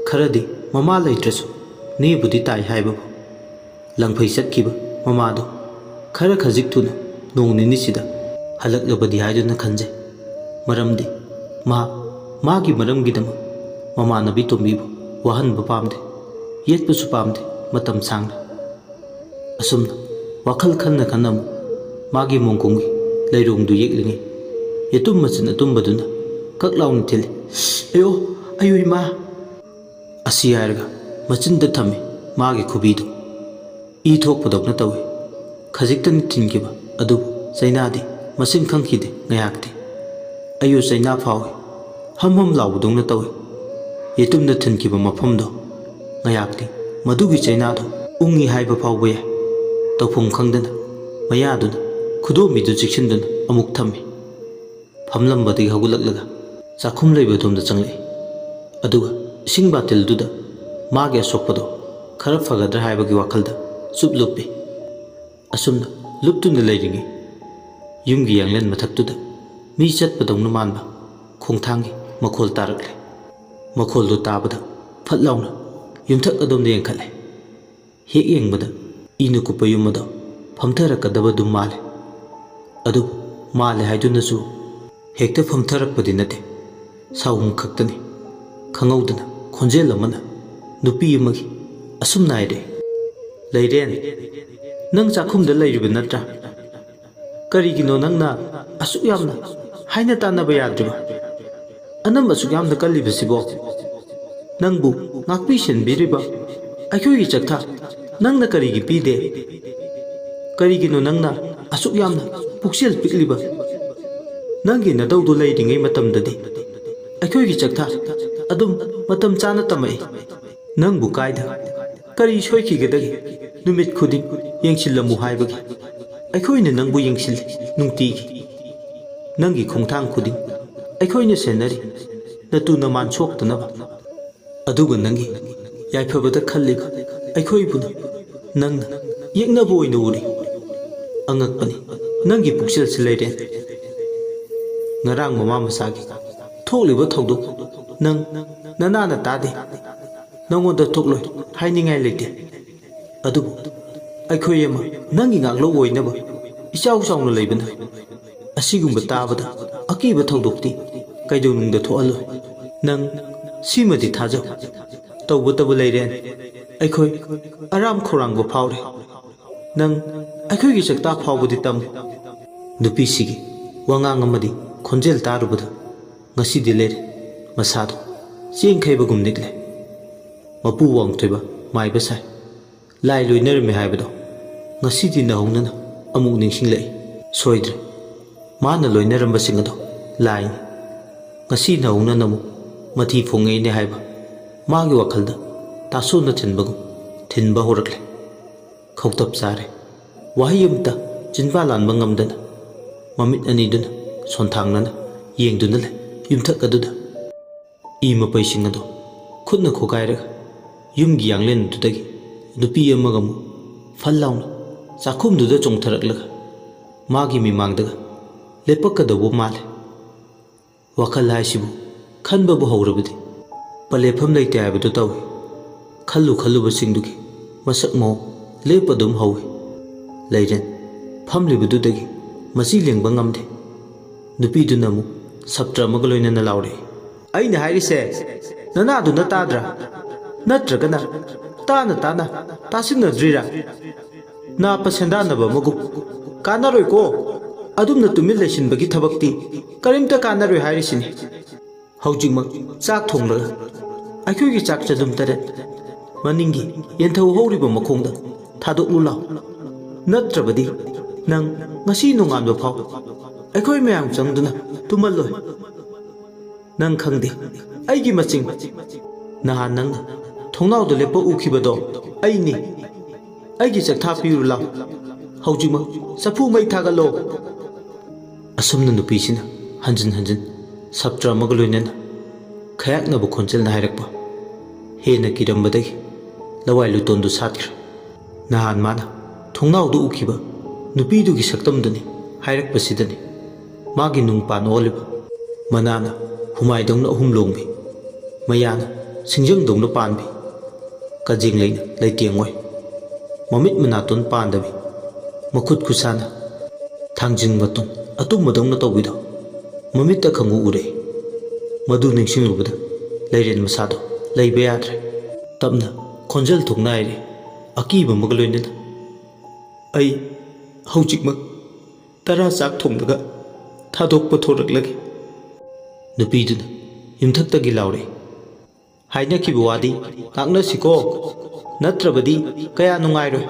ꯈꯔꯗꯤ ꯃꯃꯥ ꯂꯩꯇ꯭ꯔꯁꯨ ꯅꯦꯕꯨꯗꯤ ꯇꯥꯏ ꯍꯥꯏꯕꯕꯨ, ꯂꯪꯐꯩ ꯆꯠꯈꯤꯕ ꯃꯃꯥꯗꯣ ꯈꯔ ꯈꯖꯤꯛ ꯊꯨꯅ ꯅꯣꯡ ꯅꯤꯅꯤꯁꯤꯗ ꯍꯜꯂꯛꯂꯕꯗꯤ ꯍꯥꯏꯗꯨꯅ ꯈꯟꯖꯩ꯫ ꯃꯔꯝꯗꯤ ꯃꯍꯥꯛ ꯃꯥꯒꯤ ꯃꯔꯝꯒꯤꯗꯃꯛ ꯃꯃꯥꯟꯅꯕꯤ ꯇꯣꯝꯕꯤꯕꯨ ꯋꯥꯍꯟꯕ ꯄꯥꯝꯗꯦ, ꯌꯦꯠꯄꯁꯨ ꯄꯥꯝꯗꯦ꯫ ꯃꯇꯝ ꯁꯥꯡꯅ ꯑꯁꯨꯝꯅ ꯋꯥꯈꯜ ꯈꯟꯅ ꯈꯟꯅ ꯑꯃꯨꯛ ꯃꯥꯒꯤ ꯃꯣꯡꯀꯨꯝꯒꯤ ꯂꯩꯔꯣꯡꯗꯨ ꯌꯦꯛꯂꯤꯉꯩ, ꯌꯦꯇꯨꯝ ꯃꯆꯤꯟ ꯑꯇꯨꯝꯕꯗꯨꯅ ꯀꯛ ꯂꯥꯎꯅ ꯊꯤꯜꯂꯤ꯫ "ꯑꯌꯣ, ꯑꯌꯣ ꯏꯃꯥ!" ꯑꯁꯤ ꯍꯥꯏꯔꯒ ꯃꯆꯤꯟꯗ ꯊꯝꯃꯤ ꯃꯥꯒꯤ ꯈꯨꯕꯤꯗꯨ꯫ ꯏ ꯊꯣꯛꯄꯗꯧꯅ ꯇꯧꯏ꯫ ꯈꯖꯤꯛꯇꯅꯤ ꯊꯤꯟꯈꯤꯕ ꯑꯗꯨꯕꯨ ꯆꯩꯅꯥꯗꯤ ꯃꯁꯤꯡ ꯈꯪꯈꯤꯗꯦ ꯉꯥꯏꯍꯥꯛꯇꯤ꯫ ꯑꯌꯨ ꯆꯩꯅꯥ ꯐꯥꯎꯏ꯫ ꯍꯝ ꯍꯝ ꯂꯥꯎꯕꯗꯧꯅ ꯇꯧꯏ꯫ ꯌꯦꯇꯨꯝꯅ ꯊꯤꯟꯈꯤꯕ ꯃꯐꯝꯗꯣ ꯉꯥꯏꯍꯥꯛꯇꯤ ꯃꯗꯨꯒꯤ ꯆꯩꯅꯥꯗꯣ ꯎꯪꯉꯤ ꯍꯥꯏꯕ ꯐꯥꯎꯕ ꯌꯥꯏ꯫ ꯇꯧꯐꯝ ꯈꯪꯗꯅ ꯃꯌꯥꯗꯨꯅ ꯈꯨꯗꯣꯝꯕꯤꯗꯨ ꯆꯦꯛꯁꯤꯟꯗꯨꯅ ꯑꯃꯨꯛ ꯊꯝꯃꯤ꯫ ꯐꯝꯂꯝꯕꯗꯒꯤ ꯍꯧꯒꯠꯂꯛꯂꯒ ꯆꯥꯛꯈꯨꯝ ꯂꯩꯕ ꯑꯗꯣꯝꯗ ꯆꯪꯂꯛꯏ꯫ ꯑꯗꯨꯒ ꯏꯁꯤꯡ ꯕꯥꯇꯤꯜꯗꯨꯗ ꯃꯥꯒꯤ ꯑꯁꯣꯛꯄꯗꯣ ꯈꯔ ꯐꯒꯗ꯭ꯔꯥ ꯍꯥꯏꯕꯒꯤ ꯋꯥꯈꯜꯗ ꯆꯨꯞ ꯂꯨꯞꯄꯤ꯫ ꯑꯁꯨꯝꯅ ꯂꯨꯞꯇꯨꯅ ꯂꯩꯔꯤꯉꯩ, ꯌꯨꯝꯒꯤ ꯌꯥꯡꯂꯦꯟ ꯃꯊꯛꯇꯨꯗ ꯃꯤ ꯆꯠꯄꯗꯧꯅ ꯃꯥꯟꯕ ꯈꯣꯡꯊꯥꯡꯒꯤ ꯃꯈꯣꯜ ꯇꯥꯔꯛꯂꯦ꯫ ꯃꯈꯣꯜꯗꯨ ꯇꯥꯕꯗ ꯐꯠ ꯂꯥꯎꯅ ꯌꯨꯝꯊꯛ ꯑꯗꯣꯝꯗ ꯌꯦꯡꯈꯠꯂꯦ꯫ ꯍꯦꯛ ꯌꯦꯡꯕꯗ ꯏꯅ ꯀꯨꯞꯄ ꯌꯨꯝ ꯑꯗꯣ ꯐꯝꯊꯔꯛꯀꯗꯕ ꯑꯗꯨꯝ ꯃꯥꯜꯂꯦ꯫ ꯑꯗꯨꯕꯨ ꯃꯥꯜꯂꯦ ꯍꯥꯏꯗꯨꯅꯁꯨ ꯍꯦꯛꯇ ꯐꯝꯊꯔꯛꯄꯗꯤ ꯅꯠꯇꯦ, ꯁꯥꯎꯍꯨꯝ ꯈꯛꯇꯅꯤ꯫ ꯈꯪꯍꯧꯗꯅ ꯈꯣꯟꯖꯦꯜ ꯑꯃꯅ ꯅꯨꯄꯤ ꯑꯃꯒꯤ ꯑꯁꯨꯝꯅ ꯍꯥꯏꯔꯛꯏ, "ꯂꯩꯔꯦꯟ, ꯅꯪ ꯆꯥꯛꯈꯨꯝꯗ ꯂꯩꯔꯤꯕ ꯅꯠꯇ꯭ꯔꯥ? ꯀꯔꯤꯒꯤꯅꯣ ꯅꯪꯅ ꯑꯁꯨꯛ ꯌꯥꯝꯅ ꯍꯥꯏꯅ ꯇꯥꯟꯅꯕ ꯌꯥꯗ꯭ꯔꯤꯕ? ꯑꯅꯝ ꯑꯁꯨꯛ ꯌꯥꯝꯅ ꯀꯜꯂꯤꯕꯁꯤꯕꯣ? ꯅꯪꯕꯨ ꯉꯥꯛꯄꯤ ꯁꯦꯟꯕꯤꯔꯤꯕ ꯑꯩꯈꯣꯏꯒꯤ ꯆꯥꯛꯊꯥ ꯅꯪꯅ ꯀꯔꯤꯒꯤ ꯄꯤꯗꯦ? ꯀꯔꯤꯒꯤꯅꯣ ꯅꯪꯅ ꯑꯁꯨꯛ ꯌꯥꯝꯅ ꯄꯨꯛꯆꯦꯜ ꯄꯤꯛꯂꯤꯕ? ꯅꯪꯒꯤ ꯅꯇꯧꯗꯨ ꯂꯩꯔꯤꯉꯩ ꯃꯇꯝꯗꯗꯤ ꯑꯩꯈꯣꯏꯒꯤ ꯆꯥꯛꯊꯥ ꯑꯗꯨꯝ ꯃꯇꯝ ꯆꯥꯅ ꯇꯝꯃꯛꯏ꯫ ꯅꯪꯕꯨ ꯀꯥꯏꯗ, ꯀꯔꯤ ꯁꯣꯏꯈꯤꯒꯗꯒꯦ? ꯅꯨꯃꯤꯠ ꯈꯨꯗꯤꯡ ꯌꯦꯡꯁꯤꯜꯂꯝꯃꯨ ꯍꯥꯏꯕꯒꯤ ꯑꯩꯈꯣꯏꯅ ꯅꯪꯕꯨ ꯌꯦꯡꯁꯤꯜꯂꯤ ꯅꯨꯡꯇꯤꯒꯤ꯫ ꯅꯪꯒꯤ ꯈꯣꯡꯊꯥꯡ ꯈꯨꯗꯤꯡ ꯑꯩꯈꯣꯏꯅ ꯁꯦꯟꯅꯔꯤ, ꯅꯇꯨ ꯅꯃꯥꯟ ꯁꯣꯛꯇꯅꯕ꯫ ꯑꯗꯨꯒ ꯅꯪꯒꯤ ꯌꯥꯏꯐꯕꯗ ꯈꯜꯂꯤꯕ ꯑꯩꯈꯣꯏꯕꯨꯅ ꯅꯪꯅ ꯌꯦꯛꯅꯕ ꯑꯣꯏꯅ ꯎꯔꯤ꯫ ꯑꯉꯛꯄꯅꯤ ꯅꯪꯒꯤ ꯄꯨꯛꯆꯦꯜꯁꯤ, ꯂꯩꯔꯦꯟ꯫ ꯉꯔꯥꯡ ꯃꯃꯥ ꯃꯆꯥꯒꯤ ꯊꯣꯛꯂꯤꯕ ꯊꯧꯗꯣꯛ ꯅꯪ ꯅꯅꯥꯅ ꯇꯥꯗꯦ꯫ ꯅꯪꯉꯣꯟꯗ ꯊꯣꯛꯂꯣꯏ ꯍꯥꯏꯅꯤꯡꯉꯥꯏ ꯂꯩꯇꯦ꯫ ꯑꯗꯨꯕꯨ ꯑꯩꯈꯣꯏ ꯑꯃ ꯅꯪꯒꯤ ꯉꯥꯛꯂꯧ ꯑꯣꯏꯅꯕ ꯏꯆꯥꯎ ꯆꯥꯎꯅ ꯂꯩꯕꯅ ꯑꯁꯤꯒꯨꯝꯕ ꯇꯥꯕꯗ ꯑꯀꯤꯕ ꯊꯧꯗꯣꯛꯇꯤ ꯀꯩꯗꯧꯅꯨꯡꯗ ꯊꯣꯛꯍꯜꯂꯣꯏ꯫ ꯅꯪ ꯁꯤꯃꯗꯤ ꯊꯥꯖꯧ꯫ ꯇꯧꯕꯇꯕꯨ, ꯂꯩꯔꯦꯟ, ꯑꯩꯈꯣꯏ ꯑꯔꯥꯝ ꯈꯧꯔꯥꯡꯕ ꯐꯥꯎꯔꯦ꯫ ꯅꯪ ꯑꯩꯈꯣꯏꯒꯤ ꯆꯥꯛꯇꯥ ꯐꯥꯎꯕꯗꯤ ꯇꯝꯃꯨ꯫" ꯅꯨꯄꯤꯁꯤꯒꯤ ꯋꯥꯉꯥꯡ ꯑꯃꯗꯤ ꯈꯣꯟꯖꯦꯜ ꯇꯥꯔꯨꯕꯗ ꯉꯁꯤꯗꯤ ꯂꯩꯔꯦ ꯃꯁꯥꯗꯣ ꯆꯦꯡꯈꯩꯕꯒꯨꯝ ꯅꯤꯛꯂꯦ꯫ ꯃꯄꯨ ꯋꯥꯡꯊꯣꯏꯕ ꯃꯥꯏꯕ ꯁꯥꯏ꯫ ꯂꯥꯏ ꯂꯣꯏꯅꯔꯝꯃꯤ ꯍꯥꯏꯕꯗꯣ ꯉꯁꯤꯗꯤ ꯅꯧꯍꯧꯅꯅ ꯑꯃꯨꯛ ꯅꯤꯡꯁꯤꯡꯂꯛꯏ꯫ ꯁꯣꯏꯗ꯭ꯔꯦ, ꯃꯥꯅ ꯂꯣꯏꯅꯔꯝꯕꯁꯤꯡ ꯑꯗꯣ ꯂꯥꯏꯅꯤ꯫ ꯉꯁꯤ ꯅꯧꯍꯧꯅꯅ ꯑꯃꯨꯛ ꯃꯊꯤ ꯐꯣꯡꯉꯛꯏꯅꯦ ꯍꯥꯏꯕ ꯃꯥꯒꯤ ꯋꯥꯈꯜꯗ ꯇꯥꯁꯣꯟꯅ ꯊꯤꯟꯕꯒꯨꯝ ꯊꯤꯟꯕ ꯍꯧꯔꯛꯂꯦ꯫ ꯈꯧꯇꯞ ꯆꯥꯔꯦ꯫ ꯋꯥꯍꯩ ꯑꯃꯇ ꯆꯤꯟꯕꯥ ꯂꯥꯟꯕ ꯉꯝꯗꯅ ꯃꯃꯤꯠ ꯑꯅꯤꯗꯨꯅ ꯁꯣꯟꯊꯥꯡꯅꯅ ꯌꯦꯡꯗꯨꯅ ꯂꯩ꯫ ꯌꯨꯝꯊꯛ ꯑꯗꯨꯗ ꯏ ꯃꯄꯩꯁꯤꯡ ꯑꯗꯨ ꯈꯨꯠꯅ ꯈꯣꯒꯥꯏꯔꯒ ꯌꯨꯝꯒꯤ ꯌꯥꯡꯂꯦꯟꯗꯨꯗꯒꯤ ꯅꯨꯄꯤ ꯑꯃꯒ ꯑꯃꯨꯛ ꯐꯜ ꯂꯥꯎꯅ ꯆꯥꯛꯈꯨꯝꯗꯨꯗ ꯆꯣꯡꯊꯔꯛꯂꯒ ꯃꯥꯒꯤ ꯃꯤꯃꯥꯡꯗꯒ ꯂꯦꯞꯄꯛꯀꯗꯧꯕ ꯃꯥꯜꯂꯦ꯫ ꯋꯥꯈꯜ ꯍꯥꯏꯁꯤꯕꯨ ꯈꯟꯕꯕꯨ ꯍꯧꯔꯕꯗꯤ ꯄꯂꯦꯞꯐꯝ ꯂꯩꯇꯦ ꯍꯥꯏꯕꯗꯨ ꯇꯧꯏ꯫ ꯈꯜꯂꯨ ꯈꯜꯂꯨꯕꯁꯤꯡꯗꯨꯒꯤ ꯃꯁꯛ ꯃꯑꯣꯡ ꯂꯦꯞꯄ ꯑꯗꯨꯝ ꯍꯧꯏ꯫ ꯂꯩꯔꯦꯟ ꯐꯝꯂꯤꯕꯗꯨꯗꯒꯤ ꯃꯆꯤ ꯂꯦꯡꯕ ꯉꯝꯗꯦ꯫ ꯅꯨꯄꯤꯗꯨꯅ ꯑꯃꯨꯛ ꯁꯞꯇ꯭ꯔ ꯑꯃꯒ ꯂꯣꯏꯅꯅ ꯂꯥꯎꯔꯛꯏ꯫ "ꯑꯩꯅ ꯍꯥꯏꯔꯤꯁꯦ ꯅꯅꯥꯗꯨꯅ ꯇꯥꯗ꯭ꯔꯥ? ꯅꯠꯇ꯭ꯔꯒꯅ ꯇꯥꯅ ꯇꯥꯅ ꯇꯥꯁꯤꯟꯅꯗ꯭ꯔꯤꯔꯥ? ꯅꯥꯄ ꯁꯦꯟꯗꯥꯟꯅꯕ ꯑꯃꯒꯨꯝ ꯀꯥꯟꯅꯔꯣꯏꯀꯣ꯫ ꯑꯗꯨꯝꯅ ꯇꯨꯃꯤꯟ ꯂꯩꯁꯤꯟꯕꯒꯤ ꯊꯕꯛꯇꯤ ꯀꯔꯤꯝꯇ ꯀꯥꯟꯅꯔꯣꯏ ꯍꯥꯏꯔꯤꯁꯤꯅꯤ꯫ ꯍꯧꯖꯤꯛꯃꯛ ꯆꯥꯛ ꯊꯣꯡꯂꯒ ꯑꯩꯈꯣꯏꯒꯤ ꯆꯥꯛ ꯆꯗꯨꯝ ꯇꯔꯦꯠ ꯃꯅꯤꯡꯒꯤ ꯌꯦꯟꯊꯧ ꯍꯧꯔꯤꯕ ꯃꯈꯣꯡꯗ ꯊꯥꯗꯣꯛꯂꯨ ꯂꯥꯎ꯫ ꯅꯠꯇ꯭ꯔꯕꯗꯤ ꯅꯪ ꯉꯁꯤ ꯅꯣꯡꯉꯥꯟꯕ ꯐꯥꯎ ꯑꯩꯈꯣꯏ ꯃꯌꯥꯝ ꯆꯪꯗꯨꯅ ꯇꯨꯝꯍꯜꯂꯣꯏ꯫ ꯅꯪ ꯈꯪꯗꯦ ꯑꯩꯒꯤ ꯃꯆꯤꯡ꯫ ꯅꯍꯥꯟ ꯅꯪꯅ ꯊꯣꯡꯅꯥꯎꯗ ꯂꯦꯞꯄ ꯎꯈꯤꯕꯗꯣ ꯑꯩꯅꯤ꯫ ꯑꯩꯒꯤ ꯆꯥꯛꯊꯥ ꯄꯤꯔꯨ ꯂꯥꯎ꯫ ꯍꯧꯖꯤꯛꯃꯛ ꯆꯐꯨ ꯃꯩ ꯊꯥꯒꯠꯂꯣ꯫" ꯑꯁꯨꯝꯅ ꯅꯨꯄꯤꯁꯤꯅ ꯍꯟꯖꯤꯟ ꯍꯟꯖꯤꯟ ꯁꯞꯇ꯭ꯔ ꯑꯃꯒ ꯂꯣꯏꯅꯅ ꯈꯌꯥꯛꯅꯕ ꯈꯣꯟꯖꯦꯜꯅ ꯍꯥꯏꯔꯛꯄ ꯍꯦꯟꯅ ꯀꯤꯔꯝꯕꯗꯒꯤ ꯂꯋꯥꯏ ꯂꯨꯇꯣꯟꯗꯨ ꯁꯥꯠꯈ꯭ꯔꯦ꯫ ꯅꯍꯥꯟ ꯃꯥꯅ ꯊꯣꯡꯅꯥꯎꯗ ꯎꯈꯤꯕ ꯅꯨꯄꯤꯗꯨꯒꯤ ꯁꯛꯇꯝꯗꯨꯅꯤ ꯍꯥꯏꯔꯛꯄꯁꯤꯗꯅꯤ ꯃꯥꯒꯤ ꯅꯨꯡ ꯄꯥꯟ ꯑꯣꯜꯂꯤꯕ꯫ ꯃꯅꯥꯅ ꯍꯨꯃꯥꯏꯗꯧꯅ ꯑꯍꯨꯝ ꯂꯣꯡꯕꯤ, ꯃꯌꯥꯅ ꯁꯤꯡꯖꯪꯗꯧꯅ ꯄꯥꯟꯕꯤ, ꯀꯖꯦꯡ ꯂꯩꯅ ꯂꯩꯇꯦꯡꯉꯣꯏ, ꯃꯃꯤꯠ ꯃꯅꯥꯇꯣꯟ ꯄꯥꯟꯗꯕꯤ, ꯃꯈꯨꯠ ꯈꯨꯁꯥꯅ ꯊꯥꯡꯖꯤꯡ ꯃꯇꯨꯝ ꯑꯇꯨꯝꯕꯗꯧꯅ ꯇꯧꯕꯤꯗꯣ ꯃꯃꯤꯠꯇ ꯈꯪꯎ ꯎꯔꯛꯏ꯫ ꯃꯗꯨ ꯅꯤꯡꯁꯤꯡꯂꯨꯕꯗ ꯂꯩꯔꯦꯟ ꯃꯁꯥꯗꯣ ꯂꯩꯕ ꯌꯥꯗ꯭ꯔꯦ꯫ ꯇꯞꯅ ꯈꯣꯟꯖꯦꯜ ꯊꯣꯛꯅ ꯍꯥꯏꯔꯦ, ꯑꯀꯤꯕ ꯑꯃꯒ ꯂꯣꯏꯅꯅ, "ꯑꯩ ꯍꯧꯖꯤꯛꯃꯛ ꯇꯔꯥ ꯆꯥꯛ ꯊꯣꯡꯂꯒ ꯊꯥꯗꯣꯛꯄ ꯊꯣꯔꯛꯂꯒꯦ꯫" ꯅꯨꯄꯤꯗꯨꯅ ꯌꯨꯝꯊꯛꯇꯒꯤ ꯂꯥꯎꯔꯛꯏ, "ꯍꯥꯏꯅꯈꯤꯕ ꯋꯥꯗꯤ ꯉꯥꯛꯅꯁꯤꯀꯣ, ꯅꯠꯇ꯭ꯔꯕꯗꯤ ꯀꯌꯥ ꯅꯨꯡꯉꯥꯏꯔꯣꯏ꯫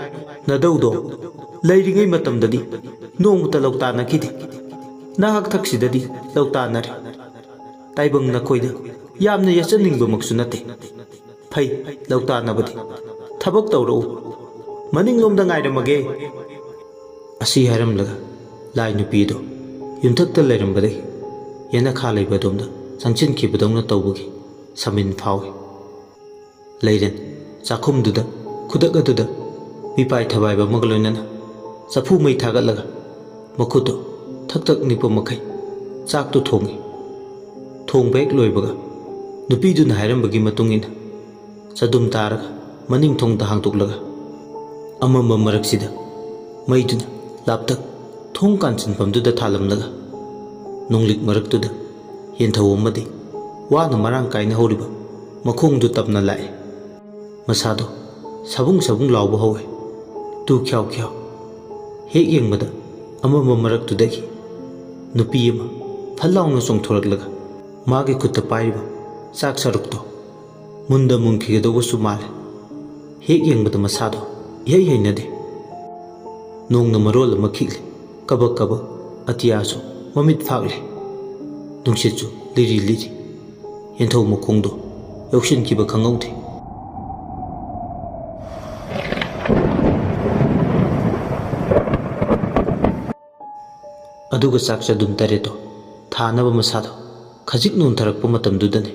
ꯅꯗꯧꯗꯣ ꯂꯩꯔꯤꯉꯩ ꯃꯇꯝꯗꯗꯤ ꯅꯣꯡꯃꯇ ꯂꯧꯇꯥꯅꯈꯤꯗꯦ, ꯅꯍꯥꯛ ꯊꯛꯁꯤꯗꯗꯤ ꯂꯧꯇꯥꯅꯔꯦ꯫ ꯇꯥꯏꯕꯪ ꯅꯈꯣꯏꯗ ꯌꯥꯝꯅ ꯌꯦꯠꯆꯅꯤꯡꯕꯃꯛꯁꯨ ꯅꯠꯇꯦ꯫ ꯐꯩ, ꯂꯧꯇꯥꯅꯕꯗꯤ꯫ ꯊꯕꯛ ꯇꯧꯔꯛꯎ, ꯃꯅꯤꯡꯂꯣꯝꯗ ꯉꯥꯏꯔꯝꯃꯒꯦ꯫" ꯑꯁꯤ ꯍꯥꯏꯔꯝꯂꯒ ꯂꯥꯏ ꯅꯨꯄꯤꯗꯣ ꯌꯨꯝꯊꯛꯇ ꯂꯩꯔꯝꯕꯗꯒꯤ ꯌꯦꯅꯈꯥ ꯂꯩꯕ ꯑꯗꯣꯝꯗ ꯆꯪꯁꯤꯟꯈꯤꯕꯗꯧꯅ ꯇꯧꯕꯒꯤ ꯁꯃꯤꯟ ꯐꯥꯎꯏ꯫ ꯂꯩꯔꯦꯟ ꯆꯥꯛꯈꯨꯝꯗꯨꯗ ꯈꯨꯗꯛ ꯑꯗꯨꯗ ꯃꯤꯄꯥꯏ ꯊꯕꯥꯏꯕ ꯑꯃꯒ ꯂꯣꯏꯅꯅ ꯆꯐꯨ ꯃꯩ ꯊꯥꯒꯠꯂꯒ ꯃꯈꯨꯠꯇꯨ ꯊꯛ ꯊꯛ ꯅꯤꯛꯄ ꯃꯈꯩ ꯆꯥꯛꯇꯨ ꯊꯣꯡꯏ꯫ ꯊꯣꯡꯕ ꯍꯦꯛ ꯂꯣꯏꯕꯒ ꯅꯨꯄꯤꯗꯨꯅ ꯍꯥꯏꯔꯝꯕꯒꯤ ꯃꯇꯨꯡ ꯏꯟꯅ ꯆꯗꯨꯝ ꯇꯥꯔꯒ ꯃꯅꯤꯡ ꯊꯣꯡꯗ ꯍꯥꯡꯗꯣꯛꯂꯒ ꯑꯃꯝꯕ ꯃꯔꯛꯁꯤꯗ ꯃꯩꯗꯨꯅ ꯂꯥꯞꯇꯛ ꯊꯣꯡ ꯀꯥꯟꯁꯤꯟꯐꯝꯗꯨꯗ ꯊꯥꯜꯂꯝꯂꯒ ꯅꯣꯡꯂꯤꯛ ꯃꯔꯛꯇꯨꯗ ꯌꯦꯟꯊꯧ ꯑꯃꯗꯤ ꯋꯥꯅ ꯃꯔꯥꯡ ꯀꯥꯏꯅ ꯍꯧꯔꯤꯕ ꯃꯈꯣꯡꯗꯨ ꯇꯞꯅ ꯂꯥꯛꯏ꯫ ꯃꯁꯥꯗꯣ ꯁꯕꯨꯡ ꯁꯕꯨꯡ ꯂꯥꯎꯕ ꯍꯧꯋꯦ꯫ ꯇꯨ ꯈ꯭ꯌꯥꯎ ꯈ꯭ꯌꯥꯎ꯫ ꯍꯦꯛ ꯌꯦꯡꯕꯗ ꯑꯃꯝꯕ ꯃꯔꯛꯇꯨꯗꯒꯤ ꯅꯨꯄꯤ ꯑꯃ ꯐꯠ ꯂꯥꯎꯅ ꯆꯣꯡꯊꯣꯔꯛꯂꯒ ꯃꯥꯒꯤ ꯈꯨꯠꯇ ꯄꯥꯏꯔꯤꯕ ꯆꯥꯛ ꯁꯔꯨꯛꯇꯣ ꯃꯨꯟꯗ ꯃꯨꯟꯈꯤꯒꯗꯧꯕꯁꯨ ꯃꯥꯜꯂꯦ꯫ ꯍꯦꯛ ꯌꯦꯡꯕꯗ ꯃꯁꯥꯗꯣ ꯏꯍꯩ ꯍꯩꯅꯗꯦ꯫ ꯅꯣꯡꯅ ꯃꯔꯣꯜ ꯑꯃ ꯈꯤꯛꯂꯤ꯫ ꯀꯕꯛ ꯀꯕꯛ ꯑꯇꯤꯌꯥꯁꯨ ꯃꯃꯤꯠ ꯐꯥꯛꯂꯤ꯫ ꯅꯨꯡꯁꯤꯠꯁꯨ ꯂꯤꯔꯤ ꯂꯤꯔꯤ꯫ ꯌꯦꯟꯊꯧ ꯃꯈꯣꯡꯗꯣ ꯌꯧꯁꯤꯟꯈꯤꯕ ꯈꯪꯍꯧꯗꯦ꯫ ꯑꯗꯨꯒ ꯆꯥꯛ ꯆꯗꯨꯝ ꯇꯔꯦꯠꯇꯣ ꯊꯥꯅꯕ ꯃꯁꯥꯗꯣ ꯈꯖꯤꯛ ꯅꯣꯟꯊꯔꯛꯄ ꯃꯇꯝꯗꯨꯗꯅꯤ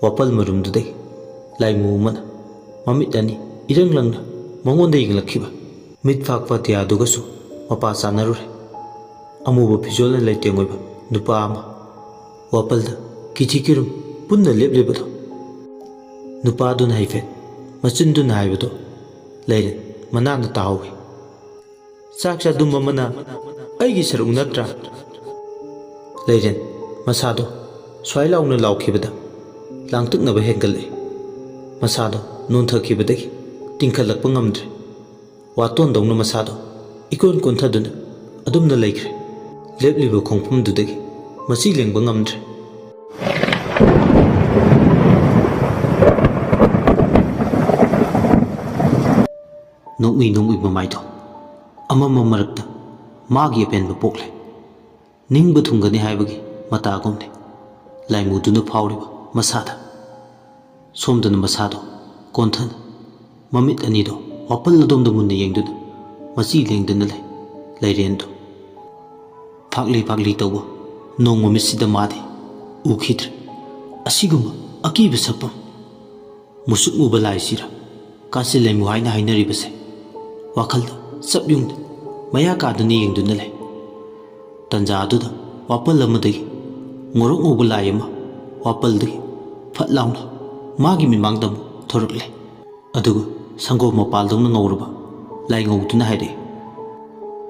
ꯋꯥꯄꯜ ꯃꯔꯨꯝꯗꯨꯗꯒꯤ ꯂꯥꯏꯃꯨ ꯑꯃꯅ ꯃꯃꯤꯠ ꯑꯅꯤ ꯏꯔꯪ ꯂꯪꯅ ꯃꯉꯣꯟꯗ ꯌꯦꯡꯂꯛꯈꯤꯕ꯫ ꯃꯤꯠ ꯐꯥꯛꯄ ꯑꯇꯤꯌꯥꯗꯨꯒꯁꯨ ꯃꯄꯥ ꯆꯥꯅꯔꯨꯔꯦ꯫ ꯑꯃꯨꯕ ꯐꯤꯖꯣꯜꯅ ꯂꯩꯇꯦꯡ ꯑꯣꯏꯕ ꯅꯨꯄꯥ ꯑꯃ ꯋꯥꯄꯜꯗ ꯀꯤꯊꯤ ꯀꯤꯔꯨꯝ ꯄꯨꯟꯅ ꯂꯦꯞꯂꯤꯕꯗꯣ꯫ ꯅꯨꯄꯥꯗꯨꯅ ꯍꯥꯏꯐꯦꯠ ꯃꯆꯤꯟꯗꯨꯅ ꯍꯥꯏꯕꯗꯣ ꯂꯩꯔꯦ ꯃꯅꯥꯅ ꯇꯥꯍꯧꯏ꯫ "ꯆꯥꯛ ꯆꯥꯗꯨꯝ ꯑꯃꯅ ꯑꯩꯒꯤ ꯁꯔꯨꯛ ꯅꯠꯇ꯭ꯔꯥ?" ꯂꯩꯔꯦꯟ ꯃꯁꯥꯗꯣ ꯁ꯭ꯋꯥꯏ ꯂꯥꯎꯅ ꯂꯥꯎꯈꯤꯕꯗ ꯂꯥꯡꯇꯛꯅꯕ ꯍꯦꯟꯒꯠꯂꯛꯏ꯫ ꯃꯁꯥꯗꯣ ꯅꯣꯟꯊꯈꯤꯕꯗꯒꯤ ꯇꯤꯡꯈꯠꯂꯛꯄ ꯉꯝꯗ꯭ꯔꯦ꯫ ꯋꯥꯇꯣꯟꯗꯧꯅ ꯃꯁꯥꯗꯣ ꯏꯀꯣꯟ ꯀꯣꯟꯊꯗꯨꯅ ꯑꯗꯨꯝꯅ ꯂꯩꯈ꯭ꯔꯦ꯫ ꯂꯦꯞꯂꯤꯕ ꯈꯣꯡꯐꯝꯗꯨꯗꯒꯤ ꯃꯆꯤ ꯂꯦꯡꯕ ꯉꯝꯗ꯭ꯔꯦ꯫ ꯅꯣꯛꯃꯤ ꯅꯣꯛꯃꯤ ꯃꯃꯥꯏꯗꯣ ꯑꯃꯝꯕ ꯃꯔꯛꯇ ꯃꯥꯒꯤ ꯑꯄꯦꯟꯕ ꯄꯣꯛꯂꯦ꯫ ꯅꯤꯡꯕ ꯊꯨꯡꯒꯅꯤ ꯍꯥꯏꯕꯒꯤ ꯃꯇꯥꯒꯨꯝꯅꯤ ꯂꯥꯏꯃꯨꯗꯨꯅ ꯐꯥꯎꯔꯤꯕ ꯃꯁꯥꯗ꯫ ꯁꯣꯝꯗꯅ ꯃꯁꯥꯗꯣ ꯀꯣꯟꯊꯅ ꯃꯃꯤꯠ ꯑꯅꯤꯗꯣ ꯋꯥꯄꯜ ꯑꯗꯣꯝꯗ ꯃꯨꯟꯅ ꯌꯦꯡꯗꯨꯅ ꯃꯆꯤ ꯂꯦꯡꯗꯅ ꯂꯩ ꯂꯩꯔꯦꯟꯗꯣ꯫ ꯐꯥꯛꯂꯤ ꯐꯥꯛꯂꯤ ꯇꯧꯕ ꯅꯣꯡ ꯃꯃꯤꯠꯁꯤꯗ ꯃꯥꯗꯤ ꯎꯈꯤꯗ꯭ꯔꯦ꯫ ꯑꯁꯤꯒꯨꯝꯕ ꯑꯀꯤꯕ ꯁꯛꯐꯝ ꯃꯨꯁꯨꯛ ꯃꯨꯕ ꯂꯥꯏꯁꯤꯔ? ꯀꯥꯁꯤ ꯂꯩꯃꯨ ꯍꯥꯏꯅ ꯍꯥꯏꯅꯔꯤꯕꯁꯦ ꯋꯥꯈꯜꯗ ꯆꯞ ꯌꯨꯡꯅ ꯃꯌꯥ ꯀꯥꯗꯨꯅ ꯌꯦꯡꯗꯨꯅ ꯂꯩ꯫ ꯇꯟꯖꯥ ꯑꯗꯨꯗ ꯋꯥꯄꯜ ꯑꯃꯗꯒꯤ ꯉꯧꯔꯣꯛ ꯉꯧꯕ ꯂꯥꯏ ꯑꯃ ꯋꯥꯄꯜꯗꯒꯤ ꯐꯠ ꯂꯥꯎꯅ ꯃꯥꯒꯤ ꯃꯤꯃꯥꯡꯗ ꯑꯃꯨꯛ ꯊꯣꯔꯛꯂꯦ꯫ ꯑꯗꯨꯒ ꯁꯪꯒꯣꯝ ꯃꯄꯥꯜꯗꯧꯅ ꯉꯧꯔꯕ ꯂꯥꯏꯉꯧꯗꯨꯅ ꯍꯥꯏꯔꯛꯏ,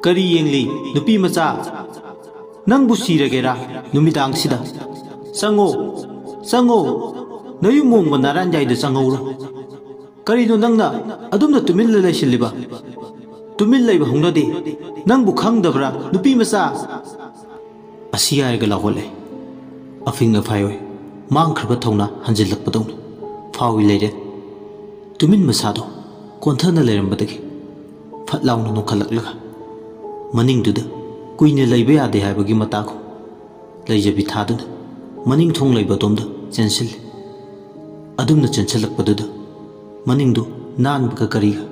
"ꯀꯔꯤ ꯌꯦꯡꯂꯤ, ꯅꯨꯄꯤ ꯃꯆꯥ? ꯅꯪꯕꯨ ꯁꯤꯔꯒꯦꯔꯥ ꯅꯨꯃꯤꯗꯥꯡꯁꯤꯗ? ꯆꯪꯉꯣ, ꯆꯪꯉꯣ, ꯅꯌꯨꯝ ꯃꯣꯡꯕ ꯅꯥꯔꯥꯟ ꯌꯥꯏꯗ ꯆꯪꯍꯧꯔꯣ꯫ ꯀꯔꯤꯅꯣ ꯅꯪꯅ ꯑꯗꯨꯝꯅ ꯇꯨꯃꯤꯟꯅ ꯂꯩꯁꯤꯜꯂꯤꯕ? ꯇꯨꯃꯤꯟ ꯂꯩꯕ ꯍꯧꯅꯗꯦ꯫ ꯅꯪꯕꯨ ꯈꯪꯗꯕ꯭ꯔꯥ, ꯅꯨꯄꯤ ꯃꯆꯥ?" ꯑꯁꯤ ꯍꯥꯏꯔꯒ ꯂꯥꯎꯍꯠꯂꯦ꯫ ꯑꯐꯤꯡ ꯑꯐꯥꯏ ꯑꯣꯏ ꯃꯥꯡꯈ꯭ꯔꯕ ꯊꯧꯅꯥ ꯍꯟꯖꯤꯜꯂꯛꯄꯗꯧꯅ ꯐꯥꯎꯏ ꯂꯩꯔꯦ꯫ ꯇꯨꯃꯤꯟ ꯃꯁꯥꯗꯣ ꯀꯣꯟꯊꯅ ꯂꯩꯔꯝꯕꯗꯒꯤ ꯐꯠ ꯂꯥꯎꯅ ꯅꯣꯛꯈꯠꯂꯛꯂꯒ ꯃꯅꯤꯡꯗꯨꯗ ꯀꯨꯏꯅ ꯂꯩꯕ ꯌꯥꯗꯦ ꯍꯥꯏꯕꯒꯤ ꯃꯇꯥꯒꯨꯝ ꯂꯩꯖꯕꯤ ꯊꯥꯗꯨꯅ ꯃꯅꯤꯡ ꯊꯣꯡ ꯂꯩꯕ ꯑꯗꯣꯝꯗ ꯆꯦꯟꯁꯤꯜꯂꯤ꯫ ꯑꯗꯨꯝꯅ ꯆꯦꯟꯁꯤꯜꯂꯛꯄꯗꯨꯗ ꯃꯅꯤꯡꯗꯨ ꯅꯥꯟꯕꯒ ꯀꯔꯤꯒ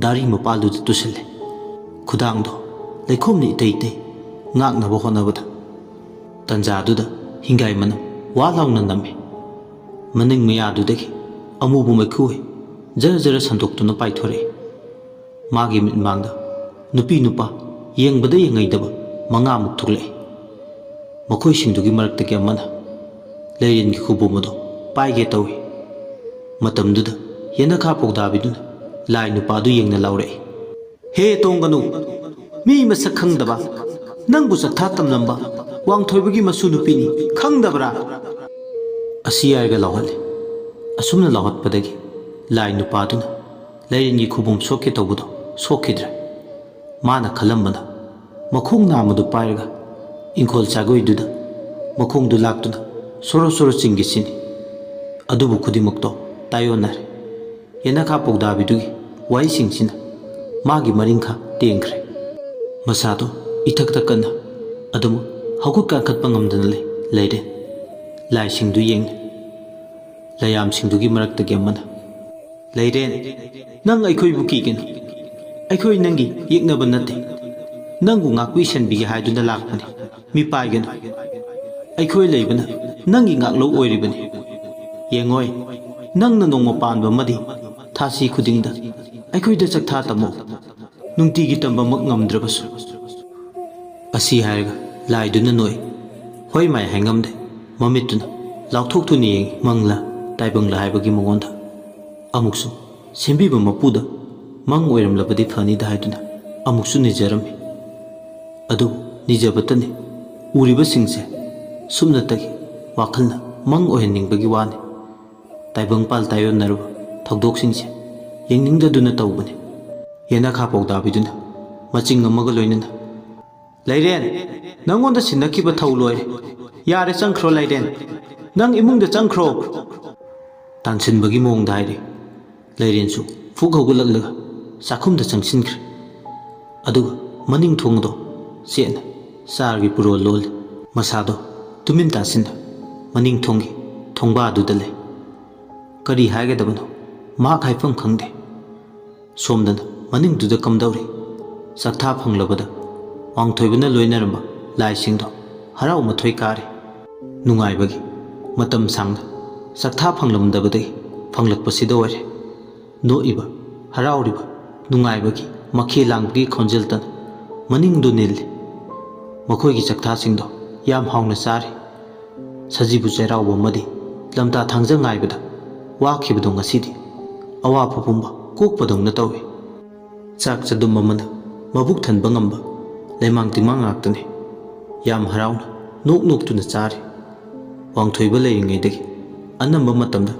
ꯗꯥꯔꯤ ꯃꯄꯥꯜꯗꯨꯗ ꯇꯨꯁꯤꯜꯂꯦ꯫ ꯈꯨꯗꯥꯡꯗꯣ ꯂꯩꯈꯣꯝꯅ ꯏꯇꯩ ꯏꯇꯩ ꯉꯥꯛꯅꯕ ꯍꯣꯠꯅꯕꯗ ꯇꯟꯖꯥꯗꯨꯗ ꯍꯤꯡꯒꯥꯏ ꯃꯅꯝ ꯋꯥ ꯂꯥꯎꯅ ꯅꯝꯃꯤ꯫ ꯃꯅꯤꯡ ꯃꯌꯥꯗꯨꯗꯒꯤ ꯑꯃꯨꯕ ꯃꯩꯈꯨ ꯖꯔ ꯖꯔ ꯁꯟꯗꯣꯛꯇꯨꯅ ꯄꯥꯏꯊꯣꯔꯛꯏ꯫ ꯃꯥꯒꯤ ꯃꯤꯠꯃꯥꯡꯗ ꯅꯨꯄꯤ ꯅꯨꯄꯥ ꯌꯦꯡꯕꯗ ꯌꯦꯡꯉꯩꯗꯕ ꯃꯉꯥꯃꯨꯛ ꯊꯣꯛꯂꯛꯏ꯫ ꯃꯈꯣꯏꯁꯤꯡꯗꯨꯒꯤ ꯃꯔꯛꯇꯒꯤ ꯑꯃꯅ ꯂꯩꯔꯦꯟꯒꯤ ꯈꯨꯕꯣꯝ ꯑꯗꯨ ꯄꯥꯏꯒꯦ ꯇꯧꯏ꯫ ꯃꯇꯝꯗꯨꯗ ꯌꯦꯅꯈꯥ ꯄꯥꯎꯗꯥꯕꯤꯗꯨꯅ ꯂꯥꯏ ꯅꯨꯄꯥꯗꯨ ꯌꯦꯡꯅ ꯂꯥꯎꯔꯛꯏ, "ꯍꯦ ꯇꯣꯡꯒꯅꯨ! ꯃꯤ ꯃꯁꯛ ꯈꯪꯗꯕ, ꯅꯪꯕꯨ ꯆꯠꯊꯥ ꯇꯝꯂꯝꯕ ꯋꯥꯡꯊꯣꯏꯕꯒꯤ ꯃꯁꯨ ꯅꯨꯄꯤꯅꯤ, ꯈꯪꯗꯕ꯭ꯔꯥ?" ꯑꯁꯤ ꯍꯥꯏꯔꯒ ꯂꯥꯎꯍꯠꯂꯤ꯫ ꯑꯁꯨꯝꯅ ꯂꯥꯎꯍꯠꯄꯗꯒꯤ ꯂꯥꯏ ꯅꯨꯄꯥꯗꯨꯅ ꯂꯩꯔꯦꯟꯒꯤ ꯈꯨꯕꯣꯝ ꯁꯣꯛꯀꯦ ꯇꯧꯕꯗꯣ ꯁꯣꯛꯈꯤꯗ꯭ꯔꯦ꯫ ꯃꯥꯅ ꯈꯜꯂꯝꯕꯅ ꯃꯈꯣꯡ ꯅꯥꯝꯃꯗꯨ ꯄꯥꯏꯔꯒ ꯏꯪꯈꯣꯜ ꯆꯥꯒꯣꯏꯗꯨꯗ ꯃꯈꯣꯡꯗꯨ ꯂꯥꯛꯇꯨꯅ ꯁꯣꯔꯣ ꯁꯣꯔꯣ ꯆꯤꯡꯒꯦ ꯁꯤꯅꯤ꯫ ꯑꯗꯨꯕꯨ ꯈꯨꯗꯤꯡꯃꯛꯇꯣ ꯇꯥꯏꯑꯣꯟꯅꯔꯦ꯫ ꯌꯦꯅꯈꯥ ꯄꯥꯎꯗꯥꯕꯤꯗꯨꯒꯤ ꯋꯥꯍꯩꯁꯤꯡꯁꯤꯅ ꯃꯥꯒꯤ ꯃꯔꯤꯡꯈꯥ ꯇꯦꯡꯈ꯭ꯔꯦ꯫ ꯃꯁꯥꯗꯣ ꯏꯊꯛ ꯊꯛꯀꯠꯅ ꯑꯗꯨꯃꯛ ꯍꯧꯒꯠ ꯀꯥꯡꯈꯠꯄ ꯉꯝꯗꯅ ꯂꯩ ꯂꯩꯔꯦ꯫ ꯂꯥꯏꯁꯤꯡꯗꯨ ꯌꯦꯡꯂꯦ꯫ ꯂꯩꯌꯥꯝꯁꯤꯡꯗꯨꯒꯤ ꯃꯔꯛꯇꯒꯤ ꯑꯃꯅ, "ꯂꯩꯔꯦꯟ, ꯅꯪ ꯑꯩꯈꯣꯏꯕꯨ ꯀꯤꯒꯅꯨ꯫ ꯑꯩꯈꯣꯏ ꯅꯪꯒꯤ ꯌꯦꯛꯅꯕ ꯅꯠꯇꯦ꯫ ꯅꯪꯕꯨ ꯉꯥꯛꯄꯤ ꯁꯦꯟꯕꯤꯒꯦ ꯍꯥꯏꯗꯨꯅ ꯂꯥꯛꯄꯅꯤ꯫ ꯃꯤꯄꯥꯏꯒꯅꯨ꯫ ꯑꯩꯈꯣꯏ ꯂꯩꯕꯅ ꯅꯪꯒꯤ ꯉꯥꯛꯂꯧ ꯑꯣꯏꯔꯤꯕꯅꯤ꯫ ꯌꯦꯡꯉꯣꯏ, ꯅꯪꯅ ꯅꯣꯡꯃ ꯄꯥꯟꯕ ꯑꯃꯗꯤ ꯆꯥꯁꯤ ꯈꯨꯗꯤꯡꯗ ꯑꯩꯈꯣꯏꯗ ꯆꯥꯛꯊꯥ ꯇꯝꯃꯨ, ꯅꯨꯡꯇꯤꯒꯤ ꯇꯝꯕꯃꯛ ꯉꯝꯗ꯭ꯔꯕꯁꯨ꯫ ꯑꯁꯤ ꯍꯥꯏꯔꯒ ꯂꯥꯏꯗꯨꯅ ꯅꯣꯛꯏ꯫ ꯍꯣꯏ ꯃꯥꯏ ꯍꯥꯏꯉꯝꯗꯦ꯫ ꯃꯃꯤꯠꯇꯨꯅ ꯂꯥꯎꯊꯣꯛꯇꯨꯅ ꯌꯦꯡꯏ, ꯃꯪꯂꯥ ꯇꯥꯏꯕꯪꯂꯥ ꯍꯥꯏꯕꯒꯤ ꯃꯉꯣꯟꯗ꯫ ꯑꯃꯨꯛꯁꯨ ꯁꯦꯝꯕꯤꯕ ꯃꯄꯨꯗ ꯃꯪ ꯑꯣꯏꯔꯝꯂꯕꯗꯤ ꯐꯅꯤꯗ ꯍꯥꯏꯗꯨꯅ ꯑꯃꯨꯛꯁꯨ ꯅꯤꯖꯔꯝꯃꯤ꯫ ꯑꯗꯨꯕꯨ ꯅꯤꯖꯕꯇꯅꯤ꯫ ꯎꯔꯤꯕꯁꯤꯡꯁꯦ ꯁꯨꯞꯅꯇꯒꯤ ꯋꯥꯈꯜꯅ ꯃꯪ ꯑꯣꯏꯍꯟꯅꯤꯡꯕꯒꯤ ꯋꯥꯅꯤ꯫ ꯇꯥꯏꯕꯪꯄꯥꯜ ꯇꯥꯏꯌꯣꯟꯅꯔꯕ ꯊꯧꯗꯣꯛꯁꯤꯡꯁꯦ ꯌꯦꯡꯅꯤꯡꯗꯗꯨꯅ ꯇꯧꯕꯅꯤ꯫ ꯌꯦꯅꯈꯥ ꯄꯥꯎꯗꯥꯕꯤꯗꯨꯅ ꯃꯆꯤꯡ ꯑꯃꯒ ꯂꯣꯏꯅꯅ, "ꯂꯩꯔꯦꯟ, ꯅꯪꯉꯣꯟꯗ ꯁꯤꯟꯅꯈꯤꯕ ꯊꯧ ꯂꯣꯏꯔꯦ꯫ ꯌꯥꯔꯦ, ꯆꯪꯈ꯭ꯔꯣ ꯂꯩꯔꯦꯟ꯫ ꯅꯪ ꯏꯃꯨꯡꯗ ꯆꯪꯈ꯭ꯔꯣ!" ꯇꯥꯟꯁꯤꯟꯕꯒꯤ ꯃꯑꯣꯡꯗ ꯍꯥꯏꯔꯤ꯫ ꯂꯩꯔꯦꯟꯁꯨ ꯐꯨꯛ ꯍꯧꯒꯠꯂꯛꯂꯒ ꯆꯥꯛꯈꯨꯝꯗ ꯆꯪꯁꯤꯟꯈ꯭ꯔꯦ꯫ ꯑꯗꯨꯒ ꯃꯅꯤꯡ ꯊꯣꯡꯗꯣ ꯆꯦꯠꯅ ꯆꯥꯔꯒꯤ ꯄꯨꯔꯣꯜ ꯂꯣꯜꯂꯤ꯫ ꯃꯁꯥꯗꯣ ꯇꯨꯃꯤꯟ ꯇꯥꯁꯤꯟꯅ ꯃꯅꯤꯡ ꯊꯣꯡꯒꯤ ꯊꯣꯡꯕꯥꯗꯨꯗ ꯂꯩ꯫ ꯀꯔꯤ ꯍꯥꯏꯒꯗꯕꯅꯣ? ꯃꯍꯥꯛ ꯍꯥꯏꯐꯝ ꯈꯪꯗꯦ꯫ ꯁꯣꯝꯗꯅ ꯃꯅꯤꯡꯗꯨꯗ ꯀꯝꯗꯧꯔꯤ? ꯆꯥꯛꯊꯥ ꯐꯪꯂꯕꯗ ꯋꯥꯡꯊꯣꯏꯕꯅ ꯂꯣꯏꯅꯔꯝꯕ ꯂꯥꯏꯁꯤꯡꯗꯣ ꯍꯔꯥꯎ ꯃꯊꯣꯏ ꯀꯥꯔꯤ꯫ ꯅꯨꯡꯉꯥꯏꯕꯒꯤ ꯃꯇꯝ ꯁꯥꯡꯅ ꯆꯥꯛꯊꯥ ꯐꯪꯂꯝꯗꯕꯗꯒꯤ ꯐꯪꯂꯛꯄꯁꯤꯗ ꯑꯣꯏꯔꯦ꯫ ꯅꯣꯛꯏꯕ, ꯍꯔꯥꯎꯔꯤꯕ, ꯅꯨꯡꯉꯥꯏꯕꯒꯤ ꯃꯈꯦ ꯂꯥꯡꯕꯒꯤ ꯈꯣꯟꯖꯦꯜꯇꯅ ꯃꯅꯤꯡꯗꯨ ꯅꯤꯜꯂꯤ꯫ ꯃꯈꯣꯏꯒꯤ ꯆꯥꯛꯊꯥꯁꯤꯡꯗꯣ ꯌꯥꯝ ꯍꯥꯎꯅ ꯆꯥꯔꯤ꯫ ꯁꯖꯤꯕꯨ ꯆꯩꯔꯥꯎꯕ ꯑꯃꯗꯤ ꯂꯝꯇꯥ ꯊꯥꯡꯖ ꯉꯥꯏꯕꯗ ꯋꯥꯈꯤꯕꯗꯣ ꯉꯁꯤꯗꯤ ꯑꯋꯥꯕ ꯄꯨꯝꯕ ꯀꯣꯛꯄꯗꯧꯅ ꯇꯧꯏ꯫ ꯆꯥꯛ ꯆꯗꯨꯝ ꯑꯃꯅ ꯃꯕꯨꯛ ꯊꯟꯕ ꯉꯝꯕ ꯂꯩꯃꯥꯡ ꯇꯤꯃꯥꯡ ꯉꯥꯛꯇꯅꯤ꯫ ꯌꯥꯝ ꯍꯔꯥꯎꯅ ꯅꯣꯛ ꯅꯣꯛꯇꯨꯅ ꯆꯥꯔꯤ꯫ ꯋꯥꯡꯊꯣꯏꯕ ꯂꯩꯔꯤꯉꯩꯗꯒꯤ ꯑꯅꯝꯕ ꯃꯇꯝꯗ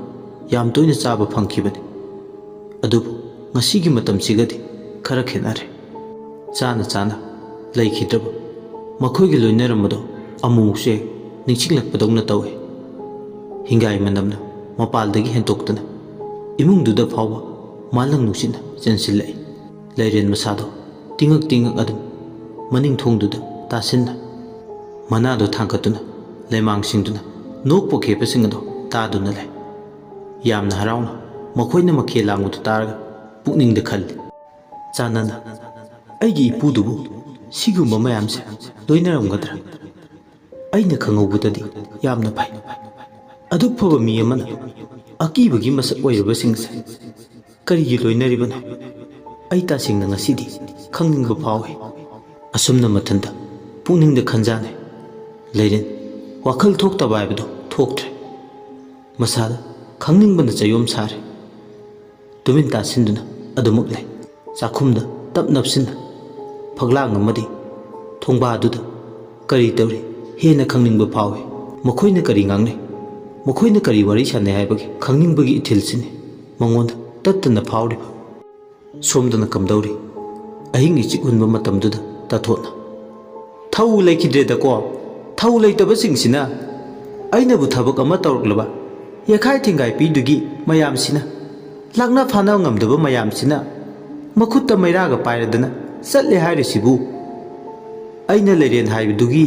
ꯌꯥꯝ ꯇꯣꯏꯅ ꯆꯥꯕ ꯐꯪꯈꯤꯕꯅꯤ꯫ ꯑꯗꯨꯕꯨ ꯉꯁꯤꯒꯤ ꯃꯇꯝꯁꯤꯒꯗꯤ ꯈꯔ ꯈꯦꯠꯅꯔꯦ꯫ ꯆꯥꯅ ꯆꯥꯅ ꯂꯩꯈꯤꯗ꯭ꯔꯕ ꯃꯈꯣꯏꯒꯤ ꯂꯣꯏꯅꯔꯝꯕꯗꯣ ꯑꯃꯨꯛꯃꯨꯛꯁꯨ ꯍꯦꯛ ꯅꯤꯡꯁꯤꯡꯂꯛꯄꯗꯧꯅ ꯇꯧꯏ꯫ ꯍꯤꯡꯒꯥꯏ ꯃꯅꯝꯅ ꯃꯄꯥꯜꯗꯒꯤ ꯍꯦꯟꯇꯣꯛꯇꯅ ꯏꯃꯨꯡꯗꯨꯗ ꯐꯥꯎꯕ ꯃꯥꯂꯪ ꯅꯨꯡꯁꯤꯠꯅ ꯆꯦꯟꯁꯤꯜꯂꯛꯏ꯫ ꯂꯩꯔꯦꯟ ꯃꯁꯥꯗꯣ ꯇꯤꯡꯉꯛ ꯇꯤꯡꯉꯛ ꯑꯗꯨꯝ ꯃꯅꯤꯡ ꯊꯣꯡꯗꯨꯗ ꯇꯥꯁꯤꯟꯅ, ꯃꯅꯥꯗꯣ ꯊꯥꯡꯒꯠꯇꯨꯅ ꯂꯩꯃꯥꯡꯁꯤꯡꯗꯨꯅ ꯅꯣꯛꯄ ꯈꯦꯞꯄꯁꯤꯡ ꯑꯗꯣ ꯇꯥꯗꯨꯅ ꯂꯩ꯫ ꯌꯥꯝꯅ ꯍꯔꯥꯎꯅ ꯃꯈꯣꯏꯅ ꯃꯈꯦꯜ ꯂꯥꯡꯕꯗꯨ ꯇꯥꯔꯒ ꯄꯨꯛꯅꯤꯡꯗ ꯈꯜꯂꯤ, "ꯆꯥꯟꯅꯅ ꯑꯩꯒꯤ ꯏꯄꯨꯗꯨꯕꯨ ꯁꯤꯒꯨꯝꯕ ꯃꯌꯥꯝꯁꯦ ꯂꯣꯏꯅꯔꯝꯒꯗ꯭ꯔꯥ? ꯑꯩꯅ ꯈꯪꯍꯧꯕꯗꯗꯤ ꯌꯥꯝꯅ ꯐꯩ꯫ ꯑꯗꯨꯛ ꯐꯕ ꯃꯤ ꯑꯃꯅ ꯑꯀꯤꯕꯒꯤ ꯃꯁꯛ ꯑꯣꯏꯔꯕꯁꯤꯡꯁꯦ ꯀꯔꯤꯒꯤ ꯂꯣꯏꯅꯔꯤꯕꯅꯣ? ꯑꯩ ꯇꯁꯦꯡꯅ ꯉꯁꯤꯗꯤ ꯈꯪꯅꯤꯡꯕ ꯐꯥꯎꯏ꯫ ꯑꯁꯨꯝꯅ ꯃꯊꯟꯇ ꯄꯨꯛꯅꯤꯡꯗ ꯈꯟꯖꯥꯅꯩ꯫ ꯂꯩꯔꯦꯟ ꯋꯥꯈꯜ ꯊꯣꯛꯇꯕ ꯍꯥꯏꯕꯗꯨ ꯊꯣꯛꯇ꯭ꯔꯦ꯫ ꯃꯁꯥꯗ ꯈꯪꯅꯤꯡꯕꯅ ꯆꯌꯣꯝ ꯁꯥꯔꯦ꯫ ꯇꯨꯃꯤꯟ ꯇꯥꯁꯤꯟꯗꯨꯅ ꯑꯗꯨꯃꯛ ꯂꯩ꯫ ꯆꯥꯛꯈꯨꯝꯗ ꯇꯞ ꯅꯞꯁꯤꯟꯅ ꯐꯛꯂꯥꯡ ꯑꯃꯗꯤ ꯊꯣꯡꯕꯥꯗꯨꯗ ꯀꯔꯤ ꯇꯧꯔꯤ ꯍꯦꯟꯅ ꯈꯪꯅꯤꯡꯕ ꯐꯥꯎꯏ꯫ ꯃꯈꯣꯏꯅ ꯀꯔꯤ ꯉꯥꯡꯅꯩ, ꯃꯈꯣꯏꯅ ꯀꯔꯤ ꯋꯥꯔꯤ ꯁꯥꯟꯅꯩ ꯍꯥꯏꯕꯒꯤ ꯈꯪꯅꯤꯡꯕꯒꯤ ꯏꯊꯤꯜꯁꯤꯅꯤ ꯃꯉꯣꯟꯗ ꯇꯠꯇꯅ ꯐꯥꯎꯔꯤꯕ꯫ ꯁꯣꯝꯗꯅ ꯀꯝꯗꯧꯔꯤ? ꯑꯍꯤꯡ ꯏꯆꯤꯛ ꯍꯨꯟꯕ ꯃꯇꯝꯗꯨꯗ ꯇꯥꯊꯣꯠꯅ, "ꯊꯧ ꯂꯩꯈꯤꯗ꯭ꯔꯦꯗꯀꯣ꯫ ꯊꯧ ꯂꯩꯇꯕꯁꯤꯡꯁꯤꯅ ꯑꯩꯅꯕꯨ ꯊꯕꯛ ꯑꯃ ꯇꯧꯔꯛꯂꯕ ꯌꯦꯈꯥꯏ ꯊꯤꯡꯒꯥꯏ ꯄꯤꯗꯨꯒꯤ ꯃꯌꯥꯝꯁꯤꯅ, ꯂꯥꯛꯅ ꯐꯥꯅ ꯉꯝꯗꯕ ꯃꯌꯥꯝꯁꯤꯅ ꯃꯈꯨꯠꯇ ꯃꯩꯔꯥꯒ ꯄꯥꯏꯔꯗꯅ ꯆꯠꯂꯦ ꯍꯥꯏꯔꯤꯁꯤꯕꯨ?" ꯑꯩꯅ ꯂꯩꯔꯦꯟ ꯍꯥꯏꯕꯗꯨꯒꯤ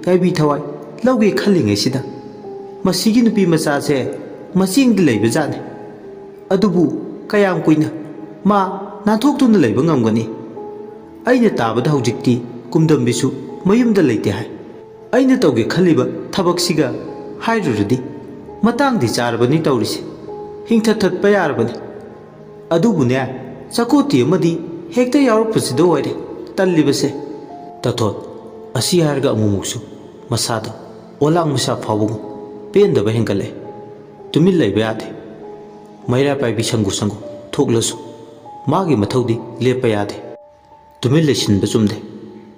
ꯌꯥꯏꯕꯤ ꯊꯋꯥꯏ ꯂꯧꯒꯦ ꯈꯜꯂꯤꯉꯩꯁꯤꯗ, ꯃꯁꯤꯒꯤ ꯅꯨꯄꯤ ꯃꯆꯥꯁꯦ ꯃꯆꯦꯡꯗꯤ ꯂꯩꯕꯖꯥꯠꯅꯤ꯫ ꯑꯗꯨꯕꯨ ꯀꯌꯥꯝ ꯀꯨꯏꯅ ꯃꯥ ꯅꯥꯟꯊꯣꯛꯇꯨꯅ ꯂꯩꯕ ꯉꯝꯒꯅꯤ? ꯑꯩꯅ ꯇꯥꯕꯗ ꯍꯧꯖꯤꯛꯇꯤ ꯀꯨꯝꯗꯝꯕꯤꯁꯨ ꯃꯌꯨꯝꯗ ꯂꯩꯇꯦ ꯍꯥꯏ꯫ ꯑꯩꯅ ꯇꯧꯒꯦ ꯈꯜꯂꯤꯕ ꯊꯕꯛꯁꯤꯒ ꯍꯥꯏꯔꯨꯔꯗꯤ ꯃꯇꯥꯡꯗꯤ ꯆꯥꯔꯕꯅꯤ ꯇꯧꯔꯤꯁꯦ꯫ ꯍꯤꯡꯊꯠ ꯊꯠꯄ ꯌꯥꯔꯕꯅꯤ꯫ ꯑꯗꯨꯕꯨꯅꯦ, ꯆꯥꯀꯣꯇꯤ ꯑꯃꯗꯤ ꯍꯦꯛꯇ ꯌꯥꯎꯔꯛꯄꯁꯤꯗ ꯑꯣꯏꯔꯦ ꯇꯜꯂꯤꯕꯁꯦ꯫ ꯇꯥꯊꯣꯠ, ꯑꯁꯤ ꯍꯥꯏꯔꯒ ꯑꯃꯨꯛꯃꯨꯛꯁꯨ ꯃꯁꯥꯗ ꯑꯣꯂꯥꯡ ꯃꯩꯁꯥ ꯐꯥꯎꯕꯒꯨꯝ ꯄꯦꯟꯗꯕ ꯍꯦꯟꯒꯠꯂꯛꯑꯦ꯫ ꯇꯨꯃꯤꯟ ꯂꯩꯕ ꯌꯥꯗꯦ꯫ ꯃꯩꯔꯥ ꯄꯥꯏꯕꯤ ꯁꯪꯒꯨ ꯁꯪꯒꯨ ꯊꯣꯛꯂꯁꯨ ꯃꯥꯒꯤ ꯃꯊꯧꯗꯤ ꯂꯦꯞꯄ ꯌꯥꯗꯦ꯫ ꯇꯨꯃꯤꯟ ꯂꯩꯁꯤꯟꯕ ꯆꯨꯝꯗꯦ꯫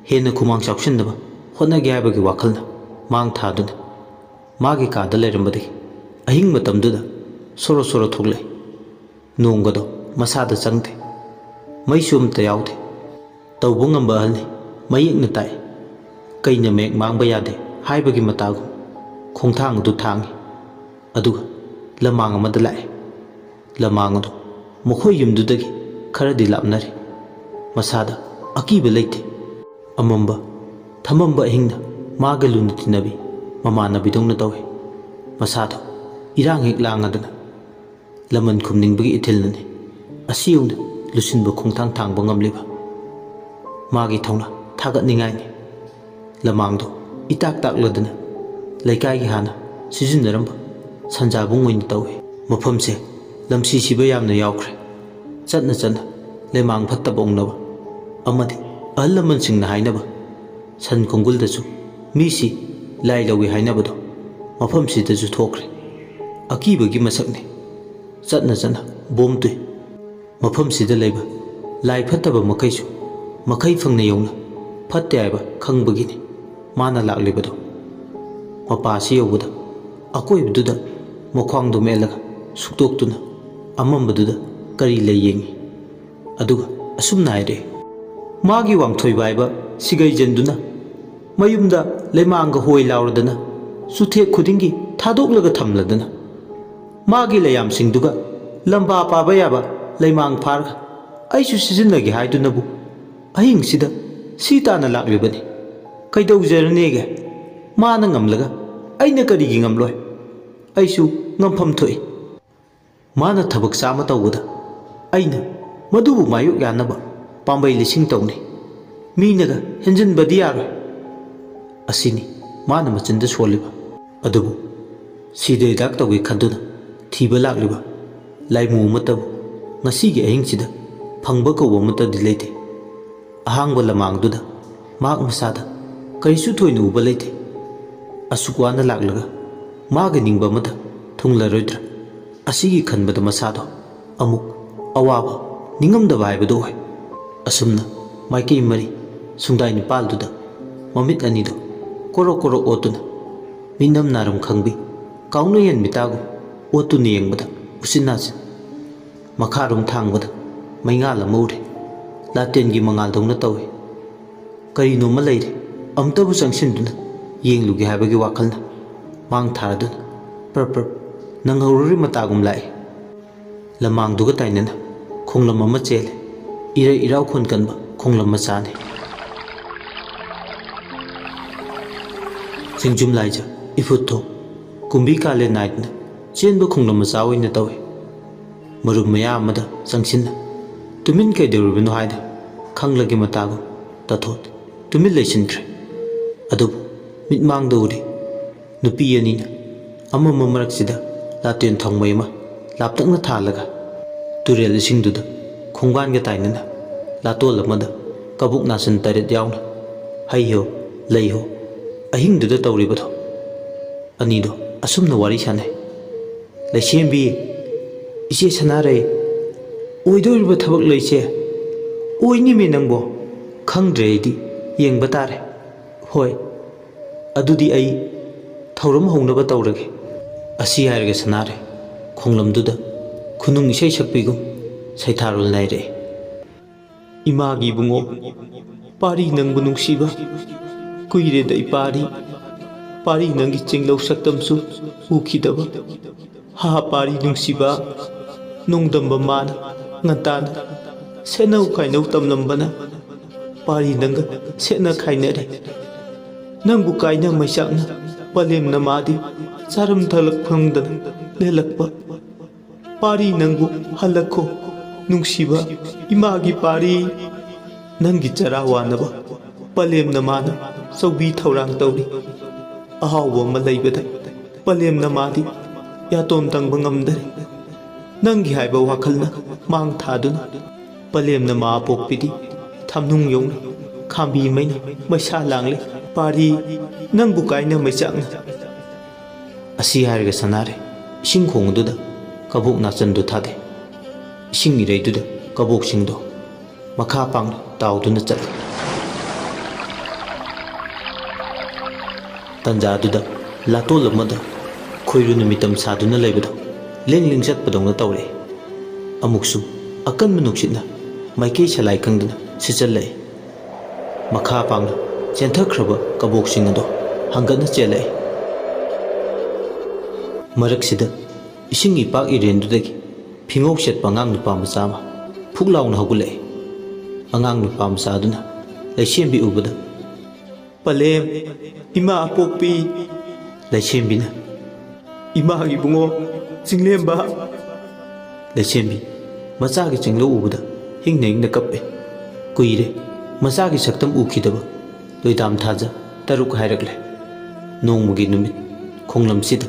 ꯍꯦꯟꯅ ꯈꯨꯃꯥꯡ ꯆꯥꯎꯁꯤꯟꯅꯕ ꯍꯣꯠꯅꯒꯦ ꯍꯥꯏꯕꯒꯤ ꯋꯥꯈꯜꯅ ꯃꯥꯡ ꯊꯥꯗꯨꯅ ꯃꯥꯒꯤ ꯀꯥꯗ ꯂꯩꯔꯝꯕꯗꯒꯤ ꯑꯍꯤꯡ ꯃꯇꯝꯗꯨꯗ ꯁꯣꯔꯣ ꯁꯣꯔꯣ ꯊꯣꯛꯂꯛꯏ꯫ ꯅꯣꯡꯒꯗꯣ ꯃꯁꯥꯗ ꯆꯪꯗꯦ꯫ ꯃꯩꯁꯨ ꯑꯃꯠꯇ ꯌꯥꯎꯗꯦ꯫ ꯇꯧꯕ ꯉꯝꯕ ꯑꯍꯜꯅꯤ, ꯃꯌꯦꯛꯅ ꯇꯥꯛꯏ꯫ ꯀꯩꯅ ꯃꯌꯦꯛ ꯃꯥꯡꯕ ꯌꯥꯗꯦ ꯍꯥꯏꯕꯒꯤ ꯃꯇꯥꯒꯨꯝ ꯈꯣꯡꯊꯥꯡ ꯑꯗꯨ ꯊꯥꯡꯏ꯫ ꯑꯗꯨꯒ ꯂꯃꯥꯡ ꯑꯃꯗ ꯂꯥꯛꯏ꯫ ꯂꯃꯥꯡ ꯑꯗꯨ ꯃꯈꯣꯏ ꯌꯨꯝꯗꯨꯗꯒꯤ ꯈꯔꯗꯤ ꯂꯥꯞꯅꯔꯤ꯫ ꯃꯁꯥꯗ ꯑꯀꯤꯕ ꯂꯩꯇꯦ꯫ ꯑꯃꯝꯕ, ꯊꯃꯝꯕ ꯑꯍꯤꯡꯗ ꯃꯥꯒ ꯂꯨꯅ ꯇꯤꯟꯅꯕꯤ ꯃꯃꯥꯟꯅꯕꯤꯗꯧꯅ ꯇꯧꯏ꯫ ꯃꯁꯥꯗꯣ ꯏꯔꯥꯡ ꯍꯦꯛ ꯂꯥꯡꯉꯗꯅ ꯂꯃꯟ ꯈꯨꯝꯅꯤꯡꯕꯒꯤ ꯏꯊꯤꯜꯅꯅꯤ ꯑꯁꯤ ꯌꯧꯅ ꯂꯨꯁꯤꯟꯕ ꯈꯣꯡꯊꯥꯡ ꯊꯥꯡꯕ ꯉꯝꯂꯤꯕ꯫ ꯃꯥꯒꯤ ꯊꯧꯅꯥ ꯊꯥꯒꯠꯅꯤꯡꯉꯥꯏꯅꯤ꯫ ꯂꯃꯥꯡꯗꯣ ꯏꯇꯥꯛ ꯇꯥꯛꯂꯗꯅ ꯂꯩꯀꯥꯏꯒꯤ ꯍꯥꯟꯅ ꯁꯤꯖꯤꯟꯅꯔꯝꯕ ꯁꯟꯖꯥꯕꯨꯡ ꯑꯣꯏꯅ ꯇꯧꯏ꯫ ꯃꯐꯝꯁꯦ ꯂꯝꯁꯤ ꯁꯤꯕ ꯌꯥꯝꯅ ꯌꯥꯎꯈ꯭ꯔꯦ꯫ ꯆꯠꯅ ꯆꯠꯅ ꯂꯩꯃꯥꯡ ꯐꯠꯇꯕ ꯎꯪꯅꯕ ꯑꯃꯗꯤ ꯑꯍꯜ ꯂꯃꯟꯁꯤꯡꯅ ꯍꯥꯏꯅꯕ ꯁꯟ ꯈꯣꯡꯒꯨꯜꯗꯁꯨ ꯃꯤꯁꯤ ꯂꯥꯏ ꯂꯧꯏ ꯍꯥꯏꯅꯕꯗꯣ ꯃꯐꯝꯁꯤꯗꯁꯨ ꯊꯣꯛꯈ꯭ꯔꯦ꯫ ꯑꯀꯤꯕꯒꯤ ꯃꯁꯛꯅꯤ꯫ ꯆꯠꯅ ꯆꯠꯅ ꯕꯣꯝ ꯇꯨꯏ꯫ ꯃꯐꯝꯁꯤꯗ ꯂꯩꯕ ꯂꯥꯏ ꯐꯠꯇꯕ ꯃꯈꯩꯁꯨ ꯃꯈꯩ ꯐꯪꯅ ꯌꯧꯅ ꯐꯠꯇꯦ ꯍꯥꯏꯕ ꯈꯪꯕꯒꯤꯅꯤ ꯃꯥꯅ ꯂꯥꯛꯂꯤꯕꯗꯣ꯫ ꯃꯄꯥ ꯑꯁꯤ ꯌꯧꯕꯗ ꯑꯀꯣꯏꯕꯗꯨꯗ ꯃꯈ꯭ꯋꯥꯡꯗꯣ ꯃꯦꯠꯂꯒ ꯁꯨꯛꯇꯣꯛꯇꯨꯅ ꯑꯃꯝꯕꯗꯨꯗ ꯀꯔꯤ ꯂꯩ ꯌꯦꯡꯉꯤ꯫ ꯑꯗꯨꯒ ꯑꯁꯨꯝꯅ ꯍꯥꯏꯔꯛꯏ, ꯃꯥꯒꯤ ꯋꯥꯡꯊꯣꯏꯕ ꯍꯥꯏꯕ ꯁꯤꯒꯩꯖꯟꯗꯨꯅ ꯃꯌꯨꯝꯗ ꯂꯩꯃꯥꯡꯒ ꯍꯣꯏ ꯂꯥꯎꯔꯗꯅ ꯆꯨꯊꯦꯛ ꯈꯨꯗꯤꯡꯒꯤ ꯊꯥꯗꯣꯛꯂꯒ ꯊꯝꯂꯗꯅ ꯃꯥꯒꯤ ꯂꯩꯌꯥꯝꯁꯤꯡꯗꯨꯒ ꯂꯝꯕꯥ ꯄꯥꯕ ꯌꯥꯕ ꯂꯩꯃꯥꯡ ꯐꯥꯔꯒ ꯑꯩꯁꯨ ꯁꯤꯖꯤꯟꯅꯒꯦ ꯍꯥꯏꯗꯨꯅꯕꯨ ꯑꯍꯤꯡꯁꯤꯗ ꯁꯤ ꯇꯥꯅ ꯂꯥꯛꯂꯤꯕꯅꯤ꯫ ꯀꯩꯗꯧꯖꯔꯨꯅꯦꯒꯦ? ꯃꯥꯅ ꯉꯝꯂꯒ ꯑꯩꯅ ꯀꯔꯤꯒꯤ ꯉꯝꯂꯣꯏ? ꯑꯩꯁꯨ ꯉꯝꯐꯝ ꯊꯣꯛꯏ꯫ ꯃꯥꯅ ꯊꯕꯛ ꯆꯥꯝꯃ ꯇꯧꯕꯗ ꯑꯩꯅ ꯃꯗꯨꯕꯨ ꯃꯥꯌꯣꯛ ꯌꯥꯅꯕ ꯄꯥꯝꯕꯩ ꯂꯤꯁꯤꯡ ꯇꯧꯅꯤ꯫ ꯃꯤꯅꯒ ꯍꯦꯟꯖꯤꯟꯕꯗꯤ ꯌꯥꯔꯣꯏ꯫ ꯑꯁꯤꯅꯤ ꯃꯥꯅ ꯃꯆꯤꯟꯗ ꯁꯣꯜꯂꯤꯕ꯫ ꯑꯗꯨꯕꯨ ꯁꯤꯗ ꯍꯤꯗꯥꯛ ꯇꯧꯒꯦ ꯈꯟꯗꯨꯅ ꯊꯤꯕ ꯂꯥꯛꯂꯤꯕ ꯂꯥꯏꯃꯨ ꯑꯃꯠꯇꯕꯨ ꯉꯁꯤꯒꯤ ꯑꯍꯤꯡꯁꯤꯗ ꯐꯪꯕ ꯀꯧꯕ ꯑꯃꯠꯇꯗꯤ ꯂꯩꯇꯦ꯫ ꯑꯍꯥꯡꯕ ꯂꯃꯥꯡꯗꯨꯗ ꯃꯍꯥꯛ ꯃꯁꯥꯗ ꯀꯔꯤꯁꯨ ꯊꯣꯏꯅ ꯎꯕ ꯂꯩꯇꯦ꯫ ꯑꯁꯨꯛ ꯋꯥꯅ ꯂꯥꯛꯂꯒ ꯃꯥꯒꯤ ꯅꯤꯡꯕ ꯑꯃꯗ ꯊꯨꯡꯂꯔꯣꯏꯗ꯭ꯔꯥ? ꯑꯁꯤꯒꯤ ꯈꯟꯕꯗ ꯃꯁꯥꯗꯣ ꯑꯃꯨꯛ ꯑꯋꯥꯕ, ꯅꯤꯡꯉꯝꯗꯕ ꯍꯥꯏꯕꯗꯨ ꯑꯣꯏ꯫ ꯑꯁꯨꯝꯅ ꯃꯥꯏꯀꯩ ꯃꯔꯤ ꯁꯨꯡꯗꯥꯏ ꯅꯤꯄꯥꯜꯗꯨꯗ ꯃꯃꯤꯠ ꯑꯅꯤꯗꯨ ꯀꯣꯔꯣꯛ ꯀꯣꯔꯣꯛ ꯑꯣꯠꯇꯨꯅ, ꯃꯤꯅꯝ ꯅꯥꯔꯝ ꯈꯪꯕꯤ ꯀꯥꯎꯅ ꯌꯦꯟ ꯃꯤꯇꯥꯒꯨꯝ ꯑꯣꯠꯇꯨꯅ ꯌꯦꯡꯕꯗ ꯎꯆꯤꯟ ꯅꯥꯆꯤꯟ ꯃꯈꯥꯔꯣꯝ ꯊꯥꯡꯕꯗ ꯃꯩꯉꯥꯜ ꯑꯃ ꯎꯔꯦ꯫ ꯂꯥꯇꯦꯟꯒꯤ ꯃꯉꯥꯜꯗꯧꯅ ꯇꯧꯏ꯫ ꯀꯔꯤꯅꯣꯃ ꯂꯩꯔꯦ, ꯑꯃꯨꯛꯇꯕꯨ ꯆꯪꯁꯤꯟꯗꯨꯅ ꯌꯦꯡꯂꯨꯒꯦ ꯍꯥꯏꯕꯒꯤ ꯋꯥꯈꯜꯅ ꯃꯥꯡ ꯊꯥꯔꯗꯨꯅ ꯄ꯭ꯔꯞ ꯄ꯭ꯔꯞ ꯅꯪꯍꯧꯔꯔꯤ ꯃꯇꯥꯒꯨꯝ ꯂꯥꯛꯏ꯫ ꯂꯃꯥꯡꯗꯨꯒ ꯇꯥꯏꯅꯅ ꯈꯣꯡꯂꯝ ꯑꯃ ꯆꯦꯜꯂꯦ꯫ ꯏꯔꯩ ꯏꯔꯥꯎ ꯈꯣꯟ ꯀꯟꯕ ꯈꯣꯡꯂꯝ ꯃꯆꯥꯅꯤ꯫ ꯆꯤꯡꯖꯨꯝ ꯂꯥꯏꯖ ꯏꯐꯨꯠ ꯊꯣꯛ ꯀꯨꯝꯕꯤ ꯀꯥꯂꯦꯟ ꯅꯥꯏꯗꯅ ꯆꯦꯟꯕ ꯈꯣꯡꯂꯝ ꯃꯆꯥ ꯑꯣꯏꯅ ꯇꯧꯏ꯫ ꯃꯔꯨꯞ ꯃꯌꯥꯝ ꯑꯃꯗ ꯆꯪꯁꯤꯟꯅ ꯇꯨꯃꯤꯟ ꯀꯩꯗꯧꯔꯤꯕꯅꯣ ꯍꯥꯏꯅ ꯈꯪꯂꯒꯦ ꯃꯇꯥꯒꯨꯝ ꯇꯥꯊꯣꯠ ꯇꯨꯃꯤꯟ ꯂꯩꯁꯤꯟꯈ꯭ꯔꯦ꯫ ꯑꯗꯨꯕꯨ ꯃꯤꯠꯃꯥꯡꯗ ꯎꯔꯤ ꯅꯨꯄꯤ ꯑꯅꯤꯅ ꯑꯃꯝꯕ ꯃꯔꯛꯁꯤꯗ ꯂꯥꯇꯦꯟ ꯊꯥꯎꯃꯩ ꯑꯃ ꯂꯥꯞꯇꯛꯅ ꯊꯥꯜꯂꯒ ꯇꯨꯔꯦꯜ ꯏꯁꯤꯡꯗꯨꯗ ꯈꯣꯡꯕꯥꯟꯒ ꯇꯥꯏꯅꯅ ꯂꯥꯇꯣꯜ ꯑꯃꯗ ꯀꯕꯣꯛ ꯅꯥꯆꯟ ꯇꯔꯦꯠ ꯌꯥꯎꯅ ꯍꯩꯍꯣ ꯂꯩꯍꯣ ꯑꯍꯤꯡꯗꯨꯗ ꯇꯧꯔꯤꯕꯗꯣ꯫ ꯑꯅꯤꯗꯣ ꯑꯁꯨꯝꯅ ꯋꯥꯔꯤ ꯁꯥꯟꯅꯩ꯫ "ꯂꯩꯁꯦꯝꯕꯤ, ꯏꯆꯦ ꯁꯅꯥꯔꯩ, ꯑꯣꯏꯗꯧꯔꯤꯕ ꯊꯕꯛ ꯂꯩꯁꯦ?" "ꯑꯣꯏꯅꯤꯃꯦ ꯅꯪꯕꯣ, ꯈꯪꯗ꯭ꯔꯦ ꯑꯩꯗꯤ, ꯌꯦꯡꯕ ꯇꯥꯔꯦ꯫ ꯍꯣꯏ, ꯑꯗꯨꯗꯤ ꯑꯩ ꯊꯧꯔꯝ ꯍꯧꯅꯕ ꯇꯧꯔꯒꯦ"꯫ ꯑꯁꯤ ꯍꯥꯏꯔꯒ ꯁꯅꯥꯔꯩ ꯈꯣꯡꯂꯝꯗꯨꯗ ꯈꯨꯅꯨꯡ ꯏꯁꯩ ꯁꯛꯄꯤꯒꯨꯝ ꯁꯩꯊꯥꯔꯣꯜ ꯅꯥꯏꯔꯛꯏ꯫ "ꯏꯃꯥꯒꯤ ꯏꯕꯨꯡꯉꯣ, ꯄꯥꯔꯤ ꯅꯪꯕꯨ ꯅꯨꯡꯁꯤꯕ, ꯀꯨꯏꯔꯦꯗ ꯏꯄꯥꯔꯤ, ꯄꯥꯔꯤ ꯅꯪꯒꯤ ꯆꯤꯡꯂꯧ ꯁꯛꯇꯝꯁꯨ ꯎꯈꯤꯗꯕ꯫ ꯍꯥ ꯄꯥꯔꯤ ꯅꯨꯡꯁꯤꯕ, ꯅꯣꯡꯗꯝꯕ ꯃꯥꯅ ꯉꯟꯇꯥꯅ ꯁꯦꯠꯅꯧ ꯈꯥꯏꯅꯧ ꯇꯝꯂꯝꯕꯅ ꯄꯥꯔꯤ ꯅꯪꯒ ꯁꯦꯠꯅ ꯈꯥꯏꯅꯔꯦ꯫ ꯅꯪꯕꯨ ꯀꯥꯏꯅ ꯃꯩꯆꯥꯛꯅ ꯄꯂꯦꯝꯅ ꯃꯥꯗꯤ ꯆꯥꯔꯝ ꯊꯛꯂꯛ ꯐꯪꯗꯅ ꯂꯦꯜꯂꯛꯄ꯫ ꯄꯥꯔꯤ ꯅꯪꯕꯨ ꯍꯜꯂꯛꯈꯣ ꯅꯨꯡꯁꯤꯕ ꯏꯃꯥꯒꯤ ꯄꯥꯔꯤ꯫ ꯅꯪꯒꯤ ꯆꯔꯥ ꯋꯥꯅꯕ ꯄꯂꯦꯝꯅ ꯃꯥꯅ ꯆꯧꯕꯤ ꯊꯧꯔꯥꯡ ꯇꯧꯔꯤ꯫ ꯑꯍꯥꯎꯕ ꯑꯃ ꯂꯩꯕꯗ ꯄꯂꯦꯝꯅ ꯃꯥꯗꯤ ꯌꯥꯇꯣꯟ ꯇꯪꯕ ꯉꯝꯗꯔꯦ꯫ ꯅꯪꯒꯤ ꯍꯥꯏꯕ ꯋꯥꯈꯜꯅ ꯃꯥꯡ ꯊꯥꯗꯨꯅ ꯄꯂꯦꯝꯅ ꯃꯥ ꯄꯣꯛꯄꯤꯗꯤ ꯊꯝꯅꯨꯡ ꯌꯧꯅ ꯈꯥꯝꯕꯤ ꯃꯩꯅ ꯃꯩꯁꯥ ꯂꯥꯡꯂꯦ꯫ ꯄꯥꯔꯤ ꯅꯪꯕꯨ ꯀꯥꯏꯅ ꯃꯩꯆꯥꯛꯅ"꯫ ꯑꯁꯤ ꯍꯥꯏꯔꯒ ꯁꯅꯥꯔꯩ ꯏꯁꯤꯡ ꯈꯣꯡ ꯑꯗꯨꯗ ꯀꯕꯣꯛ ꯅꯥꯆꯟꯗꯨ ꯊꯥꯗꯩ꯫ ꯏꯁꯤꯡ ꯏꯔꯩꯗꯨꯗ ꯀꯕꯣꯛꯁꯤꯡꯗꯣ ꯃꯈꯥ ꯄꯥꯡꯅ ꯇꯥꯎꯗꯨꯅ ꯆꯠꯂꯤ꯫ ꯇꯟꯖꯥ ꯑꯗꯨꯗ ꯂꯥꯇꯣꯜ ꯑꯃꯗ ꯈꯣꯏꯔꯨꯅ ꯃꯤꯇꯝ ꯁꯥꯗꯨꯅ ꯂꯩꯕꯗꯣ ꯂꯦꯡ ꯂꯦꯡ ꯆꯠꯄꯗꯧꯅ ꯇꯧꯔꯛꯏ꯫ ꯑꯃꯨꯛꯁꯨ ꯑꯀꯟꯕ ꯅꯨꯡꯁꯤꯠꯅ ꯃꯥꯏꯀꯩ ꯁꯂꯥꯏ ꯈꯪꯗꯅ ꯁꯤꯠꯆꯜꯂꯛꯏ꯫ ꯃꯈꯥ ꯄꯥꯡꯅ ꯆꯦꯟꯊꯈ꯭ꯔꯕ ꯀꯕꯣꯛꯁꯤꯡ ꯑꯗꯣ ꯍꯪꯒꯠꯅ ꯆꯦꯜꯂꯛꯏ꯫ ꯃꯔꯛꯁꯤꯗ ꯏꯁꯤꯡ ꯏꯄꯥꯛ ꯏꯔꯦꯟꯗꯨꯗꯒꯤ ꯐꯤꯉꯧ ꯁꯦꯠꯄ ꯑꯉꯥꯡ ꯅꯨꯄꯥ ꯃꯆꯥ ꯑꯃ ꯐꯨꯛ ꯂꯥꯎꯅ ꯍꯧꯒꯠꯂꯛꯏ꯫ ꯑꯉꯥꯡ ꯅꯨꯄꯥ ꯃꯆꯥ ꯑꯗꯨꯅ ꯂꯩꯁꯦꯝꯕꯤ ꯎꯕꯗ, "ꯄꯂꯦꯝ, ꯏꯃꯥ ꯑꯄꯣꯛꯄꯤ"꯫ ꯂꯩꯁꯦꯝꯕꯤꯅ, "ꯏꯃꯥꯒꯤ ꯏꯕꯨꯡꯉꯣ, ꯆꯤꯡꯂꯦꯝꯕ"꯫ ꯂꯩꯁꯦꯝꯕꯤ ꯃꯆꯥꯒꯤ ꯆꯤꯡꯂꯧ ꯎꯕꯗ ꯍꯤꯡꯅ ꯍꯤꯡꯅ ꯀꯞꯄꯦ꯫ ꯀꯨꯏꯔꯦ ꯃꯆꯥꯒꯤ ꯁꯛꯇꯝ ꯎꯈꯤꯗꯕ꯫ ꯂꯣꯏꯗꯥꯝ ꯊꯥꯖ ꯇꯔꯨꯛ ꯍꯥꯏꯔꯛꯂꯦ꯫ ꯅꯣꯡꯃꯒꯤ ꯅꯨꯃꯤꯠ ꯈꯣꯡꯂꯝꯁꯤꯗ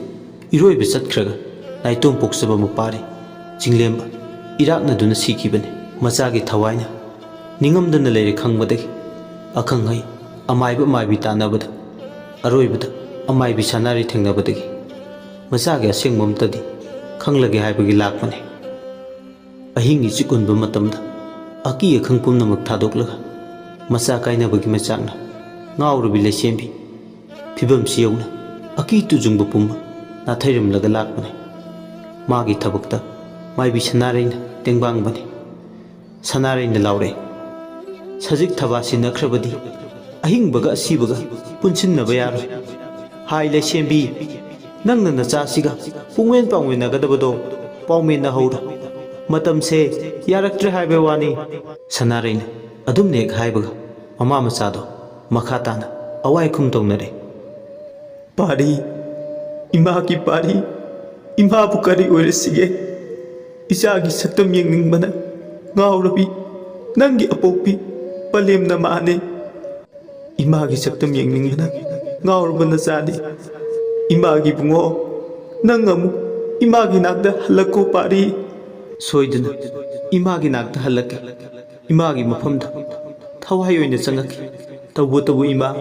ꯏꯔꯣꯏꯕ ꯆꯠꯈ꯭ꯔꯒ ꯅꯥꯏꯇꯣꯝ ꯄꯣꯛꯆꯕ ꯃꯄꯥꯔꯤ ꯆꯤꯡꯂꯦꯝꯕ ꯏꯔꯥꯛꯅꯗꯨꯅ ꯁꯤꯈꯤꯕꯅꯤ꯫ ꯃꯆꯥꯒꯤ ꯊꯋꯥꯏꯅ ꯅꯤꯡꯉꯝꯗꯅ ꯂꯩꯔꯦ ꯈꯪꯕꯗꯒꯤ, ꯑꯈꯪ ꯑꯍꯩ ꯑꯃꯥꯏꯕ ꯑꯃꯥꯏꯕꯤ ꯇꯥꯟꯅꯕꯗ, ꯑꯔꯣꯏꯕꯗ ꯑꯃꯥꯏꯕꯤ ꯁꯅꯥꯔꯩ ꯊꯦꯡꯅꯕꯗꯒꯤ ꯃꯆꯥꯒꯤ ꯑꯁꯦꯡꯕ ꯑꯝꯇꯗꯤ ꯈꯪꯂꯒꯦ ꯍꯥꯏꯕꯒꯤ ꯂꯥꯛꯄꯅꯤ꯫ ꯑꯍꯤꯡ ꯏꯆꯤꯛ ꯎꯟꯕ ꯃꯇꯝꯗ ꯑꯀꯤ ꯑꯈꯪ ꯄꯨꯝꯅꯃꯛ ꯊꯥꯗꯣꯛꯂꯒ ꯃꯆꯥ ꯀꯥꯏꯅꯕꯒꯤ ꯃꯩꯆꯥꯛꯅ ꯉꯥꯎꯔꯕꯤ ꯂꯩꯁꯦꯝꯕꯤ ꯐꯤꯕꯝꯁꯤ ꯌꯧꯅ ꯑꯀꯤ ꯇꯨꯖꯨꯡꯕ ꯄꯨꯝꯕ ꯅꯥꯊꯩꯔꯝꯂꯒ ꯂꯥꯛꯄꯅꯤ꯫ ꯃꯥꯒꯤ ꯊꯕꯛꯇ ꯃꯥꯏꯕꯤ ꯁꯅꯥꯔꯩꯅ ꯇꯦꯡꯕꯥꯡꯕꯅꯤ꯫ ꯁꯅꯥꯔꯩꯅ ꯂꯥꯎꯔꯛꯏ, "ꯁꯖꯤꯛ ꯊꯕꯥ ꯁꯤꯟꯅꯈ꯭ꯔꯕꯗꯤ ꯑꯍꯤꯡꯕꯒ ꯑꯁꯤꯕꯒ ꯄꯨꯟꯁꯤꯟꯅꯕ ꯌꯥꯔꯣꯏ꯫ ꯍꯥꯏ ꯂꯩꯁꯦꯝꯕꯤ, ꯅꯪꯅ ꯅꯆꯥꯁꯤꯒ ꯄꯨꯡꯃꯦꯟ ꯄꯥꯎꯃꯦꯟꯅꯒꯗꯕꯗꯣ ꯄꯥꯎꯃꯦꯟꯅꯍꯧꯔꯣ꯫ ꯃꯇꯝꯁꯦ ꯌꯥꯔꯛꯇ꯭ꯔꯦ ꯍꯥꯏꯕꯩ ꯋꯥꯅꯤ꯫" ꯁꯅꯥꯔꯩꯅ ꯑꯗꯨꯝꯅ ꯍꯦꯛ ꯍꯥꯏꯕꯒ ꯃꯃꯥ ꯃꯆꯥꯗꯣ ꯃꯈꯥ ꯇꯥꯅ ꯑꯋꯥꯏ ꯈꯨꯝ ꯇꯧꯅꯔꯦ꯫ "ꯄꯥꯔꯤ, ꯏꯃꯥꯒꯤ ꯄꯥꯔꯤ, ꯏꯃꯥꯕꯨ ꯀꯔꯤ ꯑꯣꯏꯔꯁꯤꯒꯦ? ꯏꯆꯥꯒꯤ ꯁꯛꯇꯝ ꯌꯦꯡꯅꯤꯡꯕꯅ ꯉꯥꯎꯔꯕꯤ ꯅꯪꯒꯤ ꯑꯄꯣꯛꯄꯤ ꯄꯂꯦꯝꯅ ꯃꯥꯅꯦ꯫ ꯏꯃꯥꯒꯤ ꯁꯛꯇꯝ ꯌꯦꯡꯅꯤꯡꯕꯅ ꯉꯥꯎꯔꯕ ꯅꯆꯥꯗꯤ꯫ ꯏꯃꯥꯒꯤ ꯏꯕꯨꯡꯉꯣ, ꯅꯪ ꯑꯃꯨꯛ ꯏꯃꯥꯒꯤ ꯅꯥꯛꯇ ꯍꯜꯂꯛꯀꯣ ꯄꯥꯔꯤ꯫" "ꯁꯣꯏꯗꯅ ꯏꯃꯥꯒꯤ ꯅꯥꯛꯇ ꯍꯜꯂꯛꯀꯦ꯫ ꯏꯃꯥꯒꯤ ꯃꯐꯝꯗ ꯊꯋꯥꯏ ꯑꯣꯏꯅ ꯆꯪꯉꯛꯀꯦ꯫ ꯇꯧꯕꯇꯕꯨ ꯏꯃꯥ,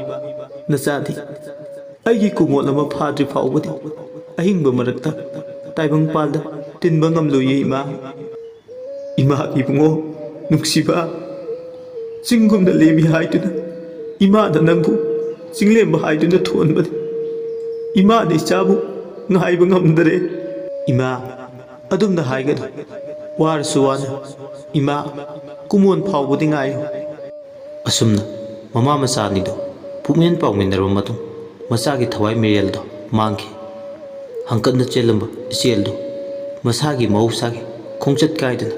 ꯅꯆꯥꯗꯤ ꯑꯩꯒꯤ ꯀꯨꯃꯣꯠ ꯑꯃ ꯐꯥꯗ꯭ꯔꯤ ꯐꯥꯎꯕꯗꯤ ꯑꯍꯤꯡꯕ ꯃꯔꯛꯇ ꯇꯥꯏꯕꯪꯄꯥꯜꯗ ꯇꯤꯟꯕ ꯉꯝꯂꯣꯏꯌꯦ ꯏꯃꯥ꯫ ꯏꯃꯥꯒꯤ ꯏꯕꯨꯡꯉꯣ ꯅꯨꯡꯁꯤꯕ, ꯆꯤꯡꯒꯨꯝꯅ ꯂꯦꯝꯃꯤ ꯍꯥꯏꯗꯨꯅ ꯏꯃꯥꯅ ꯅꯪꯕꯨ ꯆꯤꯡꯂꯦꯝꯕ ꯍꯥꯏꯗꯨꯅ ꯊꯣꯟꯕꯅꯤ꯫ ꯏꯃꯥꯅ ꯏꯆꯥꯕꯨ ꯉꯥꯏꯕ ꯉꯝꯗꯔꯦ꯫ ꯏꯃꯥ, ꯑꯗꯨꯝꯅ ꯍꯥꯏꯒꯅꯨ꯫ ꯋꯥꯔꯁꯨ ꯋꯥꯅ ꯏꯃꯥ ꯀꯨꯃꯣꯟ ꯐꯥꯎꯕꯗꯤ ꯉꯥꯏꯌꯨ꯫" ꯑꯁꯨꯝꯅ ꯃꯃꯥ ꯃꯆꯥ ꯑꯅꯤꯗꯨ ꯄꯨꯛꯃꯦꯟ ꯄꯥꯎꯃꯤꯟꯅꯔꯕ ꯃꯇꯨꯡ, ꯃꯆꯥꯒꯤ ꯊꯋꯥꯏ ꯃꯤꯔꯦꯜꯗꯣ ꯃꯥꯡꯈꯤ꯫ ꯍꯪꯀꯠꯅ ꯆꯦꯜꯂꯝꯕ ꯏꯆꯦꯜꯗꯨ ꯃꯁꯥꯒꯤ ꯃꯍꯧꯁꯥꯒꯤ ꯈꯣꯡꯆꯠ ꯀꯥꯏꯗꯅ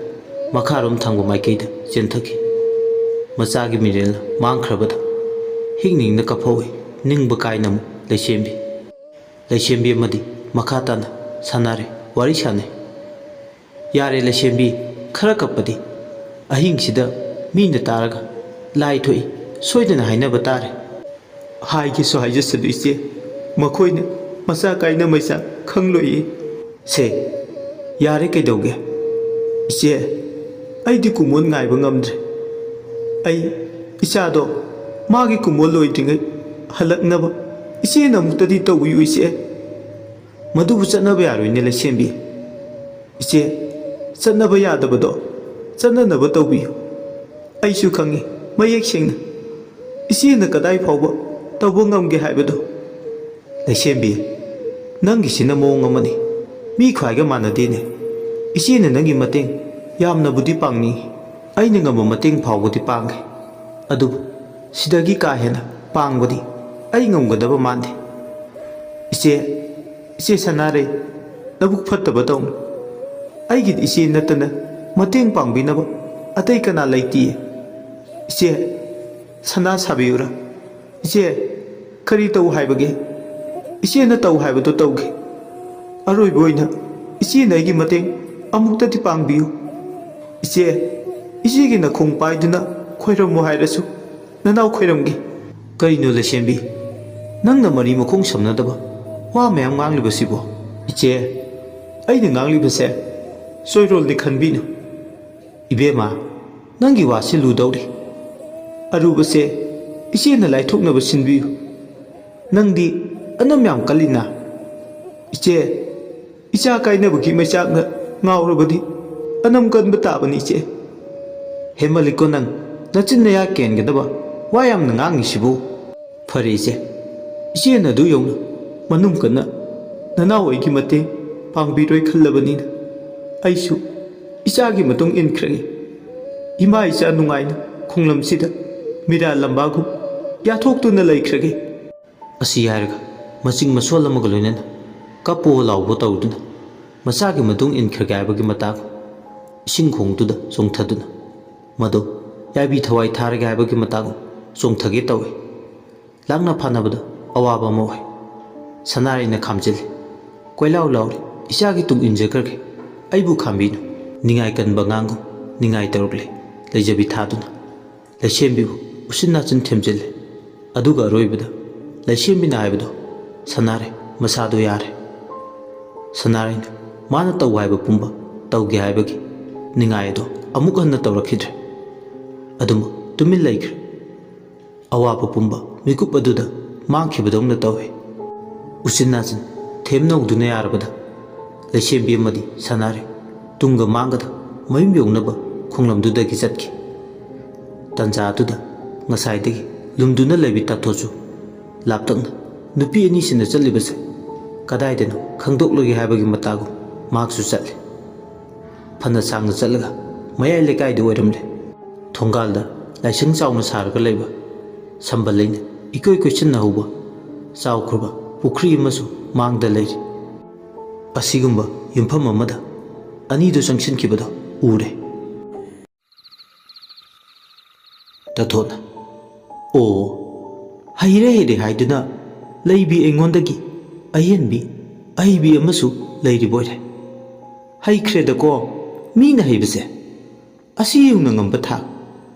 ꯃꯈꯥꯔꯣꯝ ꯊꯪꯕ ꯃꯥꯏꯀꯩꯗ ꯆꯦꯟꯊꯈꯤ꯫ ꯃꯆꯥꯒꯤ ꯃꯤꯔꯦꯜꯅ ꯃꯥꯡꯈ꯭ꯔꯕꯗ ꯍꯤꯡ ꯍꯤꯡꯅ ꯀꯞꯐꯧꯏ ꯅꯤꯡꯕ ꯀꯥꯏꯅ ꯑꯃꯨꯛ ꯂꯩꯁꯦꯝꯕꯤ꯫ ꯂꯩꯁꯦꯝꯕꯤ ꯑꯃꯗꯤ ꯃꯈꯥ ꯇꯥꯅ ꯁꯥꯟꯅꯔꯦ, ꯋꯥꯔꯤ ꯁꯥꯟꯅꯩ꯫ "ꯌꯥꯔꯦ ꯂꯩꯁꯦꯝꯕꯤ, ꯈꯔ ꯀꯞꯄꯗꯤ꯫ ꯑꯍꯤꯡꯁꯤꯗ ꯃꯤꯅ ꯇꯥꯔꯒ ꯂꯥꯏ ꯊꯣꯛꯏ ꯁꯣꯏꯗꯅ ꯍꯥꯏꯅꯕ ꯇꯥꯔꯦ꯫ ꯍꯥꯏꯒꯦꯁꯨ ꯍꯥꯏꯖꯁꯅꯨ ꯏꯆꯦ, ꯃꯈꯣꯏꯅ ꯃꯆꯥ ꯀꯥꯏꯅ ꯃꯩꯆꯥꯛ ꯈꯪꯂꯣꯏꯌꯦ꯫" "ꯁꯦ, ꯌꯥꯔꯦ ꯀꯩꯗꯧꯒꯦ? ꯏꯆꯦ, ꯑꯩꯗꯤ ꯀꯨꯝꯑꯣꯟ ꯉꯥꯏꯕ ꯉꯝꯗ꯭ꯔꯦ꯫ ꯑꯩ ꯏꯆꯥꯗꯣ ꯃꯥꯒꯤ ꯀꯨꯝꯑꯣꯟ ꯂꯣꯏꯗ꯭ꯔꯤꯉꯩ ꯍꯜꯂꯛꯅꯕ ꯏꯆꯦꯅ ꯑꯃꯨꯛꯇꯗꯤ ꯇꯧꯕꯤꯌꯨ ꯏꯆꯦ꯫ ꯃꯗꯨꯕꯨ ꯆꯠꯅꯕ ꯌꯥꯔꯣꯏꯅꯦ ꯂꯩꯁꯦꯝꯕꯤ꯫ ꯏꯆꯦ, ꯆꯠꯅꯕ ꯌꯥꯗꯕꯗꯣ ꯆꯠꯅꯅꯕ ꯇꯧꯕꯤꯌꯨ꯫ ꯑꯩꯁꯨ ꯈꯪꯉꯤ ꯃꯌꯦꯛ ꯁꯦꯡꯅ ꯏꯆꯦꯅ ꯀꯗꯥꯏ ꯐꯥꯎꯕ ꯇꯧꯕ ꯉꯝꯒꯦ ꯍꯥꯏꯕꯗꯣ꯫ ꯂꯩꯁꯦꯝꯕꯤ, ꯅꯪꯒꯤꯁꯤꯅ ꯃꯑꯣꯡ ꯑꯃꯅꯤ, ꯃꯤ ꯈ꯭ꯋꯥꯏꯒ ꯃꯥꯟꯅꯗꯦꯅꯦ꯫ ꯏꯆꯦꯅ ꯅꯪꯒꯤ ꯃꯇꯦꯡ ꯌꯥꯝꯅꯕꯨꯗꯤ ꯄꯥꯡꯅꯤꯡꯏ, ꯑꯩꯅ ꯉꯝꯕ ꯃꯇꯦꯡ ꯐꯥꯎꯕꯗꯤ ꯄꯥꯡꯒꯦ, ꯑꯗꯨꯕꯨ ꯁꯤꯗꯒꯤ ꯀꯥ ꯍꯦꯟꯅ ꯄꯥꯡꯕꯗꯤ ꯑꯩ ꯉꯝꯒꯗꯕ ꯃꯥꯟꯗꯦ꯫ ꯏꯆꯦ, ꯏꯆꯦ ꯁꯅꯥꯔꯩ, ꯅꯕꯨꯛ ꯐꯠꯇꯕ ꯇꯧꯅꯨ꯫ ꯑꯩꯒꯤꯗꯤ ꯏꯆꯦ ꯅꯠꯇꯅ ꯃꯇꯦꯡ ꯄꯥꯡꯕꯤꯅꯕ ꯑꯇꯩ ꯀꯅꯥ ꯂꯩꯇꯤꯌꯦ꯫ ꯏꯆꯦ, ꯁꯅꯥ ꯁꯥꯕꯤꯌꯨꯔꯥ? ꯏꯆꯦ, ꯀꯔꯤ ꯇꯧ ꯍꯥꯏꯕꯒꯦ? ꯏꯆꯦꯅ ꯇꯧ ꯍꯥꯏꯕꯗꯣ ꯇꯧꯒꯦ꯫ ꯑꯔꯣꯏꯕ ꯑꯣꯏꯅ ꯏꯆꯦꯅ ꯑꯩꯒꯤ ꯃꯇꯦꯡ ꯑꯃꯨꯛꯇꯗꯤ ꯄꯥꯡꯕꯤꯌꯨ꯫ ꯏꯆꯦ, ꯏꯆꯦꯒꯤ ꯅꯈꯣꯡ ꯄꯥꯏꯗꯨꯅ ꯈꯣꯏꯔꯝꯃꯨ ꯍꯥꯏꯔꯁꯨ ꯅꯅꯥꯎ ꯈꯣꯏꯔꯝꯒꯦ꯫ ꯀꯩꯅꯣ ꯂꯩꯁꯦꯝꯕꯤ, ꯅꯪꯅ ꯃꯔꯤ ꯃꯈꯣꯡ ꯁꯝꯅꯗꯕ ꯋꯥ ꯃꯌꯥꯝ ꯉꯥꯡꯂꯤꯕꯁꯤꯕꯣ? ꯏꯆꯦ, ꯑꯩꯅ ꯉꯥꯡꯂꯤꯕꯁꯦ ꯆꯣꯏꯔꯣꯜꯗꯤ ꯈꯟꯕꯤꯅꯨ꯫ ꯏꯕꯦꯝꯃ, ꯅꯪꯒꯤ ꯋꯥꯁꯤ ꯂꯨꯗꯧꯔꯤ꯫ ꯑꯔꯨꯕꯁꯦ ꯏꯆꯦꯅ ꯂꯥꯏꯊꯣꯛꯅꯕ ꯁꯤꯟꯕꯤꯌꯨ꯫ ꯅꯪꯗꯤ ꯑꯅꯝ ꯌꯥꯝ ꯀꯜꯂꯤꯅ꯫ ꯏꯆꯦ, ꯏꯆꯥ ꯀꯥꯏꯅꯕꯒꯤ ꯃꯩꯆꯥꯛꯅ ꯉꯥꯎꯔꯕꯗꯤ ꯑꯅꯝ ꯀꯟꯕ ꯇꯥꯕꯅꯤ ꯏꯆꯦ꯫ ꯍꯦꯃꯂꯤꯀꯣ ꯅꯪ, ꯅꯆꯤꯟ ꯅꯌꯥ ꯀꯦꯟꯒꯗꯕ ꯋꯥ ꯌꯥꯝꯅ ꯉꯥꯡꯉꯤꯁꯤꯕꯨ꯫ ꯐꯔꯦ ꯏꯆꯦ, ꯏꯆꯦꯅ ꯑꯗꯨ ꯌꯧꯅ ꯃꯅꯨꯡ ꯀꯟꯅ ꯅꯅꯥꯎ ꯑꯩꯒꯤ ꯃꯇꯦꯡ ꯄꯥꯡꯕꯤꯔꯣꯏ ꯈꯜꯂꯕꯅꯤꯅ ꯑꯩꯁꯨ ꯏꯆꯥꯒꯤ ꯃꯇꯨꯡ ꯏꯟꯈ꯭ꯔꯒꯦ꯫ ꯏꯃꯥ ꯏꯆꯥ ꯅꯨꯡꯉꯥꯏꯅ ꯈꯣꯡꯂꯝꯁꯤꯗ ꯃꯤꯔꯥ ꯂꯝꯕꯥꯒꯨꯝ ꯌꯥꯊꯣꯛꯇꯨꯅ ꯂꯩꯈ꯭ꯔꯒꯦ꯫ ꯑꯁꯤ ꯍꯥꯏꯔꯒ ꯃꯆꯤꯡ ꯃꯁꯣꯜ ꯑꯃꯒ ꯂꯣꯏꯅꯅ ꯀꯞꯄꯣ ꯂꯥꯎꯕ ꯇꯧꯗꯨꯅ ꯃꯆꯥꯒꯤ ꯃꯇꯨꯡ ꯏꯟꯈ꯭ꯔꯒꯦ ꯍꯥꯏꯕꯒꯤ ꯃꯇꯥꯒꯨꯝ ꯏꯁꯤꯡ ꯈꯣꯡꯗꯨꯗ ꯆꯣꯡꯊꯗꯨꯅ ꯃꯗꯨ ꯌꯥꯏꯕꯤ ꯊꯋꯥꯏ ꯊꯥꯔꯒꯦ ꯍꯥꯏꯕꯒꯤ ꯃꯇꯥꯒꯨꯝ ꯆꯣꯡꯊꯒꯦ ꯇꯧꯏ꯫ ꯂꯥꯛꯅ ꯐꯥꯅꯕꯗ ꯑꯋꯥꯕ ꯑꯃ ꯑꯣꯏ꯫ ꯁꯅꯥꯔꯩꯅ ꯈꯥꯝꯖꯤꯜꯂꯤ꯫ ꯀꯣꯏꯂꯥꯎ ꯂꯥꯎꯔꯤ, "ꯏꯆꯥꯒꯤ ꯇꯨꯡ ꯏꯟꯖꯈ꯭ꯔꯒꯦ, ꯑꯩꯕꯨ ꯈꯥꯝꯕꯤꯅꯨ"꯫ ꯅꯤꯡꯉꯥꯏ ꯀꯟꯕ ꯑꯉꯥꯡꯒꯨꯝ ꯅꯤꯡꯉꯥꯏ ꯇꯧꯔꯛꯂꯤ꯫ ꯂꯩꯖꯕꯤ ꯊꯥꯗꯨꯅ ꯂꯩꯁꯦꯝꯕꯤꯕꯨ ꯎꯆꯤꯟ ꯅꯥꯆꯤꯟ ꯊꯦꯝꯖꯤꯜꯂꯤ꯫ ꯑꯗꯨꯒ ꯑꯔꯣꯏꯕꯗ ꯂꯩꯁꯦꯝꯕꯤꯅ ꯍꯥꯏꯕꯗꯣ ꯁꯅꯥꯔꯩ ꯃꯁꯥꯗꯣ ꯌꯥꯔꯦ꯫ ꯁꯅꯥꯔꯩꯅ ꯃꯥꯅ ꯇꯧ ꯍꯥꯏꯕ ꯄꯨꯝꯕ ꯇꯧꯒꯦ ꯍꯥꯏꯕꯒꯤ ꯅꯤꯡꯉꯥꯏ ꯑꯗꯣ ꯑꯃꯨꯛ ꯍꯟꯅ ꯇꯧꯔꯛꯈꯤꯗ꯭ꯔꯦ꯫ ꯑꯗꯨꯃꯛ ꯇꯨꯃꯤꯟ ꯂꯩꯈ꯭ꯔꯦ꯫ ꯑꯋꯥꯕ ꯄꯨꯝꯕ ꯃꯤꯀꯨꯞ ꯑꯗꯨꯗ ꯃꯥꯡꯈꯤꯕꯗꯧꯅ ꯇꯧꯏ꯫ ꯎꯆꯤꯟ ꯅꯥꯆꯤꯟ ꯊꯦꯝꯅꯧꯗꯨꯅ ꯌꯥꯔꯕꯗ ꯂꯩꯁꯦꯝꯕꯤ ꯑꯃꯗꯤ ꯁꯥꯟꯅꯔꯦ꯫ ꯇꯨꯡꯒ ꯃꯥꯡꯒꯗ ꯃꯌꯨꯝ ꯌꯧꯅꯕ ꯈꯣꯡꯂꯝꯗꯨꯗꯒꯤ ꯆꯠꯈꯤ꯫ ꯇꯟꯖꯥ ꯑꯗꯨꯗ ꯉꯁꯥꯏꯗꯒꯤ ꯂꯨꯝꯗꯨꯅ ꯂꯩꯕꯤ ꯇꯥꯊꯣꯠꯁꯨ ꯂꯥꯞꯇꯛꯅ ꯅꯨꯄꯤ ꯑꯅꯤꯁꯤꯅ ꯆꯠꯂꯤꯕꯁꯦ ꯀꯗꯥꯏꯗꯅꯣ ꯈꯪꯗꯣꯛꯂꯒꯦ ꯍꯥꯏꯕꯒꯤ ꯃꯇꯥꯒꯨꯝ ꯃꯍꯥꯛꯁꯨ ꯆꯠꯂꯤ꯫ ꯐꯅ ꯁꯥꯡꯅ ꯆꯠꯂꯒ ꯃꯌꯥꯏ ꯂꯩꯀꯥꯏꯗꯨ ꯑꯣꯏꯔꯝꯂꯦ꯫ ꯊꯣꯡꯒꯥꯜꯗ ꯂꯥꯏꯁꯪ ꯆꯥꯎꯅ ꯁꯥꯔꯒ ꯂꯩꯕ, ꯁꯝꯕꯜ ꯂꯩꯅ ꯏꯀꯣꯏ ꯀꯣꯏꯁꯤꯟꯅ ꯍꯧꯕ ꯆꯥꯎꯈ꯭ꯔꯕ ꯄꯨꯈ꯭ꯔꯤ ꯑꯃꯁꯨ ꯃꯥꯡꯗ ꯂꯩꯔꯤ꯫ ꯑꯁꯤꯒꯨꯝꯕ ꯌꯨꯝꯐꯝ ꯑꯃꯗ ꯑꯅꯤꯗꯨ ꯆꯪꯁꯤꯟꯈꯤꯕꯗꯣ ꯎꯔꯦ꯫ ꯇꯥꯊꯣꯠꯅ, "ꯑꯣ, ꯍꯩꯔꯦ ꯍꯩꯔꯦ ꯍꯥꯏꯗꯨꯅ ꯂꯩꯕꯤ ꯑꯩꯉꯣꯟꯗꯒꯤ ꯑꯍꯦꯟꯕꯤ ꯑꯍꯩꯕꯤ ꯑꯃꯁꯨ ꯂꯩꯔꯤꯕ ꯑꯣꯏꯔꯦ꯫ ꯍꯩꯈ꯭ꯔꯦꯗꯀꯣ ꯃꯤꯅ ꯍꯩꯕꯁꯦ꯫ ꯑꯁꯤ ꯌꯧꯅ ꯉꯝꯕ ꯊꯥꯛ꯫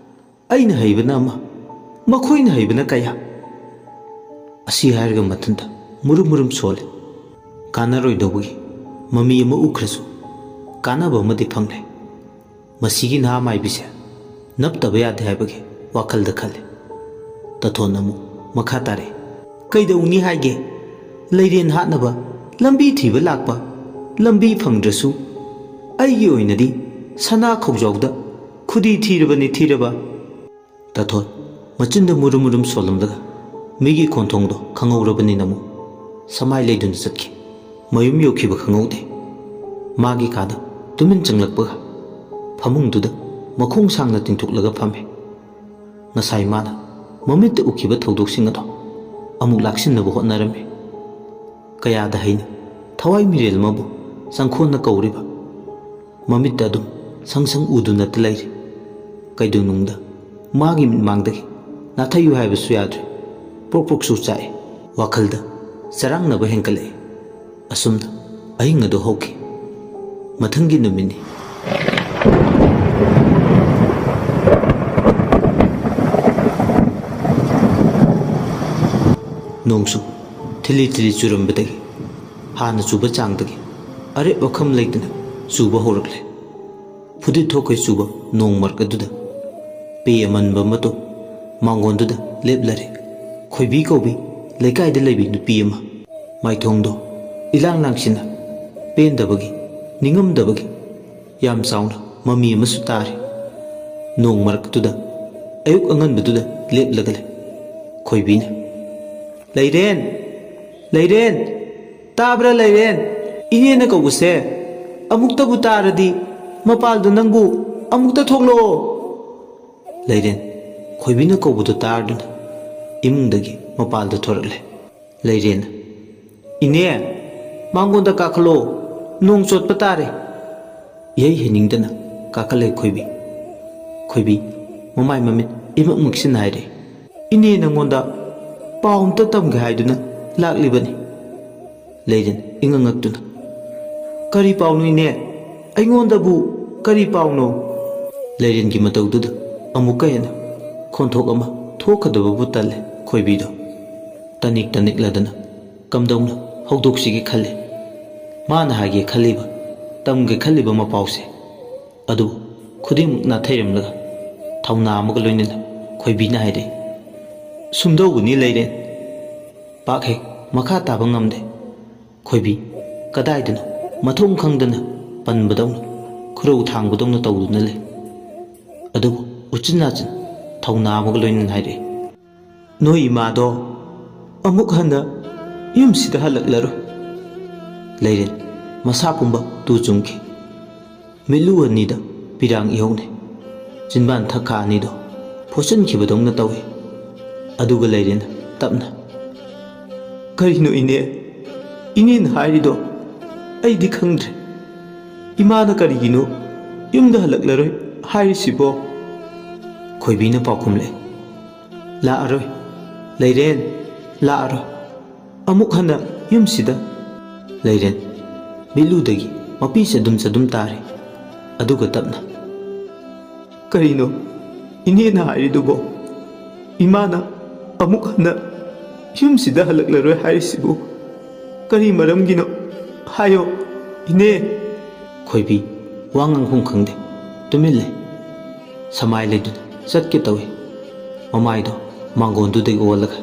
ꯑꯩꯅ ꯍꯩꯕꯅ ꯑꯃ, ꯃꯈꯣꯏꯅ ꯍꯩꯕꯅ ꯀꯌꯥ?" ꯑꯁꯤ ꯍꯥꯏꯔꯒ ꯃꯊꯟꯇ ꯃꯨꯔꯨꯝ ꯃꯨꯔꯨꯝ ꯁꯣꯜꯂꯤ꯫ ꯀꯥꯟꯅꯔꯣꯏꯗꯧꯕꯒꯤ ꯃꯃꯤ ꯑꯃ ꯎꯈ꯭ꯔꯁꯨ ꯀꯥꯟꯅꯕ ꯑꯃꯗꯤ ꯐꯪꯂꯦ꯫ ꯃꯁꯤꯒꯤ ꯅꯍꯥ ꯃꯥꯏꯕꯤꯁꯦ ꯅꯞꯇꯕ ꯌꯥꯗꯦ ꯍꯥꯏꯕꯒꯤ ꯋꯥꯈꯜꯗ ꯈꯜꯂꯤ꯫ ꯇꯥꯊꯣꯟ ꯑꯃꯨꯛ ꯃꯈꯥ ꯇꯥꯔꯛꯏ꯫ "ꯀꯩꯗꯧꯅꯤ ꯍꯥꯏꯒꯦ? ꯂꯩꯔꯦꯟ ꯍꯥꯠꯅꯕ ꯂꯝꯕꯤ ꯊꯤꯕ ꯂꯥꯛꯄ, ꯂꯝꯕꯤ ꯐꯪꯗ꯭ꯔꯁꯨ ꯑꯩꯒꯤ ꯑꯣꯏꯅꯗꯤ ꯁꯅꯥ ꯈꯧꯖꯥꯎꯗ ꯈꯨꯗꯤ ꯊꯤꯔꯕꯅꯤ ꯊꯤꯔꯕ!" ꯇꯥꯊꯣꯟ ꯃꯆꯤꯟꯗ ꯃꯨꯔꯨꯝ ꯃꯨꯔꯨꯝ ꯁꯣꯜꯂꯝꯂꯒ ꯃꯤꯒꯤ ꯈꯣꯟꯊꯣꯡꯗꯣ ꯈꯪꯍꯧꯔꯕꯅꯤꯅ ꯑꯃꯨꯛ ꯁꯃꯥꯏ ꯂꯩꯗꯨꯅ ꯆꯠꯈꯤ꯫ ꯃꯌꯨꯝ ꯌꯧꯈꯤꯕ ꯈꯪꯍꯧꯗꯦ꯫ ꯃꯥꯒꯤ ꯀꯥꯗ ꯇꯨꯃꯤꯟ ꯆꯪꯂꯛꯄꯒ ꯐꯃꯨꯡꯗꯨꯗ ꯃꯈꯣꯡ ꯁꯥꯡꯅ ꯇꯤꯡꯊꯣꯛꯂꯒ ꯐꯝꯃꯤ꯫ ꯉꯁꯥꯏ ꯃꯥꯅ ꯃꯃꯤꯠꯇ ꯎꯈꯤꯕ ꯊꯧꯗꯣꯛꯁꯤꯡ ꯑꯗꯣ ꯑꯃꯨꯛ ꯂꯥꯛꯁꯤꯟꯅꯕ ꯍꯣꯠꯅꯔꯝꯃꯤ꯫ ꯀꯌꯥꯗ ꯍꯩꯅ ꯊꯋꯥꯏ ꯃꯤꯔꯦꯜ ꯑꯃꯕꯨ ꯆꯪꯈꯣꯟꯅ ꯀꯧꯔꯤꯕ꯫ ꯃꯃꯤꯠꯇ ꯑꯗꯨꯝ ꯁꯪ ꯁꯪ ꯎꯗꯨꯅꯇ ꯂꯩꯔꯤ꯫ ꯀꯩꯗꯧꯅꯨꯡꯗ ꯃꯥꯒꯤ ꯃꯤꯠꯃꯥꯡꯗꯒꯤ ꯅꯥꯊꯩꯌꯨ ꯍꯥꯏꯕꯁꯨ ꯌꯥꯗ꯭ꯔꯦ꯫ ꯄ꯭ꯔꯣꯛ ꯄ꯭ꯔꯣꯛꯁꯨ ꯆꯥꯛꯏ꯫ ꯋꯥꯈꯜꯗ ꯆꯔꯥꯡꯅꯕ ꯍꯦꯟꯒꯠꯂꯛꯏ꯫ ꯑꯁꯨꯝꯅ ꯑꯍꯤꯡ ꯑꯗꯨ ꯍꯧꯈꯤ꯫ ꯃꯊꯪꯒꯤ ꯅꯨꯃꯤꯠꯅꯤ꯫ ꯅꯣꯡꯁꯨ ꯊꯤꯂꯤ ꯊꯤꯂꯤ ꯆꯨꯔꯝꯕꯗꯒꯤ ꯍꯥꯟꯅ ꯆꯨꯕ ꯆꯥꯡꯗꯒꯤ ꯑꯔꯦꯞ ꯑꯈꯝ ꯂꯩꯇꯅ ꯆꯨꯕ ꯍꯧꯔꯛꯂꯦ꯫ ꯐꯨꯗꯤꯠ ꯊꯣꯛꯈꯩ ꯆꯨꯕ ꯅꯣꯡ ꯃꯔꯛ ꯑꯗꯨꯗ ꯄꯦ ꯑꯃꯟꯕ ꯑꯃꯇꯣ ꯃꯥꯡꯒꯣꯟꯗꯨꯗ ꯂꯦꯞꯂꯔꯦ꯫ ꯈꯣꯏꯕꯤ ꯀꯧꯕꯤ ꯂꯩꯀꯥꯏꯗ ꯂꯩꯕꯤ ꯅꯨꯄꯤ ꯑꯃ, ꯃꯥꯏꯊꯣꯡꯗꯣ ꯏꯂꯥꯡ ꯂꯥꯡꯁꯤꯟꯅ ꯄꯦꯟꯗꯕꯒꯤ, ꯅꯤꯡꯉꯝꯗꯕꯒꯤ ꯌꯥꯝ ꯆꯥꯎꯅ ꯃꯃꯤ ꯑꯃꯁꯨ ꯇꯥꯔꯤ꯫ ꯅꯣꯡ ꯃꯔꯛꯇꯨꯗ ꯑꯌꯨꯛ ꯑꯉꯟꯕꯗꯨꯗ ꯂꯦꯞꯂꯒ ꯂꯩ꯫ ꯈꯣꯏꯕꯤꯅ, "ꯂꯩꯔꯦꯟ! ꯂꯩꯔꯦꯟ! ꯇꯥꯕ꯭ꯔꯥ ꯂꯩꯔꯦꯟ? ꯏꯅꯦꯅ ꯀꯧꯕꯁꯦ ꯑꯃꯨꯛꯇꯕꯨ ꯇꯥꯔꯗꯤ ꯃꯄꯥꯜꯗ ꯅꯪꯕꯨ ꯑꯃꯨꯛꯇ ꯊꯣꯛꯂꯛꯑꯣ!" ꯂꯩꯔꯦꯟ ꯈꯣꯏꯕꯤꯅ ꯀꯧꯕꯗꯨ ꯇꯥꯔꯗꯨꯅ ꯏꯃꯨꯡꯗꯒꯤ ꯃꯄꯥꯜꯗ ꯊꯣꯔꯛꯂꯦ꯫ ꯂꯩꯔꯦꯟ, "ꯏꯅꯦ, ꯃꯥꯡꯒꯣꯟꯗ ꯀꯥꯈꯠꯂꯣ, ꯅꯣꯡ ꯆꯣꯠꯄ ꯇꯥꯔꯦ!" ꯏꯍꯩ ꯍꯩꯅꯤꯡꯗꯅ ꯀꯥꯈꯠꯂꯦ ꯈꯣꯏꯕꯤ꯫ ꯈꯣꯏꯕꯤ ꯃꯃꯥꯏ ꯃꯃꯤꯠ ꯏꯃꯛ ꯃꯛꯁꯤꯟ ꯍꯥꯏꯔꯦ꯫ "ꯏꯅꯦ ꯅꯪꯉꯣꯟꯗ ꯄꯥꯎ ꯑꯝꯇ ꯇꯝꯒꯦ ꯍꯥꯏꯗꯨꯅ ꯂꯥꯛꯂꯤꯕꯅꯤ꯫" ꯂꯩꯔꯦꯟ ꯏꯉꯛ ꯉꯛꯇꯨꯅ, "ꯀꯔꯤ ꯄꯥꯎꯅꯣ ꯏꯅꯦ? ꯑꯩꯉꯣꯟꯗꯕꯨ ꯀꯔꯤ ꯄꯥꯎꯅꯣ?" ꯂꯩꯔꯦꯟꯒꯤ ꯃꯇꯧꯗꯨꯗ ꯑꯃꯨꯛꯀ ꯍꯦꯟꯅ ꯈꯣꯟꯊꯣꯛ ꯑꯃ ꯊꯣꯛꯀꯗꯕꯕꯨ ꯇꯜꯂꯦ ꯈꯣꯏꯕꯤꯗꯣ꯫ ꯇꯅꯤꯛ ꯇꯅꯤꯛꯂꯗꯅ ꯀꯝꯗꯧꯅ ꯍꯧꯗꯣꯛꯁꯤꯒꯦ ꯈꯜꯂꯤ꯫ ꯃꯥꯅ ꯍꯥꯏꯒꯦ ꯈꯜꯂꯤꯕ, ꯇꯝꯒꯦ ꯈꯜꯂꯤꯕ ꯃꯄꯥꯎꯁꯦ ꯑꯗꯨꯕꯨ ꯈꯨꯗꯤꯡꯃꯛ ꯅꯥꯊꯩꯔꯝꯂꯒ ꯊꯧꯅꯥ ꯑꯃꯒ ꯂꯣꯏꯅꯅ ꯈꯣꯏꯕꯤꯅ ꯍꯥꯏꯔꯛꯏ, "ꯁꯨꯝꯗꯧꯕꯅꯤ ꯂꯩꯔꯦꯟ, ꯄꯥꯛ ꯍꯦꯛ ꯃꯈꯥ ꯇꯥꯕ ꯉꯝꯗꯦ꯫ ꯈꯣꯏꯕꯤ ꯀꯗꯥꯏꯗꯅꯣ ꯃꯊꯣꯡ ꯈꯪꯗꯅ ꯄꯟꯕꯗꯧꯅ, ꯈꯨꯔꯧ ꯊꯥꯡꯕꯗꯧꯅ ꯇꯧꯗꯨꯅ ꯂꯩ꯫" ꯑꯗꯨꯕꯨ ꯎꯆꯤꯟ ꯅꯥꯆꯤꯟ ꯊꯧꯅꯥ ꯑꯃꯒ ꯂꯣꯏꯅꯅ ꯍꯥꯏꯔꯛꯏ, "ꯅꯣꯏ ꯏꯃꯥꯗꯣ ꯑꯃꯨꯛ ꯍꯟꯅ ꯌꯨꯝꯁꯤꯗ ꯍꯜꯂꯛꯂꯔꯣꯏ꯫" ꯂꯩꯔꯦꯟ ꯃꯁꯥ ꯄꯨꯝꯕ ꯇꯨ ꯆꯨꯡꯈꯤ꯫ ꯃꯤꯠꯂꯨ ꯑꯅꯤꯗ ꯄꯤꯔꯥꯡ ꯏꯍꯧꯅꯩ꯫ ꯆꯤꯟꯕꯥꯟ ꯊꯛꯈꯥ ꯑꯅꯤꯗꯣ ꯐꯣꯠꯆꯤꯟꯈꯤꯕꯗꯧꯅ ꯇꯧꯏ꯫ ꯑꯗꯨꯒ ꯂꯩꯔꯦꯟ ꯇꯞꯅ, "ꯀꯔꯤꯅꯣ ꯏꯅꯦ? ꯏꯅꯦꯅ ꯍꯥꯏꯔꯤꯗꯣ ꯑꯩꯗꯤ ꯈꯪꯗ꯭ꯔꯦ꯫ ꯏꯃꯥꯅ ꯀꯔꯤꯒꯤꯅꯣ ꯌꯨꯝꯗ ꯍꯜꯂꯛꯂꯔꯣꯏ ꯍꯥꯏꯔꯤꯁꯤꯕꯣ?" ꯈꯣꯏꯕꯤꯅ ꯄꯥꯎꯈꯨꯝꯂꯦ, "ꯂꯥꯛꯑꯔꯣꯏ, ꯂꯩꯔꯦꯟ, ꯂꯥꯛꯑꯔꯣꯏ꯫ ꯑꯃꯨꯛ ꯍꯟꯅ ꯌꯨꯝꯁꯤꯗ꯫" ꯂꯩꯔꯦꯟ ꯃꯤꯠꯂꯨꯗꯒꯤ ꯃꯄꯤ ꯆꯗꯨꯝ ꯆꯗꯨꯝ ꯇꯥꯔꯤ꯫ ꯑꯗꯨꯒ ꯇꯞꯅ, "ꯀꯔꯤꯅꯣ ꯏꯅꯦꯅ ꯍꯥꯏꯔꯤꯗꯨꯕꯣ? ꯏꯃꯥꯅ ꯑꯃꯨꯛ ꯍꯟꯅ ꯌꯨꯝꯁꯤꯗ ꯍꯜꯂꯛꯂꯔꯣꯏ ꯍꯥꯏꯔꯤꯁꯤꯕꯨ ꯀꯔꯤ ꯃꯔꯝꯒꯤꯅꯣ? ꯍꯥꯏꯌꯣ, ꯏꯅꯦ!" ꯈꯣꯏꯕꯤ ꯋꯥ ꯉꯥꯡꯐꯝ ꯈꯪꯗꯦ꯫ ꯇꯨꯃꯤꯟ ꯂꯩ꯫ ꯁꯃꯥꯏ ꯂꯩꯗꯨꯅ ꯆꯠꯀꯦ ꯇꯧꯏ꯫ ꯃꯃꯥꯏꯗꯣ ꯃꯥꯡꯒꯣꯟꯗꯨꯗꯒꯤ ꯑꯣꯜꯂꯒ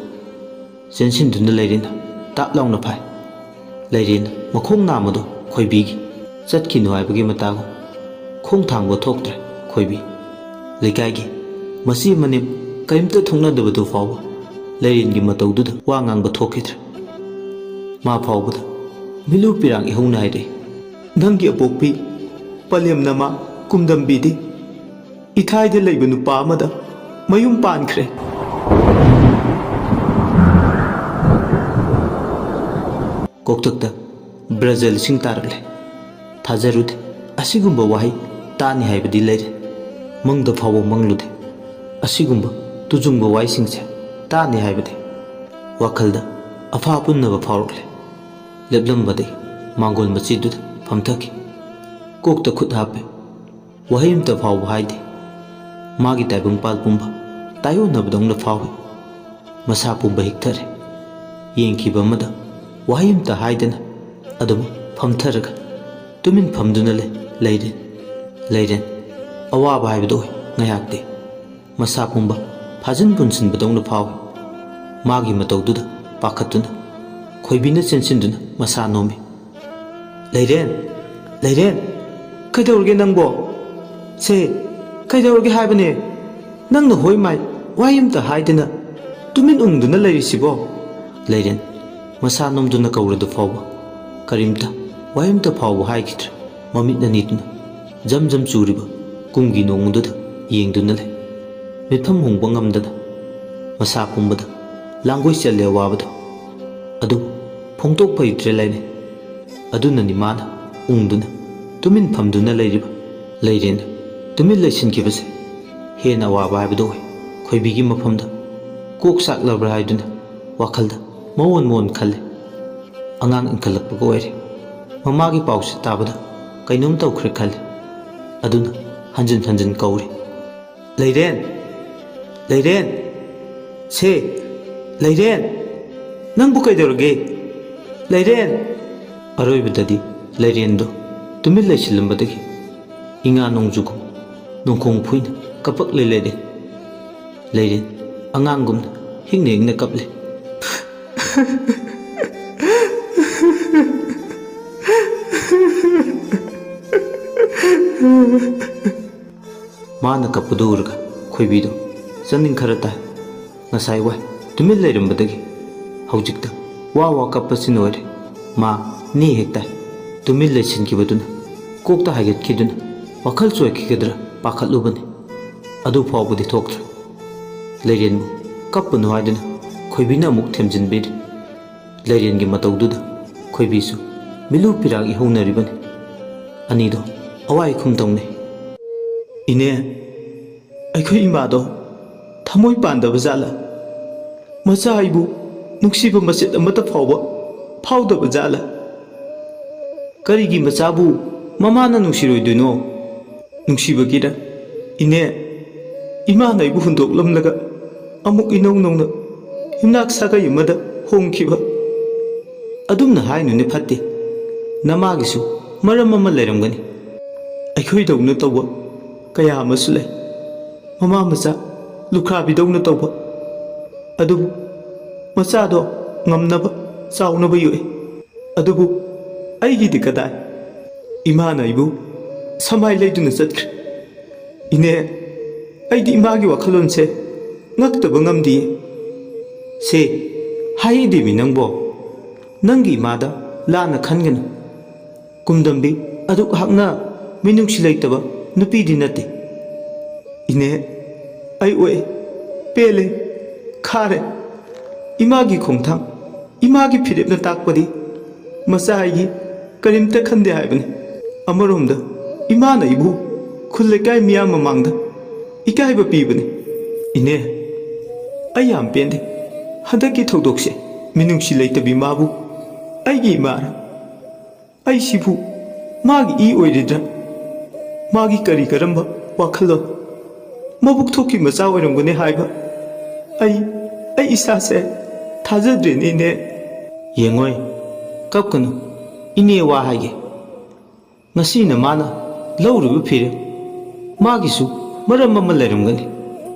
ꯆꯦꯟꯁꯤꯟꯗꯨꯅ ꯂꯩꯔꯦꯟꯅ ꯇꯥꯛ ꯂꯥꯎꯅ ꯐꯥꯏ꯫ ꯂꯩꯔꯦꯟꯅ ꯃꯈꯣꯡ ꯅꯥꯝꯃꯗꯣ ꯈꯣꯏꯕꯤꯒꯤ꯫ ꯆꯠꯈꯤꯅꯨ ꯍꯥꯏꯕꯒꯤ ꯃꯇꯥꯒꯨꯝ ꯈꯣꯡ ꯊꯥꯡꯕ ꯊꯣꯛꯇ꯭ꯔꯦ ꯈꯣꯏꯕꯤ꯫ ꯂꯩꯀꯥꯏꯒꯤ ꯃꯆꯤ ꯃꯅꯦꯝ ꯀꯔꯤꯝꯇ ꯊꯣꯛꯅꯗꯕꯗꯨ ꯐꯥꯎꯕ ꯂꯩꯔꯦꯟꯒꯤ ꯃꯇꯧꯗꯨꯗ ꯋꯥ ꯉꯥꯡꯕ ꯊꯣꯛꯈꯤꯗ꯭ꯔꯦ꯫ ꯃꯥ ꯐꯥꯎꯕꯗ ꯃꯤꯠꯂꯨ ꯄꯤꯔꯥꯡ ꯏꯍꯧꯅ ꯍꯥꯏꯔꯛꯏ, "ꯅꯪꯒꯤ ꯑꯄꯣꯛꯄꯤ ꯄꯂꯦꯝꯅꯃ ꯀꯨꯝꯗꯝꯕꯤꯗꯤ ꯏꯊꯥꯏꯗ ꯂꯩꯕ ꯅꯨꯄꯥ ꯑꯃꯗ ꯃꯌꯨꯝ ꯄꯥꯟꯈ꯭ꯔꯦ꯫" ꯀꯣꯛꯇꯛꯇ ꯕ꯭ꯔꯖ ꯂꯤꯁꯤꯡ ꯇꯥꯔꯛꯂꯦ꯫ ꯊꯥꯖꯔꯨꯗꯦ ꯑꯁꯤꯒꯨꯝꯕ ꯋꯥꯍꯩ ꯇꯥꯅꯤ ꯍꯥꯏꯕꯗꯤ ꯂꯩꯔꯦ꯫ ꯃꯪꯗ ꯐꯥꯎꯕ ꯃꯪꯂꯨꯗꯦ ꯑꯁꯤꯒꯨꯝꯕ ꯇꯨꯖꯨꯡꯕ ꯋꯥꯍꯩꯁꯤꯡꯁꯦ ꯇꯥꯅꯤ ꯍꯥꯏꯕꯗꯤ꯫ ꯋꯥꯈꯜꯗ ꯑꯐꯥ ꯄꯨꯟꯅꯕ ꯐꯥꯎꯔꯛꯂꯦ꯫ ꯂꯦꯞꯂꯝꯕꯗꯒꯤ ꯃꯥꯡꯒꯣꯜ ꯃꯆꯤꯗꯨꯗ ꯐꯝꯊꯈꯤ꯫ ꯀꯣꯛꯇ ꯈꯨꯠ ꯍꯥꯞꯄꯦ꯫ ꯋꯥꯍꯩ ꯑꯃꯇ ꯐꯥꯎꯕ ꯍꯥꯏꯗꯦ꯫ ꯃꯥꯒꯤ ꯇꯥꯏꯕꯪꯄꯥꯜ ꯄꯨꯝꯕ ꯇꯥꯏꯑꯣꯟꯅꯕꯗꯧꯅ ꯐꯥꯎꯏ꯫ ꯃꯁꯥ ꯄꯨꯝꯕ ꯍꯤꯛꯊꯔꯦ꯫ ꯌꯦꯡꯈꯤꯕ ꯑꯃꯗ ꯋꯥꯍꯩ ꯑꯃꯇ ꯍꯥꯏꯗꯅ ꯑꯗꯨꯝ ꯐꯝꯊꯔꯒ ꯇꯨꯃꯤꯟ ꯐꯝꯗꯨꯅ ꯂꯩ, ꯂꯩꯔꯦ꯫ ꯂꯩꯔꯦ꯫ ꯑꯋꯥꯕ ꯍꯥꯏꯕꯗꯨ ꯑꯣꯏ ꯉꯥꯏꯍꯥꯛꯇꯤ꯫ ꯃꯁꯥ ꯄꯨꯝꯕ ꯐꯥꯖꯤꯟ ꯄꯨꯟꯁꯤꯟꯕꯗꯧꯅ ꯐꯥꯎꯏ꯫ ꯃꯥꯒꯤ ꯃꯇꯧꯗꯨꯗ ꯄꯥꯈꯠꯇꯨꯅ ꯈꯣꯏꯕꯤꯅ ꯆꯦꯟꯁꯤꯟꯗꯨꯅ ꯃꯁꯥ ꯅꯣꯝꯃꯤ꯫ "ꯂꯩꯔꯦꯟ! ꯂꯩꯔꯦꯟ! ꯀꯩꯗꯧꯔꯒꯦ ꯅꯪꯕꯣ? ꯁꯦ, ꯀꯩꯗꯧꯔꯒꯦ ꯍꯥꯏꯕꯅꯦ? ꯅꯪꯅ ꯍꯣꯏ ꯃꯥꯏ ꯋꯥꯍꯩ ꯑꯃꯇ ꯍꯥꯏꯗꯅ ꯇꯨꯃꯤꯟ ꯎꯪꯗꯨꯅ ꯂꯩꯔꯤꯁꯤꯕꯣ?" ꯂꯩꯔꯦꯟ ꯃꯁꯥ ꯅꯣꯝꯗꯨꯅ ꯀꯧꯔꯗꯨ ꯐꯥꯎꯕ ꯀꯔꯤꯝꯇ, ꯋꯥꯍꯩ ꯑꯃꯇ ꯐꯥꯎꯕ ꯍꯥꯏꯈꯤꯗ꯭ꯔꯦ꯫ ꯃꯃꯤꯠ ꯑꯅꯤꯗꯨꯅ ꯖꯝ ꯖꯝ ꯆꯨꯔꯤꯕ ꯀꯨꯝꯒꯤ ꯅꯣꯡꯗꯨꯗ ꯌꯦꯡꯗꯨꯅ ꯂꯩ꯫ ꯃꯤꯠꯐꯝ ꯍꯣꯡꯕ ꯉꯝꯗꯅ ꯃꯁꯥ ꯄꯨꯝꯕꯗ ꯂꯥꯡꯒꯣꯏ ꯆꯦꯜꯂꯦ ꯑꯋꯥꯕꯗꯣ꯫ ꯑꯗꯨꯕꯨ ꯐꯣꯡꯗꯣꯛꯄ ꯍꯩꯇ꯭ꯔꯦ ꯂꯩꯔꯦꯟ꯫ ꯑꯗꯨꯅꯅꯤ ꯃꯥꯅ ꯎꯪꯗꯨꯅ ꯇꯨꯃꯤꯟ ꯐꯝꯗꯨꯅ ꯂꯩꯔꯤꯕ꯫ ꯂꯩꯔꯦꯟꯅ ꯇꯨꯃꯤꯟ ꯂꯩꯁꯤꯟꯈꯤꯕꯁꯦ ꯍꯦꯟꯅ ꯑꯋꯥꯕ ꯍꯥꯏꯕꯗꯨ ꯑꯣꯏ꯫ ꯈꯣꯏꯕꯤꯒꯤ ꯃꯐꯝꯗ ꯀꯣꯛ ꯆꯥꯛꯂꯕ꯭ꯔꯥ ꯍꯥꯏꯗꯨꯅ ꯋꯥꯈꯜꯗ ꯃꯑꯣꯟ ꯃꯑꯣꯟ ꯈꯜꯂꯤ꯫ ꯑꯉꯥꯡ ꯏꯟꯈꯠꯂꯛꯄꯒ ꯑꯣꯏꯔꯦ꯫ ꯃꯃꯥꯒꯤ ꯄꯥꯎꯁꯦ ꯇꯥꯕꯗ ꯀꯩꯅꯣꯝ ꯇꯧꯈ꯭ꯔꯦ ꯈꯜꯂꯤ꯫ ꯑꯗꯨꯅ ꯍꯟꯖꯤꯟ ꯍꯟꯖꯤꯟ ꯀꯧꯔꯤ꯫ "ꯂꯩꯔꯦꯟ! ꯂꯩꯔꯦꯟ! ꯁꯦ! ꯂꯩꯔꯦꯟ! ꯅꯪꯕꯨ ꯀꯩꯗꯧꯔꯒꯦ? ꯂꯩꯔꯦꯟ!" ꯑꯔꯣꯏꯕꯗꯗꯤ ꯂꯩꯔꯦꯟꯗꯣ ꯇꯨꯃꯤꯟ ꯂꯩꯁꯤꯜꯂꯝꯕꯗꯒꯤ ꯏꯉꯥ ꯅꯣꯡꯖꯨꯒꯨꯝ ꯅꯣꯡꯈꯣꯡ ꯐꯨꯏꯅ ꯀꯞꯄꯛꯂꯦ ꯂꯩꯔꯦꯟ꯫ ꯂꯩꯔꯦꯟ ꯑꯉꯥꯡꯒꯨꯝꯅ ꯍꯤꯡꯅ ꯍꯤꯡꯅ ꯀꯞꯂꯦ꯫ ꯃꯥꯅ ꯀꯞꯄꯗꯨ ꯎꯔꯒ ꯈꯣꯏꯕꯤꯗꯣ ꯆꯥꯅꯤꯡ ꯈꯔ ꯇꯥꯏ꯫ ꯉꯁꯥꯏ ꯋꯥꯏ ꯇꯨꯃꯤꯟ ꯂꯩꯔꯝꯕꯗꯒꯤ ꯍꯧꯖꯤꯛꯇ ꯋꯥ ꯋꯥ ꯀꯞꯄꯁꯤꯅ ꯑꯣꯏꯔꯦ꯫ ꯃꯥ ꯅꯦ ꯍꯦꯛ ꯇꯥꯏ꯫ ꯇꯨꯃꯤꯟ ꯂꯩꯁꯤꯟꯈꯤꯕꯗꯨꯅ ꯀꯣꯛꯇ ꯍꯥꯏꯒꯠꯈꯤꯗꯨꯅ ꯋꯥꯈꯜ ꯆꯣꯏꯈꯤꯒꯗ꯭ꯔꯥ ꯄꯥꯈꯠꯂꯨꯕꯅꯤ꯫ ꯑꯗꯨ ꯐꯥꯎꯕꯗꯤ ꯊꯣꯛꯇ꯭ꯔꯦ꯫ ꯂꯩꯔꯦꯟꯕꯨ ꯀꯞꯄꯅꯨ ꯍꯥꯏꯗꯨꯅ ꯈꯣꯏꯕꯤꯅ ꯑꯃꯨꯛ ꯊꯦꯝꯖꯤꯟꯕꯤꯔꯤ꯫ ꯂꯩꯔꯦꯟꯒꯤ ꯃꯇꯧꯗꯨꯗ ꯈꯣꯏꯕꯤꯁꯨ ꯃꯤꯂꯨ ꯄꯤꯔꯥꯛ ꯏꯍꯧꯅꯔꯤꯕꯅꯤ꯫ ꯑꯅꯤꯗꯣ ꯑꯋꯥꯏ ꯈꯨꯝ ꯇꯧꯅꯩ꯫ "ꯏꯅꯦ, ꯑꯩꯈꯣꯏ ꯏꯃꯥꯗꯣ ꯊꯃꯣꯏ ꯄꯥꯟꯗꯕ ꯖꯥꯠꯂ? ꯃꯆꯥ ꯑꯩꯕꯨ ꯅꯨꯡꯁꯤꯕ ꯃꯆꯦꯠ ꯑꯃꯠꯇ ꯐꯥꯎꯕ ꯐꯥꯎꯗꯕ ꯖꯥꯠꯂ? ꯀꯔꯤꯒꯤ ꯃꯆꯥꯕꯨ ꯃꯃꯥꯅ ꯅꯨꯡꯁꯤꯔꯣꯏꯗꯣꯏꯅꯣ? ꯅꯨꯡꯁꯤꯕꯒꯤꯔ? ꯏꯅꯦ, ꯏꯃꯥꯅ ꯑꯩꯕꯨ ꯍꯨꯟꯗꯣꯛꯂꯝꯂꯒ ꯑꯃꯨꯛ ꯏꯅꯧ ꯅꯧꯅ ꯌꯨꯝꯅꯥꯛ ꯁꯥꯒꯩ ꯑꯃꯗ ꯍꯣꯡꯈꯤꯕ꯫ ꯑꯗꯨꯝꯅ ꯍꯥꯏꯅꯨꯅꯦ, ꯐꯠꯇꯦ꯫ ꯅꯃꯥꯒꯤꯁꯨ ꯃꯔꯝ ꯑꯃ ꯂꯩꯔꯝꯒꯅꯤ꯫ ꯑꯩꯈꯣꯏꯗꯧꯅ ꯇꯧꯕ ꯀꯌꯥ ꯑꯃꯁꯨ ꯂꯩ꯫ ꯃꯃꯥ ꯃꯆꯥ ꯂꯨꯈ꯭ꯔꯥꯕꯤꯗꯧꯅ ꯇꯧꯕ꯫ ꯑꯗꯨꯕꯨ ꯃꯆꯥꯗꯣ ꯉꯝꯅꯕ, ꯆꯥꯎꯅꯕ ꯌꯣꯛꯏ꯫ ꯑꯗꯨꯕꯨ ꯑꯩꯒꯤꯗꯤ ꯀꯗꯥꯏ? ꯏꯃꯥꯅ ꯑꯩꯕꯨ ꯁꯃꯥꯏ ꯂꯩꯗꯨꯅ ꯆꯠꯈ꯭ꯔꯦ꯫ ꯏꯅꯦ, ꯑꯩꯗꯤ ꯏꯃꯥꯒꯤ ꯋꯥꯈꯜꯂꯣꯟꯁꯦ ꯉꯛꯇꯕ ꯉꯝꯗꯤꯌꯦ꯫" "ꯁꯦ, ꯍꯥꯏꯗꯦꯃꯤ ꯅꯪꯕꯣ꯫ ꯅꯪꯒꯤ ꯏꯃꯥꯗ ꯂꯥꯟꯅ ꯈꯟꯒꯅꯨ꯫ ꯀꯨꯝꯗꯝꯕꯤ ꯑꯗꯨꯛ ꯍꯥꯛꯅ ꯃꯤꯅꯨꯡꯁꯤ ꯂꯩꯇꯕ ꯅꯨꯄꯤꯗꯤ ꯅꯠꯇꯦ꯫" "ꯏꯅꯦ, ꯑꯩ ꯑꯣꯛꯑꯦ, ꯄꯦꯜꯂꯦ, ꯈꯥꯔꯦ꯫ ꯏꯃꯥꯒꯤ ꯈꯣꯡꯊꯥꯡ, ꯏꯃꯥꯒꯤ ꯐꯤꯔꯦꯞꯅ ꯇꯥꯛꯄꯗꯤ ꯃꯆꯥ ꯑꯩꯒꯤ ꯀꯔꯤꯝꯇ ꯈꯟꯗꯦ ꯍꯥꯏꯕꯅꯤ꯫ ꯑꯃꯔꯣꯝꯗ ꯏꯃꯥꯅ ꯑꯩꯕꯨ ꯈꯨꯜ ꯂꯩꯀꯥꯏ ꯃꯤꯌꯥꯝ ꯃꯃꯥꯡꯗ ꯏꯀꯥꯏꯕ ꯄꯤꯕꯅꯤ꯫ ꯏꯅꯦ, ꯑꯩ ꯌꯥꯝ ꯄꯦꯟꯗꯦ꯫ ꯍꯟꯗꯛꯀꯤ ꯊꯧꯗꯣꯛꯁꯦ ꯃꯤꯅꯨꯡꯁꯤ ꯂꯩꯇꯕꯤ ꯃꯥꯕꯨ ꯑꯩꯒꯤ ꯏꯃꯥꯔ? ꯑꯩꯁꯤꯕꯨ ꯃꯥꯒꯤ ꯏ ꯑꯣꯏꯔꯤꯗ꯭ꯔꯥ? ꯃꯥꯒꯤ ꯀꯔꯤ ꯀꯔꯝꯕ ꯋꯥꯈꯜꯂꯣꯟ? ꯃꯕꯨꯛ ꯊꯣꯛꯀꯤ ꯃꯆꯥ ꯑꯣꯏꯔꯝꯒꯅꯤ ꯍꯥꯏꯕ ꯑꯩ, ꯑꯩ ꯏꯁꯥꯁꯦ ꯊꯥꯖꯗ꯭ꯔꯦꯅꯦ, ꯏꯅꯦ꯫" "ꯌꯦꯡꯉꯣꯏ, ꯀꯞꯀꯅꯨ꯫ ꯏꯅꯦ ꯋꯥ ꯍꯥꯏꯒꯦ꯫ ꯉꯁꯤꯅ ꯃꯥꯅ ꯂꯧꯔꯤꯕ ꯐꯤꯔꯦꯞ ꯃꯥꯒꯤꯁꯨ ꯃꯔꯝ ꯑꯃ ꯂꯩꯔꯝꯒꯅꯤ꯫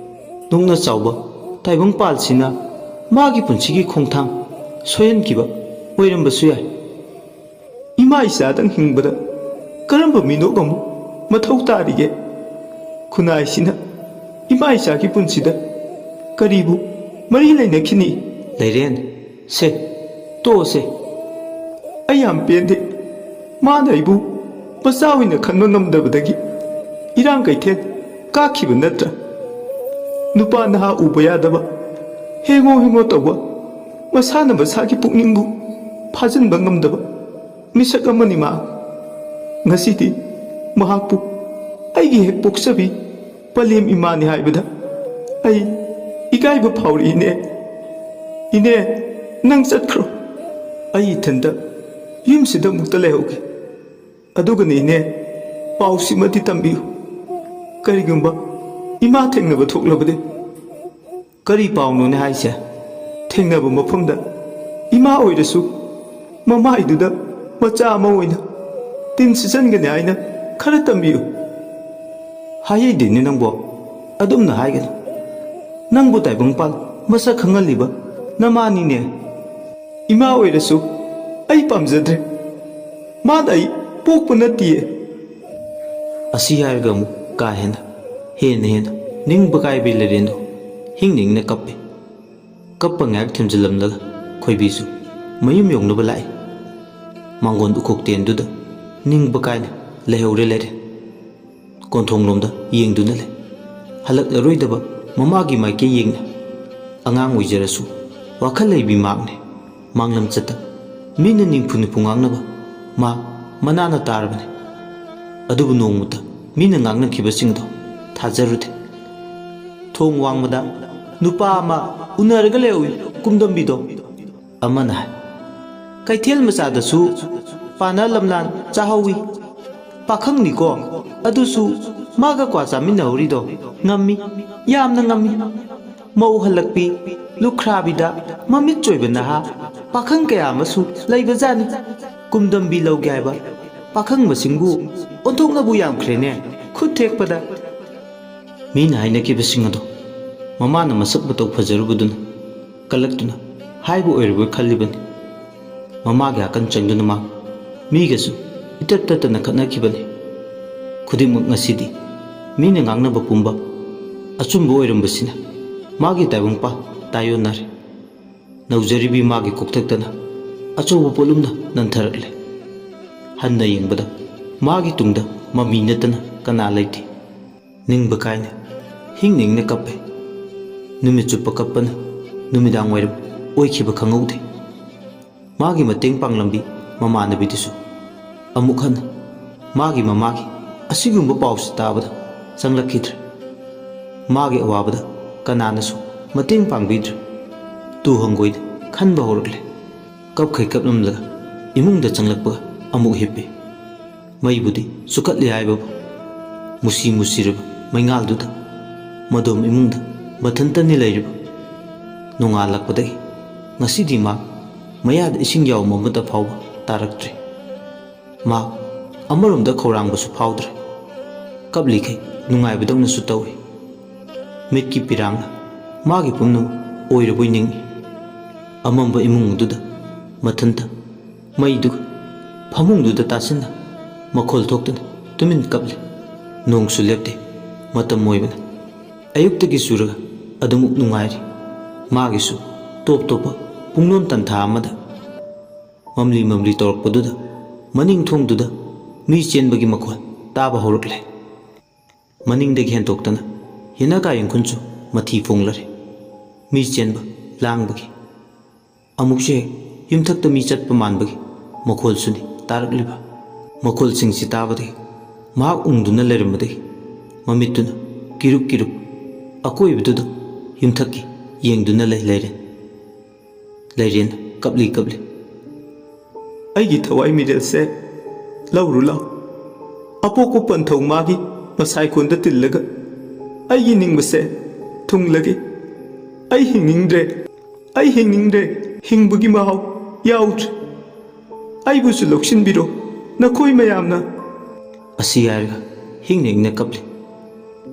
ꯅꯣꯛꯅ ꯆꯥꯎꯕ ꯇꯥꯏꯕꯪꯄꯥꯜꯁꯤꯅ ꯃꯥꯒꯤ ꯄꯨꯟꯁꯤꯒꯤ ꯈꯣꯡꯊꯥꯡ ꯁꯣꯏꯍꯟꯈꯤꯕ ꯑꯣꯏꯔꯝꯕꯁꯨ ꯌꯥꯏ꯫ ꯏꯃꯥ ꯏꯆꯥꯗꯪ ꯍꯤꯡꯕꯗ ꯀꯔꯝꯕ ꯃꯤꯅꯣꯛ ꯑꯃꯨꯛ ꯃꯊꯧ ꯇꯥꯔꯤꯒꯦ? ꯈꯨꯟꯅꯥꯏꯁꯤꯅ ꯏꯃꯥ ꯏꯆꯥꯒꯤ ꯄꯨꯟꯁꯤꯗ ꯀꯔꯤꯕꯨ ꯃꯔꯤ ꯂꯩꯅꯈꯤꯅꯤ? ꯂꯩꯔꯦꯟ, ꯁꯦ, ꯇꯣꯛꯑꯁꯦ꯫ ꯑꯩ ꯌꯥꯝ ꯄꯦꯟꯗꯦ꯫ ꯃꯥꯅ ꯑꯩꯕꯨ ꯃꯆꯥ ꯑꯣꯏꯅ ꯈꯟꯕ ꯉꯝꯗꯕꯗꯒꯤ ꯏꯔꯥꯡ ꯀꯩꯊꯦꯜ ꯀꯥꯈꯤꯕ ꯅꯠꯇ꯭ꯔꯥ? ꯅꯨꯄꯥ ꯅꯍꯥ ꯎꯕ ꯌꯥꯗꯕ, ꯍꯦꯡꯉꯣ ꯍꯦꯡꯉꯣ ꯇꯧꯕ, ꯃꯁꯥꯅ ꯃꯁꯥꯒꯤ ꯄꯨꯛꯅꯤꯡꯕꯨ ꯐꯥꯖꯤꯟꯕ ꯉꯝꯗꯕ ꯃꯤꯁꯛ ꯑꯃꯅꯤ ꯃꯥ꯫ ꯉꯁꯤꯗꯤ ꯃꯍꯥꯛꯄꯨ ꯑꯩꯒꯤ ꯍꯦꯛ ꯄꯣꯛꯆꯕꯤ ꯄꯂꯦꯝ ꯏꯃꯥꯅꯤ ꯍꯥꯏꯕꯗ ꯑꯩ ꯏꯀꯥꯏꯕ ꯐꯥꯎꯔꯤ, ꯏꯅꯦ꯫ ꯏꯅꯦ, ꯅꯪ ꯆꯠꯈ꯭ꯔꯣ꯫ ꯑꯩ ꯏꯊꯟꯇ ꯌꯨꯝꯁꯤꯗ ꯑꯃꯨꯛꯇ ꯂꯩꯍꯧꯒꯦ꯫ ꯑꯗꯨꯒꯅꯦ ꯏꯅꯦ, ꯄꯥꯎꯁꯤꯃꯗꯤ ꯇꯝꯕꯤꯌꯨ꯫ ꯀꯔꯤꯒꯨꯝꯕ ꯏꯃꯥ ꯊꯦꯡꯅꯕ ꯊꯣꯛꯂꯕꯗꯤ꯫ ꯀꯔꯤ ꯄꯥꯎꯅꯣꯅꯦ ꯍꯥꯏꯁꯦ? ꯊꯦꯡꯅꯕ ꯃꯐꯝꯗ ꯏꯃꯥ ꯑꯣꯏꯔꯁꯨ ꯃꯃꯥꯏꯗꯨꯗ ꯃꯆꯥ ꯑꯃ ꯑꯣꯏꯅ ꯇꯤꯟ ꯁꯤꯠꯆꯟꯒꯅꯤ ꯍꯥꯏꯅ ꯈꯔ ꯇꯝꯕꯤꯌꯨ꯫ ꯍꯥꯏꯍꯩꯗꯦꯅꯦ ꯅꯪꯕꯣ, ꯑꯗꯨꯝꯅ ꯍꯥꯏꯒꯅꯨ꯫ ꯅꯪꯕꯨ ꯇꯥꯏꯕꯪꯄꯥꯜ ꯃꯁꯛ ꯈꯪꯍꯜꯂꯤꯕ ꯅꯃꯥꯅꯤꯅꯦ꯫ ꯏꯃꯥ ꯑꯣꯏꯔꯁꯨ ꯑꯩ ꯄꯥꯝꯖꯗ꯭ꯔꯦ꯫ ꯃꯥꯅ ꯑꯩ ꯄꯣꯛꯄ ꯅꯠꯇꯤꯌꯦ꯫ ꯑꯁꯤ ꯍꯥꯏꯔꯒ ꯑꯃꯨꯛ ꯀꯥ ꯍꯦꯟꯅ, ꯍꯦꯟꯅ ꯍꯦꯟꯅ ꯅꯤꯡꯕ ꯀꯥꯏꯕꯩ ꯂꯩꯔꯦꯟꯗꯣ ꯍꯤꯡ ꯍꯤꯡꯅ ꯀꯞꯄꯦ꯫ ꯀꯞꯄ ꯉꯥꯏꯍꯥꯛ ꯊꯦꯝꯖꯤꯜꯂꯝꯂꯒ ꯈꯣꯏꯕꯤꯁꯨ ꯃꯌꯨꯝ ꯌꯧꯅꯕ ꯂꯥꯛꯏ꯫ ꯃꯥꯡꯒꯣꯟ ꯎꯈꯣꯛ ꯇꯦꯟꯗꯨꯗ ꯅꯤꯡꯕ ꯀꯥꯏꯅ ꯂꯩꯍꯧꯔꯦ ꯂꯩꯔꯦ꯫ ꯀꯣꯟꯊꯣꯡꯂꯣꯝꯗ ꯌꯦꯡꯗꯨꯅ ꯂꯩ꯫ ꯍꯜꯂꯛꯂꯔꯣꯏꯗꯕ ꯃꯃꯥꯒꯤ ꯃꯥꯏꯀꯩ ꯌꯦꯡꯅ꯫ ꯑꯉꯥꯡ ꯑꯣꯏꯖꯔꯁꯨ ꯋꯥꯈꯜ ꯂꯩꯕꯤ ꯃꯍꯥꯛꯅꯤ꯫ ꯃꯥꯡꯂꯝꯆꯠꯇ ꯃꯤꯅ ꯅꯤꯡꯐꯨ ꯅꯤꯐꯨ ꯉꯥꯡꯅꯕ ꯃꯥ ꯃꯅꯥꯅ ꯇꯥꯔꯕꯅꯤ꯫ ꯑꯗꯨꯕꯨ ꯅꯣꯡꯃꯇ ꯃꯤꯅ ꯉꯥꯡꯅꯈꯤꯕꯁꯤꯡꯗꯣ ꯊꯥꯖꯔꯨꯗꯦ꯫ ꯊꯣꯡ ꯋꯥꯡꯃꯗ ꯅꯨꯄꯥ ꯑꯃ ꯎꯅꯔꯒ ꯂꯩꯍꯧꯏ, ꯀꯨꯝꯗꯝꯕꯤꯗꯣ꯫ ꯑꯃꯅ ꯍꯥꯏ, "ꯀꯩꯊꯦꯜ ꯃꯆꯥꯗꯁꯨ ꯄꯥꯅ ꯂꯝꯂꯥꯟ ꯆꯥꯍꯧꯏ꯫ ꯄꯥꯈꯪꯅꯤꯀꯣ, ꯑꯗꯨꯁꯨ ꯃꯥꯒ ꯀ꯭ꯋꯥ ꯆꯥꯃꯤꯟꯅꯍꯧꯔꯤꯗꯣ ꯉꯝꯃꯤ, ꯌꯥꯝꯅ ꯉꯝꯃꯤ꯫ ꯃꯧ ꯍꯜꯂꯛꯄꯤ, ꯂꯨꯈ꯭ꯔꯥꯕꯤꯗ ꯃꯃꯤꯠ ꯆꯣꯏꯕ ꯅꯍꯥ ꯄꯥꯈꯪ ꯀꯌꯥ ꯑꯃꯁꯨ ꯂꯩꯕꯖꯥꯠꯅꯤ꯫ ꯀꯨꯝꯗꯝꯕꯤ ꯂꯧꯒꯦ ꯍꯥꯏꯕ ꯄꯥꯈꯪ ꯃꯁꯤꯡꯕꯨ ꯑꯣꯟꯊꯣꯛꯅꯕꯨ ꯌꯥꯝꯈ꯭ꯔꯦꯅꯦ꯫ ꯈꯨꯠ ꯊꯦꯛꯄꯗ ꯃꯤꯅ ꯍꯥꯏꯅꯈꯤꯕꯁꯤꯡ ꯑꯗꯣ ꯃꯃꯥꯅ ꯃꯁꯛ ꯃꯇꯧ ꯐꯖꯔꯨꯕꯗꯨꯅ ꯀꯜꯂꯛꯇꯨꯅ ꯍꯥꯏꯕ ꯑꯣꯏꯔꯕꯣꯏ ꯈꯜꯂꯤꯕꯅꯤ꯫ ꯃꯃꯥꯒꯤ ꯑꯀꯟ ꯆꯪꯗꯨꯅ ꯃꯥ ꯃꯤꯒꯁꯨ ꯏꯇꯠ ꯇꯠꯇꯅ ꯈꯠꯅꯈꯤꯕꯅꯤ꯫ ꯈꯨꯗꯤꯡꯃꯛ ꯉꯁꯤꯗꯤ ꯃꯤꯅ ꯉꯥꯡꯅꯕ ꯄꯨꯝꯕ ꯑꯆꯨꯝꯕ ꯑꯣꯏꯔꯝꯕꯁꯤꯅ ꯃꯥꯒꯤ ꯇꯥꯏꯕꯪꯄꯥꯟ ꯇꯥꯏꯌꯣꯟꯅꯔꯦ꯫ ꯅꯧꯖꯔꯤꯕꯤ ꯃꯥꯒꯤ ꯀꯣꯛꯊꯛꯇꯅ ꯑꯆꯧꯕ ꯄꯣꯠꯂꯨꯝꯅ ꯅꯟꯊꯔꯛꯂꯦ꯫ ꯍꯟꯅ ꯌꯦꯡꯕꯗ ꯃꯥꯒꯤ ꯇꯨꯡꯗ ꯃꯃꯤ ꯅꯠꯇꯅ ꯀꯅꯥ ꯂꯩꯇꯦ꯫ ꯅꯤꯡꯕ ꯀꯥꯏꯅ ꯍꯤꯡ ꯅꯤꯡꯅ ꯀꯞꯄꯦ꯫ ꯅꯨꯃꯤꯠ ꯆꯨꯞꯄ ꯀꯞꯄꯅ ꯅꯨꯃꯤꯗꯥꯡ ꯋꯥꯏꯔꯝ ꯑꯣꯏꯈꯤꯕ ꯈꯪꯍꯧꯗꯦ꯫ ꯃꯥꯒꯤ ꯃꯇꯦꯡ ꯄꯥꯡꯂꯝꯕꯤ ꯃꯃꯥꯟꯅꯕꯤꯗꯨꯁꯨ ꯑꯃꯨꯛ ꯍꯟꯅ ꯃꯥꯒꯤ ꯃꯃꯥꯒꯤ ꯑꯁꯤꯒꯨꯝꯕ ꯄꯥꯎꯁꯤ ꯇꯥꯕꯗ ꯆꯪꯂꯛꯈꯤꯗ꯭ꯔꯦ꯫ ꯃꯥꯒꯤ ꯑꯋꯥꯕꯗ ꯀꯅꯥꯅꯁꯨ ꯃꯇꯦꯡ ꯄꯥꯡꯕꯤꯗ꯭ꯔꯦ꯫ ꯇꯨ ꯍꯪꯒꯣꯏꯅ ꯈꯟꯕ ꯍꯧꯔꯛꯂꯦ꯫ ꯀꯞꯈꯩ ꯀꯞꯂꯝꯂꯒ ꯏꯃꯨꯡꯗ ꯆꯪꯂꯛꯄꯒ ꯑꯃꯨꯛ ꯍꯤꯞꯄꯤ꯫ ꯃꯩꯕꯨꯗꯤ ꯆꯨꯈꯠꯂꯤ ꯍꯥꯏꯕꯕꯨ ꯃꯨꯁꯤ ꯃꯨꯁꯤꯔꯕ ꯃꯩꯉꯥꯜꯗꯨꯗ ꯃꯗꯣꯝ ꯏꯃꯨꯡꯗ ꯃꯊꯟꯇꯅꯤ ꯂꯩꯔꯤꯕ꯫ ꯅꯣꯡꯉꯥꯜꯂꯛꯄꯗꯒꯤ ꯉꯁꯤꯗꯤ ꯃꯥ ꯃꯌꯥꯗ ꯏꯁꯤꯡ ꯌꯥꯎꯕ ꯑꯃꯠꯇ ꯐꯥꯎꯕ ꯇꯥꯔꯛꯇ꯭ꯔꯦ꯫ ꯃꯥ ꯑꯃꯔꯣꯝꯗ ꯈꯧꯔꯥꯡꯕꯁꯨ ꯐꯥꯎꯗ꯭ꯔꯦ꯫ ꯀꯞꯂꯤꯈꯩ ꯅꯨꯡꯉꯥꯏꯕꯗꯧꯅꯁꯨ ꯇꯧꯏ꯫ ꯃꯤꯠꯀꯤ ꯄꯤꯔꯥꯡꯅ ꯃꯥꯒꯤ ꯄꯨꯝꯅꯃꯛ ꯑꯣꯏꯔꯕꯣꯏ ꯅꯤꯡꯏ꯫ ꯑꯃꯝꯕ ꯏꯃꯨꯡ ꯑꯗꯨꯗ ꯃꯊꯟꯇ ꯃꯩꯗꯨꯒ ꯐꯃꯨꯡꯗꯨꯗ ꯇꯥꯁꯤꯟꯅ ꯃꯈꯣꯜ ꯊꯣꯛꯇꯅ ꯇꯨꯃꯤꯟ ꯀꯞꯂꯤ꯫ ꯅꯣꯡꯁꯨ ꯂꯦꯞꯇꯦ꯫ ꯃꯇꯝ ꯑꯣꯏꯕꯅ ꯑꯌꯨꯛꯇꯒꯤ ꯆꯨꯔꯒ ꯑꯗꯨꯃꯛ ꯅꯨꯡꯉꯥꯏꯔꯤ꯫ ꯃꯥꯒꯤꯁꯨ ꯇꯣꯞ ꯇꯣꯞꯄ ꯄꯨꯡꯂꯣꯟ ꯇꯟꯊꯥ ꯑꯃꯗ ꯃꯝꯂꯤ ꯃꯝꯂꯤ ꯇꯧꯔꯛꯄꯗꯨꯗ ꯃꯅꯤꯡ ꯊꯣꯡꯗꯨꯗ ꯃꯤ ꯆꯦꯟꯕꯒꯤ ꯃꯈꯣꯜ ꯇꯥꯕ ꯍꯧꯔꯛꯂꯦ꯫ ꯃꯅꯤꯡꯗꯒꯤ ꯍꯦꯟꯗꯣꯛꯇꯅ ꯌꯦꯅꯈꯥ ꯌꯦꯡꯈꯨꯟꯁꯨ ꯃꯊꯤ ꯐꯣꯡꯂꯔꯦ꯫ ꯃꯤ ꯆꯦꯟꯕ, ꯂꯥꯡꯕꯒꯤ꯫ ꯑꯃꯨꯛꯁꯨ ꯍꯦꯛ ꯌꯨꯝꯊꯛꯇ ꯃꯤ ꯆꯠꯄ ꯃꯥꯟꯕꯒꯤ ꯃꯈꯣꯜꯁꯨꯅꯤ ꯇꯥꯔꯛꯂꯤꯕ꯫ ꯃꯈꯣꯜꯁꯤꯡꯁꯤ ꯇꯥꯕꯗꯒꯤ ꯃꯍꯥꯛ ꯎꯪꯗꯨꯅ ꯂꯩꯔꯝꯕꯗꯒꯤ ꯃꯃꯤꯠꯇꯨꯅ ꯀꯤꯔꯨꯞ ꯀꯤꯔꯨꯞ ꯑꯀꯣꯏꯕꯗꯨꯗ ꯌꯨꯝꯊꯛꯀꯤ ꯌꯦꯡꯗꯨꯅ ꯂꯩ ꯂꯩꯔꯦ꯫ ꯂꯩꯔꯦꯟ ꯀꯞꯂꯤ ꯀꯞꯂꯤ꯫ "ꯑꯩꯒꯤ ꯊꯋꯥꯏ ꯃꯤꯔꯦꯜꯁꯦ ꯂꯧꯔꯨ ꯂꯥꯎ꯫ ꯑꯄꯣꯛꯄ ꯄꯟꯊꯧ ꯃꯥꯒꯤ ꯃꯁꯥꯏꯀꯣꯟꯗ ꯇꯤꯜꯂꯒ ꯑꯩꯒꯤ ꯅꯤꯡꯕꯁꯦ ꯊꯨꯡꯂꯒꯦ꯫ ꯑꯩ ꯍꯤꯡꯅꯤꯡꯗ꯭ꯔꯦ, ꯑꯩ ꯍꯤꯡꯅꯤꯡꯗ꯭ꯔꯦ, ꯍꯤꯡꯕꯒꯤ ꯃꯍꯥꯎ ꯌꯥꯎꯗ꯭ꯔꯦ꯫ ꯑꯩꯕꯨꯁꯨ ꯂꯧꯁꯤꯟꯕꯤꯔꯣ ꯅꯈꯣꯏ ꯃꯌꯥꯝꯅ"꯫ ꯑꯁꯤ ꯍꯥꯏꯔꯒ ꯍꯤꯡꯅ ꯍꯤꯡꯅ ꯀꯞꯂꯤ꯫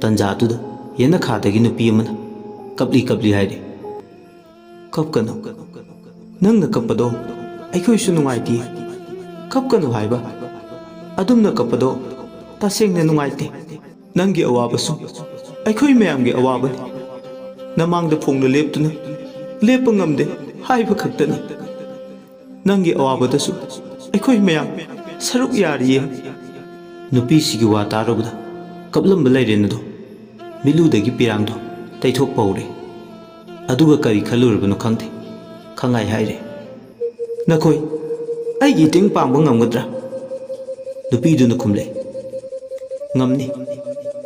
ꯇꯟꯖꯥꯗꯨꯗ ꯌꯦꯅꯈꯥꯗꯒꯤ ꯅꯨꯄꯤ ꯑꯃꯅ ꯀꯞꯂꯤ ꯀꯞꯂꯤ ꯍꯥꯏꯔꯤ, "ꯀꯞꯀꯅꯨ꯫ ꯅꯪꯅ ꯀꯞꯄꯗꯣ ꯑꯩꯈꯣꯏꯁꯨ ꯅꯨꯡꯉꯥꯏꯇꯦ꯫ ꯀꯞꯀꯅꯨ ꯍꯥꯏꯕ꯫ ꯑꯗꯨꯝꯅ ꯀꯞꯄꯗꯣ ꯇꯁꯦꯡꯅ ꯅꯨꯡꯉꯥꯏꯇꯦ꯫ ꯅꯪꯒꯤ ꯑꯋꯥꯕꯁꯨ ꯑꯩꯈꯣꯏ ꯃꯌꯥꯝꯒꯤ ꯑꯋꯥꯕꯅꯤ꯫ ꯅꯃꯥꯡꯗ ꯐꯣꯡꯅ ꯂꯦꯞꯇꯨꯅ ꯂꯦꯞꯄ ꯉꯝꯗꯦ ꯍꯥꯏꯕ ꯈꯛꯇꯅꯤ꯫ ꯅꯪꯒꯤ ꯑꯋꯥꯕꯗꯁꯨ ꯑꯩꯈꯣꯏ ꯃꯌꯥꯝ ꯁꯔꯨꯛ ꯌꯥꯔꯤꯌꯦ꯫" ꯅꯨꯄꯤꯁꯤꯒꯤ ꯋꯥ ꯇꯥꯔꯨꯕꯗ ꯀꯞꯂꯝꯕ ꯂꯩꯔꯦꯟ ꯑꯗꯣ ꯃꯤꯠꯂꯨꯗꯒꯤ ꯄꯤꯔꯥꯡꯗꯣ ꯇꯩꯊꯣꯛꯄ ꯍꯧꯔꯦ꯫ ꯑꯗꯨꯒ ꯀꯔꯤ ꯈꯜꯂꯨꯔꯕꯅꯣ ꯈꯪꯗꯦ, ꯈꯪꯉꯥꯏ ꯍꯥꯏꯔꯦ, "ꯅꯈꯣꯏ ꯑꯩꯒꯤ ꯏꯇꯦꯡ ꯄꯥꯡꯕ ꯉꯝꯒꯗ꯭ꯔꯥ?" ꯅꯨꯄꯤꯗꯨꯅ ꯈꯨꯝꯂꯦ, "ꯉꯝꯅꯤ꯫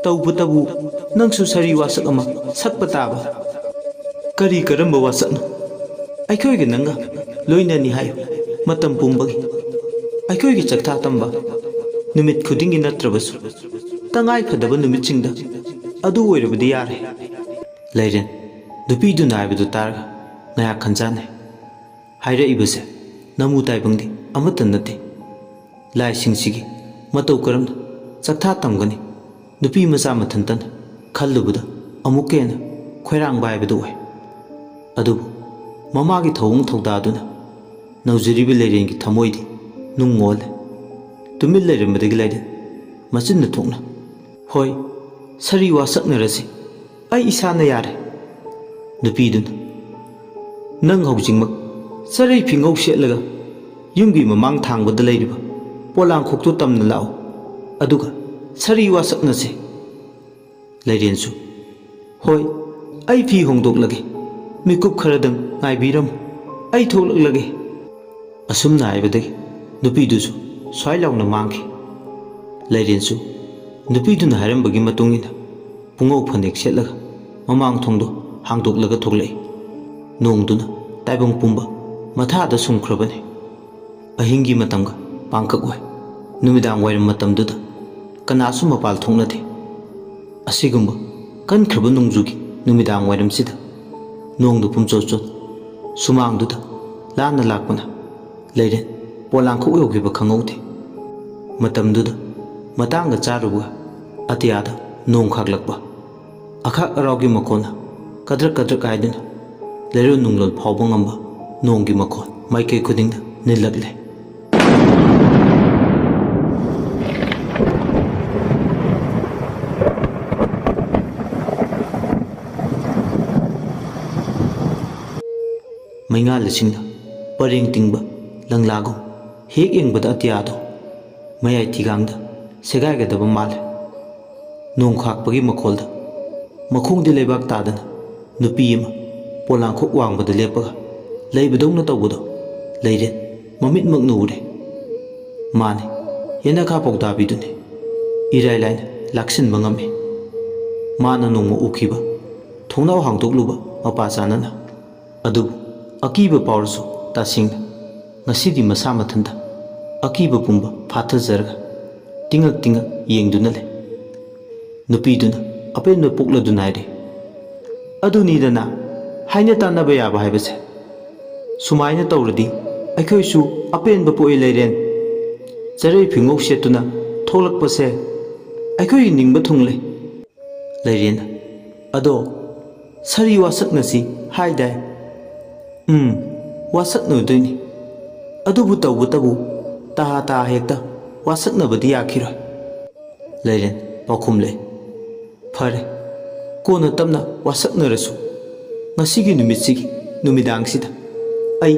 ꯇꯧꯕꯇꯕꯨ ꯅꯪꯁꯨ ꯁꯥꯔꯤ ꯋꯥꯁꯛ ꯑꯃ ꯁꯛꯄ ꯇꯥꯕ꯫" "ꯀꯔꯤ ꯀꯔꯝꯕ ꯋꯥꯁꯛꯅꯣ? ꯑꯩꯈꯣꯏꯒ ꯅꯪꯒ ꯂꯣꯏꯅꯅꯤ ꯍꯥꯏꯌꯨ꯫ ꯃꯇꯝ ꯄꯨꯝꯕꯒꯤ ꯑꯩꯈꯣꯏꯒꯤ ꯆꯥꯛꯊꯥ ꯇꯝꯕ ꯅꯨꯃꯤꯠ ꯈꯨꯗꯤꯡꯒꯤ ꯅꯠꯇ꯭ꯔꯕꯁꯨ ꯇꯉꯥꯏ ꯐꯗꯕ ꯅꯨꯃꯤꯠꯁꯤꯡꯗ ꯑꯗꯨ ꯑꯣꯏꯔꯕꯗꯤ ꯌꯥꯔꯦ꯫" ꯂꯩꯔꯦꯟ ꯅꯨꯄꯤꯗꯨꯅ ꯍꯥꯏꯕꯗꯨ ꯇꯥꯔꯒ ꯉꯥꯏꯍꯥꯛ ꯈꯟꯖꯥꯟꯅꯩ꯫ ꯍꯥꯏꯔꯛꯏꯕꯁꯦ ꯅꯃꯨ ꯇꯥꯏꯕꯪꯗꯤ ꯑꯃꯠꯇ ꯅꯠꯇꯦ꯫ ꯂꯥꯏꯁꯤꯡꯁꯤꯒꯤ ꯃꯇꯧ ꯀꯔꯝꯅ ꯆꯥꯛꯊꯥ ꯇꯝꯒꯅꯤ? ꯅꯨꯄꯤ ꯃꯆꯥ ꯃꯊꯟꯇꯅ ꯈꯜꯂꯨꯕꯗ ꯑꯃꯨꯛꯀ ꯍꯦꯟꯅ ꯈꯣꯏꯔꯥꯡꯕ ꯍꯥꯏꯕꯗꯨ ꯑꯣꯏ꯫ ꯑꯗꯨꯕꯨ ꯃꯃꯥꯒꯤ ꯊꯧꯑꯣꯡ ꯊꯧꯗꯥꯗꯨꯅ ꯅꯧꯖꯔꯤꯕ ꯂꯩꯔꯦꯟꯒꯤ ꯊꯃꯣꯏꯗꯤ ꯅꯨꯡ ꯑꯣꯜꯂꯦ꯫ ꯇꯨꯃꯤꯟ ꯂꯩꯔꯝꯕꯗꯒꯤ ꯂꯩꯔꯦꯟ ꯃꯆꯤꯟꯅ ꯊꯣꯛꯅ, "ꯍꯣꯏ, ꯁꯥꯔꯤ ꯋꯥꯁꯛꯅꯔꯁꯤ꯫ ꯑꯩ ꯏꯁꯥꯅ ꯌꯥꯔꯦ꯫" ꯅꯨꯄꯤꯗꯨꯅ, "ꯅꯪ ꯍꯧꯖꯤꯛꯃꯛ ꯆꯔꯩ ꯐꯤꯉꯧ ꯁꯦꯠꯂꯒ ꯌꯨꯝꯒꯤ ꯃꯃꯥꯡ ꯊꯥꯡꯕꯗ ꯂꯩꯔꯤꯕ ꯄꯣꯂꯥꯡꯈꯣꯛꯇꯨ ꯇꯝꯅ ꯂꯥꯛꯎ, ꯑꯗꯨꯒ ꯁꯥꯔꯤ ꯋꯥꯁꯛꯅꯁꯦ꯫" ꯂꯩꯔꯦꯟꯁꯨ, "ꯍꯣꯏ, ꯑꯩ ꯐꯤ ꯍꯣꯡꯗꯣꯛꯂꯒꯦ꯫ ꯃꯤꯀꯨꯞ ꯈꯔꯗꯪ ꯉꯥꯏꯕꯤꯔꯝꯃꯨ꯫ ꯑꯩ ꯊꯣꯛꯂꯛꯂꯒꯦ꯫" ꯑꯁꯨꯝꯅ ꯍꯥꯏꯕꯗꯒꯤ ꯅꯨꯄꯤꯗꯨꯁꯨ ꯁ꯭ꯋꯥꯏ ꯂꯥꯎꯅ ꯃꯥꯡꯈꯤ꯫ ꯂꯩꯔꯦꯟꯁꯨ ꯅꯨꯄꯤꯗꯨꯅ ꯍꯥꯏꯔꯝꯕꯒꯤ ꯃꯇꯨꯡ ꯏꯟꯅ ꯄꯨꯡꯉꯧ ꯐꯅꯦꯛ ꯁꯦꯠꯂꯒ ꯃꯃꯥꯡ ꯊꯣꯡꯗꯣ ꯍꯥꯡꯗꯣꯛꯂꯒ ꯊꯣꯛꯂꯛꯏ꯫ ꯅꯣꯡꯗꯨꯅ ꯇꯥꯏꯕꯪ ꯄꯨꯝꯕ ꯃꯊꯥꯗ ꯁꯨꯝꯈ꯭ꯔꯕꯅꯤ꯫ ꯑꯍꯤꯡꯒꯤ ꯃꯇꯝꯒ ꯄꯥꯡꯀꯛ ꯑꯣꯏ꯫ ꯅꯨꯃꯤꯗꯥꯡ ꯋꯥꯏꯔꯝ ꯃꯇꯝꯗꯨꯗ ꯀꯅꯥꯁꯨ ꯃꯄꯥꯜ ꯊꯣꯛꯅꯗꯦ꯫ ꯑꯁꯤꯒꯨꯝꯕ ꯀꯟꯈ꯭ꯔꯕ ꯅꯣꯡꯖꯨꯒꯤ ꯅꯨꯃꯤꯗꯥꯡ ꯋꯥꯏꯔꯝꯁꯤꯗ ꯅꯣꯡꯗꯨ ꯄꯨꯝꯆꯣꯠ ꯆꯣꯠ ꯁꯨꯃꯥꯡꯗꯨꯗ ꯂꯥꯟꯅ ꯂꯥꯛꯄꯅ ꯂꯩꯔꯦꯟ ꯄꯣꯂꯥꯡꯈꯣꯛ ꯌꯧꯈꯤꯕ ꯈꯪꯍꯧꯗꯦ꯫ ꯃꯇꯝꯗꯨꯗ ꯃꯇꯥꯡꯒ ꯆꯥꯔꯨꯕꯒ ꯑꯇꯤꯌꯥꯗ ꯅꯣꯡ ꯈꯥꯛꯂꯛꯄ꯫ ꯑꯈꯥꯛ ꯑꯔꯥꯎꯒꯤ ꯃꯈꯣꯟꯅ ꯀꯗ꯭ꯔꯛ ꯀꯗ꯭ꯔꯛ ꯍꯥꯏꯗꯨꯅ ꯂꯩꯔꯣꯟ ꯅꯨꯡꯂꯣꯟ ꯐꯥꯎꯕ ꯉꯝꯕ ꯅꯣꯡꯒꯤ ꯃꯈꯣꯟ ꯃꯥꯏꯀꯩ ꯈꯨꯗꯤꯡꯗ ꯅꯤꯜꯂꯛꯂꯦ꯫ ꯃꯩꯉꯥꯜ ꯂꯤꯁꯤꯡꯅ ꯄꯔꯦꯡ ꯇꯤꯡꯕ ꯂꯪꯂꯥꯒꯨꯝ ꯍꯦꯛ ꯌꯦꯡꯕꯗ ꯑꯇꯤꯌꯥꯗꯣ ꯃꯌꯥꯏ ꯊꯤꯒꯥꯡꯗ ꯁꯦꯒꯥꯏꯒꯗꯕ ꯃꯥꯜꯂꯦ꯫ ꯅꯣꯡ ꯈꯥꯛꯄꯒꯤ ꯃꯈꯣꯜꯗ ꯃꯈꯣꯡꯗꯤ ꯂꯩꯕꯥꯛ ꯇꯥꯗꯅ ꯅꯨꯄꯤ ꯑꯃ ꯄꯣꯂꯥꯡꯈꯣꯛ ꯋꯥꯡꯕꯗ ꯂꯦꯞꯄꯒ ꯂꯩꯕꯗꯧꯅ ꯇꯧꯕꯗꯣ ꯂꯩꯔꯦ ꯃꯃꯤꯠꯃꯛꯅ ꯎꯔꯦ꯫ ꯃꯥꯅꯤ, ꯌꯦꯅꯈꯥ ꯄꯧꯗꯥꯕꯤꯗꯨꯅꯤ꯫ ꯏꯔꯥꯏ ꯂꯥꯏꯅ ꯂꯥꯛꯁꯤꯟꯕ ꯉꯝꯃꯤ꯫ ꯃꯥꯅ ꯅꯣꯡꯃ ꯎꯈꯤꯕ ꯊꯣꯡꯅꯥꯎ ꯍꯥꯡꯗꯣꯛꯂꯨꯕ ꯃꯄꯥ ꯆꯥꯅꯅ꯫ ꯑꯗꯨꯕꯨ ꯑꯀꯤꯕ ꯐꯥꯎꯔꯁꯨ ꯇꯥꯁꯤꯡꯅ ꯉꯁꯤꯗꯤ ꯃꯁꯥ ꯃꯊꯟꯇ ꯑꯀꯤꯕ ꯄꯨꯝꯕ ꯐꯥꯊꯖꯔꯒ ꯇꯤꯡꯉꯛ ꯇꯤꯡꯉꯛ ꯌꯦꯡꯗꯨꯅ ꯂꯩ꯫ ꯅꯨꯄꯤꯗꯨꯅ ꯑꯄꯦꯟꯕ ꯄꯣꯛꯂꯗꯨꯅ ꯍꯥꯏꯔꯤ, "ꯑꯗꯨꯅꯤꯗꯅ ꯍꯥꯏꯅ ꯇꯥꯟꯅꯕ ꯌꯥꯕ ꯍꯥꯏꯕꯁꯦ꯫ ꯁꯨꯃꯥꯏꯅ ꯇꯧꯔꯗꯤ ꯑꯩꯈꯣꯏꯁꯨ ꯑꯄꯦꯟꯕ ꯄꯣꯛꯏ ꯂꯩꯔꯦꯟ꯫ ꯆꯔꯩ ꯐꯤꯉꯧ ꯁꯦꯠꯇꯨꯅ ꯊꯣꯛꯂꯛꯄꯁꯦ ꯑꯩꯈꯣꯏꯒꯤ ꯅꯤꯡꯕ ꯊꯨꯡꯂꯦ꯫" ꯂꯩꯔꯦꯟ, "ꯑꯗꯣ ꯁꯥꯔꯤ ꯋꯥꯁꯛꯅꯁꯤ ꯍꯥꯏꯗꯥꯏ?" "ꯎꯝ, ꯋꯥꯁꯛꯅꯗꯣꯏꯅꯤ꯫ ꯑꯗꯨꯕꯨ ꯇꯧꯕꯇꯕꯨ ꯇꯍꯥ ꯇꯍꯥ ꯍꯦꯛꯇ ꯋꯥꯁꯛꯅꯕꯗꯤ ꯌꯥꯈꯤꯔꯣꯏ꯫" ꯂꯩꯔꯦꯟ ꯄꯥꯎꯈꯨꯝ ꯂꯩ, "ꯐꯔꯦ, ꯀꯣꯟꯅ ꯇꯞꯅ ꯋꯥꯁꯛꯅꯔꯁꯨ꯫ ꯉꯁꯤꯒꯤ ꯅꯨꯃꯤꯠꯁꯤꯒꯤ ꯅꯨꯃꯤꯗꯥꯡꯁꯤꯗ ꯑꯩ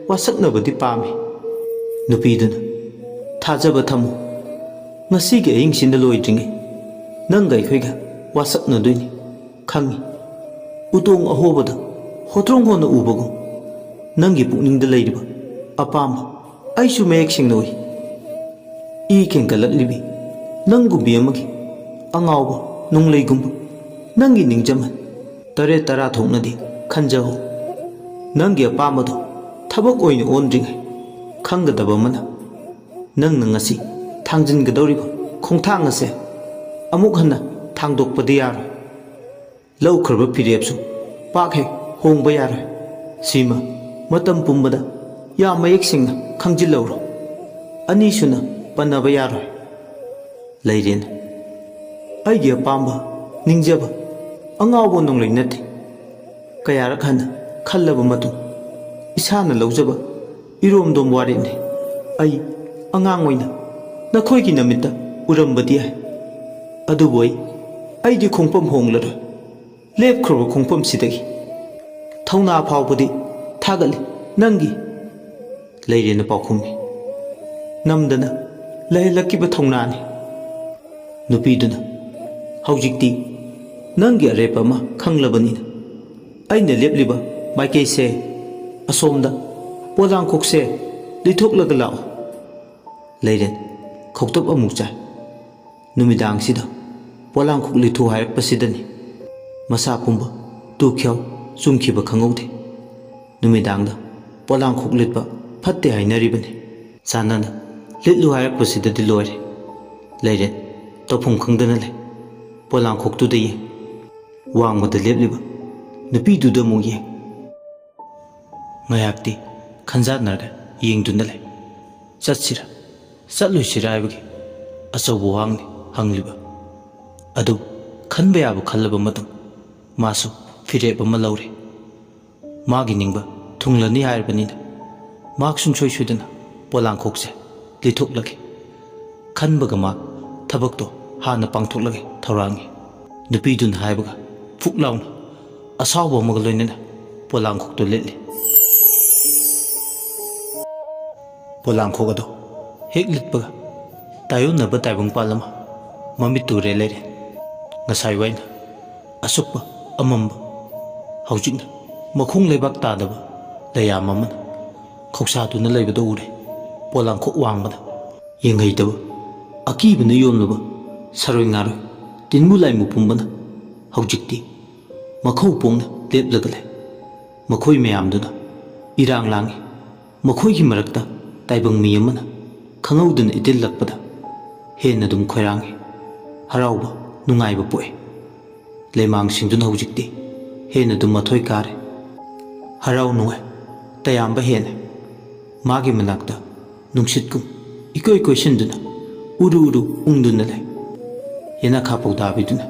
ꯋꯥꯁꯛꯅꯕꯗꯤ ꯄꯥꯝꯃꯤ꯫" ꯅꯨꯄꯤꯗꯨꯅ, "ꯊꯥꯖꯕ ꯊꯝꯃꯨ꯫ ꯉꯁꯤꯒꯤ ꯑꯍꯤꯡꯁꯤꯅ ꯂꯣꯏꯗ꯭ꯔꯤꯉꯩ ꯅꯪꯒ ꯑꯩꯈꯣꯏꯒ ꯋꯥꯁꯛꯅꯗꯣꯏꯅꯤ꯫ ꯈꯪꯉꯤ, ꯎꯇꯣꯡ ꯑꯍꯣꯕꯗ ꯍꯣꯇ꯭ꯔꯣꯡ ꯍꯣꯅ ꯎꯕꯒꯨꯝ ꯅꯪꯒꯤ ꯄꯨꯛꯅꯤꯡꯗ ꯂꯩꯔꯤꯕ ꯑꯄꯥꯝꯕ ꯑꯩꯁꯨ ꯃꯌꯦꯛ ꯁꯦꯡꯅ ꯎꯏ꯫ ꯏ ꯈꯦꯡꯒꯠꯂꯛꯂꯤꯕꯤ ꯅꯪꯒꯨꯝꯕꯤ ꯑꯃꯒꯤ ꯑꯉꯥꯎꯕ ꯅꯣꯡꯂꯩꯒꯨꯝꯕ ꯅꯪꯒꯤ ꯅꯤꯡꯖꯃꯟ ꯇꯔꯦꯠ ꯇꯔꯥ ꯊꯣꯛꯅꯗꯤ ꯈꯟꯖꯍꯧ꯫ ꯅꯪꯒꯤ ꯑꯄꯥꯝꯕꯗꯣ ꯊꯕꯛ ꯑꯣꯏꯅ ꯑꯣꯟꯗ꯭ꯔꯤꯉꯩ ꯈꯪꯒꯗꯕ ꯑꯃꯅ, ꯅꯪꯅ ꯉꯁꯤ ꯊꯥꯡꯖꯤꯟꯒꯗꯧꯔꯤꯕ ꯈꯣꯡꯊꯥꯡ ꯑꯁꯦ ꯑꯃꯨꯛ ꯍꯟꯅ ꯊꯥꯡꯗꯣꯛꯄꯗꯤ ꯌꯥꯔꯣꯏ꯫ ꯂꯧꯈ꯭ꯔꯕ ꯐꯤꯔꯦꯞꯁꯨ ꯄꯥꯛ ꯍꯦꯛ ꯍꯣꯡꯕ ꯌꯥꯔꯣꯏ꯫ ꯁꯤꯃ ꯃꯇꯝ ꯄꯨꯝꯕꯗ ꯌꯥꯝ ꯃꯌꯦꯛ ꯁꯦꯡꯅ ꯈꯪꯖꯤꯜꯍꯧꯔꯣ꯫ ꯑꯅꯤꯁꯨꯅ ꯄꯟꯅꯕ ꯌꯥꯔꯣꯏ꯫" ꯂꯩꯔꯦꯟ, "ꯑꯩꯒꯤ ꯑꯄꯥꯝꯕ, ꯅꯤꯡꯖꯕ, ꯑꯉꯥꯎꯕ ꯅꯣꯡꯂꯩ ꯅꯠꯇꯦ꯫ ꯀꯌꯥꯔꯛ ꯍꯟꯅ ꯈꯜꯂꯕ ꯃꯇꯨꯡ ꯏꯁꯥꯅ ꯂꯧꯖꯕ ꯏꯔꯣꯝꯗꯣꯝ ꯋꯥꯔꯦꯞꯅꯤ꯫ ꯑꯩ ꯑꯉꯥꯡ ꯑꯣꯏꯅ ꯅꯈꯣꯏꯒꯤ ꯅꯃꯤꯠꯇ ꯎꯔꯝꯕꯗꯤ ꯌꯥꯏ, ꯑꯗꯨꯕꯨ ꯑꯩ ꯑꯩꯗꯤ ꯈꯣꯡꯐꯝ ꯍꯣꯡꯂꯔꯣꯏ꯫ ꯂꯦꯞꯈ꯭ꯔꯕ ꯈꯣꯡꯐꯝꯁꯤꯗꯒꯤ ꯊꯧꯅꯥ ꯐꯥꯎꯕꯗꯤ ꯊꯥꯒꯠꯂꯤ ꯅꯪꯒꯤ ꯂꯩꯔꯦꯅ ꯄꯥꯎꯈꯨꯝꯃꯤ꯫ ꯅꯝꯗꯅ ꯂꯩꯍꯜꯂꯛꯈꯤꯕ ꯊꯧꯅꯥꯅꯤ꯫ ꯅꯨꯄꯤꯗꯨꯅ, "ꯍꯧꯖꯤꯛꯇꯤ ꯅꯪꯒꯤ ꯑꯔꯦꯞꯄ ꯑꯃ ꯈꯪꯂꯕꯅꯤꯅ ꯑꯩꯅ ꯂꯦꯞꯂꯤꯕ ꯃꯥꯏꯀꯩꯁꯦ, ꯑꯁꯣꯝꯗ ꯄꯣꯂꯥꯡꯈꯣꯛꯁꯦ ꯂꯤꯊꯣꯛꯂꯒ ꯂꯥꯛꯑꯣ꯫" ꯂꯩꯔꯦꯟ ꯈꯧꯇꯞ ꯑꯃꯨꯛ ꯆꯥꯏ꯫ ꯅꯨꯃꯤꯗꯥꯡꯁꯤꯗ ꯄꯣꯂꯥꯡꯈꯣꯛ ꯂꯤꯊꯣꯛ ꯍꯥꯏꯔꯛꯄꯁꯤꯗꯅꯤ ꯃꯁꯥ ꯄꯨꯝꯕ ꯇꯨꯈ꯭ꯌꯥꯎ ꯆꯨꯝꯈꯤꯕ ꯈꯪꯍꯧꯗꯦ꯫ ꯅꯨꯃꯤꯗꯥꯡꯗ ꯄꯣꯂꯥꯡꯈꯣꯛ ꯂꯤꯠꯄ ꯐꯠꯇꯦ ꯍꯥꯏꯅꯔꯤꯕꯅꯤ꯫ ꯆꯥꯟꯅꯅ ꯂꯤꯠꯂꯨ ꯍꯥꯏꯔꯛꯄꯁꯤꯗꯗꯤ ꯂꯣꯏꯔꯦ꯫ ꯂꯩꯔꯦ ꯇꯧꯐꯝ ꯈꯪꯗꯅ ꯂꯩ꯫ ꯄꯣꯂꯥꯡꯈꯣꯛꯇꯨꯗ ꯌꯦꯡ, ꯋꯥꯡꯃꯗ ꯂꯦꯞꯂꯤꯕ ꯅꯨꯄꯤꯗꯨꯗ ꯑꯃꯨꯛ ꯌꯦꯡ꯫ ꯉꯥꯏꯍꯥꯛꯇꯤ ꯈꯟꯖꯥꯟꯅꯔꯒ ꯌꯦꯡꯗꯨꯅ ꯂꯩ꯫ ꯆꯠꯁꯤꯔꯥ ꯆꯠꯂꯣꯏꯁꯤꯔꯥ ꯍꯥꯏꯕꯒꯤ ꯑꯆꯧꯕ ꯋꯥꯍꯪꯅꯤ ꯍꯪꯂꯤꯕ꯫ ꯑꯗꯨ ꯈꯟꯕ ꯌꯥꯕ ꯈꯜꯂꯕ ꯃꯇꯨꯡ ꯃꯥꯁꯨ ꯐꯤꯔꯦꯞ ꯑꯃ ꯂꯧꯔꯦ꯫ ꯃꯥꯒꯤ ꯅꯤꯡꯕ ꯊꯨꯡꯂꯅꯤ ꯍꯥꯏꯔꯕꯅꯤꯅ ꯃꯍꯥꯛ ꯁꯨꯡꯁꯣꯏ ꯁꯣꯏꯗꯅ ꯄꯣꯂꯥꯡꯈꯣꯛꯁꯦ ꯂꯤꯊꯣꯛꯂꯒꯦ ꯈꯟꯕꯒ ꯃꯥ ꯊꯕꯛꯇꯣ ꯍꯥꯟꯅ ꯄꯥꯡꯊꯣꯛꯂꯒꯦ ꯊꯧꯔꯥꯡꯉꯤ꯫ ꯅꯨꯄꯤꯗꯨꯅ ꯍꯥꯏꯕꯒ ꯐꯨꯛ ꯂꯥꯎꯅ ꯑꯁꯥꯎꯕ ꯑꯃꯒ ꯂꯣꯏꯅꯅ ꯄꯣꯂꯥꯡꯈꯣꯛꯇꯨ ꯂꯤꯠꯂꯤ꯫ ꯄꯣꯂꯥꯡꯈꯣꯛ ꯑꯗꯨ ꯍꯦꯛ ꯂꯤꯠꯄꯒ ꯇꯥꯏꯌꯣꯟꯅꯕ ꯇꯥꯏꯕꯪꯄꯥꯜ ꯑꯃ ꯃꯃꯤꯠ ꯇꯨꯔꯦ ꯂꯩꯔꯦ꯫ ꯉꯁꯥꯏ ꯋꯥꯏꯅ ꯑꯁꯨꯛꯄ ꯑꯃꯝꯕ, ꯍꯧꯖꯤꯛꯅ ꯃꯈꯣꯡ ꯂꯩꯕꯥꯛ ꯇꯥꯗꯕ ꯂꯩꯌꯥꯝ ꯑꯃꯅ ꯈꯧꯁꯥꯗꯨꯅ ꯂꯩꯕꯗꯨ ꯎꯔꯦ꯫ ꯄꯣꯂꯥꯡꯈꯣꯛ ꯋꯥꯡꯃꯗ ꯌꯦꯡꯍꯩꯗꯕ, ꯑꯀꯤꯕꯅ ꯌꯣꯝꯂꯕ ꯁꯔꯣꯏ ꯉꯥꯔꯣꯏ ꯇꯤꯟꯃꯨ ꯂꯥꯏꯃꯨ ꯄꯨꯝꯕꯅ ꯍꯧꯖꯤꯛꯇꯤ ꯃꯈꯧ ꯄꯣꯡꯅ ꯂꯦꯞꯂꯒ ꯂꯩ꯫ ꯃꯈꯣꯏ ꯃꯌꯥꯝꯗꯨꯅ ꯏꯔꯥꯡ ꯂꯥꯡꯏ꯫ ꯃꯈꯣꯏꯒꯤ ꯃꯔꯛꯇ ꯇꯥꯏꯕꯪ ꯃꯤ ꯑꯃꯅ ꯈꯪꯍꯧꯗꯅ ꯏꯇꯤꯜꯂꯛꯄꯗ ꯍꯦꯟꯅ ꯑꯗꯨꯝ ꯈꯣꯏꯔꯥꯡꯏ꯫ ꯍꯔꯥꯎꯕ, ꯅꯨꯡꯉꯥꯏꯕ ꯄꯣꯛꯏ꯫ ꯂꯩꯃꯥꯡꯁꯤꯡꯗꯨꯅ ꯍꯧꯖꯤꯛꯇꯤ ꯍꯦꯟꯅ ꯑꯗꯨꯝ ꯃꯊꯣꯏ ꯀꯥꯔꯦ꯫ ꯍꯔꯥꯎ ꯅꯨꯡꯉꯥꯏ ꯇꯌꯥꯝꯕ ꯍꯦꯟꯅ ꯃꯥꯒꯤ ꯃꯅꯥꯛꯇ ꯅꯨꯡꯁꯤꯠꯀꯨꯝ ꯏꯀꯣꯏ ꯀꯣꯏꯁꯤꯟꯗꯨꯅ ꯎꯔꯨ ꯎꯔꯨ ꯎꯪꯗꯨꯅ ꯂꯩ꯫ ꯌꯦꯅꯈꯥ ꯄꯧꯗꯥꯕꯤꯗꯨꯅ,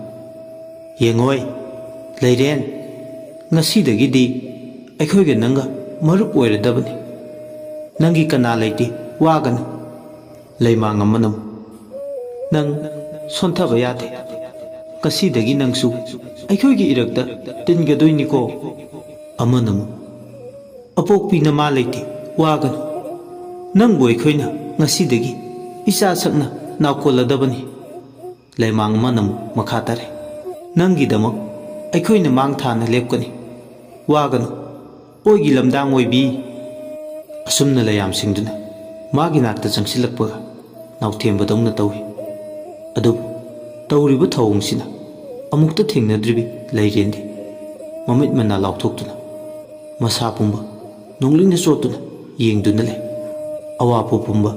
"ꯌꯦꯡꯉꯣꯏ, "ꯂꯩꯔꯦꯟ, ꯉꯁꯤꯗꯒꯤꯗꯤ ꯑꯩꯈꯣꯏꯒ ꯅꯪꯒ ꯃꯔꯨꯞ ꯑꯣꯏꯔꯗꯕꯅꯤ꯫ ꯅꯪꯒꯤ ꯀꯅꯥ ꯂꯩꯇꯦ, ꯋꯥꯒꯅꯨ꯫" ꯂꯩꯃꯥꯡ ꯑꯃꯅ ꯑꯃꯨꯛ, "ꯅꯪ ꯁꯣꯟꯊꯕ ꯌꯥꯗꯦ꯫ ꯉꯁꯤꯗꯒꯤ ꯅꯪꯁꯨ ꯑꯩꯈꯣꯏꯒꯤ ꯏꯔꯛꯇ ꯇꯤꯟꯒꯗꯣꯏꯅꯤꯀꯣ꯫" ꯑꯃꯅ ꯑꯃꯨꯛ, "ꯑꯄꯣꯛꯄꯤ ꯅꯃꯥ ꯂꯩꯇꯦ, ꯋꯥꯒꯅꯨ꯫ ꯅꯪꯕꯨ ꯑꯩꯈꯣꯏꯅ ꯉꯁꯤꯗꯒꯤ ꯏꯆꯥ ꯁꯛꯅ ꯅꯥꯎꯀꯣꯜꯂꯗꯕꯅꯤ꯫" ꯂꯩꯃꯥꯡ ꯑꯃꯅ ꯑꯃꯨꯛ ꯃꯈꯥ ꯇꯥꯔꯦ, "ꯅꯪꯒꯤꯗꯃꯛ ꯑꯩꯈꯣꯏꯅ ꯃꯥꯡ ꯊꯥꯅ ꯂꯦꯞꯀꯅꯤ꯫ ꯋꯥꯒꯅꯨ, ꯑꯣꯏꯒꯤ ꯂꯝꯗꯥꯡ ꯑꯣꯏꯕꯤ꯫" ꯑꯁꯨꯝꯅ ꯂꯩꯌꯥꯝꯁꯤꯡꯗꯨꯅ ꯃꯥꯒꯤ ꯅꯥꯛꯇ ꯆꯪꯁꯤꯜꯂꯛꯄꯒ ꯅꯥꯎꯊꯦꯝꯕꯗꯧꯅ ꯇꯧꯏ꯫ ꯑꯗꯨꯕꯨ ꯇꯧꯔꯤꯕ ꯊꯧꯑꯣꯡꯁꯤꯅ ꯑꯃꯨꯛꯇ ꯊꯦꯡꯅꯗ꯭ꯔꯤꯕꯤ ꯂꯩꯔꯦꯟꯗꯤ ꯃꯃꯤꯠ ꯃꯅꯥ ꯂꯥꯎꯊꯣꯛꯇꯨꯅ, ꯃꯁꯥ ꯄꯨꯝꯕ ꯅꯣꯡꯂꯤꯛꯅ ꯆꯣꯠꯇꯨꯅ ꯌꯦꯡꯗꯨꯅ ꯂꯩ꯫ ꯑꯋꯥꯄꯨ ꯄꯨꯝꯕ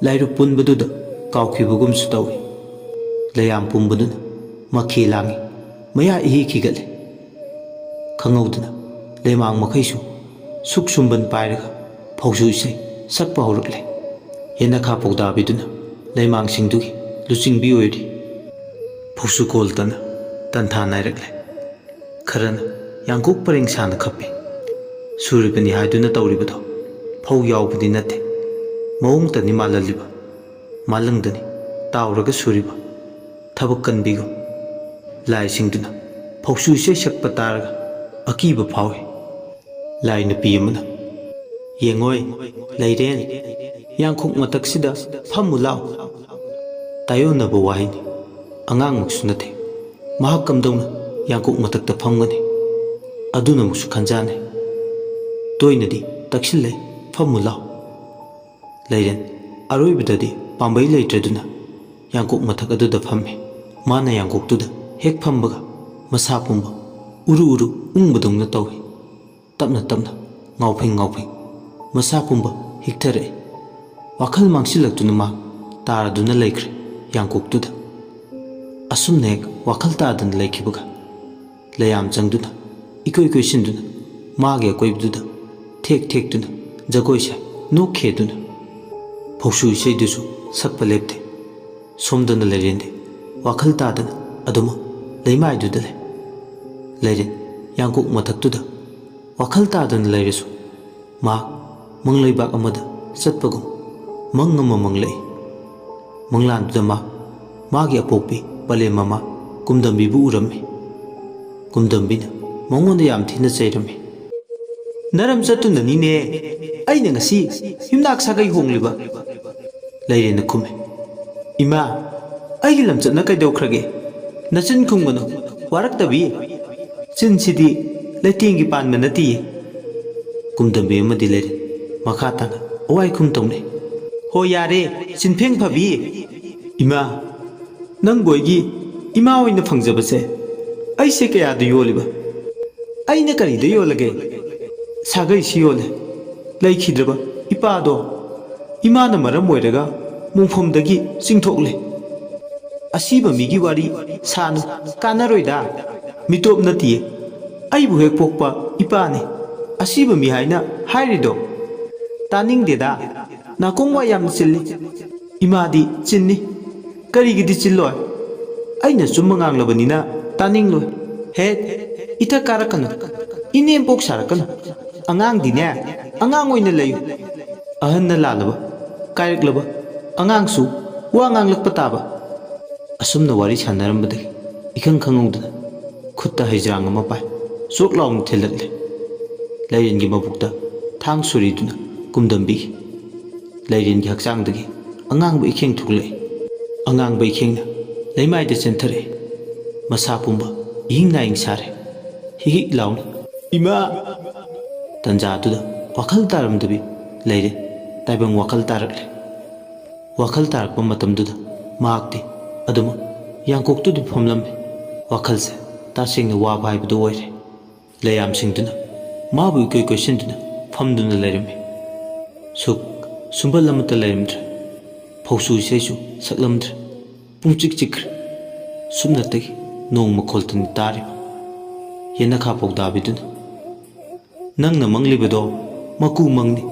ꯂꯥꯏꯔꯨꯞ ꯄꯨꯟꯕꯗꯨꯗ ꯀꯥꯎꯈꯤꯕꯒꯨꯝꯁꯨ ꯇꯧꯏ꯫ ꯂꯩꯌꯥꯝ ꯄꯨꯝꯕꯗꯨꯅ ꯃꯈꯦ ꯂꯥꯡꯏ, ꯃꯌꯥ ꯏꯍꯤ ꯈꯤꯒꯠꯂꯦ꯫ ꯈꯪꯍꯧꯗꯅ ꯂꯩꯃꯥꯡ ꯃꯈꯩꯁꯨ ꯁꯨꯛ ꯁꯨꯝꯕꯟ ꯄꯥꯏꯔꯒ ꯐꯧꯁꯨ ꯏꯁꯩ ꯁꯛꯄ ꯍꯧꯔꯛꯂꯦ꯫ ꯌꯦꯅꯈꯥ ꯄꯧꯗꯥꯕꯤꯗꯨꯅ ꯂꯩꯃꯥꯡꯁꯤꯡꯗꯨꯒꯤ ꯂꯨꯆꯤꯡꯕꯤ ꯑꯣꯏꯔꯤ꯫ ꯐꯧꯁꯨ ꯀꯣꯜꯇꯅ ꯇꯟꯊꯥ ꯅꯥꯏꯔꯛꯂꯦ꯫ ꯈꯔꯅ ꯌꯥꯡꯀꯣꯛ ꯄꯔꯦꯡ ꯁꯥꯅ ꯈꯞꯄꯤ꯫ ꯁꯨꯔꯤꯕꯅꯤ ꯍꯥꯏꯗꯨꯅ ꯇꯧꯔꯤꯕꯗꯣ ꯐꯧ ꯌꯥꯎꯕꯗꯤ ꯅꯠꯇꯦ꯫ ꯃꯑꯣꯡꯇꯅꯤ ꯃꯥꯜꯍꯜꯂꯤꯕ꯫ ꯃꯥꯂꯪꯗꯅꯤ ꯇꯥꯎꯔꯒ ꯁꯨꯔꯤꯕ꯫ ꯊꯕꯛ ꯀꯟꯕꯤꯒꯨꯝ꯫ ꯂꯥꯏꯁꯤꯡꯗꯨꯅ ꯐꯧꯁꯨ ꯏꯁꯩ ꯁꯛꯄ ꯇꯥꯔꯒ ꯑꯀꯤꯕ ꯐꯥꯎꯏ꯫ ꯂꯥꯏ ꯅꯨꯄꯤ ꯑꯃꯅ, "ꯌꯦꯡꯉꯣꯏ, ꯂꯩꯔꯦꯟ, ꯌꯥꯡꯈꯣꯛ ꯃꯊꯛꯁꯤꯗ ꯐꯝꯃꯨ ꯂꯥꯎ꯫ ꯇꯥꯏꯌꯣꯟꯅꯕ ꯋꯥꯍꯩꯅꯤ꯫ ꯑꯉꯥꯡꯃꯛꯁꯨ ꯅꯠꯇꯦ꯫ ꯃꯍꯥꯛ ꯀꯝꯗꯧꯅ ꯌꯥꯡꯀꯣꯛ ꯃꯊꯛꯇ ꯐꯝꯒꯅꯤ? ꯑꯗꯨꯅꯃꯛꯁꯨ ꯈꯟꯖꯥꯅꯩ꯫ ꯇꯣꯏꯅꯗꯤ ꯇꯛꯁꯤꯜꯂꯦ, ꯐꯝꯃꯨ ꯂꯥꯎ꯫" ꯂꯩꯔꯦꯟ ꯑꯔꯣꯏꯕꯗꯗꯤ ꯄꯥꯝꯕꯩ ꯂꯩꯇ꯭ꯔꯗꯨꯅ ꯌꯥꯡꯀꯣꯛ ꯃꯊꯛ ꯑꯗꯨꯗ ꯐꯝꯃꯤ꯫ ꯃꯥꯅ ꯌꯥꯡꯀꯣꯛꯇꯨꯗ ꯍꯦꯛ ꯐꯝꯕꯒ ꯃꯁꯥ ꯄꯨꯝꯕ ꯎꯔꯨ ꯎꯔꯨ ꯎꯪꯕꯗꯧꯅ ꯇꯧꯏ꯫ ꯇꯞꯅ ꯇꯞꯅ, ꯉꯥꯎꯐꯤꯡ ꯉꯥꯎꯐꯤꯡ ꯃꯁꯥ ꯄꯨꯝꯕ ꯍꯤꯛꯊꯔꯛꯏ꯫ ꯋꯥꯈꯜ ꯃꯥꯡꯁꯤꯜꯂꯛꯇꯨꯅ ꯃꯥ ꯇꯥꯔꯗꯨꯅ ꯂꯩꯈ꯭ꯔꯦ ꯌꯥꯡꯀꯣꯛꯇꯨꯗ꯫ ꯑꯁꯨꯝꯅ ꯍꯦꯛ ꯋꯥꯈꯜ ꯇꯥꯗꯅ ꯂꯩꯈꯤꯕꯒ ꯂꯩꯌꯥꯝ ꯆꯪꯗꯨꯅ, ꯏꯀꯣꯏ ꯀꯣꯏꯁꯤꯟꯗꯨꯅ, ꯃꯥꯒꯤ ꯑꯀꯣꯏꯕꯗꯨꯗ ꯊꯦꯛ ꯊꯦꯛꯇꯨꯅ ꯖꯒꯣꯏ ꯁꯥꯏ, ꯅꯣꯛꯈꯦꯗꯨꯅ꯫ ꯐꯧꯁꯨ ꯏꯁꯩꯗꯨꯁꯨ ꯁꯛꯄ ꯂꯦꯞꯇꯦ꯫ ꯁꯣꯝꯗꯅ ꯂꯩꯔꯦꯟꯗꯤ ꯋꯥꯈꯜ ꯇꯥꯗꯅ ꯑꯗꯨꯃꯛ ꯂꯩꯃꯥꯏꯗꯨꯗ ꯂꯩ꯫ ꯂꯩꯔꯦꯟ ꯌꯥꯡꯀꯣꯛ ꯃꯊꯛꯇꯨꯗ ꯋꯥꯈꯜ ꯇꯥꯗꯅ ꯂꯩꯔꯁꯨ, ꯃꯍꯥꯛ ꯃꯪꯂꯩꯕꯥꯛ ꯑꯃꯗ ꯆꯠꯄꯒꯨꯝ ꯃꯪ ꯑꯃ ꯃꯪꯂꯛꯏ꯫ ꯃꯪꯂꯥꯟꯗꯨꯗ ꯃꯍꯥꯛ ꯃꯥꯒꯤ ꯑꯄꯣꯛꯄꯤ ꯄꯂꯦꯝ ꯃꯃꯥ ꯀꯨꯝꯗꯝꯕꯤꯕꯨ ꯎꯔꯝꯃꯤ꯫ ꯀꯨꯝꯗꯝꯕꯤꯅ ꯃꯉꯣꯟꯗ ꯌꯥꯝ ꯊꯤꯅ ꯆꯩꯔꯝꯃꯤ꯫ "ꯅꯔꯝ ꯆꯠꯇꯨꯅꯅꯤꯅꯦ ꯑꯩꯅ ꯉꯁꯤ ꯌꯨꯝꯅꯥꯛ ꯁꯥꯒꯩ ꯍꯣꯡꯂꯤꯕ?" ꯂꯩꯔꯦꯟꯅ ꯈꯨꯝꯃꯤ꯫ "ꯏꯃꯥ, ꯑꯩꯒꯤ ꯂꯝꯆꯠꯅ ꯀꯩꯗꯧꯈ꯭ꯔꯒꯦ? ꯅꯆꯤꯟ ꯈꯨꯝꯒꯅꯨ, ꯋꯥꯔꯛꯇꯕꯤ꯫ ꯆꯤꯟꯁꯤꯗꯤ ꯂꯩꯇꯦꯡꯒꯤ ꯄꯥꯟꯕ ꯅꯠꯇꯤꯌꯦ꯫" ꯀꯨꯝꯗꯝꯕꯤ ꯑꯃꯗꯤ ꯂꯩꯔꯦ ꯃꯈꯥ ꯇꯥꯅ ꯑꯋꯥꯏ ꯈꯨꯝ ꯇꯧꯅꯩ꯫ "ꯍꯣ ꯌꯥꯔꯦ, ꯆꯤꯟꯐꯦꯡ ꯐꯕꯤ꯫ ꯏꯃꯥ, ꯅꯪꯕꯨ ꯑꯩꯒꯤ ꯏꯃꯥ ꯑꯣꯏꯅ ꯐꯪꯖꯕꯁꯦ ꯑꯩꯁꯦ ꯀꯌꯥꯗ ꯌꯣꯜꯂꯤꯕ? ꯑꯩꯅ ꯀꯔꯤꯗ ꯌꯣꯜꯂꯒꯦ? ꯁꯥꯒꯩꯁꯤ ꯌꯣꯜꯂꯦ, ꯂꯩꯈꯤꯗ꯭ꯔꯕ ꯏꯄꯥꯗꯣ ꯏꯃꯥꯅ ꯃꯔꯝ ꯑꯣꯏꯔꯒ ꯃꯣꯡꯐꯝꯗꯒꯤ ꯆꯤꯡꯊꯣꯛꯂꯦ꯫ ꯑꯁꯤꯕ ꯃꯤꯒꯤ ꯋꯥꯔꯤ ꯁꯥꯅꯨ, ꯀꯥꯟꯅꯔꯣꯏꯗ꯫ ꯃꯤꯇꯣꯞ ꯅꯠꯇꯤꯌꯦ, ꯑꯩꯕꯨ ꯍꯦꯛ ꯄꯣꯛꯄ ꯏꯄꯥꯅꯤ ꯑꯁꯤꯕ ꯃꯤ ꯍꯥꯏꯅ ꯍꯥꯏꯔꯤꯗꯣ꯫ ꯇꯥꯅꯤꯡꯗꯦꯗ, ꯅꯥꯀꯣꯡ ꯋꯥ ꯌꯥꯝꯅ ꯆꯤꯜꯂꯤ꯫ ꯏꯃꯥꯗꯤ ꯆꯤꯟꯅꯤ, ꯀꯔꯤꯒꯤꯗꯤ ꯆꯤꯜꯂꯣꯏ? ꯑꯩꯅ ꯆꯨꯝꯕ ꯉꯥꯡꯂꯕꯅꯤꯅ ꯇꯥꯅꯤꯡꯂꯣꯏ꯫ ꯍꯦꯠ, ꯏꯊꯛ ꯀꯥꯔꯛꯀꯅꯨ, ꯏꯅꯦꯝꯄꯣꯛ ꯁꯥꯔꯛꯀꯅꯨ꯫ ꯑꯉꯥꯡꯗꯤꯅꯦ, ꯑꯉꯥꯡ ꯑꯣꯏꯅ ꯂꯩꯌꯨ꯫ ꯑꯍꯟꯅ ꯂꯥꯜꯂꯕ, ꯀꯥꯏꯔꯛꯂꯕ ꯑꯉꯥꯡꯁꯨ ꯋꯥ ꯉꯥꯡꯂꯛꯄ ꯇꯥꯕ꯫" ꯑꯁꯨꯝꯅ ꯋꯥꯔꯤ ꯁꯥꯟꯅꯔꯝꯕꯗꯒꯤ ꯏꯈꯪ ꯈꯪꯍꯧꯗꯅ ꯈꯨꯠꯇ ꯍꯩꯖ꯭ꯔꯥꯡ ꯑꯃ ꯄꯥꯏ ꯆꯣꯛ ꯂꯥꯎꯅ ꯊꯤꯜꯂꯛꯂꯦ꯫ ꯂꯩꯔꯦꯟꯒꯤ ꯃꯕꯨꯛꯇ ꯊꯥꯡ ꯁꯨꯔꯤꯗꯨꯅ ꯀꯨꯝꯗꯝꯕꯤꯈꯤ꯫ ꯂꯩꯔꯦꯟꯒꯤ ꯍꯛꯆꯥꯡꯗꯒꯤ ꯑꯉꯥꯡꯕ ꯏꯈꯦꯡ ꯊꯣꯛꯂꯛꯏ꯫ ꯑꯉꯥꯡꯕ ꯏꯈꯦꯡꯅ ꯂꯩꯃꯥꯏꯗ ꯆꯦꯟꯊꯔꯛꯏ꯫ ꯃꯁꯥ ꯄꯨꯝꯕ ꯏꯍꯤꯡ ꯅꯥꯍꯤꯡ ꯁꯥꯔꯦ꯫ ꯍꯤꯛ ꯍꯤꯛ ꯂꯥꯎꯅ, "ꯏꯃꯥ!" ꯇꯟꯖꯥꯗꯨꯗ ꯋꯥꯈꯜ ꯇꯥꯔꯝꯗꯕꯤ ꯂꯩꯔꯦ꯫ ꯇꯥꯏꯕꯪ ꯋꯥꯈꯜ ꯇꯥꯔꯛꯂꯦ꯫ ꯋꯥꯈꯜ ꯇꯥꯔꯛꯄ ꯃꯇꯝꯗꯨꯗ ꯃꯍꯥꯛꯇꯤ ꯑꯗꯨꯃꯛ ꯌꯥꯡꯀꯣꯛꯇꯨꯗ ꯐꯝꯂꯝꯃꯤ꯫ ꯋꯥꯈꯜꯁꯦ ꯇꯁꯦꯡꯅ ꯋꯥꯕ ꯍꯥꯏꯕꯗꯨ ꯑꯣꯏꯔꯦ꯫ ꯂꯩꯌꯥꯝꯁꯤꯡꯗꯨꯅ ꯃꯥꯕꯨ ꯏꯀꯣꯏ ꯀꯣꯏꯁꯤꯟꯗꯨꯅ ꯐꯝꯗꯨꯅ ꯂꯩꯔꯝꯃꯤ꯫ ꯁꯨꯛ ꯁꯨꯝꯕꯜ ꯑꯃꯠꯇ ꯂꯩꯔꯝꯗ꯭ꯔꯦ꯫ ꯐꯧꯁꯨ ꯏꯁꯩꯁꯨ ꯁꯛꯂꯝꯗ꯭ꯔꯦ꯫ ꯄꯨꯡꯆꯤꯛ ꯆꯤꯛꯈ꯭ꯔꯦ꯫ ꯁꯨꯞꯅꯇꯒꯤ ꯅꯣꯡ ꯃꯈꯣꯜꯇꯅꯤ ꯇꯥꯔꯤꯕ꯫ ꯌꯦꯅꯈꯥ ꯄꯧꯗꯥꯕꯤꯗꯨꯅ, "ꯅꯪꯅ ꯃꯪꯂꯤꯕꯗꯣ ꯃꯀꯨ ꯃꯪꯅꯤ,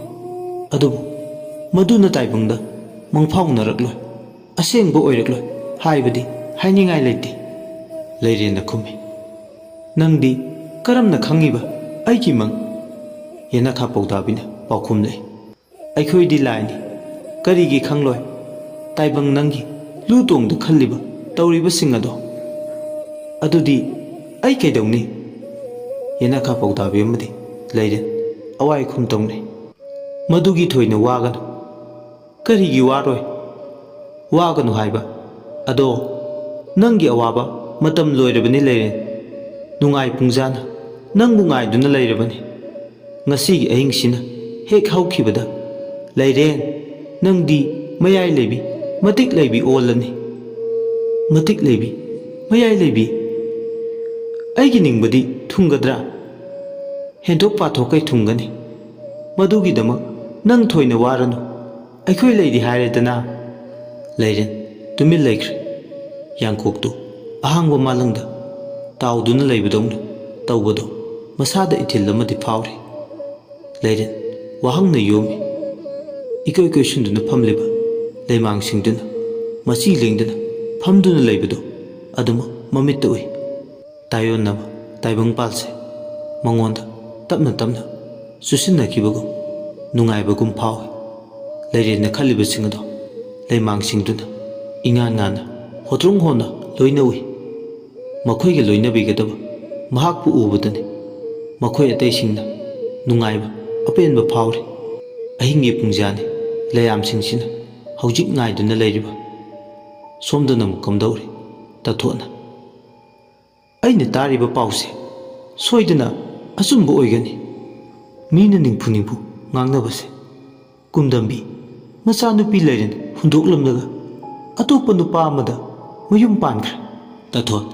ꯑꯗꯨꯕꯨ ꯃꯗꯨꯅ ꯇꯥꯏꯕꯪꯗ ꯃꯪꯐꯥꯎꯅꯔꯛꯂꯣꯏ, ꯑꯁꯦꯡꯕ ꯑꯣꯏꯔꯛꯂꯣꯏ ꯍꯥꯏꯕꯗꯤ ꯍꯥꯏꯅꯤꯡꯉꯥꯏ ꯂꯩꯇꯦ," ꯂꯩꯔꯦꯟꯅ ꯈꯨꯝꯃꯤ꯫ "ꯅꯪꯗꯤ ꯀꯔꯝꯅ ꯈꯪꯉꯤꯕ ꯑꯩꯒꯤ ꯃꯪ?" ꯌꯦꯅꯈꯥ ꯄꯧꯗꯥꯕꯤꯅ ꯄꯥꯎꯈꯨꯝꯂꯛꯏ꯫ "ꯑꯩꯈꯣꯏꯗꯤ ꯂꯥꯏꯅꯤ, ꯀꯔꯤꯒꯤ ꯈꯪꯂꯣꯏ? ꯇꯥꯏꯕꯪ ꯅꯪꯒꯤ ꯂꯨ ꯇꯣꯡꯗ ꯈꯜꯂꯤꯕ ꯇꯧꯔꯤꯕꯁꯤꯡ ꯑꯗꯣ꯫ ꯑꯗꯨꯗꯤ ꯑꯩ ꯀꯩꯗꯧꯅꯤ?" ꯌꯦꯅꯈꯥ ꯄꯧꯗꯥꯕꯤ ꯑꯃꯗꯤ ꯂꯩꯔꯦꯟ ꯑꯋꯥꯏ ꯈꯨꯝ ꯇꯧꯅꯩ꯫ "ꯃꯗꯨꯒꯤ ꯊꯣꯏꯅ ꯋꯥꯒꯅꯨ꯫ ꯀꯔꯤꯒꯤ ꯋꯥꯔꯣꯏ? ꯋꯥꯒꯅꯨ ꯍꯥꯏꯕ꯫ ꯑꯗꯣ ꯅꯪꯒꯤ ꯑꯋꯥꯕ ꯃꯇꯝ ꯂꯣꯏꯔꯕꯅꯤ ꯂꯩꯔꯦꯟ꯫ ꯅꯨꯡꯉꯥꯏ ꯄꯨꯡꯖꯥꯅ ꯅꯪꯕꯨ ꯉꯥꯏꯗꯨꯅ ꯂꯩꯔꯕꯅꯤ꯫ ꯉꯁꯤꯒꯤ ꯑꯍꯤꯡꯁꯤꯅ ꯍꯦꯛ ꯍꯧꯈꯤꯕꯗ ꯂꯩꯔꯦꯟ, ꯅꯪꯗꯤ ꯃꯌꯥꯏ ꯂꯩꯕꯤ, ꯃꯇꯤꯛ ꯂꯩꯕꯤ ꯑꯣꯜꯂꯅꯤ꯫" "ꯃꯇꯤꯛ ꯂꯩꯕꯤ, ꯃꯌꯥꯏ ꯂꯩꯕꯤ? ꯑꯩꯒꯤ ꯅꯤꯡꯕꯗꯤ ꯊꯨꯡꯒꯗ꯭ꯔꯥ?" "ꯍꯦꯟꯗꯣꯛ ꯄꯥꯊꯣꯛꯈꯩ ꯊꯨꯡꯒꯅꯤ꯫ ꯃꯗꯨꯒꯤꯗꯃꯛ ꯅꯪ ꯊꯣꯏꯅ ꯋꯥꯔꯅꯨ꯫ ꯑꯩꯈꯣꯏ ꯂꯩꯔꯤ ꯍꯥꯏꯔꯦꯗꯅ꯫" ꯂꯩꯔꯦꯟ ꯇꯨꯃꯤꯟ ꯂꯩꯈ꯭ꯔꯦ꯫ ꯌꯥꯡꯀꯣꯛꯇꯨ ꯑꯍꯥꯡꯕ ꯃꯥꯂꯪꯗ ꯇꯥꯎꯗꯨꯅ ꯂꯩꯕꯗꯧꯅ ꯇꯧꯕꯗꯨ ꯃꯁꯥꯗ ꯏꯊꯤꯜ ꯑꯃꯗꯤ ꯐꯥꯎꯔꯤ꯫ ꯂꯩꯔꯦꯟ ꯋꯥꯍꯪꯅ ꯌꯣꯝꯃꯤ꯫ ꯏꯀꯣꯏ ꯀꯣꯏꯁꯤꯟꯗꯨꯅ ꯐꯝꯂꯤꯕ ꯂꯩꯃꯥꯡꯁꯤꯡꯗꯨꯅ ꯃꯆꯤ ꯂꯦꯡꯗꯅ ꯐꯝꯗꯨꯅ ꯂꯩꯕꯗꯨ ꯑꯗꯨꯃꯛ ꯃꯃꯤꯠꯇ ꯎꯏ꯫ ꯇꯥꯏꯑꯣꯟꯅꯕ ꯇꯥꯏꯕꯪꯄꯥꯜꯁꯦ ꯃꯉꯣꯟꯗ ꯇꯞꯅ ꯇꯞꯅ ꯆꯨꯁꯤꯟꯅꯈꯤꯕꯒꯨꯝ ꯅꯨꯡꯉꯥꯏꯕꯒꯨꯝ ꯐꯥꯎꯏ꯫ ꯂꯩꯔꯦꯟꯅ ꯈꯜꯂꯤꯕꯁꯤꯡ ꯑꯗꯣ ꯂꯩꯃꯥꯡꯁꯤꯡꯗꯨꯅ ꯏꯉꯥꯟ ꯉꯥꯟꯅ ꯍꯣꯇ꯭ꯔꯨꯡ ꯍꯣꯟꯅ ꯂꯣꯏꯅ ꯎꯏ꯫ ꯃꯈꯣꯏꯒ ꯂꯣꯏꯅꯕꯤꯒꯗꯕ ꯃꯍꯥꯛꯄꯨ ꯎꯕꯗꯅꯤ ꯃꯈꯣꯏ ꯑꯇꯩꯁꯤꯡꯅ ꯅꯨꯡꯉꯥꯏꯕ ꯑꯄꯦꯟꯕ ꯐꯥꯎꯔꯤ꯫ ꯑꯍꯤꯡꯒꯤ ꯄꯨꯡꯖꯥꯅꯤ ꯂꯩꯌꯥꯝꯁꯤꯡꯁꯤꯅ ꯍꯧꯖꯤꯛ ꯉꯥꯏꯗꯨꯅ ꯂꯩꯔꯤꯕ꯫ ꯁꯣꯝꯗꯅ ꯑꯃꯨꯛ ꯀꯝꯗꯧꯔꯤ? ꯇꯥꯊꯣꯠꯅ꯫ "ꯑꯩꯅ ꯇꯥꯔꯤꯕ ꯄꯥꯎꯁꯦ ꯁꯣꯏꯗꯅ ꯑꯆꯨꯝꯕ ꯑꯣꯏꯒꯅꯤ꯫ ꯃꯤꯅ ꯅꯤꯡꯐꯨ ꯅꯤꯡꯐꯨ ꯉꯥꯡꯅꯕꯁꯦ꯫ ꯀꯨꯝꯗꯝꯕꯤ ꯃꯆꯥꯅꯨꯄꯤ ꯂꯩꯔꯦꯟ ꯍꯨꯟꯗꯣꯛꯂꯝꯂꯒ ꯑꯇꯣꯞꯄ ꯅꯨꯄꯥ ꯑꯃꯗ ꯃꯌꯨꯝ ꯄꯥꯟꯈ꯭ꯔꯦ꯫" ꯇꯥꯊꯣꯠ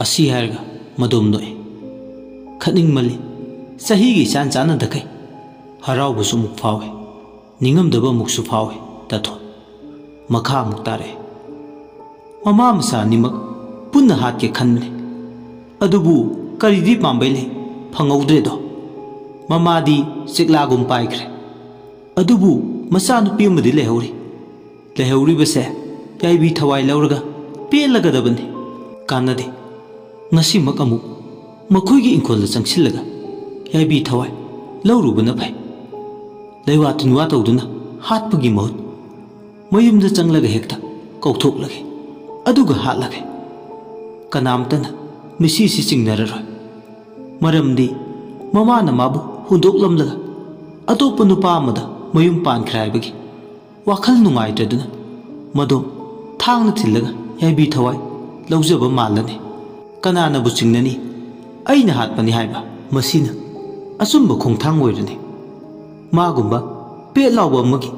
ꯑꯁꯤ ꯍꯥꯏꯔꯒ ꯃꯗꯣꯝ ꯅꯣꯛꯏ꯫ ꯈꯠꯅꯤꯡꯃꯜꯂꯤ꯫ ꯆꯍꯤꯒ ꯏꯆꯥꯟ ꯆꯥꯟꯅꯗꯈꯩ꯫ ꯍꯔꯥꯎꯕꯁꯨ ꯑꯃꯨꯛ ꯐꯥꯎꯏ꯫ ꯅꯤꯡꯉꯝꯗꯕ ꯑꯃꯨꯛꯁꯨ ꯐꯥꯎꯏ꯫ ꯇꯥꯊꯣꯠ ꯃꯈꯥ ꯑꯃꯨꯛ ꯇꯥꯔꯛꯑꯦ꯫ "ꯃꯃꯥ ꯃꯆꯥ ꯑꯅꯤꯃꯛ ꯄꯨꯟꯅ ꯍꯥꯠꯀꯦ ꯈꯟꯕꯅꯤ꯫ ꯑꯗꯨꯕꯨ ꯀꯔꯤꯗꯤ ꯄꯥꯝꯕꯩ ꯂꯩ, ꯐꯪꯍꯧꯗ꯭ꯔꯦꯗꯣ꯫ ꯃꯃꯥꯗꯤ ꯆꯦꯛꯂꯥꯒꯨꯝ ꯄꯥꯏꯈ꯭ꯔꯦ꯫ ꯑꯗꯨꯕꯨ ꯃꯆꯥꯅꯨꯄꯤ ꯑꯃꯗꯤ ꯂꯩꯍꯧꯔꯤ꯫ ꯂꯩꯍꯧꯔꯤꯕꯁꯦ ꯌꯥꯏꯕꯤ ꯊꯋꯥꯏ ꯂꯧꯔꯒ ꯄꯦꯜꯂꯒꯗꯕꯅꯤ꯫ ꯀꯥꯟꯅꯗꯦ꯫ ꯉꯁꯤꯃꯛ ꯑꯃꯨꯛ ꯃꯈꯣꯏꯒꯤ ꯏꯪꯈꯣꯜꯗ ꯆꯪꯁꯤꯜꯂꯒ ꯌꯥꯏꯕꯤ ꯊꯋꯥꯏ ꯂꯧꯔꯨꯕꯅ ꯐꯩ꯫ ꯂꯩꯋꯥ ꯇꯤꯟꯋꯥ ꯇꯧꯗꯨꯅ ꯍꯥꯠꯄꯒꯤ ꯃꯍꯨꯠ ꯃꯌꯨꯝꯗ ꯆꯪꯂꯒ ꯍꯦꯛꯇ ꯀꯧꯊꯣꯛꯂꯒꯦ, ꯑꯗꯨꯒ ꯍꯥꯠꯂꯒꯦ꯫ ꯀꯅꯥꯝꯇꯅ ꯃꯤꯁꯤꯁꯤ ꯆꯤꯡꯅꯔꯔꯣꯏ꯫ ꯃꯔꯝꯗꯤ ꯃꯃꯥꯅ ꯃꯥꯕꯨ ꯍꯨꯟꯗꯣꯛꯂꯝꯂꯒ ꯑꯇꯣꯞꯄ ꯅꯨꯄꯥ ꯑꯃꯗ ꯃꯌꯨꯝ ꯄꯥꯟꯈ꯭ꯔꯦ ꯍꯥꯏꯕꯒꯤ ꯋꯥꯈꯜ ꯅꯨꯡꯉꯥꯏꯇ꯭ꯔꯗꯨꯅ ꯃꯗꯣ ꯊꯥꯡꯅ ꯊꯤꯜꯂꯒ ꯌꯥꯏꯕꯤ ꯊꯋꯥꯏ ꯂꯧꯖꯕ ꯃꯥꯜꯂꯅꯤ꯫ ꯀꯅꯥꯅꯕꯨ ꯆꯤꯡꯅꯅꯤ? ꯑꯩꯅ ꯍꯥꯠꯄꯅꯤ ꯍꯥꯏꯕ ꯃꯁꯤꯅ ꯑꯆꯨꯝꯕ ꯈꯣꯡꯊꯥꯡ ꯑꯣꯏꯔꯅꯤ꯫ ꯃꯥꯒꯨꯝꯕ ꯄꯦꯠ ꯂꯥꯎꯕ ꯑꯃꯒꯤ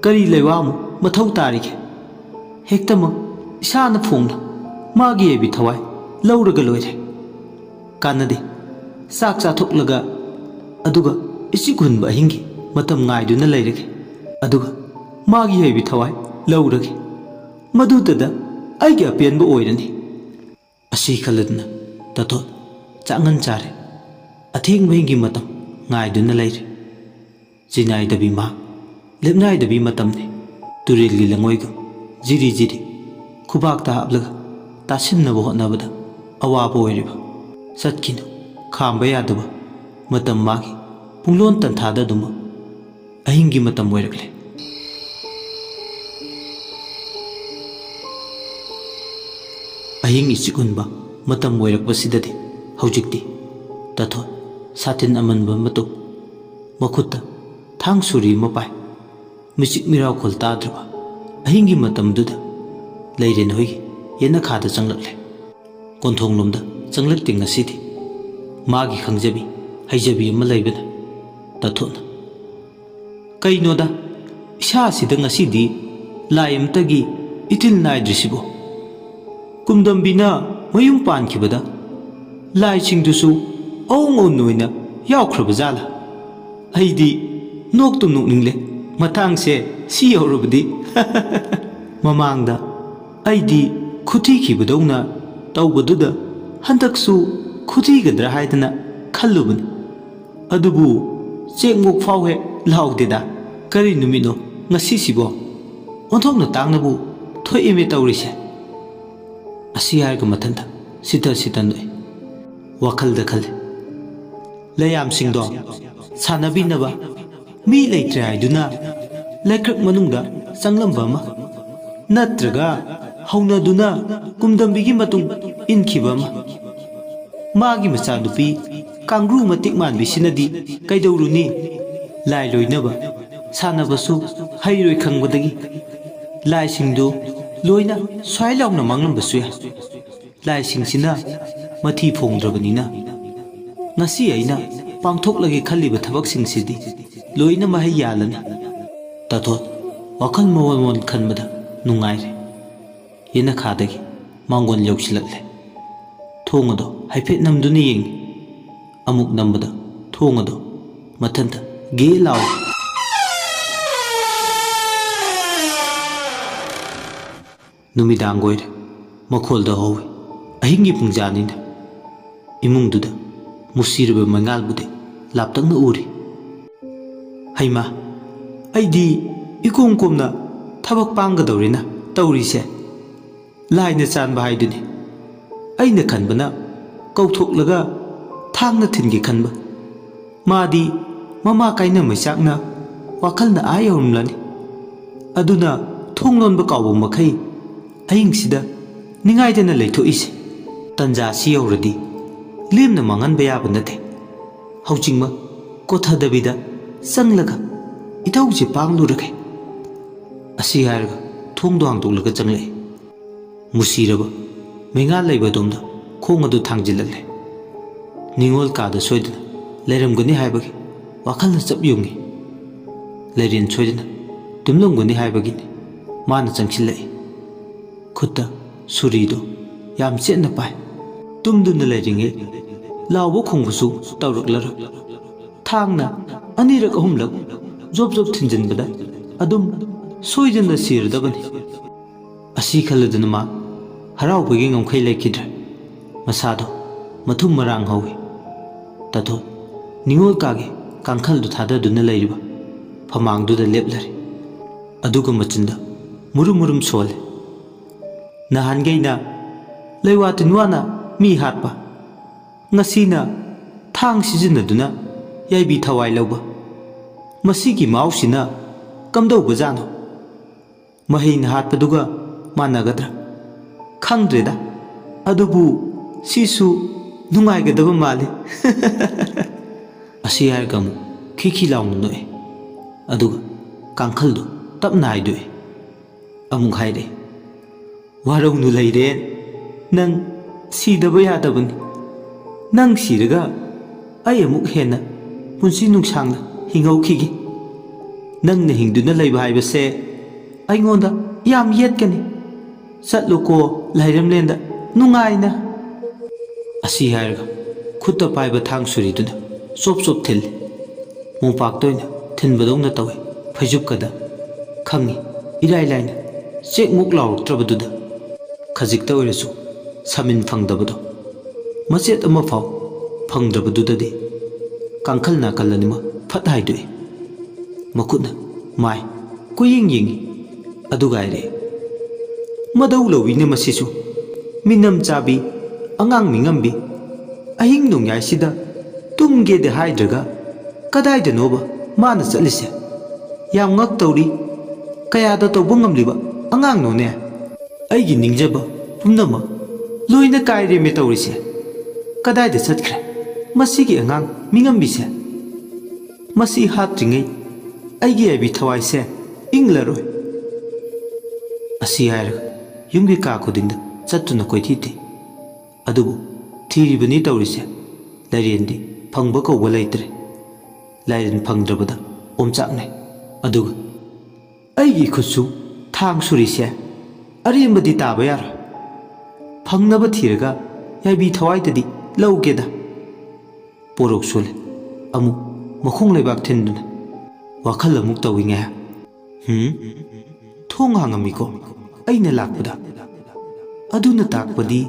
ꯀꯔꯤ ꯂꯩꯋꯥ ꯑꯃꯨꯛ ꯃꯊꯧ ꯇꯥꯔꯤꯒꯦ? ꯍꯦꯛꯇꯃꯛ ꯏꯁꯥꯅ ꯐꯣꯡꯅ ꯃꯥꯒꯤ ꯌꯥꯏꯕꯤ ꯊꯋꯥꯏ ꯂꯧꯔꯒ ꯂꯣꯏꯔꯦ꯫ ꯀꯥꯟꯅꯗꯦ꯫ ꯆꯥꯛ ꯆꯥꯊꯣꯛꯂꯒ ꯑꯗꯨꯒ ꯏꯆꯤꯛ ꯍꯨꯟꯕ ꯑꯍꯤꯡꯒꯤ ꯃꯇꯝ ꯉꯥꯏꯗꯨꯅ ꯂꯩꯔꯒꯦ꯫ ꯑꯗꯨꯒ ꯃꯥꯒꯤ ꯌꯥꯏꯕꯤ ꯊꯋꯥꯏ ꯂꯧꯔꯒꯦ꯫ ꯃꯗꯨꯗꯗ ꯑꯩꯒꯤ ꯑꯄꯦꯟꯕ ꯑꯣꯏꯔꯅꯤ꯫ ꯑꯁꯤ ꯈꯜꯂꯗꯨꯅ ꯇꯥꯊꯣꯠ ꯆꯥꯛꯉꯟ ꯆꯥꯔꯦ꯫ ꯑꯊꯦꯡꯕ ꯑꯍꯤꯡꯒꯤ ꯃꯇꯝ ꯉꯥꯏꯗꯨꯅ ꯂꯩꯔꯦ꯫ ꯆꯤꯅꯥꯏꯗꯕꯤ ꯃꯍꯥꯛ ꯂꯦꯞꯅꯥꯏꯗꯕꯤ ꯃꯇꯝꯅꯤ꯫ ꯇꯨꯔꯦꯜꯒꯤ ꯂꯉꯣꯏꯒꯨꯝ ꯖꯤꯔꯤ ꯖꯤꯔꯤ ꯈꯨꯕꯥꯛꯇ ꯍꯥꯞꯂꯒ ꯇꯥꯁꯤꯟꯅꯕ ꯍꯣꯠꯅꯕꯗ ꯑꯋꯥꯕ ꯑꯣꯏꯔꯤꯕ꯫ ꯆꯠꯈꯤꯅꯨ, ꯈꯥꯝꯕ ꯌꯥꯗꯕ ꯃꯇꯝ ꯃꯥꯒꯤ ꯄꯨꯡꯂꯣꯟ ꯇꯟꯊꯥꯗ ꯑꯗꯨꯃꯛ ꯑꯍꯤꯡꯒꯤ ꯃꯇꯝ ꯑꯣꯏꯔꯛꯂꯦ꯫ ꯑꯍꯤꯡ ꯏꯆꯤꯛ ꯍꯨꯟꯕ ꯃꯇꯝ ꯑꯣꯏꯔꯛꯄꯁꯤꯗꯗꯤ ꯍꯧꯖꯤꯛꯇꯤ ꯇꯥꯊꯣꯠ ꯁꯥꯇꯤꯟ ꯑꯃꯟꯕ ꯑꯃ ꯇꯨꯞ, ꯃꯈꯨꯠꯇ ꯊꯥꯡ ꯁꯨꯔꯤ ꯑꯃ ꯄꯥꯏ꯫ ꯃꯤꯆꯤꯛ ꯃꯤꯔꯥꯎꯈꯣꯜ ꯇꯥꯗ꯭ꯔꯕ ꯑꯍꯤꯡꯒꯤ ꯃꯇꯝꯗꯨꯗ ꯂꯩꯔꯦꯟ ꯍꯣꯏꯒꯤ ꯌꯦꯅꯈꯥꯗ ꯆꯪꯂꯛꯂꯦ꯫ ꯀꯣꯟꯊꯣꯡꯂꯣꯝꯗ ꯆꯪꯂꯛꯇꯦ ꯉꯁꯤꯗꯤ꯫ ꯃꯥꯒꯤ ꯈꯪꯖꯕꯤ ꯍꯩꯖꯕꯤ ꯑꯃ ꯂꯩꯕꯅ ꯇꯥꯊꯣꯠꯅ, "ꯀꯩꯅꯣꯗ, ꯏꯁꯥꯁꯤꯗ ꯉꯁꯤꯗꯤ ꯂꯥꯏ ꯑꯃꯇꯒꯤ ꯏꯊꯤꯜ ꯅꯥꯏꯗ꯭ꯔꯤꯁꯤꯕꯣ? ꯀꯨꯝꯗꯝꯕꯤꯅ ꯃꯌꯨꯝ ꯄꯥꯟꯈꯤꯕꯗ ꯂꯥꯏꯁꯤꯡꯗꯨꯁꯨ ꯑꯑꯣꯟ ꯑꯑꯣꯟ ꯑꯣꯏꯅ ꯌꯥꯎꯈ꯭ꯔꯕ ꯖꯥꯠꯂꯥ? ꯑꯩꯗꯤ ꯅꯣꯛꯇꯨꯝ ꯅꯣꯛꯅꯤꯡꯂꯦ꯫ ꯃꯇꯥꯡꯁꯦ ꯁꯤ ꯌꯧꯔꯕꯗꯤ꯫ ꯃꯃꯥꯡꯗ ꯑꯩꯗꯤ ꯈꯨꯊꯤꯈꯤꯕꯗꯧꯅ ꯇꯧꯕꯗꯨꯗ ꯍꯟꯗꯛꯁꯨ ꯈꯨꯊꯤꯒꯗ꯭ꯔꯥ ꯍꯥꯏꯗꯅ ꯈꯜꯂꯨꯕꯅꯤ꯫ ꯑꯗꯨꯕꯨ ꯆꯦꯛꯃꯨꯛ ꯐꯥꯎ ꯍꯦꯛ ꯂꯥꯎꯗꯦꯗ꯫ ꯀꯔꯤ ꯅꯨꯃꯤꯠꯅꯣ ꯉꯁꯤꯁꯤꯕꯣ? ꯑꯣꯟꯊꯣꯛꯅ ꯇꯥꯡꯅꯕꯨ ꯊꯣꯛꯏꯃꯦ ꯇꯧꯔꯤꯁꯦ꯫" ꯑꯁꯤ ꯍꯥꯏꯔꯒ ꯃꯊꯟꯇ ꯁꯤꯇ ꯁꯤꯇ ꯅꯣꯛꯏ꯫ ꯋꯥꯈꯜꯗ ꯈꯜꯂꯤ꯫ ꯂꯩꯌꯥꯝꯁꯤꯡꯗꯣ ꯁꯥꯟꯅꯕꯤꯅꯕ ꯃꯤ ꯂꯩꯇ꯭ꯔꯦ ꯍꯥꯏꯗꯨꯅ ꯂꯩꯀ꯭ꯔꯛ ꯃꯅꯨꯡꯗ ꯆꯪꯂꯝꯕ ꯑꯃ, ꯅꯠꯇ꯭ꯔꯒ ꯍꯧꯅꯗꯨꯅ ꯀꯨꯝꯗꯝꯕꯤꯒꯤ ꯃꯇꯨꯡ ꯏꯟꯈꯤꯕ ꯑꯃ꯫ ꯃꯥꯒꯤ ꯃꯆꯥꯅꯨꯄꯤ ꯀꯥꯡꯒ꯭ꯔꯨ ꯃꯇꯤꯛ ꯃꯥꯟꯕꯤꯁꯤꯅꯗꯤ ꯀꯩꯗꯧꯔꯨꯅꯤ? ꯂꯥꯏ ꯂꯣꯏꯅꯕ ꯁꯥꯟꯅꯕꯁꯨ ꯍꯩꯔꯣꯏ ꯈꯪꯕꯗꯒꯤ ꯂꯥꯏꯁꯤꯡꯗꯨ ꯂꯣꯏꯅ ꯁ꯭ꯋꯥꯏ ꯂꯥꯎꯅ ꯃꯥꯡꯂꯝꯕꯁꯨ ꯌꯥꯏ꯫ ꯂꯥꯏꯁꯤꯡꯁꯤꯅ ꯃꯊꯤ ꯐꯣꯡꯗ꯭ꯔꯕꯅꯤꯅ, ꯉꯁꯤ ꯑꯩꯅ ꯄꯥꯡꯊꯣꯛꯂꯒꯦ ꯈꯜꯂꯤꯕ ꯊꯕꯛꯁꯤꯡꯁꯤꯗꯤ ꯂꯣꯏꯅ ꯃꯍꯩ ꯌꯥꯜꯂꯅꯤ꯫ ꯇꯥꯊꯣꯠ, ꯋꯥꯈꯜ ꯃꯑꯣꯟ ꯃꯑꯣꯟ ꯈꯟꯕꯗ ꯅꯨꯡꯉꯥꯏꯔꯦ꯫ ꯌꯦꯅꯈꯥꯗꯒꯤ ꯃꯥꯡꯒꯣꯟ ꯌꯧꯁꯤꯜꯂꯛꯂꯦ꯫ ꯊꯣꯡ ꯑꯗꯣ ꯍꯥꯏꯐꯦꯠ ꯅꯝꯗꯨꯅ ꯌꯦꯡꯉꯤ꯫ ꯑꯃꯨꯛ ꯅꯝꯕꯗ ꯊꯣꯡ ꯑꯗꯣ ꯃꯊꯟꯇ ꯒꯦ ꯂꯥꯎꯏ꯫ ꯅꯨꯃꯤꯗꯥꯡ ꯑꯣꯏꯔꯦ꯫ ꯃꯈꯣꯜꯗꯣ ꯍꯧꯏ꯫ ꯑꯍꯤꯡꯒꯤ ꯄꯨꯡꯖꯥꯅꯤꯅ ꯏꯃꯨꯡꯗꯨꯗ ꯃꯨꯁꯤꯔꯕ ꯃꯩꯉꯥꯜꯕꯨꯗꯤ ꯂꯥꯞꯇꯛꯅ ꯎꯔꯤ꯫ ꯍꯩꯃꯥ, ꯑꯩꯗꯤ ꯏꯀꯣꯝ ꯀꯣꯝꯅ ꯊꯕꯛ ꯄꯥꯡꯒꯗꯧꯔꯦꯅ ꯇꯧꯔꯤꯁꯦ꯫ ꯂꯥꯏꯅ ꯆꯥꯟꯕ ꯍꯥꯏꯗꯨꯅꯤ꯫ ꯑꯩꯅ ꯈꯟꯕꯅ ꯀꯧꯊꯣꯛꯂꯒ ꯊꯥꯡꯅ ꯊꯤꯟꯒꯦ ꯈꯟꯕ꯫ ꯃꯥꯗꯤ ꯃꯃꯥ ꯀꯥꯏꯅ ꯃꯩꯆꯥꯛꯅ ꯋꯥꯈꯜꯅ ꯑꯥ ꯌꯧꯔꯝꯂꯅꯤ꯫ ꯑꯗꯨꯅ ꯊꯣꯡ ꯂꯣꯟꯕ ꯀꯥꯎꯕ ꯃꯈꯩ ꯑꯍꯤꯡꯁꯤꯗ ꯅꯤꯡꯉꯥꯏꯗꯅ ꯂꯩꯊꯣꯛꯏꯁꯦ꯫ ꯇꯟꯖꯥꯁꯤ ꯌꯧꯔꯗꯤ ꯂꯦꯝꯅ ꯃꯥꯡꯍꯟꯕ ꯌꯥꯕ ꯅꯠꯇꯦ꯫ ꯍꯧꯖꯤꯛꯃꯛ ꯀꯣꯊꯗꯕꯤꯗ ꯆꯪꯂꯒ ꯏꯊꯧꯁꯦ ꯄꯥꯡꯂꯨꯔꯒꯦ꯫ ꯑꯁꯤ ꯍꯥꯏꯔꯒ ꯊꯣꯡꯗꯣ ꯍꯥꯡꯗꯣꯛꯂꯒ ꯆꯪꯂꯛꯏ꯫ ꯃꯨꯁꯤꯔꯕ ꯃꯩꯉꯥꯜ ꯂꯩꯕ ꯑꯗꯣꯝꯗ ꯈꯣꯡ ꯑꯗꯨ ꯊꯥꯡꯖꯤꯜꯂꯛꯂꯦ꯫ ꯅꯤꯉꯣꯜ ꯀꯥꯗ ꯁꯣꯏꯗꯅ ꯂꯩꯔꯝꯒꯅꯤ ꯍꯥꯏꯕꯒꯤ ꯋꯥꯈꯜꯅ ꯆꯞ ꯌꯨꯡꯉꯤ꯫ ꯂꯩꯔꯦꯟ ꯁꯣꯏꯗꯅ ꯇꯨꯝꯂꯝꯒꯅꯤ ꯍꯥꯏꯕꯒꯤꯅꯤ ꯃꯥꯅ ꯆꯪꯁꯤꯜꯂꯛꯏ꯫ ꯈꯨꯠꯇ ꯁꯨꯔꯤꯗꯨ ꯌꯥꯝ ꯆꯦꯠꯅ ꯄꯥꯏ꯫ ꯇꯨꯝꯗꯨꯅ ꯂꯩꯔꯤꯉꯩ ꯂꯥꯎꯕ ꯈꯣꯡꯕꯁꯨ ꯇꯧꯔꯛꯂꯔꯣꯏ꯫ ꯊꯥꯡꯅ ꯑꯅꯤꯔꯛ ꯑꯍꯨꯝꯂꯛ ꯖꯣꯞ ꯖꯣꯞ ꯊꯤꯟꯖꯤꯟꯕꯗ ꯑꯗꯨꯝ ꯁꯣꯏꯗꯅ ꯁꯤꯔꯗꯕꯅꯤ꯫ ꯑꯁꯤ ꯈꯜꯂꯗꯨꯅ ꯃꯥ ꯍꯔꯥꯎꯕꯒꯤ ꯉꯝꯈꯩ ꯂꯩꯈꯤꯗ꯭ꯔꯦ꯫ ꯃꯁꯥꯗꯣ ꯃꯊꯨꯝ ꯃꯔꯥꯡ ꯍꯧꯏ꯫ ꯇꯥꯊꯣꯠ ꯅꯤꯉꯣꯜ ꯀꯥꯒꯤ ꯀꯥꯡꯈꯜꯗꯨ ꯊꯥꯗꯗꯨꯅ ꯂꯩꯔꯤꯕ ꯐꯃꯥꯡꯗꯨꯗ ꯂꯦꯞꯂꯔꯦ꯫ ꯑꯗꯨꯒ ꯃꯆꯤꯟꯗ ꯃꯨꯔꯨꯝ ꯃꯨꯔꯨꯝ ꯁꯣꯜꯂꯦ꯫ ꯅꯍꯥꯟꯈꯩꯅ ꯂꯩꯋꯥ ꯇꯤꯟꯋꯥꯅ ꯃꯤ ꯍꯥꯠꯄ, ꯉꯁꯤꯅ ꯊꯥꯡ ꯁꯤꯖꯤꯟꯅꯗꯨꯅ ꯌꯥꯏꯕꯤ ꯊꯋꯥꯏ ꯂꯧꯕ꯫ ꯃꯁꯤꯒꯤ ꯃꯥꯎꯁꯤꯅ ꯀꯝꯗꯧꯕꯖꯥꯠꯅꯣ? ꯃꯍꯩꯅ ꯍꯥꯠꯄꯗꯨꯒ ꯃꯥꯟꯅꯒꯗ꯭ꯔꯥ? ꯈꯪꯗ꯭ꯔꯦꯗ꯫ ꯑꯗꯨꯕꯨ ꯁꯤꯁꯨ ꯅꯨꯡꯉꯥꯏꯒꯗꯕ ꯃꯥꯜꯂꯤ꯫ ꯑꯁꯤ ꯍꯥꯏꯔꯒ ꯑꯃꯨꯛ ꯈꯤꯈꯤ ꯂꯥꯎꯅ ꯅꯣꯛꯑꯦ꯫ ꯑꯗꯨꯒ ꯀꯥꯡꯈꯜꯗꯨ ꯇꯞꯅ ꯍꯥꯏꯗꯣꯛꯑꯦ꯫ ꯑꯃꯨꯛ ꯍꯥꯏꯔꯦ, "ꯋꯥꯔꯧꯅꯨ ꯂꯩꯔꯦ, ꯅꯪ ꯁꯤꯗꯕ ꯌꯥꯗꯕꯅꯤ꯫ ꯅꯪ ꯁꯤꯔꯒ ꯑꯩ ꯑꯃꯨꯛ ꯍꯦꯟꯅ ꯄꯨꯟꯁꯤ ꯅꯨꯡꯁꯥꯡꯅ ꯍꯤꯡꯍꯧꯈꯤꯒꯦ꯫ ꯅꯪꯅ ꯍꯤꯡꯗꯨꯅ ꯂꯩꯕ ꯍꯥꯏꯕꯁꯦ ꯑꯩꯉꯣꯟꯗ ꯌꯥꯝ ꯌꯦꯠꯀꯅꯤ꯫ ꯆꯠꯂꯨꯀꯣ ꯂꯥꯏꯔꯦꯝꯂꯦꯟꯗ ꯅꯨꯡꯉꯥꯏꯅ"꯫ ꯑꯁꯤ ꯍꯥꯏꯔꯒ ꯈꯨꯠꯇ ꯄꯥꯏꯕ ꯊꯥꯡ ꯁꯨꯔꯤꯗꯨꯅ ꯆꯣꯞ ꯆꯣꯞ ꯊꯤꯜꯂꯤ꯫ ꯃꯣꯝꯄꯥꯛꯇ ꯑꯣꯏꯅ ꯊꯤꯟꯕꯗꯧꯅ ꯇꯧꯏ꯫ ꯐꯩꯖꯨꯞꯀꯗ ꯈꯪꯉꯤ, ꯏꯔꯥꯏ ꯂꯥꯏꯅ ꯆꯦꯛꯃꯨꯛ ꯂꯥꯎꯔꯛꯇ꯭ꯔꯕꯗꯨꯗ꯫ ꯈꯖꯤꯛꯇ ꯑꯣꯏꯔꯁꯨ ꯁꯥꯃꯤꯟ ꯐꯪꯗꯕꯗꯣ, ꯃꯆꯦꯠ ꯑꯃꯐꯥꯎ ꯐꯪꯗ꯭ꯔꯕꯗꯨꯗꯗꯤ ꯀꯥꯡꯈꯜ ꯅꯥꯀꯜ ꯑꯅꯤꯃꯛ ꯐꯠ ꯍꯥꯏꯗꯣꯛꯏ꯫ ꯃꯈꯨꯠꯅ ꯃꯥꯏ ꯀꯨꯌꯦꯡ ꯌꯦꯡꯉꯤ꯫ ꯑꯗꯨꯒ ꯍꯥꯏꯔꯛꯏ, "ꯃꯗꯧ ꯂꯧꯏꯅꯦ ꯃꯁꯤꯁꯨ꯫ ꯃꯤꯅꯝ ꯆꯥꯕꯤ, ꯑꯉꯥꯡ ꯃꯤꯉꯝꯕꯤ꯫ ꯑꯍꯤꯡ ꯅꯣꯡꯌꯥꯏꯁꯤꯗ ꯇꯨꯝꯒꯦꯗꯤ ꯍꯥꯏꯗ꯭ꯔꯒ ꯀꯗꯥꯏꯗꯅꯣꯕ ꯃꯥꯅ ꯆꯠꯂꯤꯁꯦ? ꯌꯥꯝ ꯉꯛꯇꯧꯔꯤ꯫ ꯀꯌꯥꯗ ꯇꯧꯕ ꯉꯝꯂꯤꯕ ꯑꯉꯥꯡꯅꯣꯅꯦ? ꯑꯩꯒꯤ ꯅꯤꯡꯖꯕ ꯄꯨꯝꯅꯃꯛ ꯂꯣꯏꯅ ꯀꯥꯏꯔꯦꯃꯦ ꯇꯧꯔꯤꯁꯦ꯫ ꯀꯗꯥꯏꯗ ꯆꯠꯈ꯭ꯔꯦ ꯃꯁꯤꯒꯤ ꯑꯉꯥꯡ ꯃꯤꯉꯝꯕꯤꯁꯦ? ꯃꯁꯤ ꯍꯥꯠꯇ꯭ꯔꯤꯉꯩ ꯑꯩꯒꯤ ꯌꯥꯏꯕꯤ ꯊꯋꯥꯏꯁꯦ ꯏꯪꯂꯔꯣꯏ"꯫ ꯑꯁꯤ ꯍꯥꯏꯔꯒ ꯌꯨꯝꯒꯤ ꯀꯥ ꯈꯨꯗꯤꯡꯗ ꯆꯠꯇꯨꯅ ꯀꯣꯏꯊꯤ ꯊꯤ꯫ ꯑꯗꯨꯕꯨ ꯊꯤꯔꯤꯕꯅꯤ ꯇꯧꯔꯤꯁꯦ, ꯂꯥꯏꯔꯦꯟꯗꯤ ꯐꯪꯕ ꯀꯧꯕ ꯂꯩꯇ꯭ꯔꯦ꯫ ꯂꯥꯏꯔꯦꯟ ꯐꯪꯗ꯭ꯔꯕꯗ ꯑꯣꯝꯆꯥꯛꯅꯩ꯫ ꯑꯗꯨꯒ ꯑꯩꯒꯤ ꯈꯨꯠꯁꯨ ꯊꯥꯡ ꯁꯨꯔꯤꯁꯦ ꯑꯔꯦꯝꯕꯗꯤ ꯇꯥꯕ ꯌꯥꯔꯣꯏ꯫ ꯐꯪꯅꯕ ꯊꯤꯔꯒ ꯌꯥꯏꯕꯤ ꯊꯋꯥꯏꯗꯗꯤ ꯂꯧꯒꯦꯗ꯫ ꯄꯣꯔꯣꯛ ꯁꯣꯜꯂꯦ꯫ ꯑꯃꯨꯛ ꯃꯈꯣꯡ ꯂꯩꯕꯥꯛ ꯊꯤꯟꯗꯨꯅ ꯋꯥꯈꯜ ꯑꯃꯨꯛ ꯇꯧꯏ ꯉꯥꯏꯍꯥꯛ꯫ ꯍꯨꯝ? ꯊꯣꯡ ꯍꯥꯡꯉꯝꯃꯤꯀꯣ ꯑꯩꯅ ꯂꯥꯛꯄꯗ꯫ ꯑꯗꯨꯅ ꯇꯥꯛꯄꯗꯤ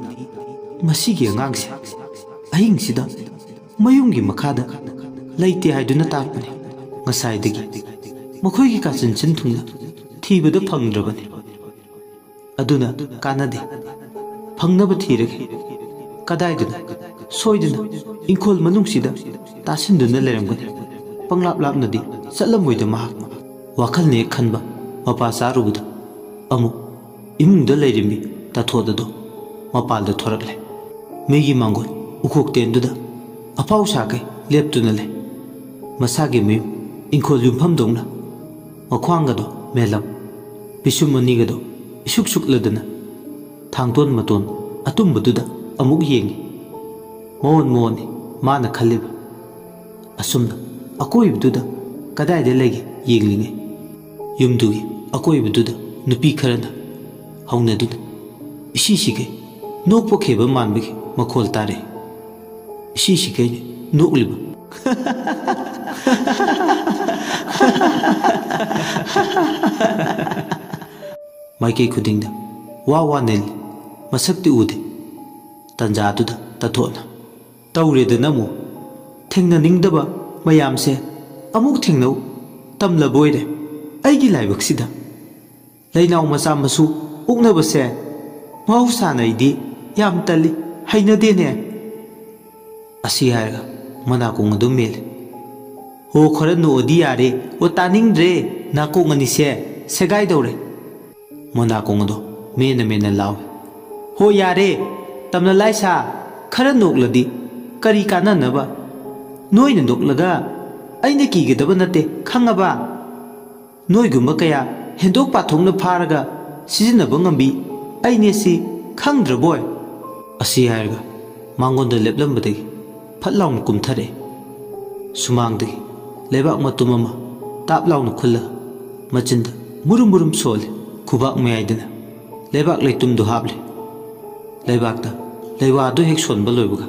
ꯃꯁꯤꯒꯤ ꯑꯉꯥꯡꯁꯦ ꯑꯍꯤꯡꯁꯤꯗ ꯃꯌꯨꯝꯒꯤ ꯃꯈꯥꯗ ꯂꯩꯇꯦ ꯍꯥꯏꯗꯨꯅ ꯇꯥꯛꯄꯅꯤ꯫ ꯉꯁꯥꯏꯗꯒꯤ ꯃꯈꯣꯏꯒꯤ ꯀꯥꯆꯤꯟ ꯆꯤꯟ ꯊꯨꯡꯅ ꯊꯤꯕꯗ ꯐꯪꯗ꯭ꯔꯕꯅꯤ꯫ ꯑꯗꯨꯅ ꯀꯥꯟꯅꯗꯦ꯫ ꯐꯪꯅꯕ ꯊꯤꯔꯒꯦ꯫ ꯀꯗꯥꯏꯗꯅꯣ? ꯁꯣꯏꯗꯅ ꯏꯪꯈꯣꯜ ꯃꯅꯨꯡꯁꯤꯗ ꯇꯥꯁꯤꯟꯗꯨꯅ ꯂꯩꯔꯝꯒꯅꯤ꯫ ꯄꯪꯂꯥꯞ ꯂꯥꯞꯅꯗꯤ ꯆꯠꯂꯝꯃꯣꯏꯗ ꯃꯍꯥꯛ꯫ ꯋꯥꯈꯜꯅ ꯍꯦꯛ ꯈꯟꯕ ꯃꯄꯥ ꯆꯥꯔꯨꯕꯗ ꯑꯃꯨꯛ ꯏꯃꯨꯡꯗ ꯂꯩꯔꯝꯃꯤ ꯇꯥꯊꯣꯠ ꯑꯗꯣ ꯃꯄꯥꯜꯗ ꯊꯣꯔꯛꯂꯦ꯫ ꯃꯩꯒꯤ ꯃꯥꯡꯒꯣꯜ ꯎꯈꯣꯛ ꯇꯦꯟꯗꯨꯗ ꯑꯐꯥꯎ ꯁꯥꯈꯩ ꯂꯦꯞꯇꯨꯅ ꯂꯩ꯫ ꯃꯁꯥꯒꯤ ꯃꯌꯨꯝ ꯏꯪꯈꯣꯜ ꯌꯨꯝꯐꯝꯗꯧꯅ ꯃꯈ꯭ꯋꯥꯡꯒꯗꯣ ꯃꯦꯜꯂꯝ, ꯄꯤꯁꯨꯝ ꯑꯅꯤꯒꯗꯣ ꯏꯁꯨꯛ ꯁꯨꯛꯂꯗꯅ ꯊꯥꯡꯇꯣꯟ ꯃꯇꯣꯟ ꯑꯇꯨꯝꯕꯗꯨꯗ ꯑꯃꯨꯛ ꯌꯦꯡꯏ꯫ ꯃꯑꯣꯟ ꯃꯑꯣꯟꯅꯤ ꯃꯥꯅ ꯈꯜꯂꯤꯕ꯫ ꯑꯁꯨꯝꯅ ꯑꯀꯣꯏꯕꯗꯨꯗ ꯀꯗꯥꯏꯗ ꯂꯩꯒꯦ ꯌꯦꯡꯂꯤꯉꯩ ꯌꯨꯝꯗꯨꯒꯤ ꯑꯀꯣꯏꯕꯗꯨꯗ ꯅꯨꯄꯤ ꯈꯔꯅ ꯍꯧꯅꯗꯨꯅ ꯏꯁꯤ ꯁꯤꯒꯩ ꯅꯣꯛꯄ ꯈꯦꯕ ꯃꯥꯟꯕꯒꯤ ꯃꯈꯣꯜ ꯇꯥꯔꯛꯏ꯫ ꯏꯁꯤ ꯁꯤꯒꯩꯅꯤ ꯅꯣꯛꯂꯤꯕ꯫ ꯃꯥꯏꯀꯩ ꯈꯨꯗꯤꯡꯗ ꯋꯥ ꯋꯥ ꯅꯤꯜꯂꯤ꯫ ꯃꯁꯛꯇꯤ ꯎꯗꯦ꯫ ꯇꯟꯖꯥꯗꯨꯗ ꯇꯥꯊꯣꯠꯅ, "ꯇꯧꯔꯦꯗꯅ ꯑꯃꯨꯛ꯫ ꯊꯦꯡꯅꯅꯤꯡꯗꯕ ꯃꯌꯥꯝꯁꯦ ꯑꯃꯨꯛ ꯊꯦꯡꯅꯧ ꯇꯝꯂꯕꯣꯏꯔꯦ ꯑꯩꯒꯤ ꯂꯥꯏꯕꯛꯁꯤꯗ꯫ ꯂꯩꯅꯥꯎ ꯃꯆꯥ ꯃꯁꯨ ꯑꯣꯛꯅꯕꯁꯦ ꯃꯍꯧꯁꯥꯅ ꯑꯩꯗꯤ ꯌꯥꯝ ꯇꯜꯂꯤ, ꯍꯩꯅꯗꯦꯅꯦ"꯫ ꯑꯁꯤ ꯍꯥꯏꯔꯒ ꯃꯅꯥꯀꯣꯡ ꯑꯗꯨꯝ ꯃꯦꯜꯂꯤ꯫ "ꯍꯣ, ꯈꯔ ꯅꯣꯛꯑꯗꯤ ꯌꯥꯔꯦ꯫ ꯑꯣ, ꯇꯥꯅꯤꯡꯗ꯭ꯔꯦ꯫ ꯅꯥꯀꯣꯡ ꯑꯅꯤꯁꯦ ꯁꯦꯒꯥꯏꯗꯧꯔꯦ"꯫ ꯃꯅꯥꯀꯣꯡ ꯑꯗꯣ ꯃꯦꯟꯅ ꯃꯦꯟꯅ ꯂꯥꯎꯏ꯫ "ꯍꯣ, ꯌꯥꯔꯦ꯫ ꯇꯝꯅ ꯂꯥꯏꯁꯥ, ꯈꯔ ꯅꯣꯛꯂꯗꯤ ꯀꯔꯤ ꯀꯥꯟꯅꯅꯕ? ꯅꯣꯏꯅ ꯅꯣꯛꯂꯒ ꯑꯩꯅ ꯀꯤꯒꯗꯕ ꯅꯠꯇꯦ, ꯈꯪꯉꯕ? ꯅꯣꯏꯒꯨꯝꯕ ꯀꯌꯥ ꯍꯦꯟꯗꯣꯛ ꯄꯥꯊꯣꯛꯅ ꯐꯥꯔꯒ ꯁꯤꯖꯤꯟꯅꯕ ꯉꯝꯕꯤ ꯑꯩꯅꯦ ꯁꯤ ꯈꯪꯗ꯭ꯔꯕꯣꯏ?" ꯑꯁꯤ ꯍꯥꯏꯔꯒ ꯃꯉꯣꯟꯗ ꯂꯦꯞꯂꯝꯕꯗꯒꯤ ꯐꯠ ꯂꯥꯎꯅ ꯀꯨꯝꯊꯔꯛꯑꯦ꯫ ꯁꯨꯃꯥꯡꯗꯒꯤ ꯂꯩꯕꯥꯛ ꯃꯇꯨꯝ ꯑꯃ ꯇꯥꯞ ꯂꯥꯎꯅ ꯈꯨꯜꯂꯒ ꯃꯆꯤꯟꯗ ꯃꯨꯔꯨꯝ ꯃꯨꯔꯨꯝ ꯁꯣꯜꯂꯤ꯫ ꯈꯨꯕꯥꯛ ꯃꯌꯥꯏꯗꯅ ꯂꯩꯕꯥꯛ ꯂꯩꯇꯨꯝꯗꯨ ꯍꯥꯞꯂꯤ꯫ ꯂꯩꯕꯥꯛꯇ ꯂꯩꯋꯥꯗꯨ ꯍꯦꯛ ꯁꯣꯟꯕ ꯂꯣꯏꯕꯒ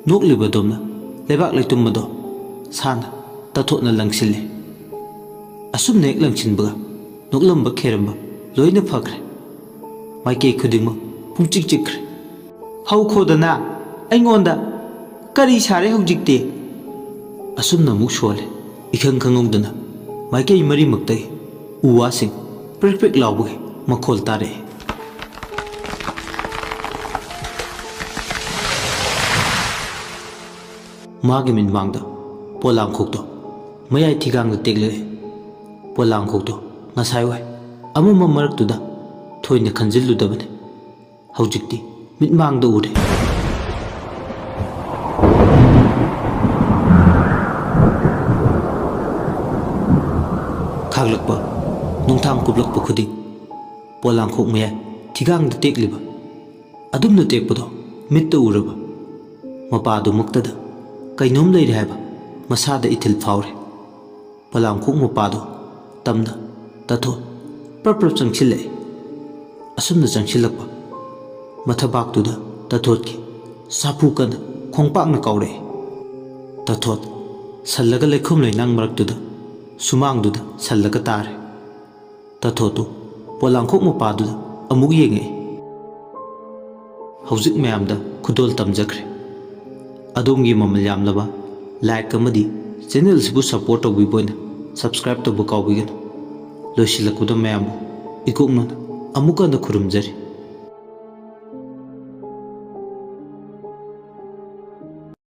ꯅꯣꯛꯂꯤꯕ ꯑꯗꯣꯝꯅ ꯂꯩꯕꯥꯛ ꯂꯩꯇꯨꯝ ꯑꯗꯣ ꯁꯥꯅ ꯇꯥꯊꯣꯠꯅ ꯂꯪꯁꯤꯜꯂꯤ꯫ ꯑꯁꯨꯝꯅ ꯍꯦꯛ ꯂꯪꯁꯤꯟꯕꯒ ꯅꯣꯛꯂꯝꯕ ꯈꯦꯔꯝꯕ ꯂꯣꯏꯅ ꯐꯈ꯭ꯔꯦ꯫ ꯃꯥꯏꯀꯩ ꯈꯨꯗꯤꯡꯃꯛ ꯄꯨꯡꯆꯤꯛ ꯆꯤꯛꯈ꯭ꯔꯦ꯫ "ꯍꯧꯈꯣꯗꯅ ꯑꯩꯉꯣꯟꯗ ꯀꯔꯤ ꯁꯥꯔꯦ ꯍꯧꯖꯤꯛꯇꯤ?" ꯑꯁꯨꯝꯅ ꯑꯃꯨꯛ ꯁꯣꯜꯂꯦ꯫ ꯏꯈꯪ ꯈꯪꯍꯧꯗꯅ ꯃꯥꯏꯀꯩ ꯃꯔꯤꯃꯛꯇꯒꯤ ꯎ ꯋꯥꯁꯤꯡ ꯄ꯭ꯔꯤꯛ ꯄ꯭ꯔꯤꯛ ꯂꯥꯎꯕꯒꯤ ꯃꯈꯣꯜ ꯇꯥꯔꯛꯑꯦ꯫ ꯃꯥꯒꯤ ꯃꯤꯠꯃꯥꯡꯗ ꯄꯣꯂꯥꯡꯈꯣꯛꯇꯣ ꯃꯌꯥꯏ ꯊꯤꯒꯥꯡꯗ ꯇꯦꯛꯂꯛꯑꯦ꯫ ꯄꯣꯂꯥꯡꯈꯣꯛꯇꯣ ꯉꯁꯥꯏ ꯋꯥꯏ ꯑꯃꯝꯕ ꯃꯔꯛꯇꯨꯗ ꯊꯣꯏꯅ ꯈꯟꯖꯤꯜꯂꯨꯗꯕꯅꯤ꯫ ꯍꯧꯖꯤꯛꯇꯤ ꯃꯤꯠꯃꯥꯡꯗ ꯎꯔꯦ꯫ ꯈꯥꯛꯂꯛꯄ ꯅꯨꯡꯊꯥꯡ ꯀꯨꯞꯂꯛꯄ ꯈꯨꯗꯤꯡ ꯄꯣꯂꯥꯡꯈꯣꯛ ꯃꯌꯥꯏ ꯊꯤꯒꯥꯡꯗ ꯇꯦꯛꯂꯤꯕ, ꯑꯗꯨꯝꯅ ꯇꯦꯛꯄꯗꯣ ꯃꯤꯠꯇ ꯎꯔꯕ ꯃꯄꯥꯗꯨꯃꯛꯇꯗ ꯀꯩꯅꯣꯝ ꯂꯩꯔꯦ ꯍꯥꯏꯕ ꯃꯁꯥꯗ ꯏꯊꯤꯜ ꯐꯥꯎꯔꯦ꯫ ꯄꯣꯂꯥꯡꯈꯣꯛ ꯃꯄꯥꯗꯣ ꯇꯝꯅ ꯇꯥꯊꯣꯠ ꯄ꯭ꯔꯞ ꯄ꯭ꯔꯞ ꯆꯪꯁꯤꯜꯂꯛꯑꯦ꯫ ꯑꯁꯨꯝꯅ ꯆꯪꯁꯤꯜꯂꯛꯄ ꯃꯊꯕꯥꯛꯇꯨꯗ ꯇꯥꯊꯣꯠꯀꯤ ꯁꯥꯐꯨ ꯀꯟꯅ ꯈꯣꯡꯄꯥꯛꯅ ꯀꯥꯎꯔꯛꯑꯦ꯫ ꯇꯥꯊꯣꯠ ꯁꯜꯂꯒ ꯂꯩꯈꯣꯝ ꯂꯩꯅꯥꯡ ꯃꯔꯛꯇꯨꯗ ꯁꯨꯃꯥꯡꯗꯨꯗ ꯁꯜꯂꯒ ꯇꯥꯔꯦ꯫ ꯇꯥꯊꯣꯠꯇꯨ ꯄꯣꯂꯥꯡꯈꯣꯛ ꯃꯄꯥꯗꯨꯗ ꯑꯃꯨꯛ ꯌꯦꯡꯉꯛꯏ꯫ ꯍꯧꯖꯤꯛ ꯃꯌꯥꯝꯗ ꯈꯨꯗꯣꯜ ꯇꯝꯖꯈ꯭ꯔꯦ꯫ ꯑꯗꯣꯝꯒꯤ ꯃꯃꯜ ꯌꯥꯝꯂꯕ like ꯑꯃꯗꯤ channel ꯑꯁꯤꯕꯨ support ꯇꯧꯕꯤꯕ ꯑꯣꯏꯅ subscribe ꯇꯧꯕ ꯀꯥꯎꯕꯤꯒꯅꯨ꯫ ꯂꯣꯏꯁꯤꯜꯂꯛꯄꯗ ꯃꯌꯥꯝꯕꯨ ꯏꯀꯣꯛꯅꯅ ꯑꯃꯨꯛ ꯍꯟꯅ ꯈꯨꯔꯨꯝꯖꯔꯤ꯫